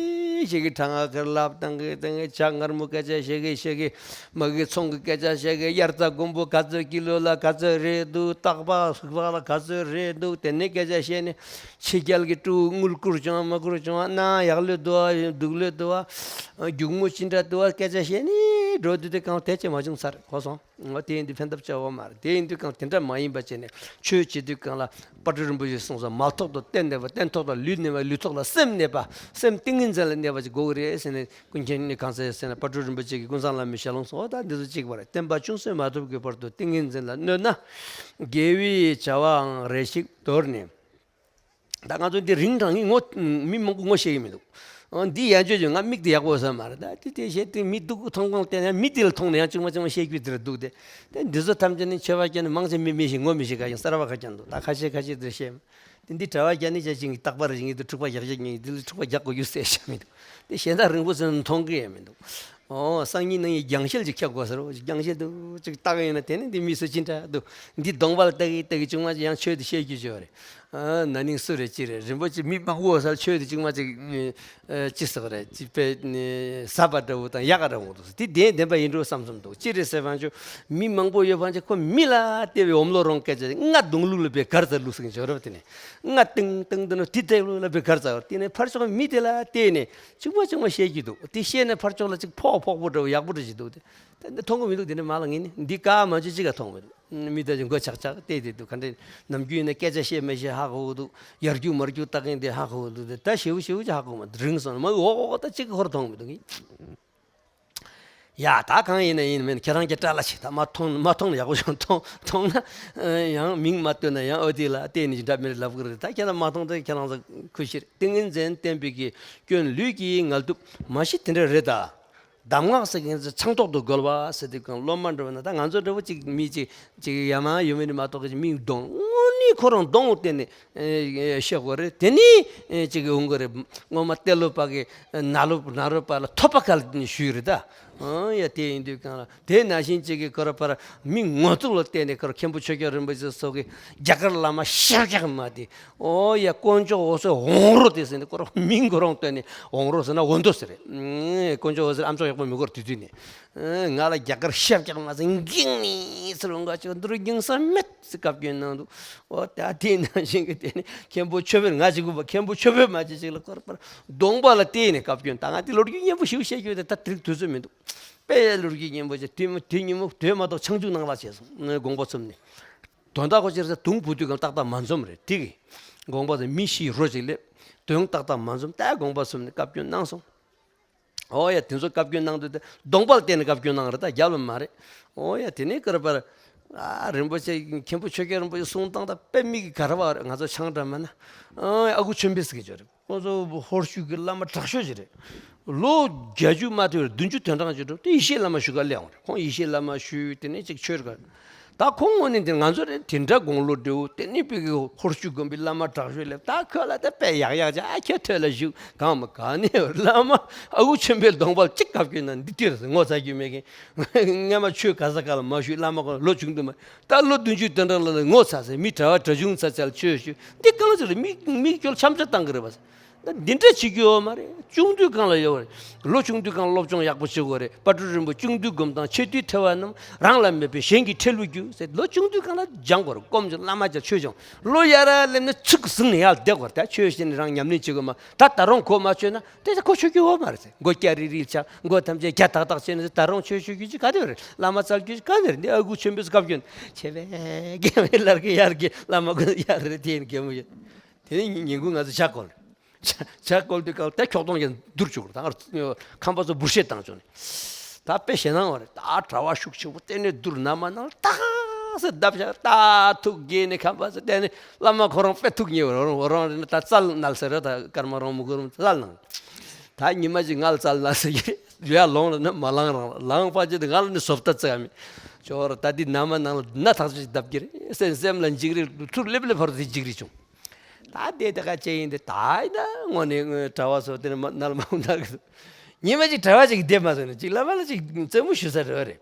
བཤད་གི་གྲང་ངར་ལབ་བཏང་གི་བཏང་གི་ཇ་མངར་མོ་སྐད་ཆ་བཤད་གི་བཤད་གི་མ་གི་ཚོང་གི་སྐད་ཆ་བཤད་གི་དབྱར་རྩྭ་དགུན་འབུ་ག་ཚོད་ཀི་ལོ་ལ་ག་ཚོད་རེད་འདུག། སྟག་པ་སུག་པ་ལ་ག་ཚོད་རེད་འདུག། དེ་ནས་སྐད་ཆ་བཤད་ནས། ཕྱི་རྒྱལ་གྱི་སྤྲོ་བོ་དངུལ་བསྐུར་བྱུང་བ་མ་བསྐུར་བྱུང་བ། གནའ་ཡག་ལོས་འདུག་བ་སྡུག་ལོས་འདུག་བ། སྒྱུག་མོ་ཅི་འདྲ་འདུག་བ། སྐད་ཆ་བཤད་ནི་ འགྲོ་དུས་དེ་གང་དེ་ཅི་མ་བྱུང་ཚར་གོ་སོང་། འོ་དེ་ཡིན་དུས་ཕན་ཐབས་ཆེ་བོ་མ་རེད། དེ་ཡིན་དུས་གང་དེ་འདྲ་མ་ཡིན་པ་བྱས་ནས་ཆོས་བྱེད་དུས་གང་ལ་དཔལ་སྤྲུལ་རིན་པོ་ཆེས་གསུངས་སོང་། མ་ཐོག་ཏུ་སྟན་གནས་པ་སྟན་ཐོག་ལ། ལུས་གནས་པ་ལུས་ཐོག་ལ། སེམས་གནས་པ་སེམས་ཏིང་ངེ་འཛིན་ལ་གནས་པ་ཅིག་དགོས་ཀྱི་རེད་ཟེར་ནས། ཀུན་མཁྱེན་ནི་གང་ཟེར་ཟེར་ན། དཔལ་སྤྲུལ་རིན་པོ་ཆེ་གིས་ཀུན་བཟང་བླ་མའི་ཞལ་ལུང་སོགས། ད་འདི་ཚོ་གཅིག་པ་རེད། བསྟན་པ་ཅུང་ཟད་མ་ཐོབ་ཀྱི་བར་དུ་ཏིང་ངེ་འཛིན་ལ་གནས་ན། དགེ་བའི་བྱ་བའང་རེ་ཞིག་དོར་ནས། ད་ང་ཚོ་འདི་རིང་དྲགས་ངས་ངོ་མི་མང་པོ་ངོ་ཤེས་ཀྱི་མི་འདུག་འདི་ཡན་ཆོད་ཀྱི་ང་མིག་དེ་ཡག་པོ་ཟེར་མ་རེད། ད་དེ་དེ་བཤད་དུས་མི་སྡུག་མཐོང་གང་བལྟས་ན། མི་དེ་ལ་མཐོང་ན་ཡང་ཅུང་མ་ཅུང་མ་བཤད་རྒྱུ་དེ་རེད་འདུག་སྟེ། དེ་འདི་ཚོ་ཐམས་ཅད་ནི་མཆོད་པ་བརྒྱབ་ནས་མང་ཆེ་མི་མི་ཤེས། ངོ་མི་ཤེས་ག་ཡང་གསར་པ་ཁ་ཅན་འདུག་ད་ཁ་ཤས་ཁ་ཤས་དེར་བཤད། དེ་འདི་གྲྭ་པ་རྒྱ་ནི་ཅག་ཅིག་གིས་རྟག་པར་ངེད་དུ་འཁྲུག་པ་རྒྱག་རྒྱག་ངེད་དུ་འཁྲུག་པ་རྒྱག་དགོས་རྒྱུ་ཟེར་བཞག་མི་འདུག་དེ་གཞན་དག་རིང་པོ་ཟེར་ན་མཐོང་གི་ཡང་མི་འདུག་ཨོ་སང་ཉིན་ནང་ཡི་རྒྱང་ཤེལ་ཅིག་ཁྱབ་དགོས་ཟེར་བ་ཅིག་རྒྱང་ཤེལ་དུ་ཅིག་བལྟ་གི་ཡིན་ན། དེ་ནི་འདི་མི་སུ་ཅི་འདྲ་འདུག་འདི་གདོང་པ་ལ་ལྟ་གི་ལྟ་གི་ཅུང་མ་ཅིག་ཡང་ཆོས་དེ་བཤད་རྒྱུ་ཅིག་ཡོད་རེད། ཨ་ན་ནིང་སུ་རེད་ཅི་རེད། རིན་པོ་ཆེ་མི་མང་པོ་སར་ཆོས་དེ་ཅུང་མ་ཅིག་ཨ་ཅི་ཟེར་རེད། ཅི་དཔེ་ཟབ་པ་འདྲ་བོ་དང་ཡག་ག་འདྲ་བོ་འདུག་དེ་བདེན་བདེན་པ་ཡིན་འགྲོ་བསམ་བསམ་འདུག་ཅི་རེད་ཟེར་བ་ཅུ་མི་མང་པོ་ཡོད་པ་ཅིག་ཁོ་མི་ལ་བལྟས་པའི་འོམ་ལོ་རོང་སྐད་ཆ་ང་གདོང་ལུག་ལ་བའི་གར་ཟ་ལུག་ཟེར་གྱི་ཡོད་རེད། དེ་ནས་ང་ཏིང་ཏིང་དུ་ནོ་དེ་ལྟ་ལུག་ལ་བའི་གར་ཟ་བར། དེ་ནས་ཕར་ཕྱོགས་མི་དེ་ལ་བལྟས་ནས་ཅུང་མ་ཅུང་མ་བཤད་ཀྱི་འདུག་དེ་བཤད་ནས་ཕར་ཕྱོགས་ལ་ཅིག་ཕོག་ཕོག་པོ་འདྲ་བོ་ཡག་པོ་འདྲ་ཞིག་འདུག་དེ་དེ་འདི་མཐོང་གི་མི་འདུག་དེ་འདྲ་མ་ལ་ངས་ནི་འདི་ཀ་མ་ཅུ་ཅི་ག་མཐོང་མི་འདུག་མི་དེ་ཅིག་མགོ་ཆག་ཆག་བལྟས་དེ་འདུག་ག་འདྲ་ནམ་རྒྱུན་ཡིན་ན་སྐད་ཆ་བཤད་མི་བཤད་ཧ་གོ་འདུག་ཡར་རྒྱུག་མར་རྒྱུག་ལྟ་མཁན་དེ་ཧ་གོ་འདུག་དེ་ད་ཞེའུ་ཞེའུ་ཅི་ཧ་གོ་མ་འདུག་རིང་སོང་ན་མ་འོ་འོ་ད་ཅི་ག་ཧོར་མཐོང་མི་འདུག་ངས། ཡ་ད་གང་ཡིན་ན་ཡིན་མིན་ཁྱེད་རང་གི་སྐྲ་ལ་ཞིག་ད་མ་མཐོང་མ་མཐོང་ན་ཡག་པོ་བྱུང་། མཐོང་མཐོང་ན་ཡང་མིང་མ་བཏོན་ན་ཡང་ཨོ་དེ་ལ་བལྟས་ནས་འདྲ་མི་ལབ་གི་རེད། ད་ཁྱེད་རང་མ་མཐོང་ད་ཁྱེད་རང་ཚོ་ཁུ་ཤིར་ཏིང་ངེ་འཛིན་བསྟན་པའི་གི་སྐྱོན་ལུས་ཀྱི་ངལ་དུབ་མ་ཤི་དེ་འདྲ་རེད་ད། གདམས་ངག་ཟེར་མཁན་ཚོ་ཆང་ཐོག་ཏུ་རྒོལ་བ་ཟེར་དུས་གང་སློབ་མ་འགྲོ་བ་ན་ད་ང་ཚོ་འདྲ་བོ་ཅིག་མི་ཅིག་ཅིག་ཡ་མ་ཡོད་མེད་མ་གཏོགས་ཀྱི་མིང་གདོང་དངོས་གནས་ཁོ་རང་གདོང་བསྟན་ནས་ཨེ་ཤེས་དགོས་རེད། དེ་ནས་ཨེ་ཅིག་ཡོང་གི་རེད། སྔོན་མ་ཏེ་ལོ་པ་གི་ན་ལོ་ན་རོ་པ་ལ་ཐོབ་པ་གལ་ཞུས་རེད་ད། ཨང་ཡ་དེ་ཡིན་དུས་གང་ལ་དེ་ནང་བཞིན་ཅིག་གི་ཁོ་ར་པར་མི་ངོ་ཐུག་ལ་བལྟས་ནས་ཁོ་ར་མཁན་པོ་ཆོས་རྒྱལ་རིན་པོ་ཆེ་སོགས་ཀྱི་རྒྱ་གར་བླ་མ་ཤར་རྒྱག་མ་དེ། ཨོ་ཡ་དཀོན་མཆོག་འོད་ཟེར་འོང་རོགས་དེ་ཟེར་ནས་ཁོ་རང་མིང་ཁོ་རང་བཏོན་ནས་འོང་རོགས་ཟེར་ན་འོ་འདུག་ཟེར་རེད། ཨེ་དཀོན་མཆོག་འོད་ཟེར་ཨ་མཆོག་ཡག་པོ་མི་གོ་དུས་དུས་ནས། ཨེ་ང་ལ་རྒྱ་གར་ཤར་རྒྱག་མ་ཟེར་འགྱིང་ནས་ཟེར་འོང་ག་ཅིག་འདི་རུ་འགྱིང་ས་མེད་ཟེར་བཀའ་བཀྱོན་གནང་འདུག་ཨོ་ད་དེ་ནང་བཞིན་གྱི་དེ་ནས་མཁན་པོ་ཆོས་དཔོན་ང་ཅིག་གུ་པ་མཁན་པོ་ཆོས་དཔོན་མ་ཅིག་ཅིག་ལ་ཁོ་ར་པར་གདོང་པ་ལ་བལྟས་ནས་བཀའ་བཀྱོན། ད་ང་དེ་ལོ་རྒྱུས་སྙན་པོ་ཞིག་བཤད་རྒྱུ་དེ་ད་དེ་རིང་དུས་ཚོད་མི་འདུག་དཔེ་ལོ་རྒྱུས་སྙན་པོ་ཅིག་དེ་མ་དེ་ཉིན་མོ་དོན་མ་གཏོགས་ཆང་ཆུང་གནང་ལ་བྱས་སོང་། ངའི་དགོངས་པ་ཚུམ་ནས། དོན་དག་ཁོ་ཅིར་ཟེར་དུང་བུ་དུས་གང་ཏག་ཏག་མ་འཛོམས་རེད། དེ་གི་དགོངས་པ་ཟེར་མི་ཤི་རོ་ཅིག་སླེབས། དོན་ཏག་ཏག་མ་འཛོམས། ད་དགོངས་པ་ཚུམ་ནས་བཀའ་བཀྱོན་གནང་སོང་། ཨོ་ཡ་དེ་ཚོ་བཀའ་བཀྱོན་གནང་དུས་དེ་གདོང་པ་ལ་བལྟས་ནས་བཀའ་བཀྱོན་གནང་རེད། ད་རྒྱབ་ལ་མ་རེད། ཨོ་ཡ་དེ་ནས་ཀར་པར་ཨ་རིན་པོ་ཆེ་མཁན་པོ་ཆོས་རྒྱལ་རིན་པོ་ཆེ་གསུང་སྟངས་དང་དཔེ་མིག་གི་ག་རེ་བ་རེད། ང་ཚོ་ཆང་འདྲ་མ་ན་ཨ་ཨ་ཁུ་ཆོས་འཕེལ་ཟེར་གི་ཅོ་རེད། ཁོང་ཚོ་ཧོར་ཤུག་གི་བླ་མ་དྲག་ཤོས་ཅིག་རེད། ལོ་བརྒྱད་ཅུ་མ་ཐེ་བར་བདུན་ཅུ་དོན་གྲངས་ཅིག་འགྲོ་དེ་ཡེ་ཤེས་བླ་མ་ཞུ་ག་སླེབས་འོང་རེད། ཁོང་ཡེ་ཤེས་བླ་མ་ཞུས་དེ་ནས་ཅིག་ཆོས་རེད། ད་ཁོང་ངོ་ནས་དེ་ང་ཚོ་རེད་དེ་འདྲ་དགུང་ལོ་བགྲེས་པོ་དེ་ནས་པི་གི་ཧོར་ཤུག་དགོན་པའི་བླ་མ་དྲག་ཤོས་སླེབས། ད་ཁོ་ལ་ད་དཔེ་ཡག་ཡག་ཅིག་ཨ་ཁྱོད་ཐོས་ལ་བཞུགས་གང་མ་ག་ནས་བླ་མ་ཨ་ཁུ་ཆོས་འཕེལ་གདོང་པ་ལ་ཅིག་བཀའ་བཀྱོན་ན་འདི་ལྟོས་ཟེར་ངོ་ཚ་རྒྱུ་མེད་མཁན། སྔ་མ་ཆོས་ག་ས་ག་ལ་མ་ཞུས། བླ་མ་ཁོང་ལོ་ཆུང་དུ་མ། ད་ལོ་བདུན་ཅུ་དོན་གྲངས་ལ་ནི་ངོ་ཚ་ཟེར། མི་གྲྭ་བ་གྲྭ་ཆུང་ཚ་ཚལ་ཆོས་ཞུ་འདི་གང་ཟེར་མི་མི་སྐྱོར་འཆམ་ཆ་བཏང་གི་རེད་པ། ད་འདི་འདྲ་བྱེད་རྒྱུ་ཡོད་མ་རེད། ཆུང་དུས་གང་ལ་ཡོད་རེད། ལོ་ཆུང་དུས་གང་སློབ་སྦྱོང་ཡག་པོ་བྱེད་དགོས་རེད། དཔལ་སྤྲུལ་རིན་པོ་ཆུང་དུས་སྒོམ་དང་ཆེ་དུས་ཐོས་པ་རྣམས་རང་ལ་མེད་པས་གཞན་གྱིས་ཁྲེལ་བུ་རྒྱུ་ཟེར། ལོ་ཆུང་དུས་གང་ལ་སྦྱང་དགོས་རེད། སྒོམ་སྦྱོང་བླ་མ་བཅར་ཆོས་སྦྱོང་། ལོ་ཡར་ར་སླེབས་ན་ཚིག་གཟིགས་ནས་ཡར་བསྡད་དགོས་རེད། ད་ཆོས་བཤད་ནས་རང་ཉམས་ལེན་བྱེད་དགོས་མ། ད་ད་རུང་གོ་མ་ཆོད་ན། དེ་ཚོ་ཁོ་ཆོས་རྒྱུ་ཡོད་མ་རེད་ཟེར། མགོ་སྐྱ་རིལ་རིལ་ཆགས། མགོ་ཐམས་ཅད་རྒྱ་ཐག་ཐག་བྱས་ནས་ཟེར། ད་རུང་ཆོས་ཆོས་རྒྱུ་ཅིག་ག་དེ་རེད། བླ་མ་བཙལ་རྒྱུ་ཅིག་ག་དེ་རེད། འདི་ཨ་ཁུ་ཆོས་འཕེལ་བཀའ་བཀྱོན་ཆེ་བས་རྒན་བས་ལར་གི་ཡར་གི་བླ་མ་ཀུན་ཡར་རེད་དེ་ཡིན་རྒན་མོ་ཡོད། དེ་ནས་ཉིན་གུང་ང་ཚོ་ཇ་བསྐོལ། ཇ་ཇ་བསྐོལ་དུས་སྐབས་དེ་ཁྱོག་གདོང་ཀྱང་བསྡུར་བཅུག་རེད། ད་ཁམས་པ་ཚོ་འབུར་ཤེད་བཏང་བཅུག་ནས་ད་དཔེ་ཞེད་སྣང་བ་རེད། ད་གྲྭ་བ་ཤུགས་ཆེ་བོ་བསྟན་ནས་བསྡུར་ན་མ་ནང་ཏག་ཟེར་བརྡབ་བཞག་ད་ཐུགས་དགྱེས་ནས་ཁམས་པ་ཚོ་བསྟན་ནས། བླ་མ་ཁོ་རང་དཔེ་ཐུགས་མཉེས་པ་རང་རང་རེད་ན། ད་རྩལ་ནལ་ཟེར་རེད། ད་སྐར་མ་རང་མུ་གུ་རུ་རྩལ་ནང་། ད་ཉི་མ་གཅིག་ང་ལ་རྩལ་ནལ་ཟེར་གྱི་རེད། ཡར་ལོང་ལ་ན་མ་ལང་རང་ལ་ལང་པ་ཅིག་དེ་ང་ལ་ནི་བཟོ་ལྟ་བརྩི་ཡ་མེད། ཅོག་ར་ད་འདི་ན་མ་ནང་ལ་ན་ཐག་ཆོད་ཅིག་བརྡབ་ཀྱི་རེད། སེམས་སེམས་ལ་འཇིགས་རེད། ཐུར་སླེབས་སླེབས་བར་དུ་འཇིགས་རེད་བྱུང་། ད་དེ་དེ་ག་ཅེ་ཡིན་དེ་ད་ཡིན་ན་དངོས་གནས་དངོས་གྲྭ་བ་ཚོ་དེ་ནི་མ་ནལ་མ་འོང་ད་གི་འདུག་ཉི་མ་གཅིག་གྲྭ་བ་ཅིག་བསྡད་མ་སོང་ནས་ཅིག་བླ་མ་ལ་ཅིག་རྩེད་མོ་ཞུ་ས་རེད་བ་རེད།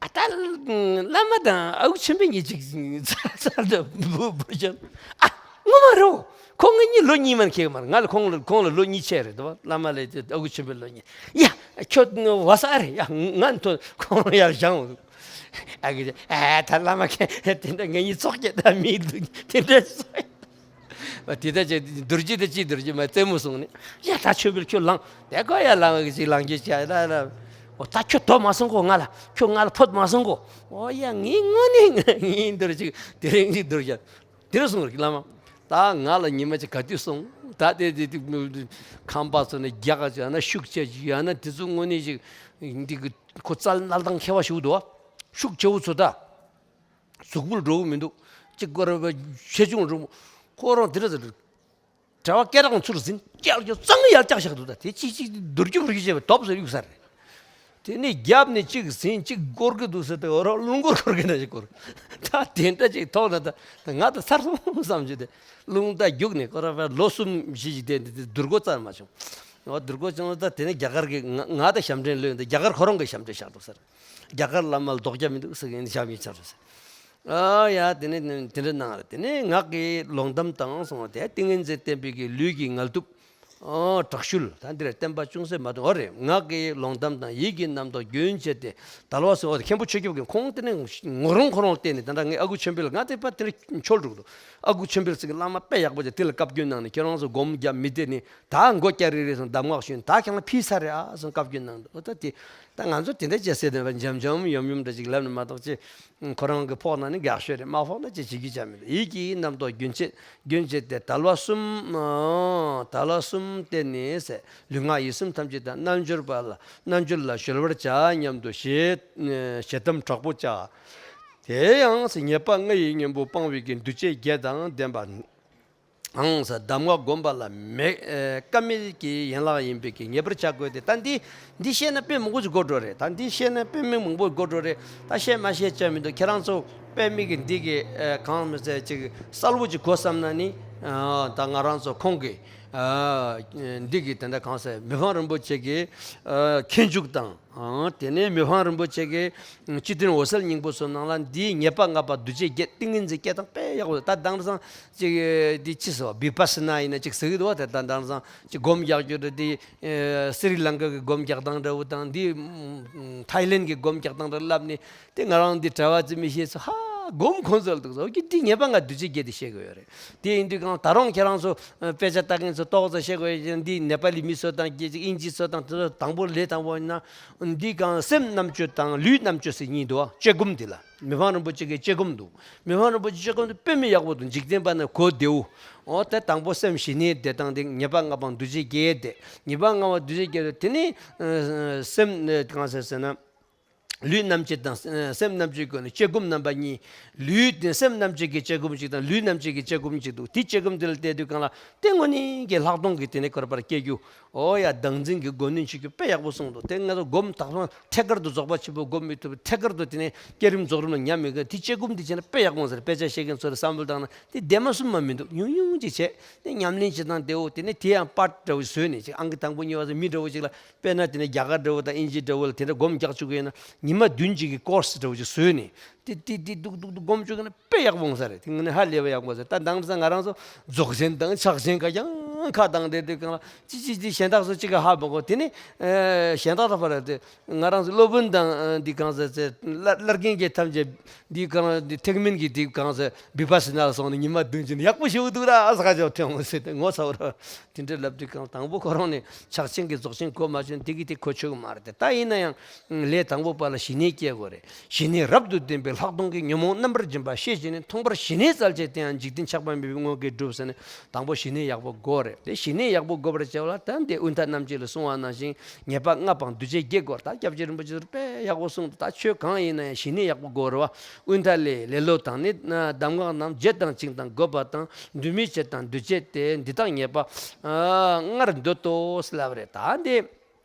ཨ་ད་བླ་མ་དང་ཨ་ཁུ་ཆོས་འཕེལ་གཉིས་ཅིག་ཚར་ཚར་དུ་འབུ་འབུ་བྱུང་། ཨ་ངོ་མ་རེད། ཁོང་ང་གཉིས་ལོ་གཉིས་མ་ཁེག་མ་རེད། ང་ལ་ཁོང་ལ་ཁོང་ལ་ལོ་གཉིས་ཆེ་རེད་དོ། བླ་མ་ལས་ཨ་ཁུ་ཆོས་འཕེལ་ལོ་གཉིས། ཡ་ཁྱོད་བ་ས་རེད། ཡ་ང་ཐོ་ཁོང་ཡར་བཞེངས། ཨ་གི་ཨ་ད་བླ་མ་ཁེ་དེ་འདྲ་ང་གཉིས་ཚོགས་ཀྱི་ད་མི་འདུག་དེ་འདྲ་སོང་། དེ་ལྟར་བྱས་རྡོ་རྗེ་དང་གཅིག་རྡོ་རྗེ་མ་རྩེད་མོ་སོང་ནས། ཡ་ད་ཆོས་འཕེལ་ཁྱོད་ལངས། དེ་ཀོ་ཡ་ལངས་གི་ཅིག་ལངས་རྒྱུ་བྱ་ལ་ལ། ཨོ་ད་ཁྱོད་དོ་མ་སོང་གོ། ང་ལ་ཁྱོད་ང་ལ་ཕོད་མ་སོང་གོ། ཨོ་ཡ་ངའི་དངོས་གནས་ངའི་འདིར་ཅིག་དེ་རིང་ཅིག་འདིར་བཞག་དེ་རུ་སོང་རིག་བླ་མ། ད་ང་ལ་ཉི་མ་ཅིག་ག་དུས་སོང་། ད་དེ་དེ་དེ་ཁང་པ་ཚོ་ནས་རྒྱ་ག་ཅིག་ཡང་ན་ཤུགས་ཆེ་ཅིག་ཡང་ན་དེ་ཚོ་དངོས་གནས་ཅིག་འདི་གི་ཁོ་རྩལ་མནལ་སྟངས་མཁས་པ་ཞིག་འདུག་ཤུགས་ཆེ་བོ་ཚོ་ད་གཟུགས་པོ་འགྲོ་གི་མི་འདུག་ཅིག་སྐོར་བ་ཆེ་ཆུང་རུ་ཁོ་རང་དེ་ར་ཟེར། གྲྭ་བ་སྐད་གྲགས་ཚུར་ཟིན་ཀྱག་ཀྱག་གཙང་ཡར་ཀྱག་བཞག་འདུག་ད་དེ་ཅིག་ཅིག་འདུར་རྒྱུག་རིགས་བྱས་པའི་དོབ་ཟེར་གཡུག་ས་རེད། དེ་ནས་རྒྱབ་ནས་གཅིག་ཟིན་གཅིག་སྐོར་གི་འདུག་ཟེར་ཏེ་འོ་རང་རླུང་སྐོར་སྐོར་གི་ན་ཞིག་སྐོར། ད་དེ་འདྲ་ཅིག་ཐོག་ན་ད་ང་ད་ཚར་སོང་བསམ་གྱི་དེ་རླུང་རྟ་རྒྱུག་ནས་སྐོར་བ་ལོ་གསུམ་བཞི་ཞིག་བསྡད་འདི་དེ་བསྡུར་སྒོ་བཙལ་མ་བྱུང་། འོ་བསྡུར་སྒོ་བྱུང་ད་དེ་ནས་རྒྱ་གར་གི་ང་ང་ད་ཞབས་འདྲེན་ལོས་འདི་རྒྱ་གར་ཁོ་རང་གི་ཞབས་འདྲེན་བཞག་འདུག་ཟེར། རྒྱ་གར་བླ་མ་ལ་ལྡོག་རྒྱ་མི་འདུག་ཟེར་གི་འདི་ཞབས་ཡིན་ཆར་ཟེར། ཨ་ཡ་དེ་ནས་དེ་འདྲ་གནང་རེད། དེ་ནས་ངག་གི་ལོང་གཏམ་དང་གསུངས་པ་དེ་ཏིང་ངེ་འཛིན་བསྟན་པའི་གི་ལུས་ཀྱི་ངལ་དུབ། ཨོ་དྲག་ཤུལ་ད་འདིར་བསྟན་པ་ཅུང་ཟད་མ་གཏོགས་འོ་རེད། ངག་གི་ལོང་གཏམ་དང་ཡིད་ཀྱི་རྣམ་རྟོག་རྒྱུན་བཅད་དེ་དལ་བ་སེལ་བ་དེ་མཁན་པོ་ཆོས་སྐྱབས་ཀྱིས་ཁོང་དེ་ནས་ངོ་རང་ཁོ་རང་བལྟས་ནས་ད་ལྟ་ངའི་ཨ་ཁུ་ཆོས་འཕེལ་ང་དེ་པ་དེ་ནས་འཆོལ་འགྲོ་གི་འདུག་ཨ་ཁུ་ཆོས་འཕེལ་ཟེར་གི་བླ་མ་དཔེ་ཡག་པོ་ཅིག་དེ་ལ་བཀའ་བཀྱོན་གནང་ནས་ཁྱེད་རང་ཚོ་སྒོམ་རྒྱབ་མི་བདེ་ནས་ད་མགོ་བཀྱག་རེ་རེ་སོང་གདམས་ངག་ཞུས་ནས་ད་ཁྱེད་རང་ཕྱིས་ཚར་རེད་ཨ་སོང་བཀའ་བཀྱོན་གནང་འདུག་ཨོ་ད་དེ། ད་ང་ཚོ་དེ་འདྲ་བྱས་ཟེར་ནས་འཇམ་འཇམ་ཡོམ་ཡོམ་འདྲ་ཅིག་ལབ་ནས་མ་གཏོགས་ཅི། ཁོ་རང་གི་ཕོག་ན་ནི་དགག་ཤོས་རེད། མ་ཕོག་ན་ཅི་བྱེད་རྒྱུ་ཅང་མེད། ཡིད་ཀྱི་རྣམ་རྟོག་རྒྱུན་ཆད་རྒྱུན་ཆད་དེ་དལ་བ་གསུམ། དལ་བ་གསུམ་བསྟན་ནས་ཟེར། ལུས་ངག་ཡིད་གསུམ་ཐམས་ཅད་དང་རྣལ་འབྱོར་པ་ལ་རྣལ་འབྱོར་ལ་གཞོལ་བར་བྱ་སྙམ་དུ་ཞེ་ཞེ་གདམས་དྲག་པོ་བྱ། དེ་ཡང་ཉེས་པ་ལྔ་ཡི་གཉེན་པོ་སྤང་བའི་གི་འདུ་བྱེད་བརྒྱད་དང་ལྡན་པ། ཨང་ས་གདམས་ངག་སྒོམ་པ་ལ་མེད་ཨེ་ཀ་མད་ཀྱི་ཡན་ལག་ཡིན་པའི་གི་ངེས་པར་བྱ་དགོས་ཏེ། ད་འདི་འདི་བཤད་ན་དཔེ་མང་པོ་ཞིག་གོ་འགྲོ་རེད། ད་འདི་བཤད་ན་དཔེ་མི་མང་པོ་གོ་འགྲོ་རེད། ད་བཤད་མ་བཤད་ཅང་མི་འདུག་ཁྱེད་རང་ཚོ་དཔེ་མི་གི་འདི་གི་ཨེ་གང་མི་ཟེར་ཅིག་གསལ་པོ་ཅིག་གོ་བསམ་ན་ནི། ཨ་ད་ང་རང་ཚོ་ཁོང་གི་ཨ་འདི་གི་དེ་འདྲ་གང་ཟེར་མི་ཕམ་རིན་པོ་ཆེ་གི་ཨ་མཁས་འཇུག་དང་། ཨང་། དེ་ནས་མི་ཕམ་རིན་པོ་ཆེ་གིས་སྤྱི་དོན་འོད་གསལ་སྙིང་པོ་ཚོའི་ནང་ལ་འདིའི་ཉེས་པ་ལྔ་པ་འདུ་བྱེད་བརྒྱད་ཏིང་ངེ་འཛིན་བསྐྱེད་སྟངས་དཔེ་ཡག་པོ་འདུག་ད་དེང་སང་ཅིག་འདི་ཅི་ཟེར་བ་བི་པ་སི་ན་ཡིན་ན་ཅིག་ཟེར་གི་འདུག་བ། དེ་ད་དེང་སང་ཅིག་སྒོམ་རྒྱག་རྒྱུ་རེད། འདི་སི་རི་ལང་ཀ་གི་སྒོམ་རྒྱག་སྟངས་འདྲ་བོ་དང་འདི་ཐའི་ལེན་གི་སྒོམ་རྒྱག་སྟངས་འདྲ་ལབ་ནས་དེ་ང་རང་འདི་གྲྭ་བ་ཙི་མི་ཤེས་ཚོ་ཧ་སྒོམ་ཁོང་ཚོ་ལ་འདུག་ཟེར་གི་འདི་ཉེས་པ་ལྔ་འདུ་བྱེད་བརྒྱད་དེ་བཤད་གི་ཡོད་རེད། དེ་ཡིན་དུས་གང་ད་རུང་ཁྱེད་རང་ཚོ་དཔེ་ཆ་ལྟ་མཁན་ཚོ་ཏོག་ཙམ་ཤེས་དགོས་ཡ་འདི་ནེ་པ་ལི་མི་ཚོ་དང་དབྱིན་ཇི་ཚོ་དང་དེ་ཚོ་དང་པོ་ལས་དང་པོ་ཡིན་ན་འདི་གང་སེམས་རྣམ་དཔྱོད་དང་ལུས་རྣམ་དཔྱོད་ཟེར་གཉིས་འདུག་བ། དཔྱད་སྒོམ་འདི་ལ་མི་ཕམ་རིན་པོ་ཆེ་གི་དཔྱད་སྒོམ་འདུག་མི་ཕམ་རིན་པོ་ཆེ་དཔྱད་སྒོམ་འདི་དཔེ་མི་ཡག་པོ་འདུག་འཇིག་རྟེན་པ་ན་གོ་བདེའུ། འོ་དེ་དང་པོ་སེམས་ཞི་གནས་བདེ་སྟངས་དེ་ཉེས་པ་ལྔ་པ་འདུ་བྱེད་བརྒྱད་དེ། ཉེས་པ་ལྔ་པ་འདུ་བྱེད་བརྒྱད་དེ་ནི་སེམས་གང་ཟེར་ཟེར་ན། ལུས་རྣམ་དཔྱོད་དང་སེམས་རྣམ་དཔྱོད་སྒོ་ནས་དཔྱད་སྒོམ་རྣམ་པ་གཉིས། ལུས་དེ་སེམས་རྣམ་དཔྱོད་ཀྱི་དཔྱད་སྒོམ་གཅིག་དང་ལུས་རྣམ་དཔྱོད་ཀྱི་དཔྱད་སྒོམ་གཅིག་འདུག་དེ་དཔྱད་སྒོམ་དེ་ལ་བལྟས་དུས་གང་ལ་དེ་དངོས་གནས་ཀྱི་ལྷག་མཐོང་གི་དེ་ནས་འཁོར་བར་སྐྱེ་རྒྱུ། ཨོ་ཡ་བདག་འཛིན་གྱི་སྒོ་ནས་འཆི་རྒྱུ་དཔེ་ཡག་པོ་གསུངས་འདུག་དེ་ང་ཚོ་སྒོམ་དག་པ་ཐད་ཀར་དུ་རྫོགས་པ་ཆེན་པོ་སྒོམ་མི་ཐུབ། ཐད་ཀར་དུ་དེ་ནས་བསྐྱེད་རིམ་རྫོགས་རིམ་ལ་ཉམས་མི་དགོས། དེ་དཔྱད་སྒོམ་དེ་བྱས་ན་དཔེ་ཡག་པོ་ཟེར། དཔེ་ཆ་བཤད་མཁན་ཚོ་ལ་བསམ་བློ་བཏང་ན་དེ་བདེ་མ་གསུམ་མ་མི་འདུག་ཉུང་ཉུང་ཅིག་བྱས་དེ་ཉམས་ལེན་བྱེད་སྟངས་དེའོ། དེ་ནས་དེ་ཡང་པར་འདྲ་བོ་བཟོས་ནས་ཅིག་ཨང་ཀི་དང་པོ་གཉིས་པ་ཟེར་མི་འདྲ་བོ་ཅིག་ལ། དཔེར་ན་དེ་ནས་རྒྱ་གར་འདྲ་བོ་དང་དབྱིན་ཇི་འདྲ་བོ་ལ་དེ་འདྲ་སྒོམ་རྒྱག་བཅུག་གི་ཡོད་ན་ཉི་མ་བདུན་གཅིག་གི་ཀོར་སི་འདྲ་བོ་ཅིག་བཟོས་ནས་དེ་དེ་དེ་སྡུག་སྡུག་སྡུག་སྒོམ་བཅུག་གི་ན་དཔེ་ཡག་པོ་འོང་ས་རེད། དེ་ངས་ནི་ཧ་ལས་པ་ཡག་པོ་ཟེར། ད་དེང་སང་ང་རང་ཚོ་རྫོགས་ཆེན་དང་ཕྱག་ཆེན་ག་ཡང་ཁ་བཏང་བསྡད་དུས་གང་ལ་ཅི་ཅི་ཅི་གཞན་དག་ཚོ་ཅི་ག་ཧ་མ་གོ། དེ་ནི་གཞན་དག་ལ་ཕར་དེ་ང་རང་ཚོ་སློབ་དཔོན་དང་འདི་གང་ཟེར་ཟེར་བླ་བླ་རྒན་གྱི་ཐམས་ཅད་འདི་གང་འདི་ཐེག་དམན་གྱི་འདི་གང་ཟེར་བི་པ་སི་ན་ལ་སོང་ནས་ཉི་མ་བདུན་ཅིག་ནི་ཡག་པོ་ཞེ་པོ་འདུག་ར་ཨ་ས་ཁ་ཅོག་ཐོན་འོང་ཟེར་ཏེ་ངོ་ཚ་བོ་ར། དེ་འདྲ་ལབ་དུས་གང་དང་པོ་ཁོ་རང་ནས་ཕྱག་ཆེན་གྱི་རྫོགས་ཆེན་གོ་མ་བྱུང་དེ་གི་དེ་གོ་ཆོད་གི་མ་རེད་དེ། ད་ཡིན་ན་ཡང་ལས་དང་པོ་པ་ལ་ཞི་གནས་སྐྱེ་དགོས་རེད། ཞི་གནས་རབ་ཏུ་ལྡན་པའི་ལྷག་མཐོང་གི་ཉོན་མོངས་རྣམ་པར་འབྱིན་པ་ཤེས་བྱས་ནས་མཐོང་བར་ཞི་གནས་བཙལ་བྱས་དེ་ཡང་འཇིག་རྟེན་ཆགས་པ་མེད་པའི་དངོས་ཀྱིས་གྲུབ་ཟེར་ནས་དང་པོ་ཞི་གནས་ཡག་པོ་དགོས་རེད། དེ་ཞི་གནས་ཡག་པོ་དགོས་པར་བྱ་བ་ལ་ད་འདི་དབུས་མཐའ་རྣམ་འབྱེད་ལ་གསུངས་པ་ནང་བཞིན་ཉེས་པ་ལྔ་དང་འདུ་བྱེད་བརྒྱད་དགོས་རེད། ད་སྐྱབས་རྗེ་རིན་པོ་ཆེས་དཔེ་ཡག་པོ་གསུངས་འདུག་ད་ཆོས་གང་ཡིན་ན་ཡང་ཞི་གནས་ཡག་པོ་དགོས་རེད་བ། དབུས་མཐའ་ལས། ལེ་ལོ་དང་ནི་གདམས་ངག་རྣམས་བརྗེད་དང་བཅིངས་དང་བསྒོམ་པ་དང་། འདུས་མི་བྱེད་དང་འདུ་བྱེད་དེ། འདི་དག་ཉེས་པ་ཨ་ལྔར་འདོད་དོ་ཟེར་ལབ་རེད། ད་འདི་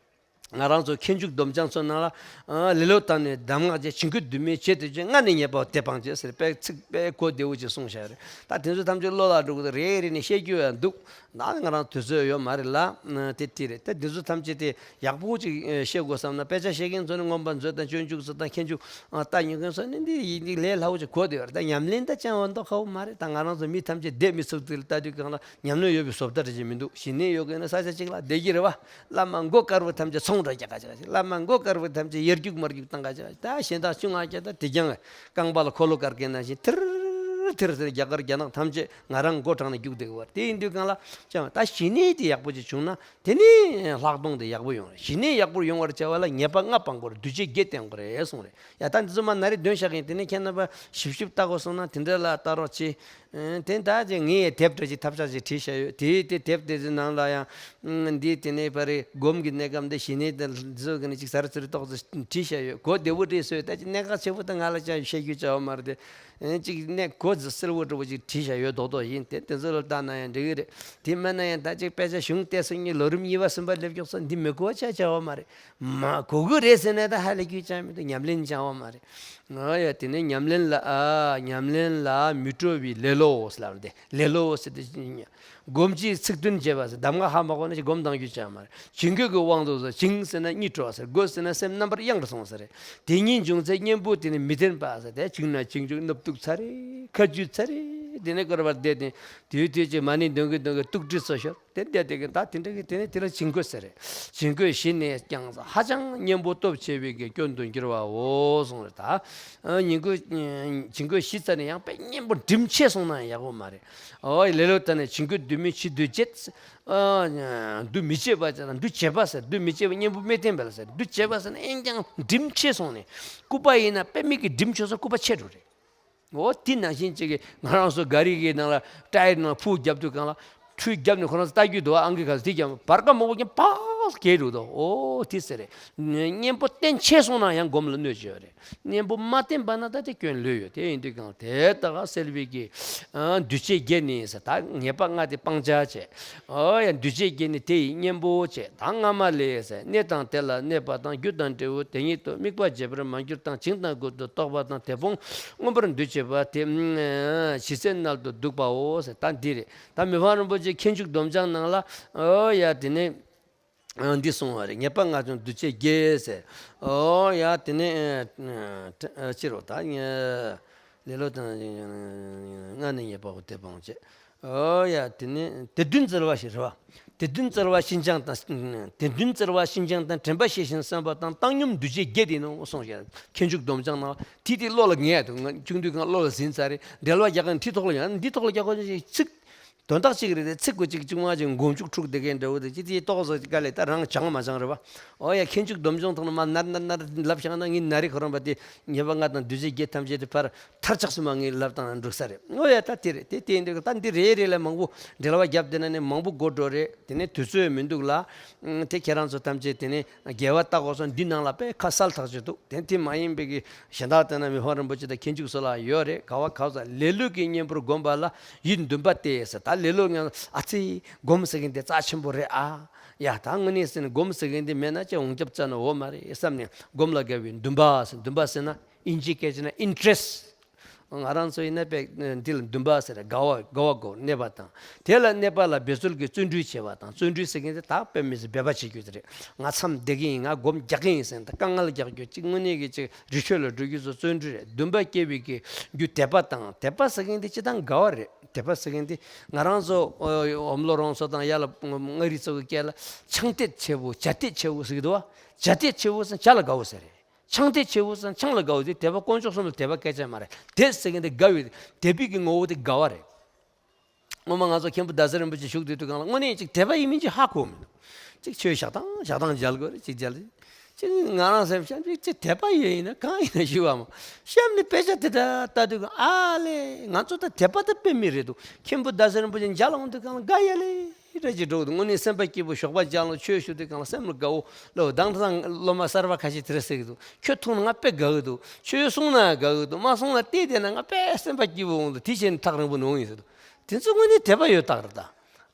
ང་རང་ཚོ་མཁས་འཇུག་སྡོམ་བྱང་ཚོ་ནང་ལ་ཨ་ལེ་ལོ་དང་ནི་གདམས་ངག་བཅས། བྱིང་རྒོད་འདུས་མི་བྱེད་དེ་བཅས། ལྔ་ནི་ཉེས་པའོ་དེ་སྤང་བྱེད་ཟེར་དཔེ་ཚིག་དཔེ་གོ་བདེ་བོ་ཅིག་གསུངས་བཞག་རེད། ད་དེ་ཚོ་ཐམས་ཅད་བློ་ལ་འགྲོ་གི་འདུག་རེ་རེ་ནས་བཤད་རྒྱུ་ཡང་འདུག་ད་ང་རང་དུས་ཚོད་ཡོད་མ་རེད་ལ། དེ་དེ་རེད། ད་འདི་ཚོ་ཐམས་ཅད་དེ་ཡག་པོ་ཅིག་ཤེས་དགོས་བསམ་ན་དཔེ་ཆ་བཤད་མཁན་ཚོ་ནི་མངོན་པ་མཛོད་དང་སྤྱོད་འཇུག་ཚོ་དང་མཁས་འཇུག་ལྟ་མྱོང་མཁན་ཚོ་ནི་འདི་ཡིན་འདི་ལས་སླ་བོ་ཅིག་གོ་བདེ་བ་རེད། ད་ཉམས་ལེན་ད་ཅང་བ་མདོག་ཁ་བོ་མ་རེད། ད་ང་རང་ཚོ་མི་ཐམས་ཅད་བསྡད་མི་ཚུགས་དུས་ལ་ལྟ་དུས་གང་ལ་ཉམས་ལེན་ཡོད་པའི་བཟོ་ལྟ་རེ་ཅིག་མི་འདུག་ཞི་གནས་ཡོད་མཁན་ན་ས་ཆ་གཅིག་ལ་བསྡད་ཀྱི་རེད་བ། བླ་མ་མགོ་དཀར་བོ་ཐམས་ཅད་ཚོང་འགྲོ་རྒྱག་ག་ཅིག་བླ་མ་མགོ་དཀར་བོ་ཐམས་ཅད་ཡར་རྒྱུག་མར་རྒྱུག་བཏང་ག་ཅིག་ད་གཞན་དག་ཆུང་ང་རྒྱ་ད་དེ་ཀྱང་རྐང་པ་ལ་འཁོར་ལོ་བཀར་མཁན་ནང་བཞིན་ཐིར། ཐེར་ཟེར་རྒྱ་གར་རྒྱ་ནག་ཐམས་ཅད་ང་རང་མགོ་དྲངས་ནས་རྒྱུག་བསྡད་ཀྱི་ཡོད་རེད། དེ་ཡིན་དུས་གང་ལ་ཅང་ད་ཞི་གནས་དེ་ཡག་པོ་ཅིག་བྱུང་ན་དེ་ནས་ལྷག་མཐོང་དེ་ཡག་པོ་ཡོང་རེད། ཞི་གནས་ཡག་པོ་ཡོང་བར་བྱ་བ་ལ་ཉེས་པ་ལྔ་སྤང་དགོས་རེད། འདུས་བྱས་བསྟེན་དགོས་རེད་གསུངས་རེད། ཡ་ད་འདི་ཚོ་མ་ན་རེ་འདོན་བཞག་གིན་དེ་ནས་ཁྱེད་རྣམ་པ་ཞིབ་ཞིབ་ལྟ་དགོས་སོང་ན་དེ་འདྲ་ལ་ལྟ་རོགས་གྱིས། ཨེ། དེ་ད་ཅིག་ངས་ཡང་དེབ་འདྲ་ཅིག་ཐབས་ཆག་ཅིག་བྲིས་བཞག་ཡོད། དེའི་དེ་དེབ་དེ་ཚོའི་ནང་ལ་ཡང་། ཨང་། འདི་དེ་ནས་པ་རེད། སྒོམ་གྱི་གནས་སྐབས་འདི་ཞི་གནས་དང་འདི་ཚོ་གི་ནི་ཅིག་ཟ་རི་ཚུ་རི་ཏོག་ཙམ་བྲིས་བཞག་ཡོད། གོ་བདེ་བོ་བྲིས་སོང་། ད་ཅིག་གནད་འགག་ཆེ་པོ་ད་ང་ལ་ཅང་བཤད་རྒྱུ་བྱ་བ་མ་རེད་དེ། ཨེ། ཅིག་གནད་གོ་གསལ་བོ་འདྲ་བོ་ཅིག་བྲིས་བཞག་ཡོད་མདོག་མདོག་ཡིན། དེ་དེ་ཚོ་ལ་ལྟ་ན་ཡང་འགྲིག་གི་རེད། དེ་མིན་ན་ཡང་ད་ཅིག་དཔེ་ཆ་གཞུང་བལྟས་སོང་ངས་ལོ་རིམ་གཉིས་པ་གསུམ་པ་སླེབས་ཀྱོག་སོང་། འདི་མི་གོ་བ་ཆ་བྱ་བ་མ་རེད། མ་གོ་གི་རེད་ཟེར་ནས་ད་ཧ་ལས་རྒྱུ་ཅང་མི་འདུག་ཉམས་ལེན་བྱ་བ་མ་རེད། ཨ་ཡ། དེ་ནས་ཉམས་ལེན་ལ། ཨ། ཉམས་ལེན་ལ་མི་སྤྲོ་བའི་ལེ་ལོ་ཟེར་ལབ་དེ། ལེ་ལོ་ཟེར་དེ་སྒོམ་གྱི་ཚིག་བདུན་བྱས་པ་ཟེར། གདམས་ངག་ཧ་མ་གོ་ན་ཅིག་སྒོམ་གཏང་རྒྱུ་ཅང་མ་རེད། བྱིང་རྒོད་ཀྱི་དབང་དུ་སོང་། བྱིང་ཟེར་ན་གཉིད་བྲོ་བ་ཟེར། རྒོད་ཟེར་ན་སེམས་རྣམ་པར་གཡེང་དུ་སོང་ཟེར་རེད། དེ་གཉིས་འབྱུང་ཚེ་གཉེན་པོ་དེ་ནི་མི་བརྟེན་པ་ཟེར། དེ་བྱིང་ན་བྱིང་བྱུང་སྣབས་སྡུག་ཚ་རེད། ཁ་རྒྱུས་ཚ་རེད། དེ་ནས་སྐོར་བར་བསྡད་དེ་དུས་དུས་ཀྱི་མ་ཎི་འདོན་གི་འདོན་གི་སྡུག་དྲི་ཚོ་ཤོར། དེ་འདྲ་དེ་གི་ད་དེ་འདྲ་གི་དེ་ནས་དེ་ལ་བྱིང་རྒོད་ཟེར་རེད། བྱིང་རྒོད་ཞི་ནས་ཀྱང་ཧ་ཅང་གཉེན་པོ་སྟོབས་ཆེ་བའི་གི་སྐྱོན་དུ་འགྱུར་བའོ་གསུངས་རེད། ད་ཉིན་གུང་བྱིང་རྒོད་ཞི་ཚར་ནས་ཡང་དཔེ་གཉེན་པོ་གྲིམ་ཆེ་སོང་ན་ཡག་པོ་མ་རེད། ཨོ་ལེ་ལོ་ད་ནས་བྱིང་རྒོད་སྡུག་མི་ཕྱི་སྡུག་བྱེད། ཨ། སྡུག་མི་བྱེད་པ་ཟེར་ན་སྡུག་བྱེད་པ་ཟེར། སྡུག་མི་བྱེད་པ་གཉེན་པོ་མི་བརྟེན་པ་ལ་ཟེར། སྡུག་བྱེད་པ་ཟེར་ན་ཨེན་ཀྱང་གྲིམ་ཆེ་སོང་ནས་སྐུད་པ་ཡིན་ན་དཔེ་མི་གི་གྲིམ་ཆེ་སོང་། སྐུད་པ་ཆད་འགྲོ་རེད། འོ་དེ་ནང་བཞིན་གཅིག་གིས་ང་རང་ཚོ་ག་རི་གི་ནང་ལ་ཊ་ཡར་ནང་ཕུ་བརྒྱབ་དུས་གང་ལ་ཁྲུས་བརྒྱབ་ནས་ཁོ་རང་ཚོ་ལྟ་རྒྱུ་འདུག་ཨང་ཀི་ག་ཚོད་དེ་བརྒྱབ་བར་ཀ་མང་པོ་ཀྱང་ཕག་གས་འགྲོ་འདུག་འོ་དེ་ཟེར་རེད། གཉེན་པོ་བརྟེན་ཆེ་སོང་ན་ཡང་སྒོམ་ལ་གནོད་ཅིག་ཡོད་རེད། གཉེན་པོ་མ་བརྟེན་པ་ན་ད་དེ་སྐྱོན་ལོས་ཡོད། དེ་ཡིན་དུས་གང་དེ་ལྟ་ག་སེལ་བའི་གི། ཨ། འདུས་བྱས་བརྒྱད་ནི་ཟེར། ད་ཉེས་པ་ལྔ་དེ་སྤང་བྱ་བྱས། ཨོ་ཡ། འདུས་བྱས་བརྒྱད་ནི་དེ་ཡི་གཉེན་པོ་བྱས། ད་སྔ་མ་ལས་ཟེར། གནས་དང་དེ་ལ་གནས་པ་དང་། རྒྱུ་དང་འབྲས་བུ་དེ་ཉིད་དུ། དམིགས་པ་བརྗེད་པར་མ་གྱུར་དང་། བྱིང་དང་རྒོད་དུ་རྟོག་པ་དང་། དེ་ཕུང་མངོན་པར་འདུ་བྱེད་པ་དེ། ཨ། ཞི་ཚེ་མནལ་དུ་འདུག་པའོ་ཟེར། ད་འདི་རེད། ད་མི་ཕམ་རིན་པོ་ཆེ་མཁས་འཇུག་སྡོམ་བྱང་ནང་ལ། ཨོ་ཡ། དེ་ནས། ཨ། འདི་གསུངས་པ་རེད། ཉེས་པ་ལྔ་བྱུང་འདུས་བྱས་བརྒྱད་ཟེར། ཨོ་ཡ། དེ་ནས། ཨ། ཨ། ཅི་རོ་ད། ལེ་ལོ་དང་ལྔ་ནི་ཉེས་པའོ། དེ་སྤང་བྱས། ཨོ་ཡ། དེ་ནས་དེ་བདུན་བཙལ་བ་ཞིག་རེད་བ། དེ་བདུན་བཙལ་བ་ཞི་འགྱངས་དང་། དེ་བདུན་བཙལ་བ་ཞི་འགྱངས་དང་། དྲན་པ་ཤེས་བཞིན་བསམ་པ་དང་། བཏང་སྙོམས་འདུས་བྱས་བརྒྱད་དེ་ནོ་གསུངས་ཤག་མཁས་འཇུག་སྡོམ་བྱང་ནང་དེ་དེ་བློ་ལ་ངེས་འདུག་ང་ཆུང་དུས་གང་བློ་ལ་ཟིན་ཚར་རེད། འགྲེལ་བ་རྒྱག་གིན་འདི་ཐོག་ལ་ཡང་འདི་ཐོག་ལ་རྒྱག་དགོས་ཅིག་ཚིག་དོན་དག་གཅིག་རེད་དེ། ཚིག་གུ་གཅིག་གཅིག་མ་གཅིག་མགོ་མཇུག་འཁྲུག་བསྡད་མཁན་འདྲ་བོ་དེ་ཅི་དེ་ཏོག་ཙམ་དཀའ་ལས། ད་རང་སྦྱངས་མ་སྦྱངས་རེད་བ། ཨོ་ཡ། མཁས་འཇུག་སྡོམ་བྱང་ཐོག་ནས་མར་ནར་ནར་ནར་ལབ་བཞག་ན་ངའི་ན་རེ་ཁོ་རང་པ་དེ་ཉེས་པ་ལྔ་དང་འདུས་བྱས་བརྒྱད་ཐམས་ཅད་དེ་ཕར་ཐར་ཆགས་སུ་མ་ངའི་ལབ་སྟངས་འགྲིག་ས་རེད། ཨོ་ཡ། ད་དེ་རེད། དེ་དེ་འདྲ་ད་འདི་རེ་རེ་ལ་མང་པོ་འགྲེལ་བ་བརྒྱབ་བསྡད་ན་ནི་མང་པོ་འགོར་འགྲོ་རེད། དེ་ནས་དུས་ཚོད་མི་འདུག་ལ། ཨང་། དེ་ཁྱེད་རང་ཚོ་ཐམས་ཅད་དེ་ནས་དགེ་བ་བལྟ་དགོས་སོང་། འདི་ནང་ལ་དཔེ་ཁ་གསལ་ཐག་ཆོད་འདུག་དེ་དེ་མ་ཡིན་པའི་གི་གཞན་དག་དེ་ན་མི་ཕམ་རིན་པོ་ཆེ་དང་མཁས་འཇུག་སོགས་ལ་ཡོད་རེད། ག་བ་ག་ས་ལེ་ལོ་གི་གཉེན་པོར་བསྒོམ་པ་ལ་ཡིད་འདུན་པ་སྟེ་ཟེར། ད་ལེ་ལོ་ངང་ཨ་ཙི་སྒོམ་ཟེར་མཁན་དེ་རྩ་ཆེན་པོ་རེད་ཨ། ཡ། ད་དངོས་གནས་ཟེར་ན་སྒོམ་ཟེར་མཁན་དེ་མེད་ན་ཅི་འོང་རྒྱབ་རྩ་ན་འོ་མ་རེད་བསམ་ནས་སྒོམ་ལ་དགའ་བའི་འདུན་པ་ཟེར། འདུན་པ་ཟེར་ན་ཨིན་ཇིའི་སྐད་ཆ་ན་interest། ང་རང་ཚོ་ཡིན་ན་དཔེ་འདི་ལ་འདུན་པ་ཟེར། དགའ་བ། དགའ་བ་དགོས། གནས་པ་དང་། དེ་ལ་གནས་པ་ལ་འབད་རྩོལ་གྱིས་བརྩོན་འགྲུས་བྱེད་པ་དང་། བརྩོན་འགྲུས་ཟེར་མཁན་དེ་ད་དཔེ་མི་སྲིད་འབད་པ་བྱེད་རྒྱུ་དེ་རེད། ང་མཚམས་བསྡད་ཀྱི་ཡིན། ང་སྒོམ་རྒྱག་གི་ཡིན་ཟེར་ནས་ད་དཀའ་ངལ་རྒྱག་རྒྱུ་གཅིག་དངོས་གནས་ཀྱི་གཅིག་རི་ཁྲོད་ལ་འགྲོ་རྒྱུ་ཚོ་བརྩོན་འགྲུས་རེད། འདུན་པ་སྐྱེ་བའི་གི་རྒྱུ་དད་པ་དང་། དད་པ་ཟེར་མཁན་དེ་སྤྱིར་བཏང་དགའ་བ་རེད། དད་པ་ཟེར་མཁན་དེ་ང་རང་ཚོ་ཨོ་ཨོམ་ལོ་རོང་ཚོ་དང་ཡ་ལ་མངའ་རིས་ཚོ་གི་སྐད་ལ་ཆང་དད་ཆེ་བོ་བྱ་དད་ཆེ་བོ་ཟེར་གི་འདུག་བ། བྱ་དད་ཆེ་བོ་ཟེར་བྱ་ལ་དགའ་བོ་ཟེར་རེད། ཆང་དད་ཆེ་བོ་ཟེར་ཆང་ལ་དགའ་བོ་དེ་དད་པ་དཀོན་མཆོག་གསུམ་ལ་དད་པ་སྐད་ཆ་མ་རེད། དད་ཟེར་མཁན་དེ་དགའ་བའི་དད་པའི་གི་ངོ་བོ་དེ་དགའ་བ་རེད། སྔོན་མ་ང་ཚོ་མཁན་པོ་ཟླ་ཟེར་རིན་པོ་ཆེ་བཞུགས་བསྡད་དུས་གང་ལ་དངོས་གནས་ཅིག་དད་པ་ཡིན་མིན་ཅིག་ཧ་གོ་མི་འདུག་ཅིག་ཆོས་ཞག་དང་ཞག་དང་མཇལ་དགོས་རེད། ཅིག་མཇལ། ཅིག་ང་རང་སེམས་ཤ་ཅིག་ཅིག་དད་པ་ཡོད་ཡིན་ན་གང་ཡིན་ན་ཞུ་བ་མོ། གཤམ་ནས་དཔེ་ཆ་དེ་འདྲ་ལྟ་དུས་གང་ཨ་ལེ། ང་ཚོ་ད་དད་པ་ད་དཔེ་མི་རེད་འདུག་མཁན་པོ་ཟླ་ཟེར་རིན་པོ་ཆེ་མཇལ་འོང་དུས་གང་ལ་དགའ་ཡ་ལེ། རེ་ཅིག་འགྲོ་གི་འདུག་དངོས་གནས་སེམས་པ་སྐྱིད་པོ་ཞོགས་པ་ཅང་ལ་ཆོས་ཞུ་དུས་གང་ལ་སེམས་ལ་དགའ་བོ་ལོ། དང་དང་སློབ་མ་གསར་པ་ཁ་ཤས་དེ་རེ་ཟེར་གི་འདུག་ཁྱོད་མཐོང་ན་ང་དཔེ་དགའ་གི་འདུག་ཆོས་གསུང་ན་དགའ་གི་འདུག་མ་གསུང་ན་བལྟས་བསྡད་ན་ང་དཔེ་སེམས་པ་སྐྱིད་པོ་འོང་འདུག་དེ་བྱས་ནས་ཐག་རིང་པོ་ནོན་ཡིན་ཟེར་འདུག་དེ་ཚོ་དངོས་གནས་དད་པ་ཡོད་རྟགས་རེད་ད།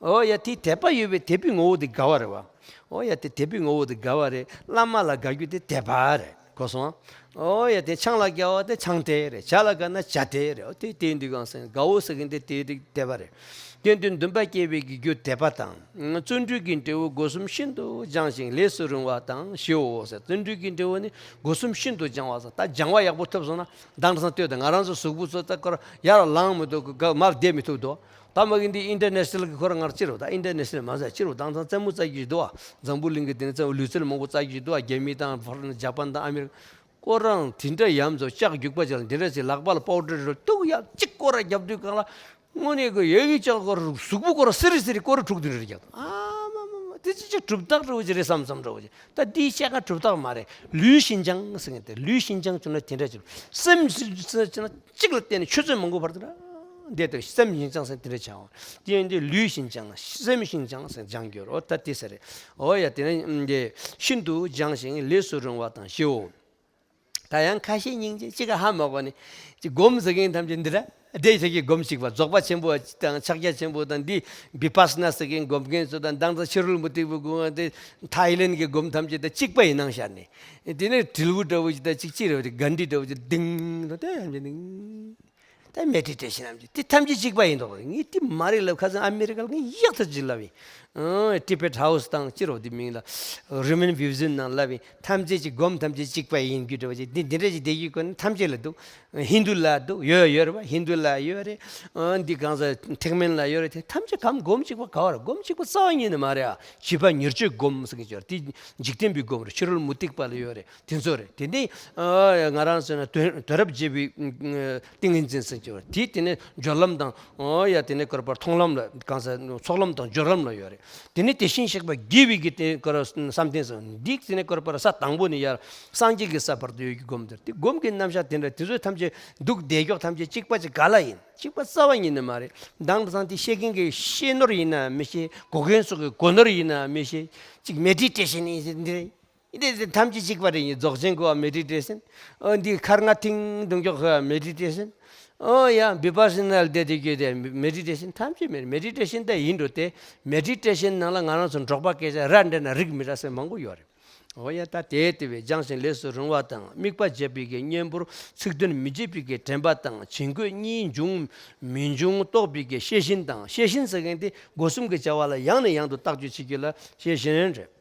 ཨོ་ཡ། དེ་དད་པ་ཡོད་པའི་དད་པའི་ངོ་བོ་དེ་དགའ་བ་རེད་བ། ཨོ་ཡ། དེ་དད་པའི་ངོ་བོ་དེ་དགའ་བ་རེད། བླ་མ་ལ་དགའ་རྒྱུ་དེ་དད་པ་རེད། གོ་སོང་། ཨོ་ཡ། དེ་ཆང་ལ་དགའ་བ་དེ་ཆང་དད་རེད། ཇ་ལ་དགའ་ན་ཇ་དད་རེད། ཨོ་དེ་དེ་འདི་གང་ཟེར་དགའ་བོ་ཟེར་གིན་དེ་དེ་དེ་དད་པ་རེད། དེ་དུས་འདུན་པ་སྐྱེ་བའི་གི་རྒྱུ་དད་པ་དང་། བརྩོན་འགྲུས་ཀྱི་འབྲས་བུ་སྒོ་གསུམ་ཤིན་ཏུ་སྦྱངས་ཤིང་ལས་སུ་རུང་བ་དང་ཞེའོ་ཟེར། བརྩོན་འགྲུས་ཀྱི་འབྲས་བུ་ནི་སྒོ་གསུམ་ཤིན་ཏུ་སྦྱང་བ་ཟེར། ད་སྦྱང་བ་ཡག་པོ་ཐུབ་སོང་ན་དེང་སང་ལྟོས་དང་ང་རང་ཚོ་གཟུགས་པོ་ཚོ་ད་ཁོ་རང་ཡར་ལངས་མི་ཐུབ་གི་མར་བསྡད་མི་ཐུབ་དོ། ད་མ་གི་འདི་ཨིན་ཊར་ནེ་ཤ་ནལ་གི་ཁོ་རང་ངར་ཅི་རུ་ད་ཨིན་ཊར་ནེ་ཤ་ནལ་མ་ཟེར་ཅི་རུ་དེང་སང་རྩེད་མོ་རྩེ་རྒྱུ་ཞིག་འདུག་བ། འཛམ་བུ་གླིང་གི་དེ་ནས་རྩེད་མོ་ལུས་རྩལ་མང་པོ་རྩེ་རྒྱུ་ཞིག་འདུག་བ། རྒྱ་མི་དང་ཕར་ཇ་པན་དང་ཨ་མི་རི་ཀ་ཁོ་རང་དེ་འདྲ་ཡམ་ཚོ་ལྕགས་རྒྱུག་པ་ཅིག་ལ་འདི་འདྲ་ཞིག་ལག་པ་ལ་པའུ་ཌར་རེ་གཏུག་ཡག་གཅིག་སྐོར་ར་རྒྱབ་དུས་གང་ལ་དངོས་གནས་ཀྱི་ཡོད་ཀྱི་ཅག་སྐོར་གཟུགས་པོ་སྐོར་ར་སི་རི་སི་རི་སྐོར་ར་དྲུག་བདུན་རེ་རྒྱག་ཨ་མ་མ་མ་དེ་ཅི་ཅི་གྲུབ་རྟགས་འདྲ་བོ་ཅིག་རེད་བསམ་བསམ་འདྲ་བོ་ཅིག་ད་འདིའི་བཤད་ཁ་གྲུབ་རྟགས་མ་རེད། ལུས་ཤིན་སྦྱངས་ཟེར་མཁན་དེ་ལུས་ཤིན་སྦྱངས་བྱུང་ན་དེ་འདྲ་ཅིག་སེམས་ཤིན་སྦྱངས་བྱུང་ན་གཅིག་ལ་བརྟེན་ནས་ཆུ་ཚོད་མང་པོ་བར་དུ་ར་འདས་དེ་སེམས་ཤིན་སྦྱངས་ཟེར་དེ་འདྲ་བྱའོ། དེ་ཡིན་དུས་ལུས་ཤིན་སྦྱངས་སེམས་ཤིན་སྦྱངས་ཟེར་སྦྱང་རྒྱུ་རོ་ད་དེ་ཟེར་རེད། འོ་ཡ་དེ་ནས་འདི་ཤིན་ཏུ་སྦྱངས་ཤིང་ལས་སུ་རུང་བ་དང་ཞེའོ། ད་ཡང་ཁ་ཤས་སྙིང་རྗེ་གཅིག་ག་ཧ་མ་གོ་ནས་ཅིག་སྒོམ་ཟེར་མཁན་ཐམས་ཅད་འདི་ར་བསྡད་ཤག་གི་སྒོམ་ཞིག་པ་རྫོགས་པ་ཆེན་པོ་དང་ཕྱག་རྒྱ་ཆེན་པོ་དང་འདི་བི་པ་སི་ན་ཟེར་མཁན་སྒོམ་མཁན་ཚོ་དང་མདང་ཚ་ཕྱི་རོལ་མུ་སྟེགས་པའི་སྒོམ་དེ་ཐའི་ལེན་གྱི་སྒོམ་ཐམས་ཅད་ད་གཅིག་པ་ཡིན་སྣང་ཤར་ནས་དེ་ནས་དྲིལ་བུ་འདྲ་བོ་ཞིག་ད་གཅིག་གཅིག་རེ་བ་དེ་གན་ཌི་འདྲ་བོ་ཞིག་ལྡིང་ལ་ད་ཡང་ལྡིང་། ད་མེ་ཌི་ཊེ་ཤན་ནམ་ཅིག་དེ་ཐམས་ཅད་གཅིག་པ་ཡིན་མདོག་ངས་དེ་མ་རེད་ལབ། ཁ་སང་ཨ་མེ་རི་ཀ་ལ་ངས་ཡག་ཐག་ཅིག་ལབ་ཡིན། ཨ་ཊི་བེ་ཊི་ཧའུ་སི་དང་ཅི་རོ་དེ་མིང་ལ་རི་མན་བིའུ་ཟན་ནང་ལབ་ཡིན། ཐམས་ཅད་ཀྱི་སྒོམ་ཐམས་ཅད་གཅིག་པ་ཡིན་རྒྱུ་འདྲ་བ་ཅིག་འདི་འདི་འདྲ་ཅིག་བསྡད་རྒྱུ་ཀུན་ཐམས་ཅད་ལ་འདུག་ཧིན་དུ་ལ་འདུག་ཡོད་ཡོད་རེད་བ། ཧིན་དུ་ལ་ཡོད་རེད། ཨ་འདི་གང་ཟག་ཐེག་དམན་ལ་ཡོད་རེད། དེ་ཐམས་ཅད་གམ་སྒོམ་གཅིག་པ་ག་བ་རེད། སྒོམ་གཅིག་པ་རྩ་བ་ཉིད་ནས་མ་རེད། ཨ་བྱིས་པ་ཉེར་སྤྱོད་སྒོམ་ཟེར་གྱི་ཡོད་རེད། དེ་འཇིག་རྟེན་པའི་སྒོམ་རེད། ཕྱི་རོལ་མུ་སྟེགས་པ་ལ་ཡོད་རེད། དེ་ཚོ་རེད། དེ་ནས་ཨ་ང་རང་ཚོ་ན་དོན་དོན་རབ་རྒྱས་པའི་ཏིང་ངེ་འཛིན་ཟེར་གྱི་བ་དེ་དེ་ནས་སྦྱོར་ལམ་དང་ཨོ་ཡ་དེ་ནས་བསྐོར་པར་མཐོང་ལམ་ལ་གང་ཟེར་ཚོགས་ལམ་དང་སྦྱོར་ལམ་ལ་ཡོད་རེད། དེ་ནས་དེ་བཞིན་གཤེགས་པ་དགྱེས་པའི་གི་དེ་བསྐོར་བསམ་གཏན་ཟེར་འདི་དེ་ནས་བསྐོར་པར་ས་དང་པོ་ནས་ཡར་སངས་རྒྱས་ཀྱི་ས་བར་དུ་ཡོད་ཀྱི་སྒོམ་དེར་དེ་སྒོམ་གྱི་རྣམ་གཞག་དེ་འདྲ་དེ་ཚོའི་ཐམས་ཅད་འདུག་བསྡད་ཀྱོག་ཐམས་ཅད་གཅིག་པ་གཅིག་ག་ལ་ཡིན། གཅིག་པ་རྩ་བ་ཉིད་ནས་མ་རེད། མདང་དེང་སང་དེ་བཤད་མཁན་གྱི་བཤད་ནོར་ཡིན་ན་མི་ཤེས། གོ་མཁན་ཚོ་གི་གོ་ནོར་ཡིན་ན་མི་ཤེས། གཅིག་མེ་ཌི་ཊེ་ཤན་ཡིན་ཟེར་འདི་རེད། འདི་འདི་ཐམས་ཅད་གཅིག་པ་རེད་ཡིན། རྫོགས་ཆེན་གོ་བ་མེ་ཌི་ཊེ་ཤན། ཨོ་འདི་ཁར་ང་ཐིང་དུང་ཀྱོག་གོ་བ་མེ་ཌི་ཊེ་ཤན། ཨོ་ཡ་བི་པ་སི་ནལ་བསྡད་དེ་རྒྱུ་དེ་མེ་ཌི་ཊེ་ཤན་ཐམས་ཅད་མེ་མེ་ཌི་ཊེ་ཤན་དེ་ཡིན་འགྲོ་དེ། མེ་ཌི་ཊེ་ཤན་ནང་ལ་ང་རང་ཚོ་འབྲོག་པ་སྐད་ཆ་ར་འདྲ་ན་རིག་མི་ར་ཟེར་མང་པོ་ཡོད་རེད། ཨོ་ཡ་ད་དེ་དེ་བས་སྦྱངས་ཤིང་ལས་སུ་རུང་བ་དང་དམིགས་པ་བརྗོད་པའི་གི་གཉེན་པོར་ཚིག་དོན་མི་བརྗོད་པའི་གི་དྲན་པ་དང་བྱིང་རྒོད་གཉིས་འབྱུང་མི་འབྱུང་རྟོགས་པའི་གི་ཤེས་བཞིན་དང་། ཤེས་བཞིན་ཟེར་མཁན་དེ་སྒོ་གསུམ་གྱི་བྱ་བ་ལ་ཡང་ནས་ཡང་དུ་བརྟག་དཔྱད་བྱེད་རྒྱུ་ལ་ཤེས་བཞིན་རེད།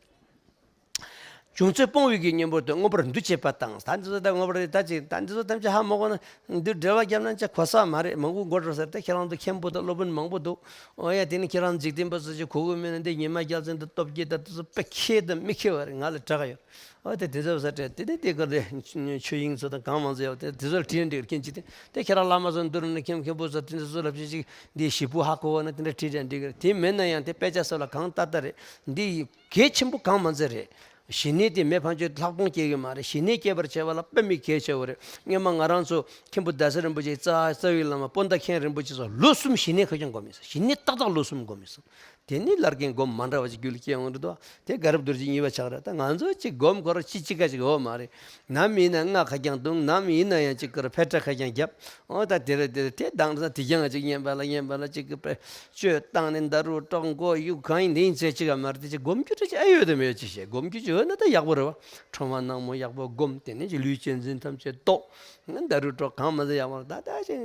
བྱུང་ཚུལ་སྤོང་བའི་གི་གཉེན་པོ་དེ་མངོན་པར་འདུ་བྱེད་པ་དང་། ད་འདི་ཚོ་ད་མངོན་པར་ད་ཅིག་ད་འདི་ཚོ་ཐམས་ཅད་ཧ་མ་གོ་ན་འདི་འགྲེལ་བ་བརྒྱབ་ན་ཅི་གོ་ས་མ་རེད། མང་པོ་མགོ་འགྲོ་ས་རེད། ད་ཁྱེད་རང་ཚོ་མཁན་པོ་དང་སློབ་དཔོན་མང་པོ་འདུག་ཨོ་ཡ་དེ་ནི་ཁྱེད་རང་འཇིག་རྟེན་པ་ཚོ་ཅིག་གོ་གི་མེད་ན་འདི་ཉི་མ་རྒྱལ་མཚན་དང་སྟོབས་རྒྱལ་དང་དེ་ཚོ་དཔེ་མཁས་དང་མི་མཁས་བ་རེད། ང་ལ་དྲག་ཡོད། ཨོ་དེ་དེ་ཚོ་ས་སྤྲད་དེ་ནི་དེ་ག་རེ་ཆོས་དབྱིངས་ཚོ་དང་གང་མང་ཚོ་ཡོད་དེ་དེ་ཚོ་ལ་དྲིས་ན་འགྲིག་གི་རེད། མཁན་ཅིག་དེ་དེ་ཁྱེད་རང་བླ་མ་ཚོ་འདུར་ན་མཁན་མཁན་པོ་ཚོ་དེ་ཚོ་ལ་ཕྱིན་ཅིག་འདི་ཞིབ་པོ་ཧ་གོ་བ་ན་དེ་འདྲ་དྲིས་ན་འགྲིག་གི་རེད། དེ་མེད་ན་ཡང་དེ་དཔེ་ཆ་སོགས་ལ་གང་ལྟར་ལྟར་རེད། འདི་གལ་ཆེན་པོ་གང་མ་ཚད་རེད། ཞི་གནས་དེ་མི་ཕན་ཆད་ལྷག་མཐོང་སྐྱེ་གི་མ་རེད། ཞི་གནས་སྐྱེ་བར་བྱེད་པ་ལ་དཔེ་མི་གལ་ཆེ་བ་རེད། སྔོན་མ་ང་རང་ཚོ་མཁན་པོ་ཟླ་ཟེར་རིན་པོ་ཆེ་རྩ་རྩ་བའི་བླ་མ་སྤོན་ཟླ་མཁན་རིན་པོ་ཆེ་སོགས་ལོ་གསུམ་ཞི་གནས་ཁ་སྐྱོང་སྒོམ་ཡིན་ས། ཞི་གནས་ཏག་ཏག་ལོ་གསུམ་སྒོམ་ཡིན་ས། དེ་ནི་བླ་རྒན་སྒོམ་མ་འདྲ་བ་ཅིག་རྒྱུད་ལ་སྐྱེ་འོང་རེད་དོ། དེ་དགའ་རབ་རྡོ་རྗེ་གཉིས་པ་ཆགས་རེད། ད་ང་ཚོ་ཅིག་སྒོམ་ཁོ་ར་ཅི་ཅི་ག་ཅིག་འོ་མ་རེད། ནམ་ཡིན་ན་སྔགས་ཁ་རྐྱང་བརྡུང་། ནམ་ཡིན་ན་ཡང་ཅིག་ཁོ་ར་ཕེ་ཏྲ་ཁ་རྐྱང་རྒྱབ། འོ་ད་དེ་རེད་དེ་རེད། དེ་དང་ས་དེ་རྐྱང་ཅིག་ཉན་པ་ལ་ཉན་པ་ལ་ཅིག་གི་པེ་བཅོས་བཏང་ནས་ད་རུ་ཀྲོག་མགོ་གཡུག་གང་ཡིན་དེ་ཡིན་ཚེ་ཅིག་ག་མ་རེད། དེ་ཅིག་སྒོམ་རྒྱུ་འདྲ་ཅིག་ཨེ་ཡོད་དམ་ཡོད་ཅིག་བཤད། སྒོམ་རྒྱུ་ཅིག་ཡོད་ན་ད་ཡག་པོ་རེད་བ། ཁྲོ་བ་ནག་མོ་ཡག་པོ་སྒོམ། དེ་ནས་ཅིག་ལུས་གཅན་གཟན་ཐམས་ཅད་ལྡོག་ད་རུ་ཀྲོག་གང་མ་ཟེར་ཡག་པོ་རེད། ད་ད་ཅིག་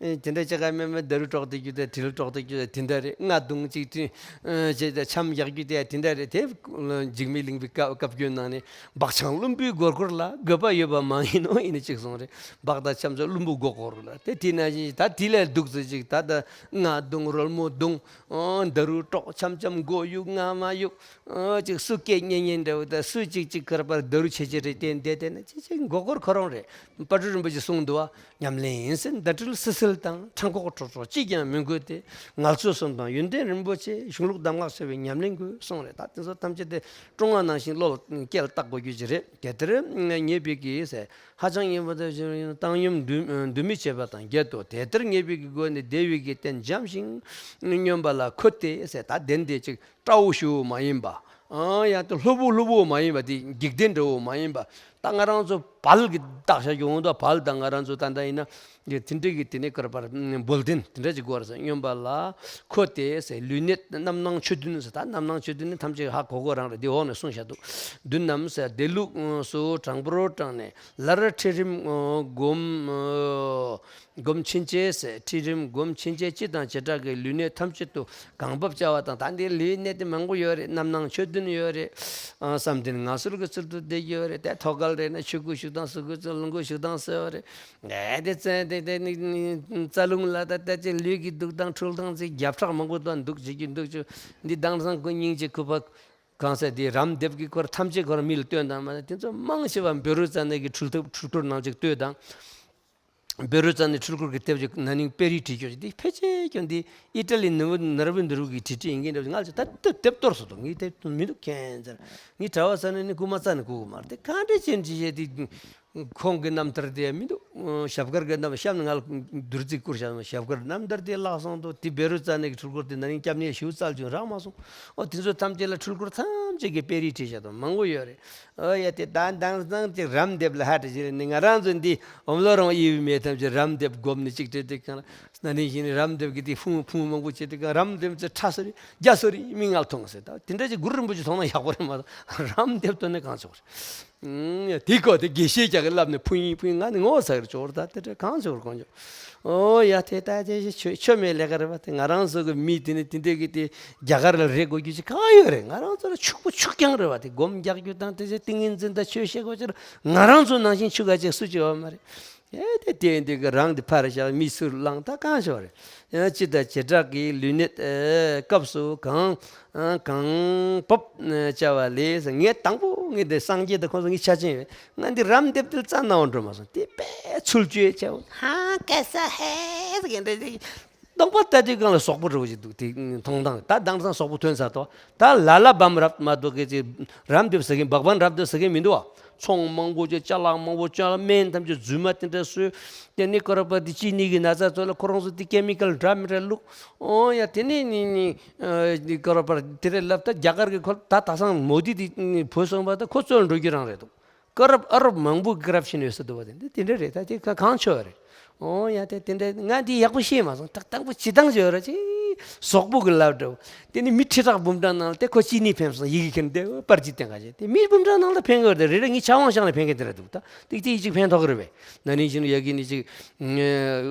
དེ་འདྲ་ཅིག་ག་མེད་མེད་ད་རུ་ཀྲོག་དེ་རྒྱུ་དེ་དྲིལ་ཀྲོག་དེ་རྒྱུ་དེ་འདྲ་རེད། རྔ་རྡུང་ཅིག་དྲིལ་ཅིག་དེ་འཆམ་ཡག་རྒྱུ་དེ་དེ་འདྲ་རེད། དེ་འཇིགས་མེད་གླིང་པའི་སྐབས་སྐབས་བརྒྱུད་ནང་ནས་བག་ཆགས་བླུན་པོའི་སྒོར་སྒོར་ལ་དགོས་པ་ཡོད་པ་མ་ཡིན་ནོ་ཡིན་ནི་ཅིག་གསུངས་རེད། བག་དང་འཆམ་ཚོ་བླུན་པོ་སྒོར་སྒོར་ལ་དེ་དེ་ན་བཞིན་ད་དེ་ལས་སྡུག་ཚོད་ཅིག་ད་ད་རྔ་རྡུང་རོལ་མོ་རྡུང་། ཨོ་ད་རུ་ཀྲོག་འཆམ་འཆམ་མགོ་གཡུག་རྔ་མ་གཡུག་ཨོ་ཅིག་སུ་སྐད་སྙན་སྙན་འདྲ་བོ་ད་སུ་ཅིག་ཅིག་ཁར་པར་ད་རུ་ཆེ་ཆེ་རེ་བསྟན་བསྡད་བསྡད་ན་ཅིག་ཅིག་མགོ་སྐོར་ཁོ་རང་རེད། དཔལ་སྤྲུལ་རིན་པོ་ཆེ་གསུངས་འདུག་བ། ཉམས་ལེན་ཡིན་ཟེར་ཟླ་སྤྲུལ་བསིལ་བསིལ་དང་། འཕྲང་ཁོག་ཁྲོག་ཁྲོག་ཅིས་ཀྱང་མི་འགུལ་ཏེ། ངལ་རྩོལ་གསུམ་དང་ཡོན་ཏན་རིན་པོ་ཆེ། གཞུང་ལུགས་གདམས་ངག་ཆེ་བའི་ཉམས་ལེན་དགོས་གསུངས་རེད། ད་དེ་ཚོ་ཐམས་ཅད་དེ་ཀྲུང་དབྱང་ནང་བཞིན་བློ་ལ་སྐྱེལ་བཏགས་དགོས་རྒྱུ་ཅིག་རེད། དེ་ལྟར་ངེས་པའི་གི་ཟེར། ཧ་ཅང་སྙན་པོ་དང་བཞིན་བཏང་སྙོམས་འདུ་འདུ་མི་བྱེད་པ་དང་བརྒྱད་དོ། དེ་ལྟར་ངེས་པའི་གི་སྒོ་ནས་བདེ་བའི་གི་རྟེན་འབྱམས་ཤིང་སྙོམས་པ་ལ་འཁོད་དེ་ཟེར། ད་གདན་དེ་ཅིག་བཀྲ་བོ་ཞུ་བོ་མ་ཡིན་པ། ཨང་ཡང་དེ་ལྷོ་བོ་ལྷོ་བོ་མ་ཡིན་པ། དེ་འཇིག་རྟེན་འདྲ་བོ་མ་ཡིན་པ། ད་ང་རང་ཚོ་བལ་གི་བཏགས་བཞག་ཡོང་དུས་བལ་དང་ང་རང་ཚོ་ད་ལྟ་ཡིན་ན་དེ་དེ་འདྲ་གི་དེ་ནས་ཀར་པར་འབུལ་གདན་དེ་འདྲ་ཅིག་དགོས་རེད་ཟེར། སྙོམས་པ་ལ་འཁོད་དེ་ཟེར། ལུས་གནད་རྣམ་སྣང་ཆོས་བདུན་ཟེར། ད་རྣམ་སྣང་ཆོས་བདུན་ནི་ཐམས་ཅད་ཧ་གོ་གོ་རང་རེད། དེ་འོག་ནས་གསུངས་བཞག་འདུག་བདུན་ནམ་ཟེར། བདེ་ལུགས་སུ་དྲང་པོར་དྲངས་ནས། ལར་ཁྲིད་རིམ་སྒོམ་སྒོམ་ཕྱིན་ཆད་ཟེར། ཁྲིད་རིམ་སྒོམ་ཕྱིན་ཆད་སྤྱི་དང་བྱེ་བྲག་གི་ལུས་གནད་ཐམས་ཅད་དུ་གང་བབས་བྱ་བ་དང་། ད་འདི་ལུས་གནད་དེ་མང་པོ་ཡོད་རེད། རྣམ་སྣང་ཆོས་བདུན་ཡོད་རེད། ཨ་བསམ་གཏན་ངང་གསོལ་གྱི་ཚུལ་དུ་བསྡད་ཀྱི་ཡོད་རེད། དེ་ཐོག་ཁ་ལ་རེད་ན་ཆོས་སྐུ་བཞུགས་སྟངས་གཟུགས་སྐུ་ཚུལ་ལོངས་སྐུ་བཞུགས་སྟངས་ཟེར་ཡོད་རེད། ཨེ་དེ་ཚེ་དེ་དེ་ནི་རྩ་རླུང་ལ་ད་ལྟ་ཅི་ལུས་ཀྱི་འདུག་སྟངས་འཁྲུལ་སྟངས་ཚེ་བརྒྱ་ཕྲག་མང་པོ་དང་འདུག་བྱེད་ཀྱི་འདུག་ཅུ་འདི་དྭངས་སང་ཀུན་སྙིང་རྗེ་ཁུ་ཕག་གང་ཟེར་དེ་རམ་འདེབས་ཀྱི་སྐོར་ཐམས་ཅད་ཁོ་རང་མི་ལ་སྟོན་དང་མ་དེ་ཚོ་མང་ཆེ་བ་བཻ་རོ་ཙ་ན་གི་འཕྲུལ་ཐབས་འཕྲུལ་འཁོར་ནང་ཅིག་ལྟོས་དང་། བཻ་རོ་ཙ་ནའི་འཕྲུལ་འཁོར་གྱི་དེབ་ཅིག་ན་ནིང་དཔེ་རིས་བྲིས་ཀྱོག་ཅིག་དེ་ཕལ་ཆེར་ཀྱང་འདི་ཨི་ཊ་ལི་ནུ་ནར་བུ་འདུ་རུ་གི་བྲིས་བྲིས་ཡིན་གྱི་འདྲ་ང་ཚོ་ད་ལྟ་དེབ་གཏོར་སོང་འདུག་ངས་དེབ་མི་འདུག་ཁྱེད་ཚོར་ངས་གྲྭ་བ་ས་ནས་ནི་རྐུ་མ་རྩ་ནས་རྐུ་གི་མ་རེད་དེ་གང་འདྲ་བྱས་འདྲི་བྱས་དེ། ཁོང་གི་རྣམ་ཐར་དེ་མི་འདུག་ཞབས་དཀར་གྱི་རྣམ་གཤམ་ནས་ང་ལ་བདུད་རྩི་བསྐུར་བཞག་ཞབས་དཀར་རྣམ་ཐར་དེ་བརླག་སོང་འདུག་དེ་བཻ་རོ་ཙ་ནའི་འཕྲུལ་འཁོར་དེ་ན་ནིང་སྐྱབས་གནས་ཞིའུ་རྩལ་ཅུང་རག་མ་སོང་། ཨོ་དེ་ཚོ་ཐམས་ཅད་ལ་འཕྲུལ་འཁོར་ཐམས་ཅད་ཀྱི་དཔེ་རིས་བྲིས་བཞག་དང་མང་པོ་ཡོད་རེད། ཨོ་ཡ་དེ་ད་དེང་སང་ཅིག་རམ་འདེབས་ལ་ཧ་ཏི་ཞིག་རེད་ནི་ང་རང་ཚོ་འདི་ཨོམ་ལོ་རོང་དབྱེ་བའི་མེད་ཐམས་ཅད་རམ་འདེབས་སྒོམ་ནི་གཅིག་བྲིས་དེ་གང་ན་ནིང་བཞིན་ནི་རམ་འདེབས་ཀྱི་དེ་ཕུང་ཕུང་མང་པོ་བྱས་དེ་གང་རམ་འདེབས་ཚེ་ཁྲ་སོ་རེད་རྒྱ་སོ་རེད་མི་ངལ་ཐོང་ཟེར་ད་དེ་འདྲ་ཅིག་གུ་རུ་རིན་པོ་ཆེ་མཐོང་ན་ཡག་པོ་རེད་མ་གཏོགས་རམ་འདེབས་བཏོན་ནས་གང་ཆོག་རེད། དེ་ཀོ་དེ་དགེ་བཤེས་ཀྱག་གི་ལབ་ནས་ཕུང་ཡིན་ཕུང་ཡིན་ང་ནི་ངོ་ཚ་གི་ཆོག་རེད་ད་དེ་འདྲ་གང་ཆོག་རེད་གང་ཆོག་ཨོ་ཡ་དེ་ལྟ་དེ་ཆོ་ཆོ་མེད་ལས་ཀ་རེད་པ་དེ་ང་རང་ཚོ་གི་མི་དེ་ནི་དེ་འདྲ་གི་དེ་རྒྱ་གར་ལ་རེད་དགོས་རྒྱུ་ཅིག་གང་ཡོད་རེད། ང་རང་ཚོ་ལ་ཕྱུག་པོ་ཕྱུག་རྐྱང་རེད་པ་དེ་སྒོམ་རྒྱག་རྒྱུ་དང་དེ་ཚེ་ཏིང་ངེ་འཛིན་དང་ཆོས་བཤད་དགོས་ཅིག་ང་རང་ཚོ་ནང་བཞིན་ཕྱུག་ག་ཅིག་སུ་ཅིག་ཡོད་མ་རེད། ཨེ་དེ་དེ་འདི་གི་རང་དེ་ཕར་བཞག་མི་ཚུར་བླངས་ད་གང་ཞོར་རེད། ཅི་ལྟར་བྱེ་བྲག་གི་ལུས་གནད་སྐབས་སུ་གང་གང་བབ་བྱ་བ་ལས་ངས་དང་པོ་ངས་འདི་སངས་རྒྱས་དང་ཁོང་ཚོ་ངའི་ཆ་ཅན་ཡོད་ང་འདི་རམ་འདེབས་དེ་རྩ་ནའོ་འགྲོ་མ་སོང་དེ་པས་ཚུལ་བཅོས་བྱ་བ་ཧང་སྐད་ས་ཧེ་ཟེར་གི་འདི་སྟོང་པ་ལྟ་དུས་གང་ལ་ཟོག་པོ་འདྲ་བོ་ཞིག་འདུག་དེ་མཐོང་སྟངས་ད་དེང་སང་ཟོག་པོ་ཐོན་ཚར་ཏོ། ད་ལ་ལ་བམ་རབ་མ་གཏོགས་སྐད་ཅིག་རམ་འདེབས་ཟེར་མཁན་སྦག་སྦང་རབ་འདེབས་ཟེར་མཁན་མི་འདུག་བ། ཚོང་མང་པོ་ཅིག་ཅ་ལག་མང་པོ་ཅིག་སྨན་ཐམས་ཅད་རྫུན་མ་དེ་འདྲ་བཟོས། དེ་ནི་ཀོ་ར་པ་དེ་ཅི་ནི་གི་ན་ཚ་ཚོ་ལ་ཁོ་རང་ཚོ་དེ་ཀེ་མི་ཀལ་འདྲ་མི་འདྲ་བླུགས། ཨོ་ཡ་དེ་ནི་ནི་ནི་ཀོ་ར་པ་དེ་རེད་ལབ་ད་རྒྱ་གར་གི་ཁོ་ད་ད་སང་མོ་དི་དེ་བུད་སོང་བ་ད་ཁོ་རྩོད་འགྲོ་རྒྱུ་རང་རེད་འདུག་ཀོ་རབ་ཨ་རབ་མང་པོ་ཀོ་རབ་ཤན་ཡོད་ས་འདུག་བ་དེ་འདྲ་དེ་འདྲ་རེད་ད་དེ་གང་ཆོག་རེད། ཨོ་ཡ་དེ་དེ་འདྲ་ང་འདི་ཡག་པོ་ཤེས་མ་སོང་ཏག་ཏག་པོ་ཅི་སྟངས་ཅི་ཡོད་ར་ཅི། ཟོག་པོ་གི་ལབ་འདྲ་བོ། དེ་ནི་མི་ཁྲི་ཕྲག་འབུམ་ཕྲག་ནང་ལ་དེ་ཁོ་ཅི་ནི་ཕན་སོང་ཡི་གེ་ཁྱེར་འདི་པར་ཅི་བསྟན་ག་ཅི་དེ་མི་འབུམ་ཕྲག་ནང་ལ་ཕན་གི་རེད་རེ་རེ་ངའི་ཆ་དབང་བཞག་ནས་ཕན་གི་དེ་ར་འདུག་ད་ཏིག་ཏིག་ཅིག་ཕན་ཐོགས་གི་རེད་བས་ན་ནིང་བཞིན་ཡ་གི་ནི་ཅིག་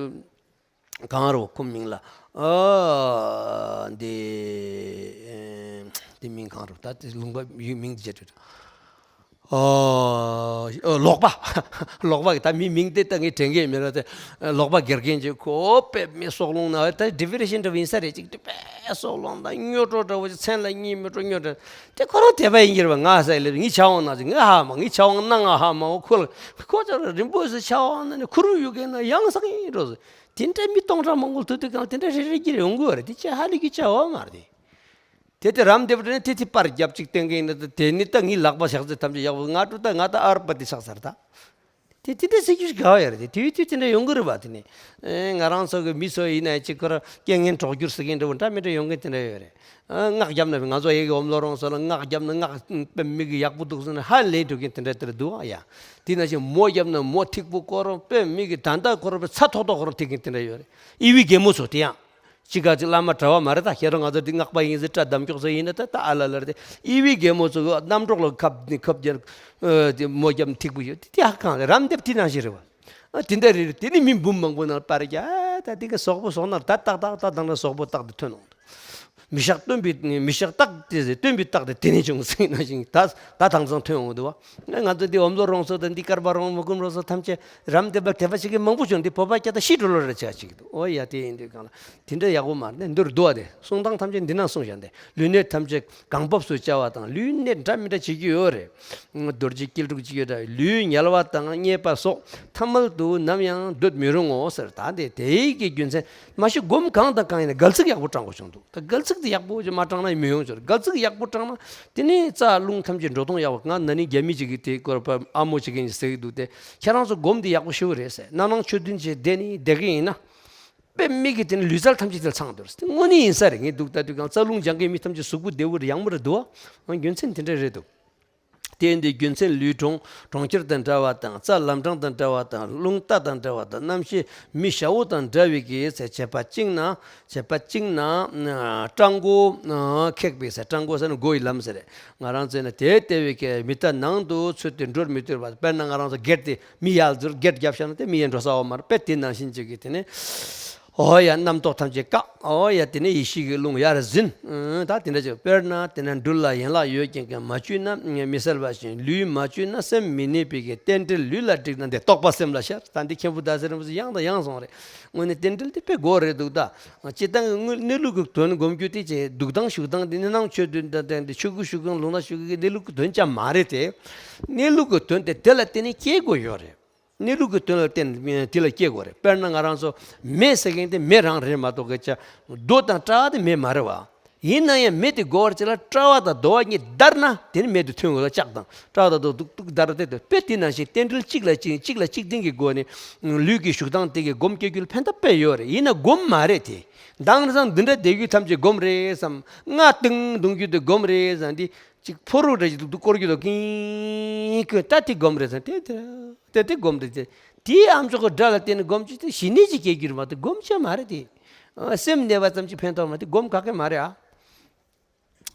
གང་རོ་ཁོ་མིང་ལ་ཨ་འདི་འདི་མིང་གང་རོ་ད་དེ་ལུང་པ་ཡུལ་མིང་འདི་བརྗེད་འགྲོ། ཨོ། ཨོ་ལོག་པ། ལོག་པ་གི་ད་མི་མིང་དེ་ད་ངས་དྲན་གི་མེད་ར་དེ། ལོག་པ་དགེ་རྒན་གྱིས་ཁོ་དཔེ་མི་སྲོག་རླུང་ན་ད་ཌི་པི་རེ་ཤན་འདྲ་བོ་ཡིན་ས་རེད་ཅིག་དེ་དཔེ་སྲོག་རླུང་དང་སྨྱོ་སྤྲོ་འདྲ་བོ་ཅིག་མཚན་ལ་གཉིད་མི་འགྲོ་སྨྱོ་འདྲ། དེ་ཁོ་རང་དད་པ་ཡིན་གྱི་རེད་པ་ང་ས་ཡི་ལེབ་ངའི་ཕྱག་དབང་གནང་ཅིག་ངས་ཧ་མ་ངའི་ཕྱག་དབང་གནང་ང་ཧ་མ་འོ་ཁོ་ལ་ཁོ་ཅག་རིན་པོ་ཆེ་ཕྱག་དབང་གནང་ནས་ཁུ་རུ་ཡུ་གེ་ན་ཡང་སང་ཡིན་འགྲོ་ཟེར། དེ་འདྲ་མི་སྟོང་ཕྲག་མང་པོ་ཐུག་དུས་གང་དེ་འདྲ་རེ་རེ་གྱིས་ཡོང་གི་ཡོད་རེད་དེ་ཅི་ཧ་ལས་ཀྱི་བྱ་བ་མ་རེད་དེ། དེ་དེ་རམ་འདེབས་རེད་དེ་དེ་པར་རྒྱབ་ཅིག་བསྟན་གི་ཡིན་ན་དེ་ནི་ད་ངའི་ལག་པ་ཞག་ཚེ་ཐམས་ཅད་ཡག་པོ་ང་སྤྲོ་ད་ང་ད་ཨར་པ་དེ་ཆགས་ཚར་ད། དེ་དེ་འདྲ་ཟེར་རྒྱུ་ཞིག་ག་བ་ཡོད་རེད་དེ་དུས་དུས་དེ་འདྲ་ཡོང་གི་རེད་པ་དེ་ནི། ཨེ་ང་རང་ཚོ་གི་མི་ཚོ་ཡིན་ན་ཅིག་ཁོ་ར་རྐྱེན་ངན་གྲོགས་སྒྱུར་ཟེར་མཁན་འདྲ་བོ་འདྲ་མི་འདྲ་ཡོང་མཁན་དེ་འདྲ་ཡོད་རེད། ཨ་སྔགས་བརྒྱབ་ན་ང་ཚོ་ཡ་གི་ཨོམ་ལོ་རོང་སོགས་ལ་སྔགས་བརྒྱབ་ན་སྔགས་དཔེ་མི་གི་ཡག་པོ་འདུག་ཟེར་ན་ཧ་ལས་འགྲོ་མཁན་དེ་འདྲ་དེ་འདྲ་འདུག་ཨ་ཡ། དེ་ནང་བཞིན་མོ་བརྒྱབ་ན་མོ་ཐིག་པོ་ཁོ་རང་དཔེ་མི་གི་ད་ལྟ་ཁོ་ར་དཔེ་ཚ་ཐོག་ཐོག་ཁོ་རང་ཐིག་མཁན་དེ་འདྲ་ཡོད་རེད། ཨི་བི་རྒན་མོ་ཚོ་དེ་ཡང་། ཅི་ག་ཅི་བླ་མ་གྲྭ་བ་མ་རེད་ད་ཁྱེད་རང་ང་ཚོ་འདི་སྔགས་པ་ཡིན་ཟེར་སྐྲ་བསྡམས་ཀྱོག་ཟེར་ཡིན་ན་ད་ད་ཨ་ལ་ལ་རེད་དེ་ཨི་བི་རྒན་མོ་ཚོ་གི་གནམ་གྲོགས་ལ་ཁབ་ནི་ཁབ་རྒྱག་དེ་མོ་རྒྱབ་ནི་ཐིག་པོ་ཡོད་དེ་དེ་ཧ་གང་རེད་རམ་འདེབས་དེ་ནང་བཞིན་རེད་བ། ཨ་དེ་འདྲ་རེད་དེ་ནི་མི་འབུམ་མང་པོ་ནང་པར་རྒྱག་ད་དེ་གི་ཟོག་པོ་ཟོག་ནར་ད་ཏག་ཏག་ད་དང་ན་ཟོག་པོ་རྟགས་དེ་ཐོན་འོང་། མི་ཤག་སྟོན་པའི་མི་ཤག་རྟགས་དེ་ཟེར་སྟོན་པའི་རྟགས་དེ་དེ་ནས་བྱུང་ཟེར་ན་ཞིང་ད་ད་དང་ཚང་ཐོན་འོང་འདུག་བ། ང་ཚོ་འདི་ཨོམ་ལོ་རོང་ཚོ་དང་འདི་ཀར་པ་རོང་མུ་ཀུམ་རོང་ཚོ་ཐམས་ཅད་རམ་འདེབས་པ་དད་པ་བྱེད་མཁན་མང་པོ་བྱུང་འདི་བོད་པ་སྐད་ད་ཤི་འགྲོ་ལོ་རེ་ཆགས་ཅིག་འདུག་ཨོ་ཡ་དེ་ཡིན་དུས་གང་ལ་དེ་འདྲ་ཡག་པོ་མ་རེད་འདིར་འདུག་བ་དེ་གསུང་སྟངས་ཐམས་ཅད་འདི་ན་གསུངས་བཞག་འདི་ལུས་གནད་ཐམས་ཅད་གང་བབས་སུ་བྱ་བ་དང་ལུས་གནད་འདྲ་མི་འདྲ་བྱེད་ཀྱི་ཡོད་རེད། རྡོ་རྗེ་སྐྱིལ་ཀྲུང་གཅིག་ཡོད་འདྲ་ལུས་ཉལ་བ་དང་མཉེས་པ་སོགས་ཐ་མལ་དུ་ནམ་ཡང་སྡོད་མི་རུང་ངོ་ཟེར། ད་དེ་དེའི་གི་རྒྱུ་མཚན་མ་གཞི་སྒོམ་གང་དང་གང་ཡིན་ན་དགེ་ལྕག་ཡག་པོ་དྲང་དགོས་བྱུང་འདུག་ད་དགེ་ལྕག་དེ་ཡག་པོ་ཅིག་མ་དྲངས་ན་མི་ཡོང་ཆོག་དགེ་ལྕག་ཡག་པོ་དྲངས་ན་དེ་ནས་རྩ་རླུང་ཐམས་ཅད་འགྲོ་སྟངས་ཡག་པོ། ང་ན་ནིང་རྒྱ་མི་ཅིག་གིས་དེ་སྐོར་པ་ཨ་མོ་ཅིག་གིས་ཟེར་གི་འདུག་སྟེ་ཁྱེད་རང་ཚོ་སྒོམ་འདི་ཡག་པོ་ཞེ་པོ་རེད་ཟེར། རྣམ་སྣང་ཆོས་བདུན་བྱས་བསྡད་ནས་བསྡད་གི་ཡིན་ན་དཔེ་མི་གི་དེ་ནི་ལུས་རྩལ་ཐམས་ཅད་དེ་ལ་ཚང་འདུག་ཟེར། དངོས་གནས་ཡིན་ས་རེད། ངས་འདུག་ལྟ་དུས་གང་རྩ་རླུང་སྦྱང་མཁན་མི་ཐམས་ཅད་གཟུགས་པོ་བདེ་བོ་རེད་ཡག་མོ་རེད་འདུག་ཨ། རྒྱུ་མཚན་དེ་འདྲ་རེད་འདུག་དེ་ཡིན་དུས་རྒྱུ་མཚན་ལུས་གྲོང་གྲོང་ཁྱེར་དང་འདྲ་བ་དང་རྩ་ལམ་འཕྲང་དང་འདྲ་བ་དང་རླུང་རྟ་དང་འདྲ་བ་དང་རྣམ་ཤེས་མི་ཤ་བོ་དང་འདྲ་བའི་གི་ཟེར། བྱེད་པ་གཅིག་ན་བྱེད་པ་གཅིག་ན་སྤྲང་པོ་ཁེགས་པའི་ཟེར། སྤྲང་པོ་ཟེར་ན་སྒོ་ཡི་ལམ་ཟེར་རེད། ང་རང་ཚོས་ན་དེ་ལྟ་བུའི་གི་མི་རྟ་ནང་དུ་ཚུད་དེ་འགྲོར་མི་བཏུབ་པ། དཔེར་ན་ང་རང་ཚོ་སྒེར་དེ་མི་ཡར་འཛུལ་སྒེར་རྒྱབ་བཞག་ན་དེ་མི་ཡར་འགྲོ་ས་བ་མ་རེད། དཔེ་དེ་ནང་བཞིན་ཅིག་གི་དེ་ནས། ཨོ་ཡ། རྣམ་རྟོག་ཐམས་ཅད་བཀག་ཨོ་ཡ། དེ་ནས་ཡེ་ཤེས་ཀྱི་རླུང་ཡར་ཟིན། ཨང་། ད་དེ་འདྲ་ཅིག་དཔེར་ན་དེ་ན་སྦྲུལ་ལ་ཡན་ལག་ཡོད་ཀྱང་གིས་མ་བཅུས་ན་མི་གསལ་བ་བཞིན། ལུས་མ་བཅུས་ན་སེམས་མི་གནས་པའི་གི། རྟེན་འབྲེལ་ལུས་ལ་བསྒྲིགས་ན་འདི། རྟོགས་པ་སེམས་ལ་ཤར། ད་འདི་མཁན་པོ་ཟླ་ཟེར་རིན་པོ་ཆེ་ཡང་དང་ཡང་གསུངས་རེད། དངོས་གནས་རྟེན་འབྲེལ་འདི་དཔེ་དགོས་རེད་འདུག་ད་སྤྱིར་བཏང་གི་དངོས་གནས་ལུགས་ཀྱི་དོན་སྒོམ་རྒྱུ་དེ་ཅིག་འདུག་སྟངས་བཞུགས་སྟངས་དེ་ནི་སྣང་ཆོས་བདུན་དང་ལྡན་ཏེ་ཆོས་སྐུ་བཞུགས་སྟངས་ལུང་དང་ཞུགས་ཀྱི་གནས་ལུགས་ཀྱི་དོན་ཅང་མ་རེད་དེ། གནས་ལུགས་ཀྱི་དོན་དེ་དེ་ལ་བརྟེན་ནས་སྐྱེ་དགོས་ཡོད་རེད། གནས་ལུགས་ཀྱི་དོན་ལ་བརྟེན་དེ་ལ་སྐྱེ་དགོས་རེད། དཔེར་ན་ང་རང་ཚོ་མེ་ཟེར་མཁན་དེ་མེ་རང་རེད་མ་གཏོགས་སྐད་ཆ་རྡོ་དང་སྤྲ་བ་དེ་མེ་མ་རེད་བ། ཡིན་ན་ཡང་མེ་དེ་བསྒོར་བ་ཅིག་ལ་སྤྲ་བ་དང་རྡོ་བ་གཉིས་བརྡར་ན་དེ་ནི་མེ་དེ་ཐོན་དགོས་ལ་ལྕགས་དང་སྤྲ་བ་དང་རྡོ་ཏུག་ཏུག་བརྡར་བ་དེ་དེ་དཔེ་དེ་ནང་བཞིན་རྟེན་འབྲེལ་གཅིག་ལ་གཅིག་གཅིག་ལ་གཅིག་བརྟེན་གྱི་སྒོ་ནས་ལུས་ཀྱི་བཞུགས་སྟངས་དེ་གི་སྒོམ་སྐྱེ་རྒྱུ་ལ་ཕན་ཐོགས་དཔེ་ཡོད་རེད། ཡིན་ན་སྒོམ་མ་རེད་དེ། དེང་སང་འདི་འདྲ་བསྡད་རྒྱུ་ཐམས་ཅད་སྒོམ་རེད་བསམ། རྔ་ཏིང་རྡུང་རྒྱུ་དེ་སྒོམ་རེད་བསམ། འདི་ཅིག་ཕོ་རོག་འདྲ་ཞིག་འདུག་འདུག་སྐོར་རྒྱུ་དང་ཀིང་ཀིང་ད་དེ་སྒོམ་རེད་ཟེར། དེ་དེ་དེ་དེ་སྒོམ་རེད་དེ། དེའི་ཨ་མཆོག་གི་དགྲ་ལ་བརྟེན་ནས་སྒོམ་རྒྱུ་དེ་ཞི་གནས་ཅིག་སྐྱེ་རྒྱུ་རེད་མ་གཏོགས་སྒོམ་བྱ་མ་རེད་དེ། ཨ། སེམས་གནས་པ་ཙམ་གྱིས་ཕན་ཐོགས་མ་གཏོགས་སྒོམ་ག་གེ་མ་རེད་ཨ།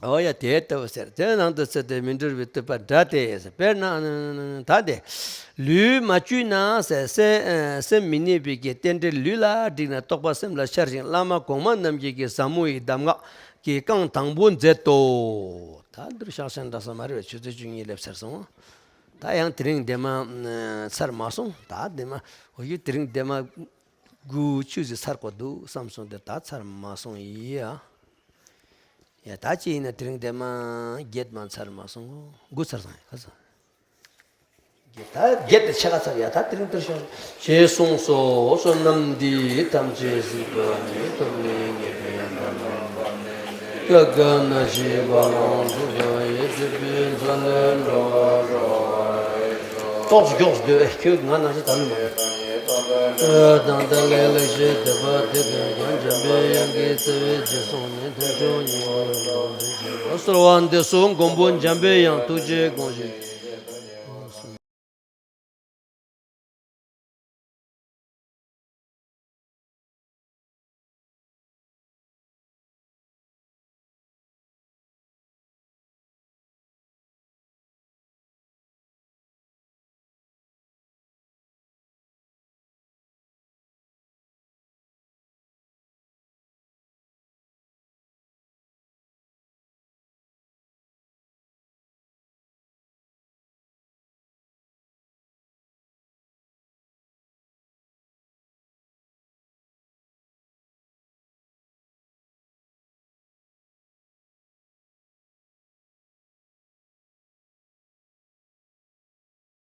ཨོ་ཡ། དེ་ལྟ་བུ་ཟེར། དེ་ནང་དུ་ཚུད་དེ་མི་འགྲུལ་བའི་བཏུབ་པ་འདྲ་སྟེ། དཔེར་ན་ད་དེ་ལུས་མ་བཅུས་ན་ཟེར། སེམས་སེམས་མི་གནས་པའི་གི་རྟེན་འབྲེལ་ལུས་ལ་བསྒྲིགས་ན་རྟོགས་པ་སེམས་ལ་ཤར་ཞིང་། བླ་མ་གོང་མ་རྣམས་ཀྱིས་ཀྱི་ཟབ་མོ་ཡི་གདམས་ངག་གི་རྐང་དང་པོ་མཛད་དོ། ད་འདིར་ཤག་ཤག་འདྲ་ས་མ་རེད་པས། ཆུ་ཚོད་བཅུ་གཉིས་སླེབས་ཚར་སོང་། ད་ཡང་དེ་རིང་འདེམས་མ་ཚར་མ་སོང་། ད་འདེམས་མ་འོ་ཡུ་དེ་རིང་འདེམས་མ་དགུ་བཅུ་ཞིག་ཚར་དགོས་འདུག་བསམ་སོང་སྟེ་ད་ཚར་མ་སོང་ཡི་ཨ། ཡ་ད་ཅི་ཡིན་ན་དེ་རིང་འདེམས་མ་བརྒྱད་མ་ཚར་མ་སོང་། དགུ་ཚར་སོང་ཡ། ཁ་སང་། ད་བརྒྱད་དེ་ཕྱེད་ཀ་ཚར་ཡ། ད་དེ་རིང་དེར་ཤོག་ཞེས་གསུངས་སོ། བསོད་ནམས་འདི་ཐམས་ཅད་གཟིགས་པ་ཉིད། ཐོབ་ནས་ཉེས་པའི་དགྲ་རྣམས་ཕམ་བྱས་ནས། སྐྱེ་རྒ་ན་འཆིའི་རྦ་ཀློང་འཁྲུགས་པ་ཡི། སྲིད་པའི་མཚོ་ལས་འགྲོ་བ་སྒྲོལ་བར་ཤོག་ཏོག་ཙམ་མགྱོགས་སུ་སྡོད་ཨེ། ཁྱོད་ང་ནང་བཞིན་ད་ལུས་མ་ཡོད། དང་ལས་ལེགས་བཤད་དད་པ་དེ་ཀུན་ཀྱང་། འཇམ་པའི་དབྱངས་ཀྱི་བརྩེ་བས་རྗེས་བཟུང་ནས། ཐེག་མཆོག་སྙིང་པོར་འགྲོ་བའི་ཕྱིར། གསོལ་བ་འདེབས་སོ་མགོན་པོ་འཇམ་པའི་དབྱངས། ཐུགས་རྗེས་དགོངས་ཤིག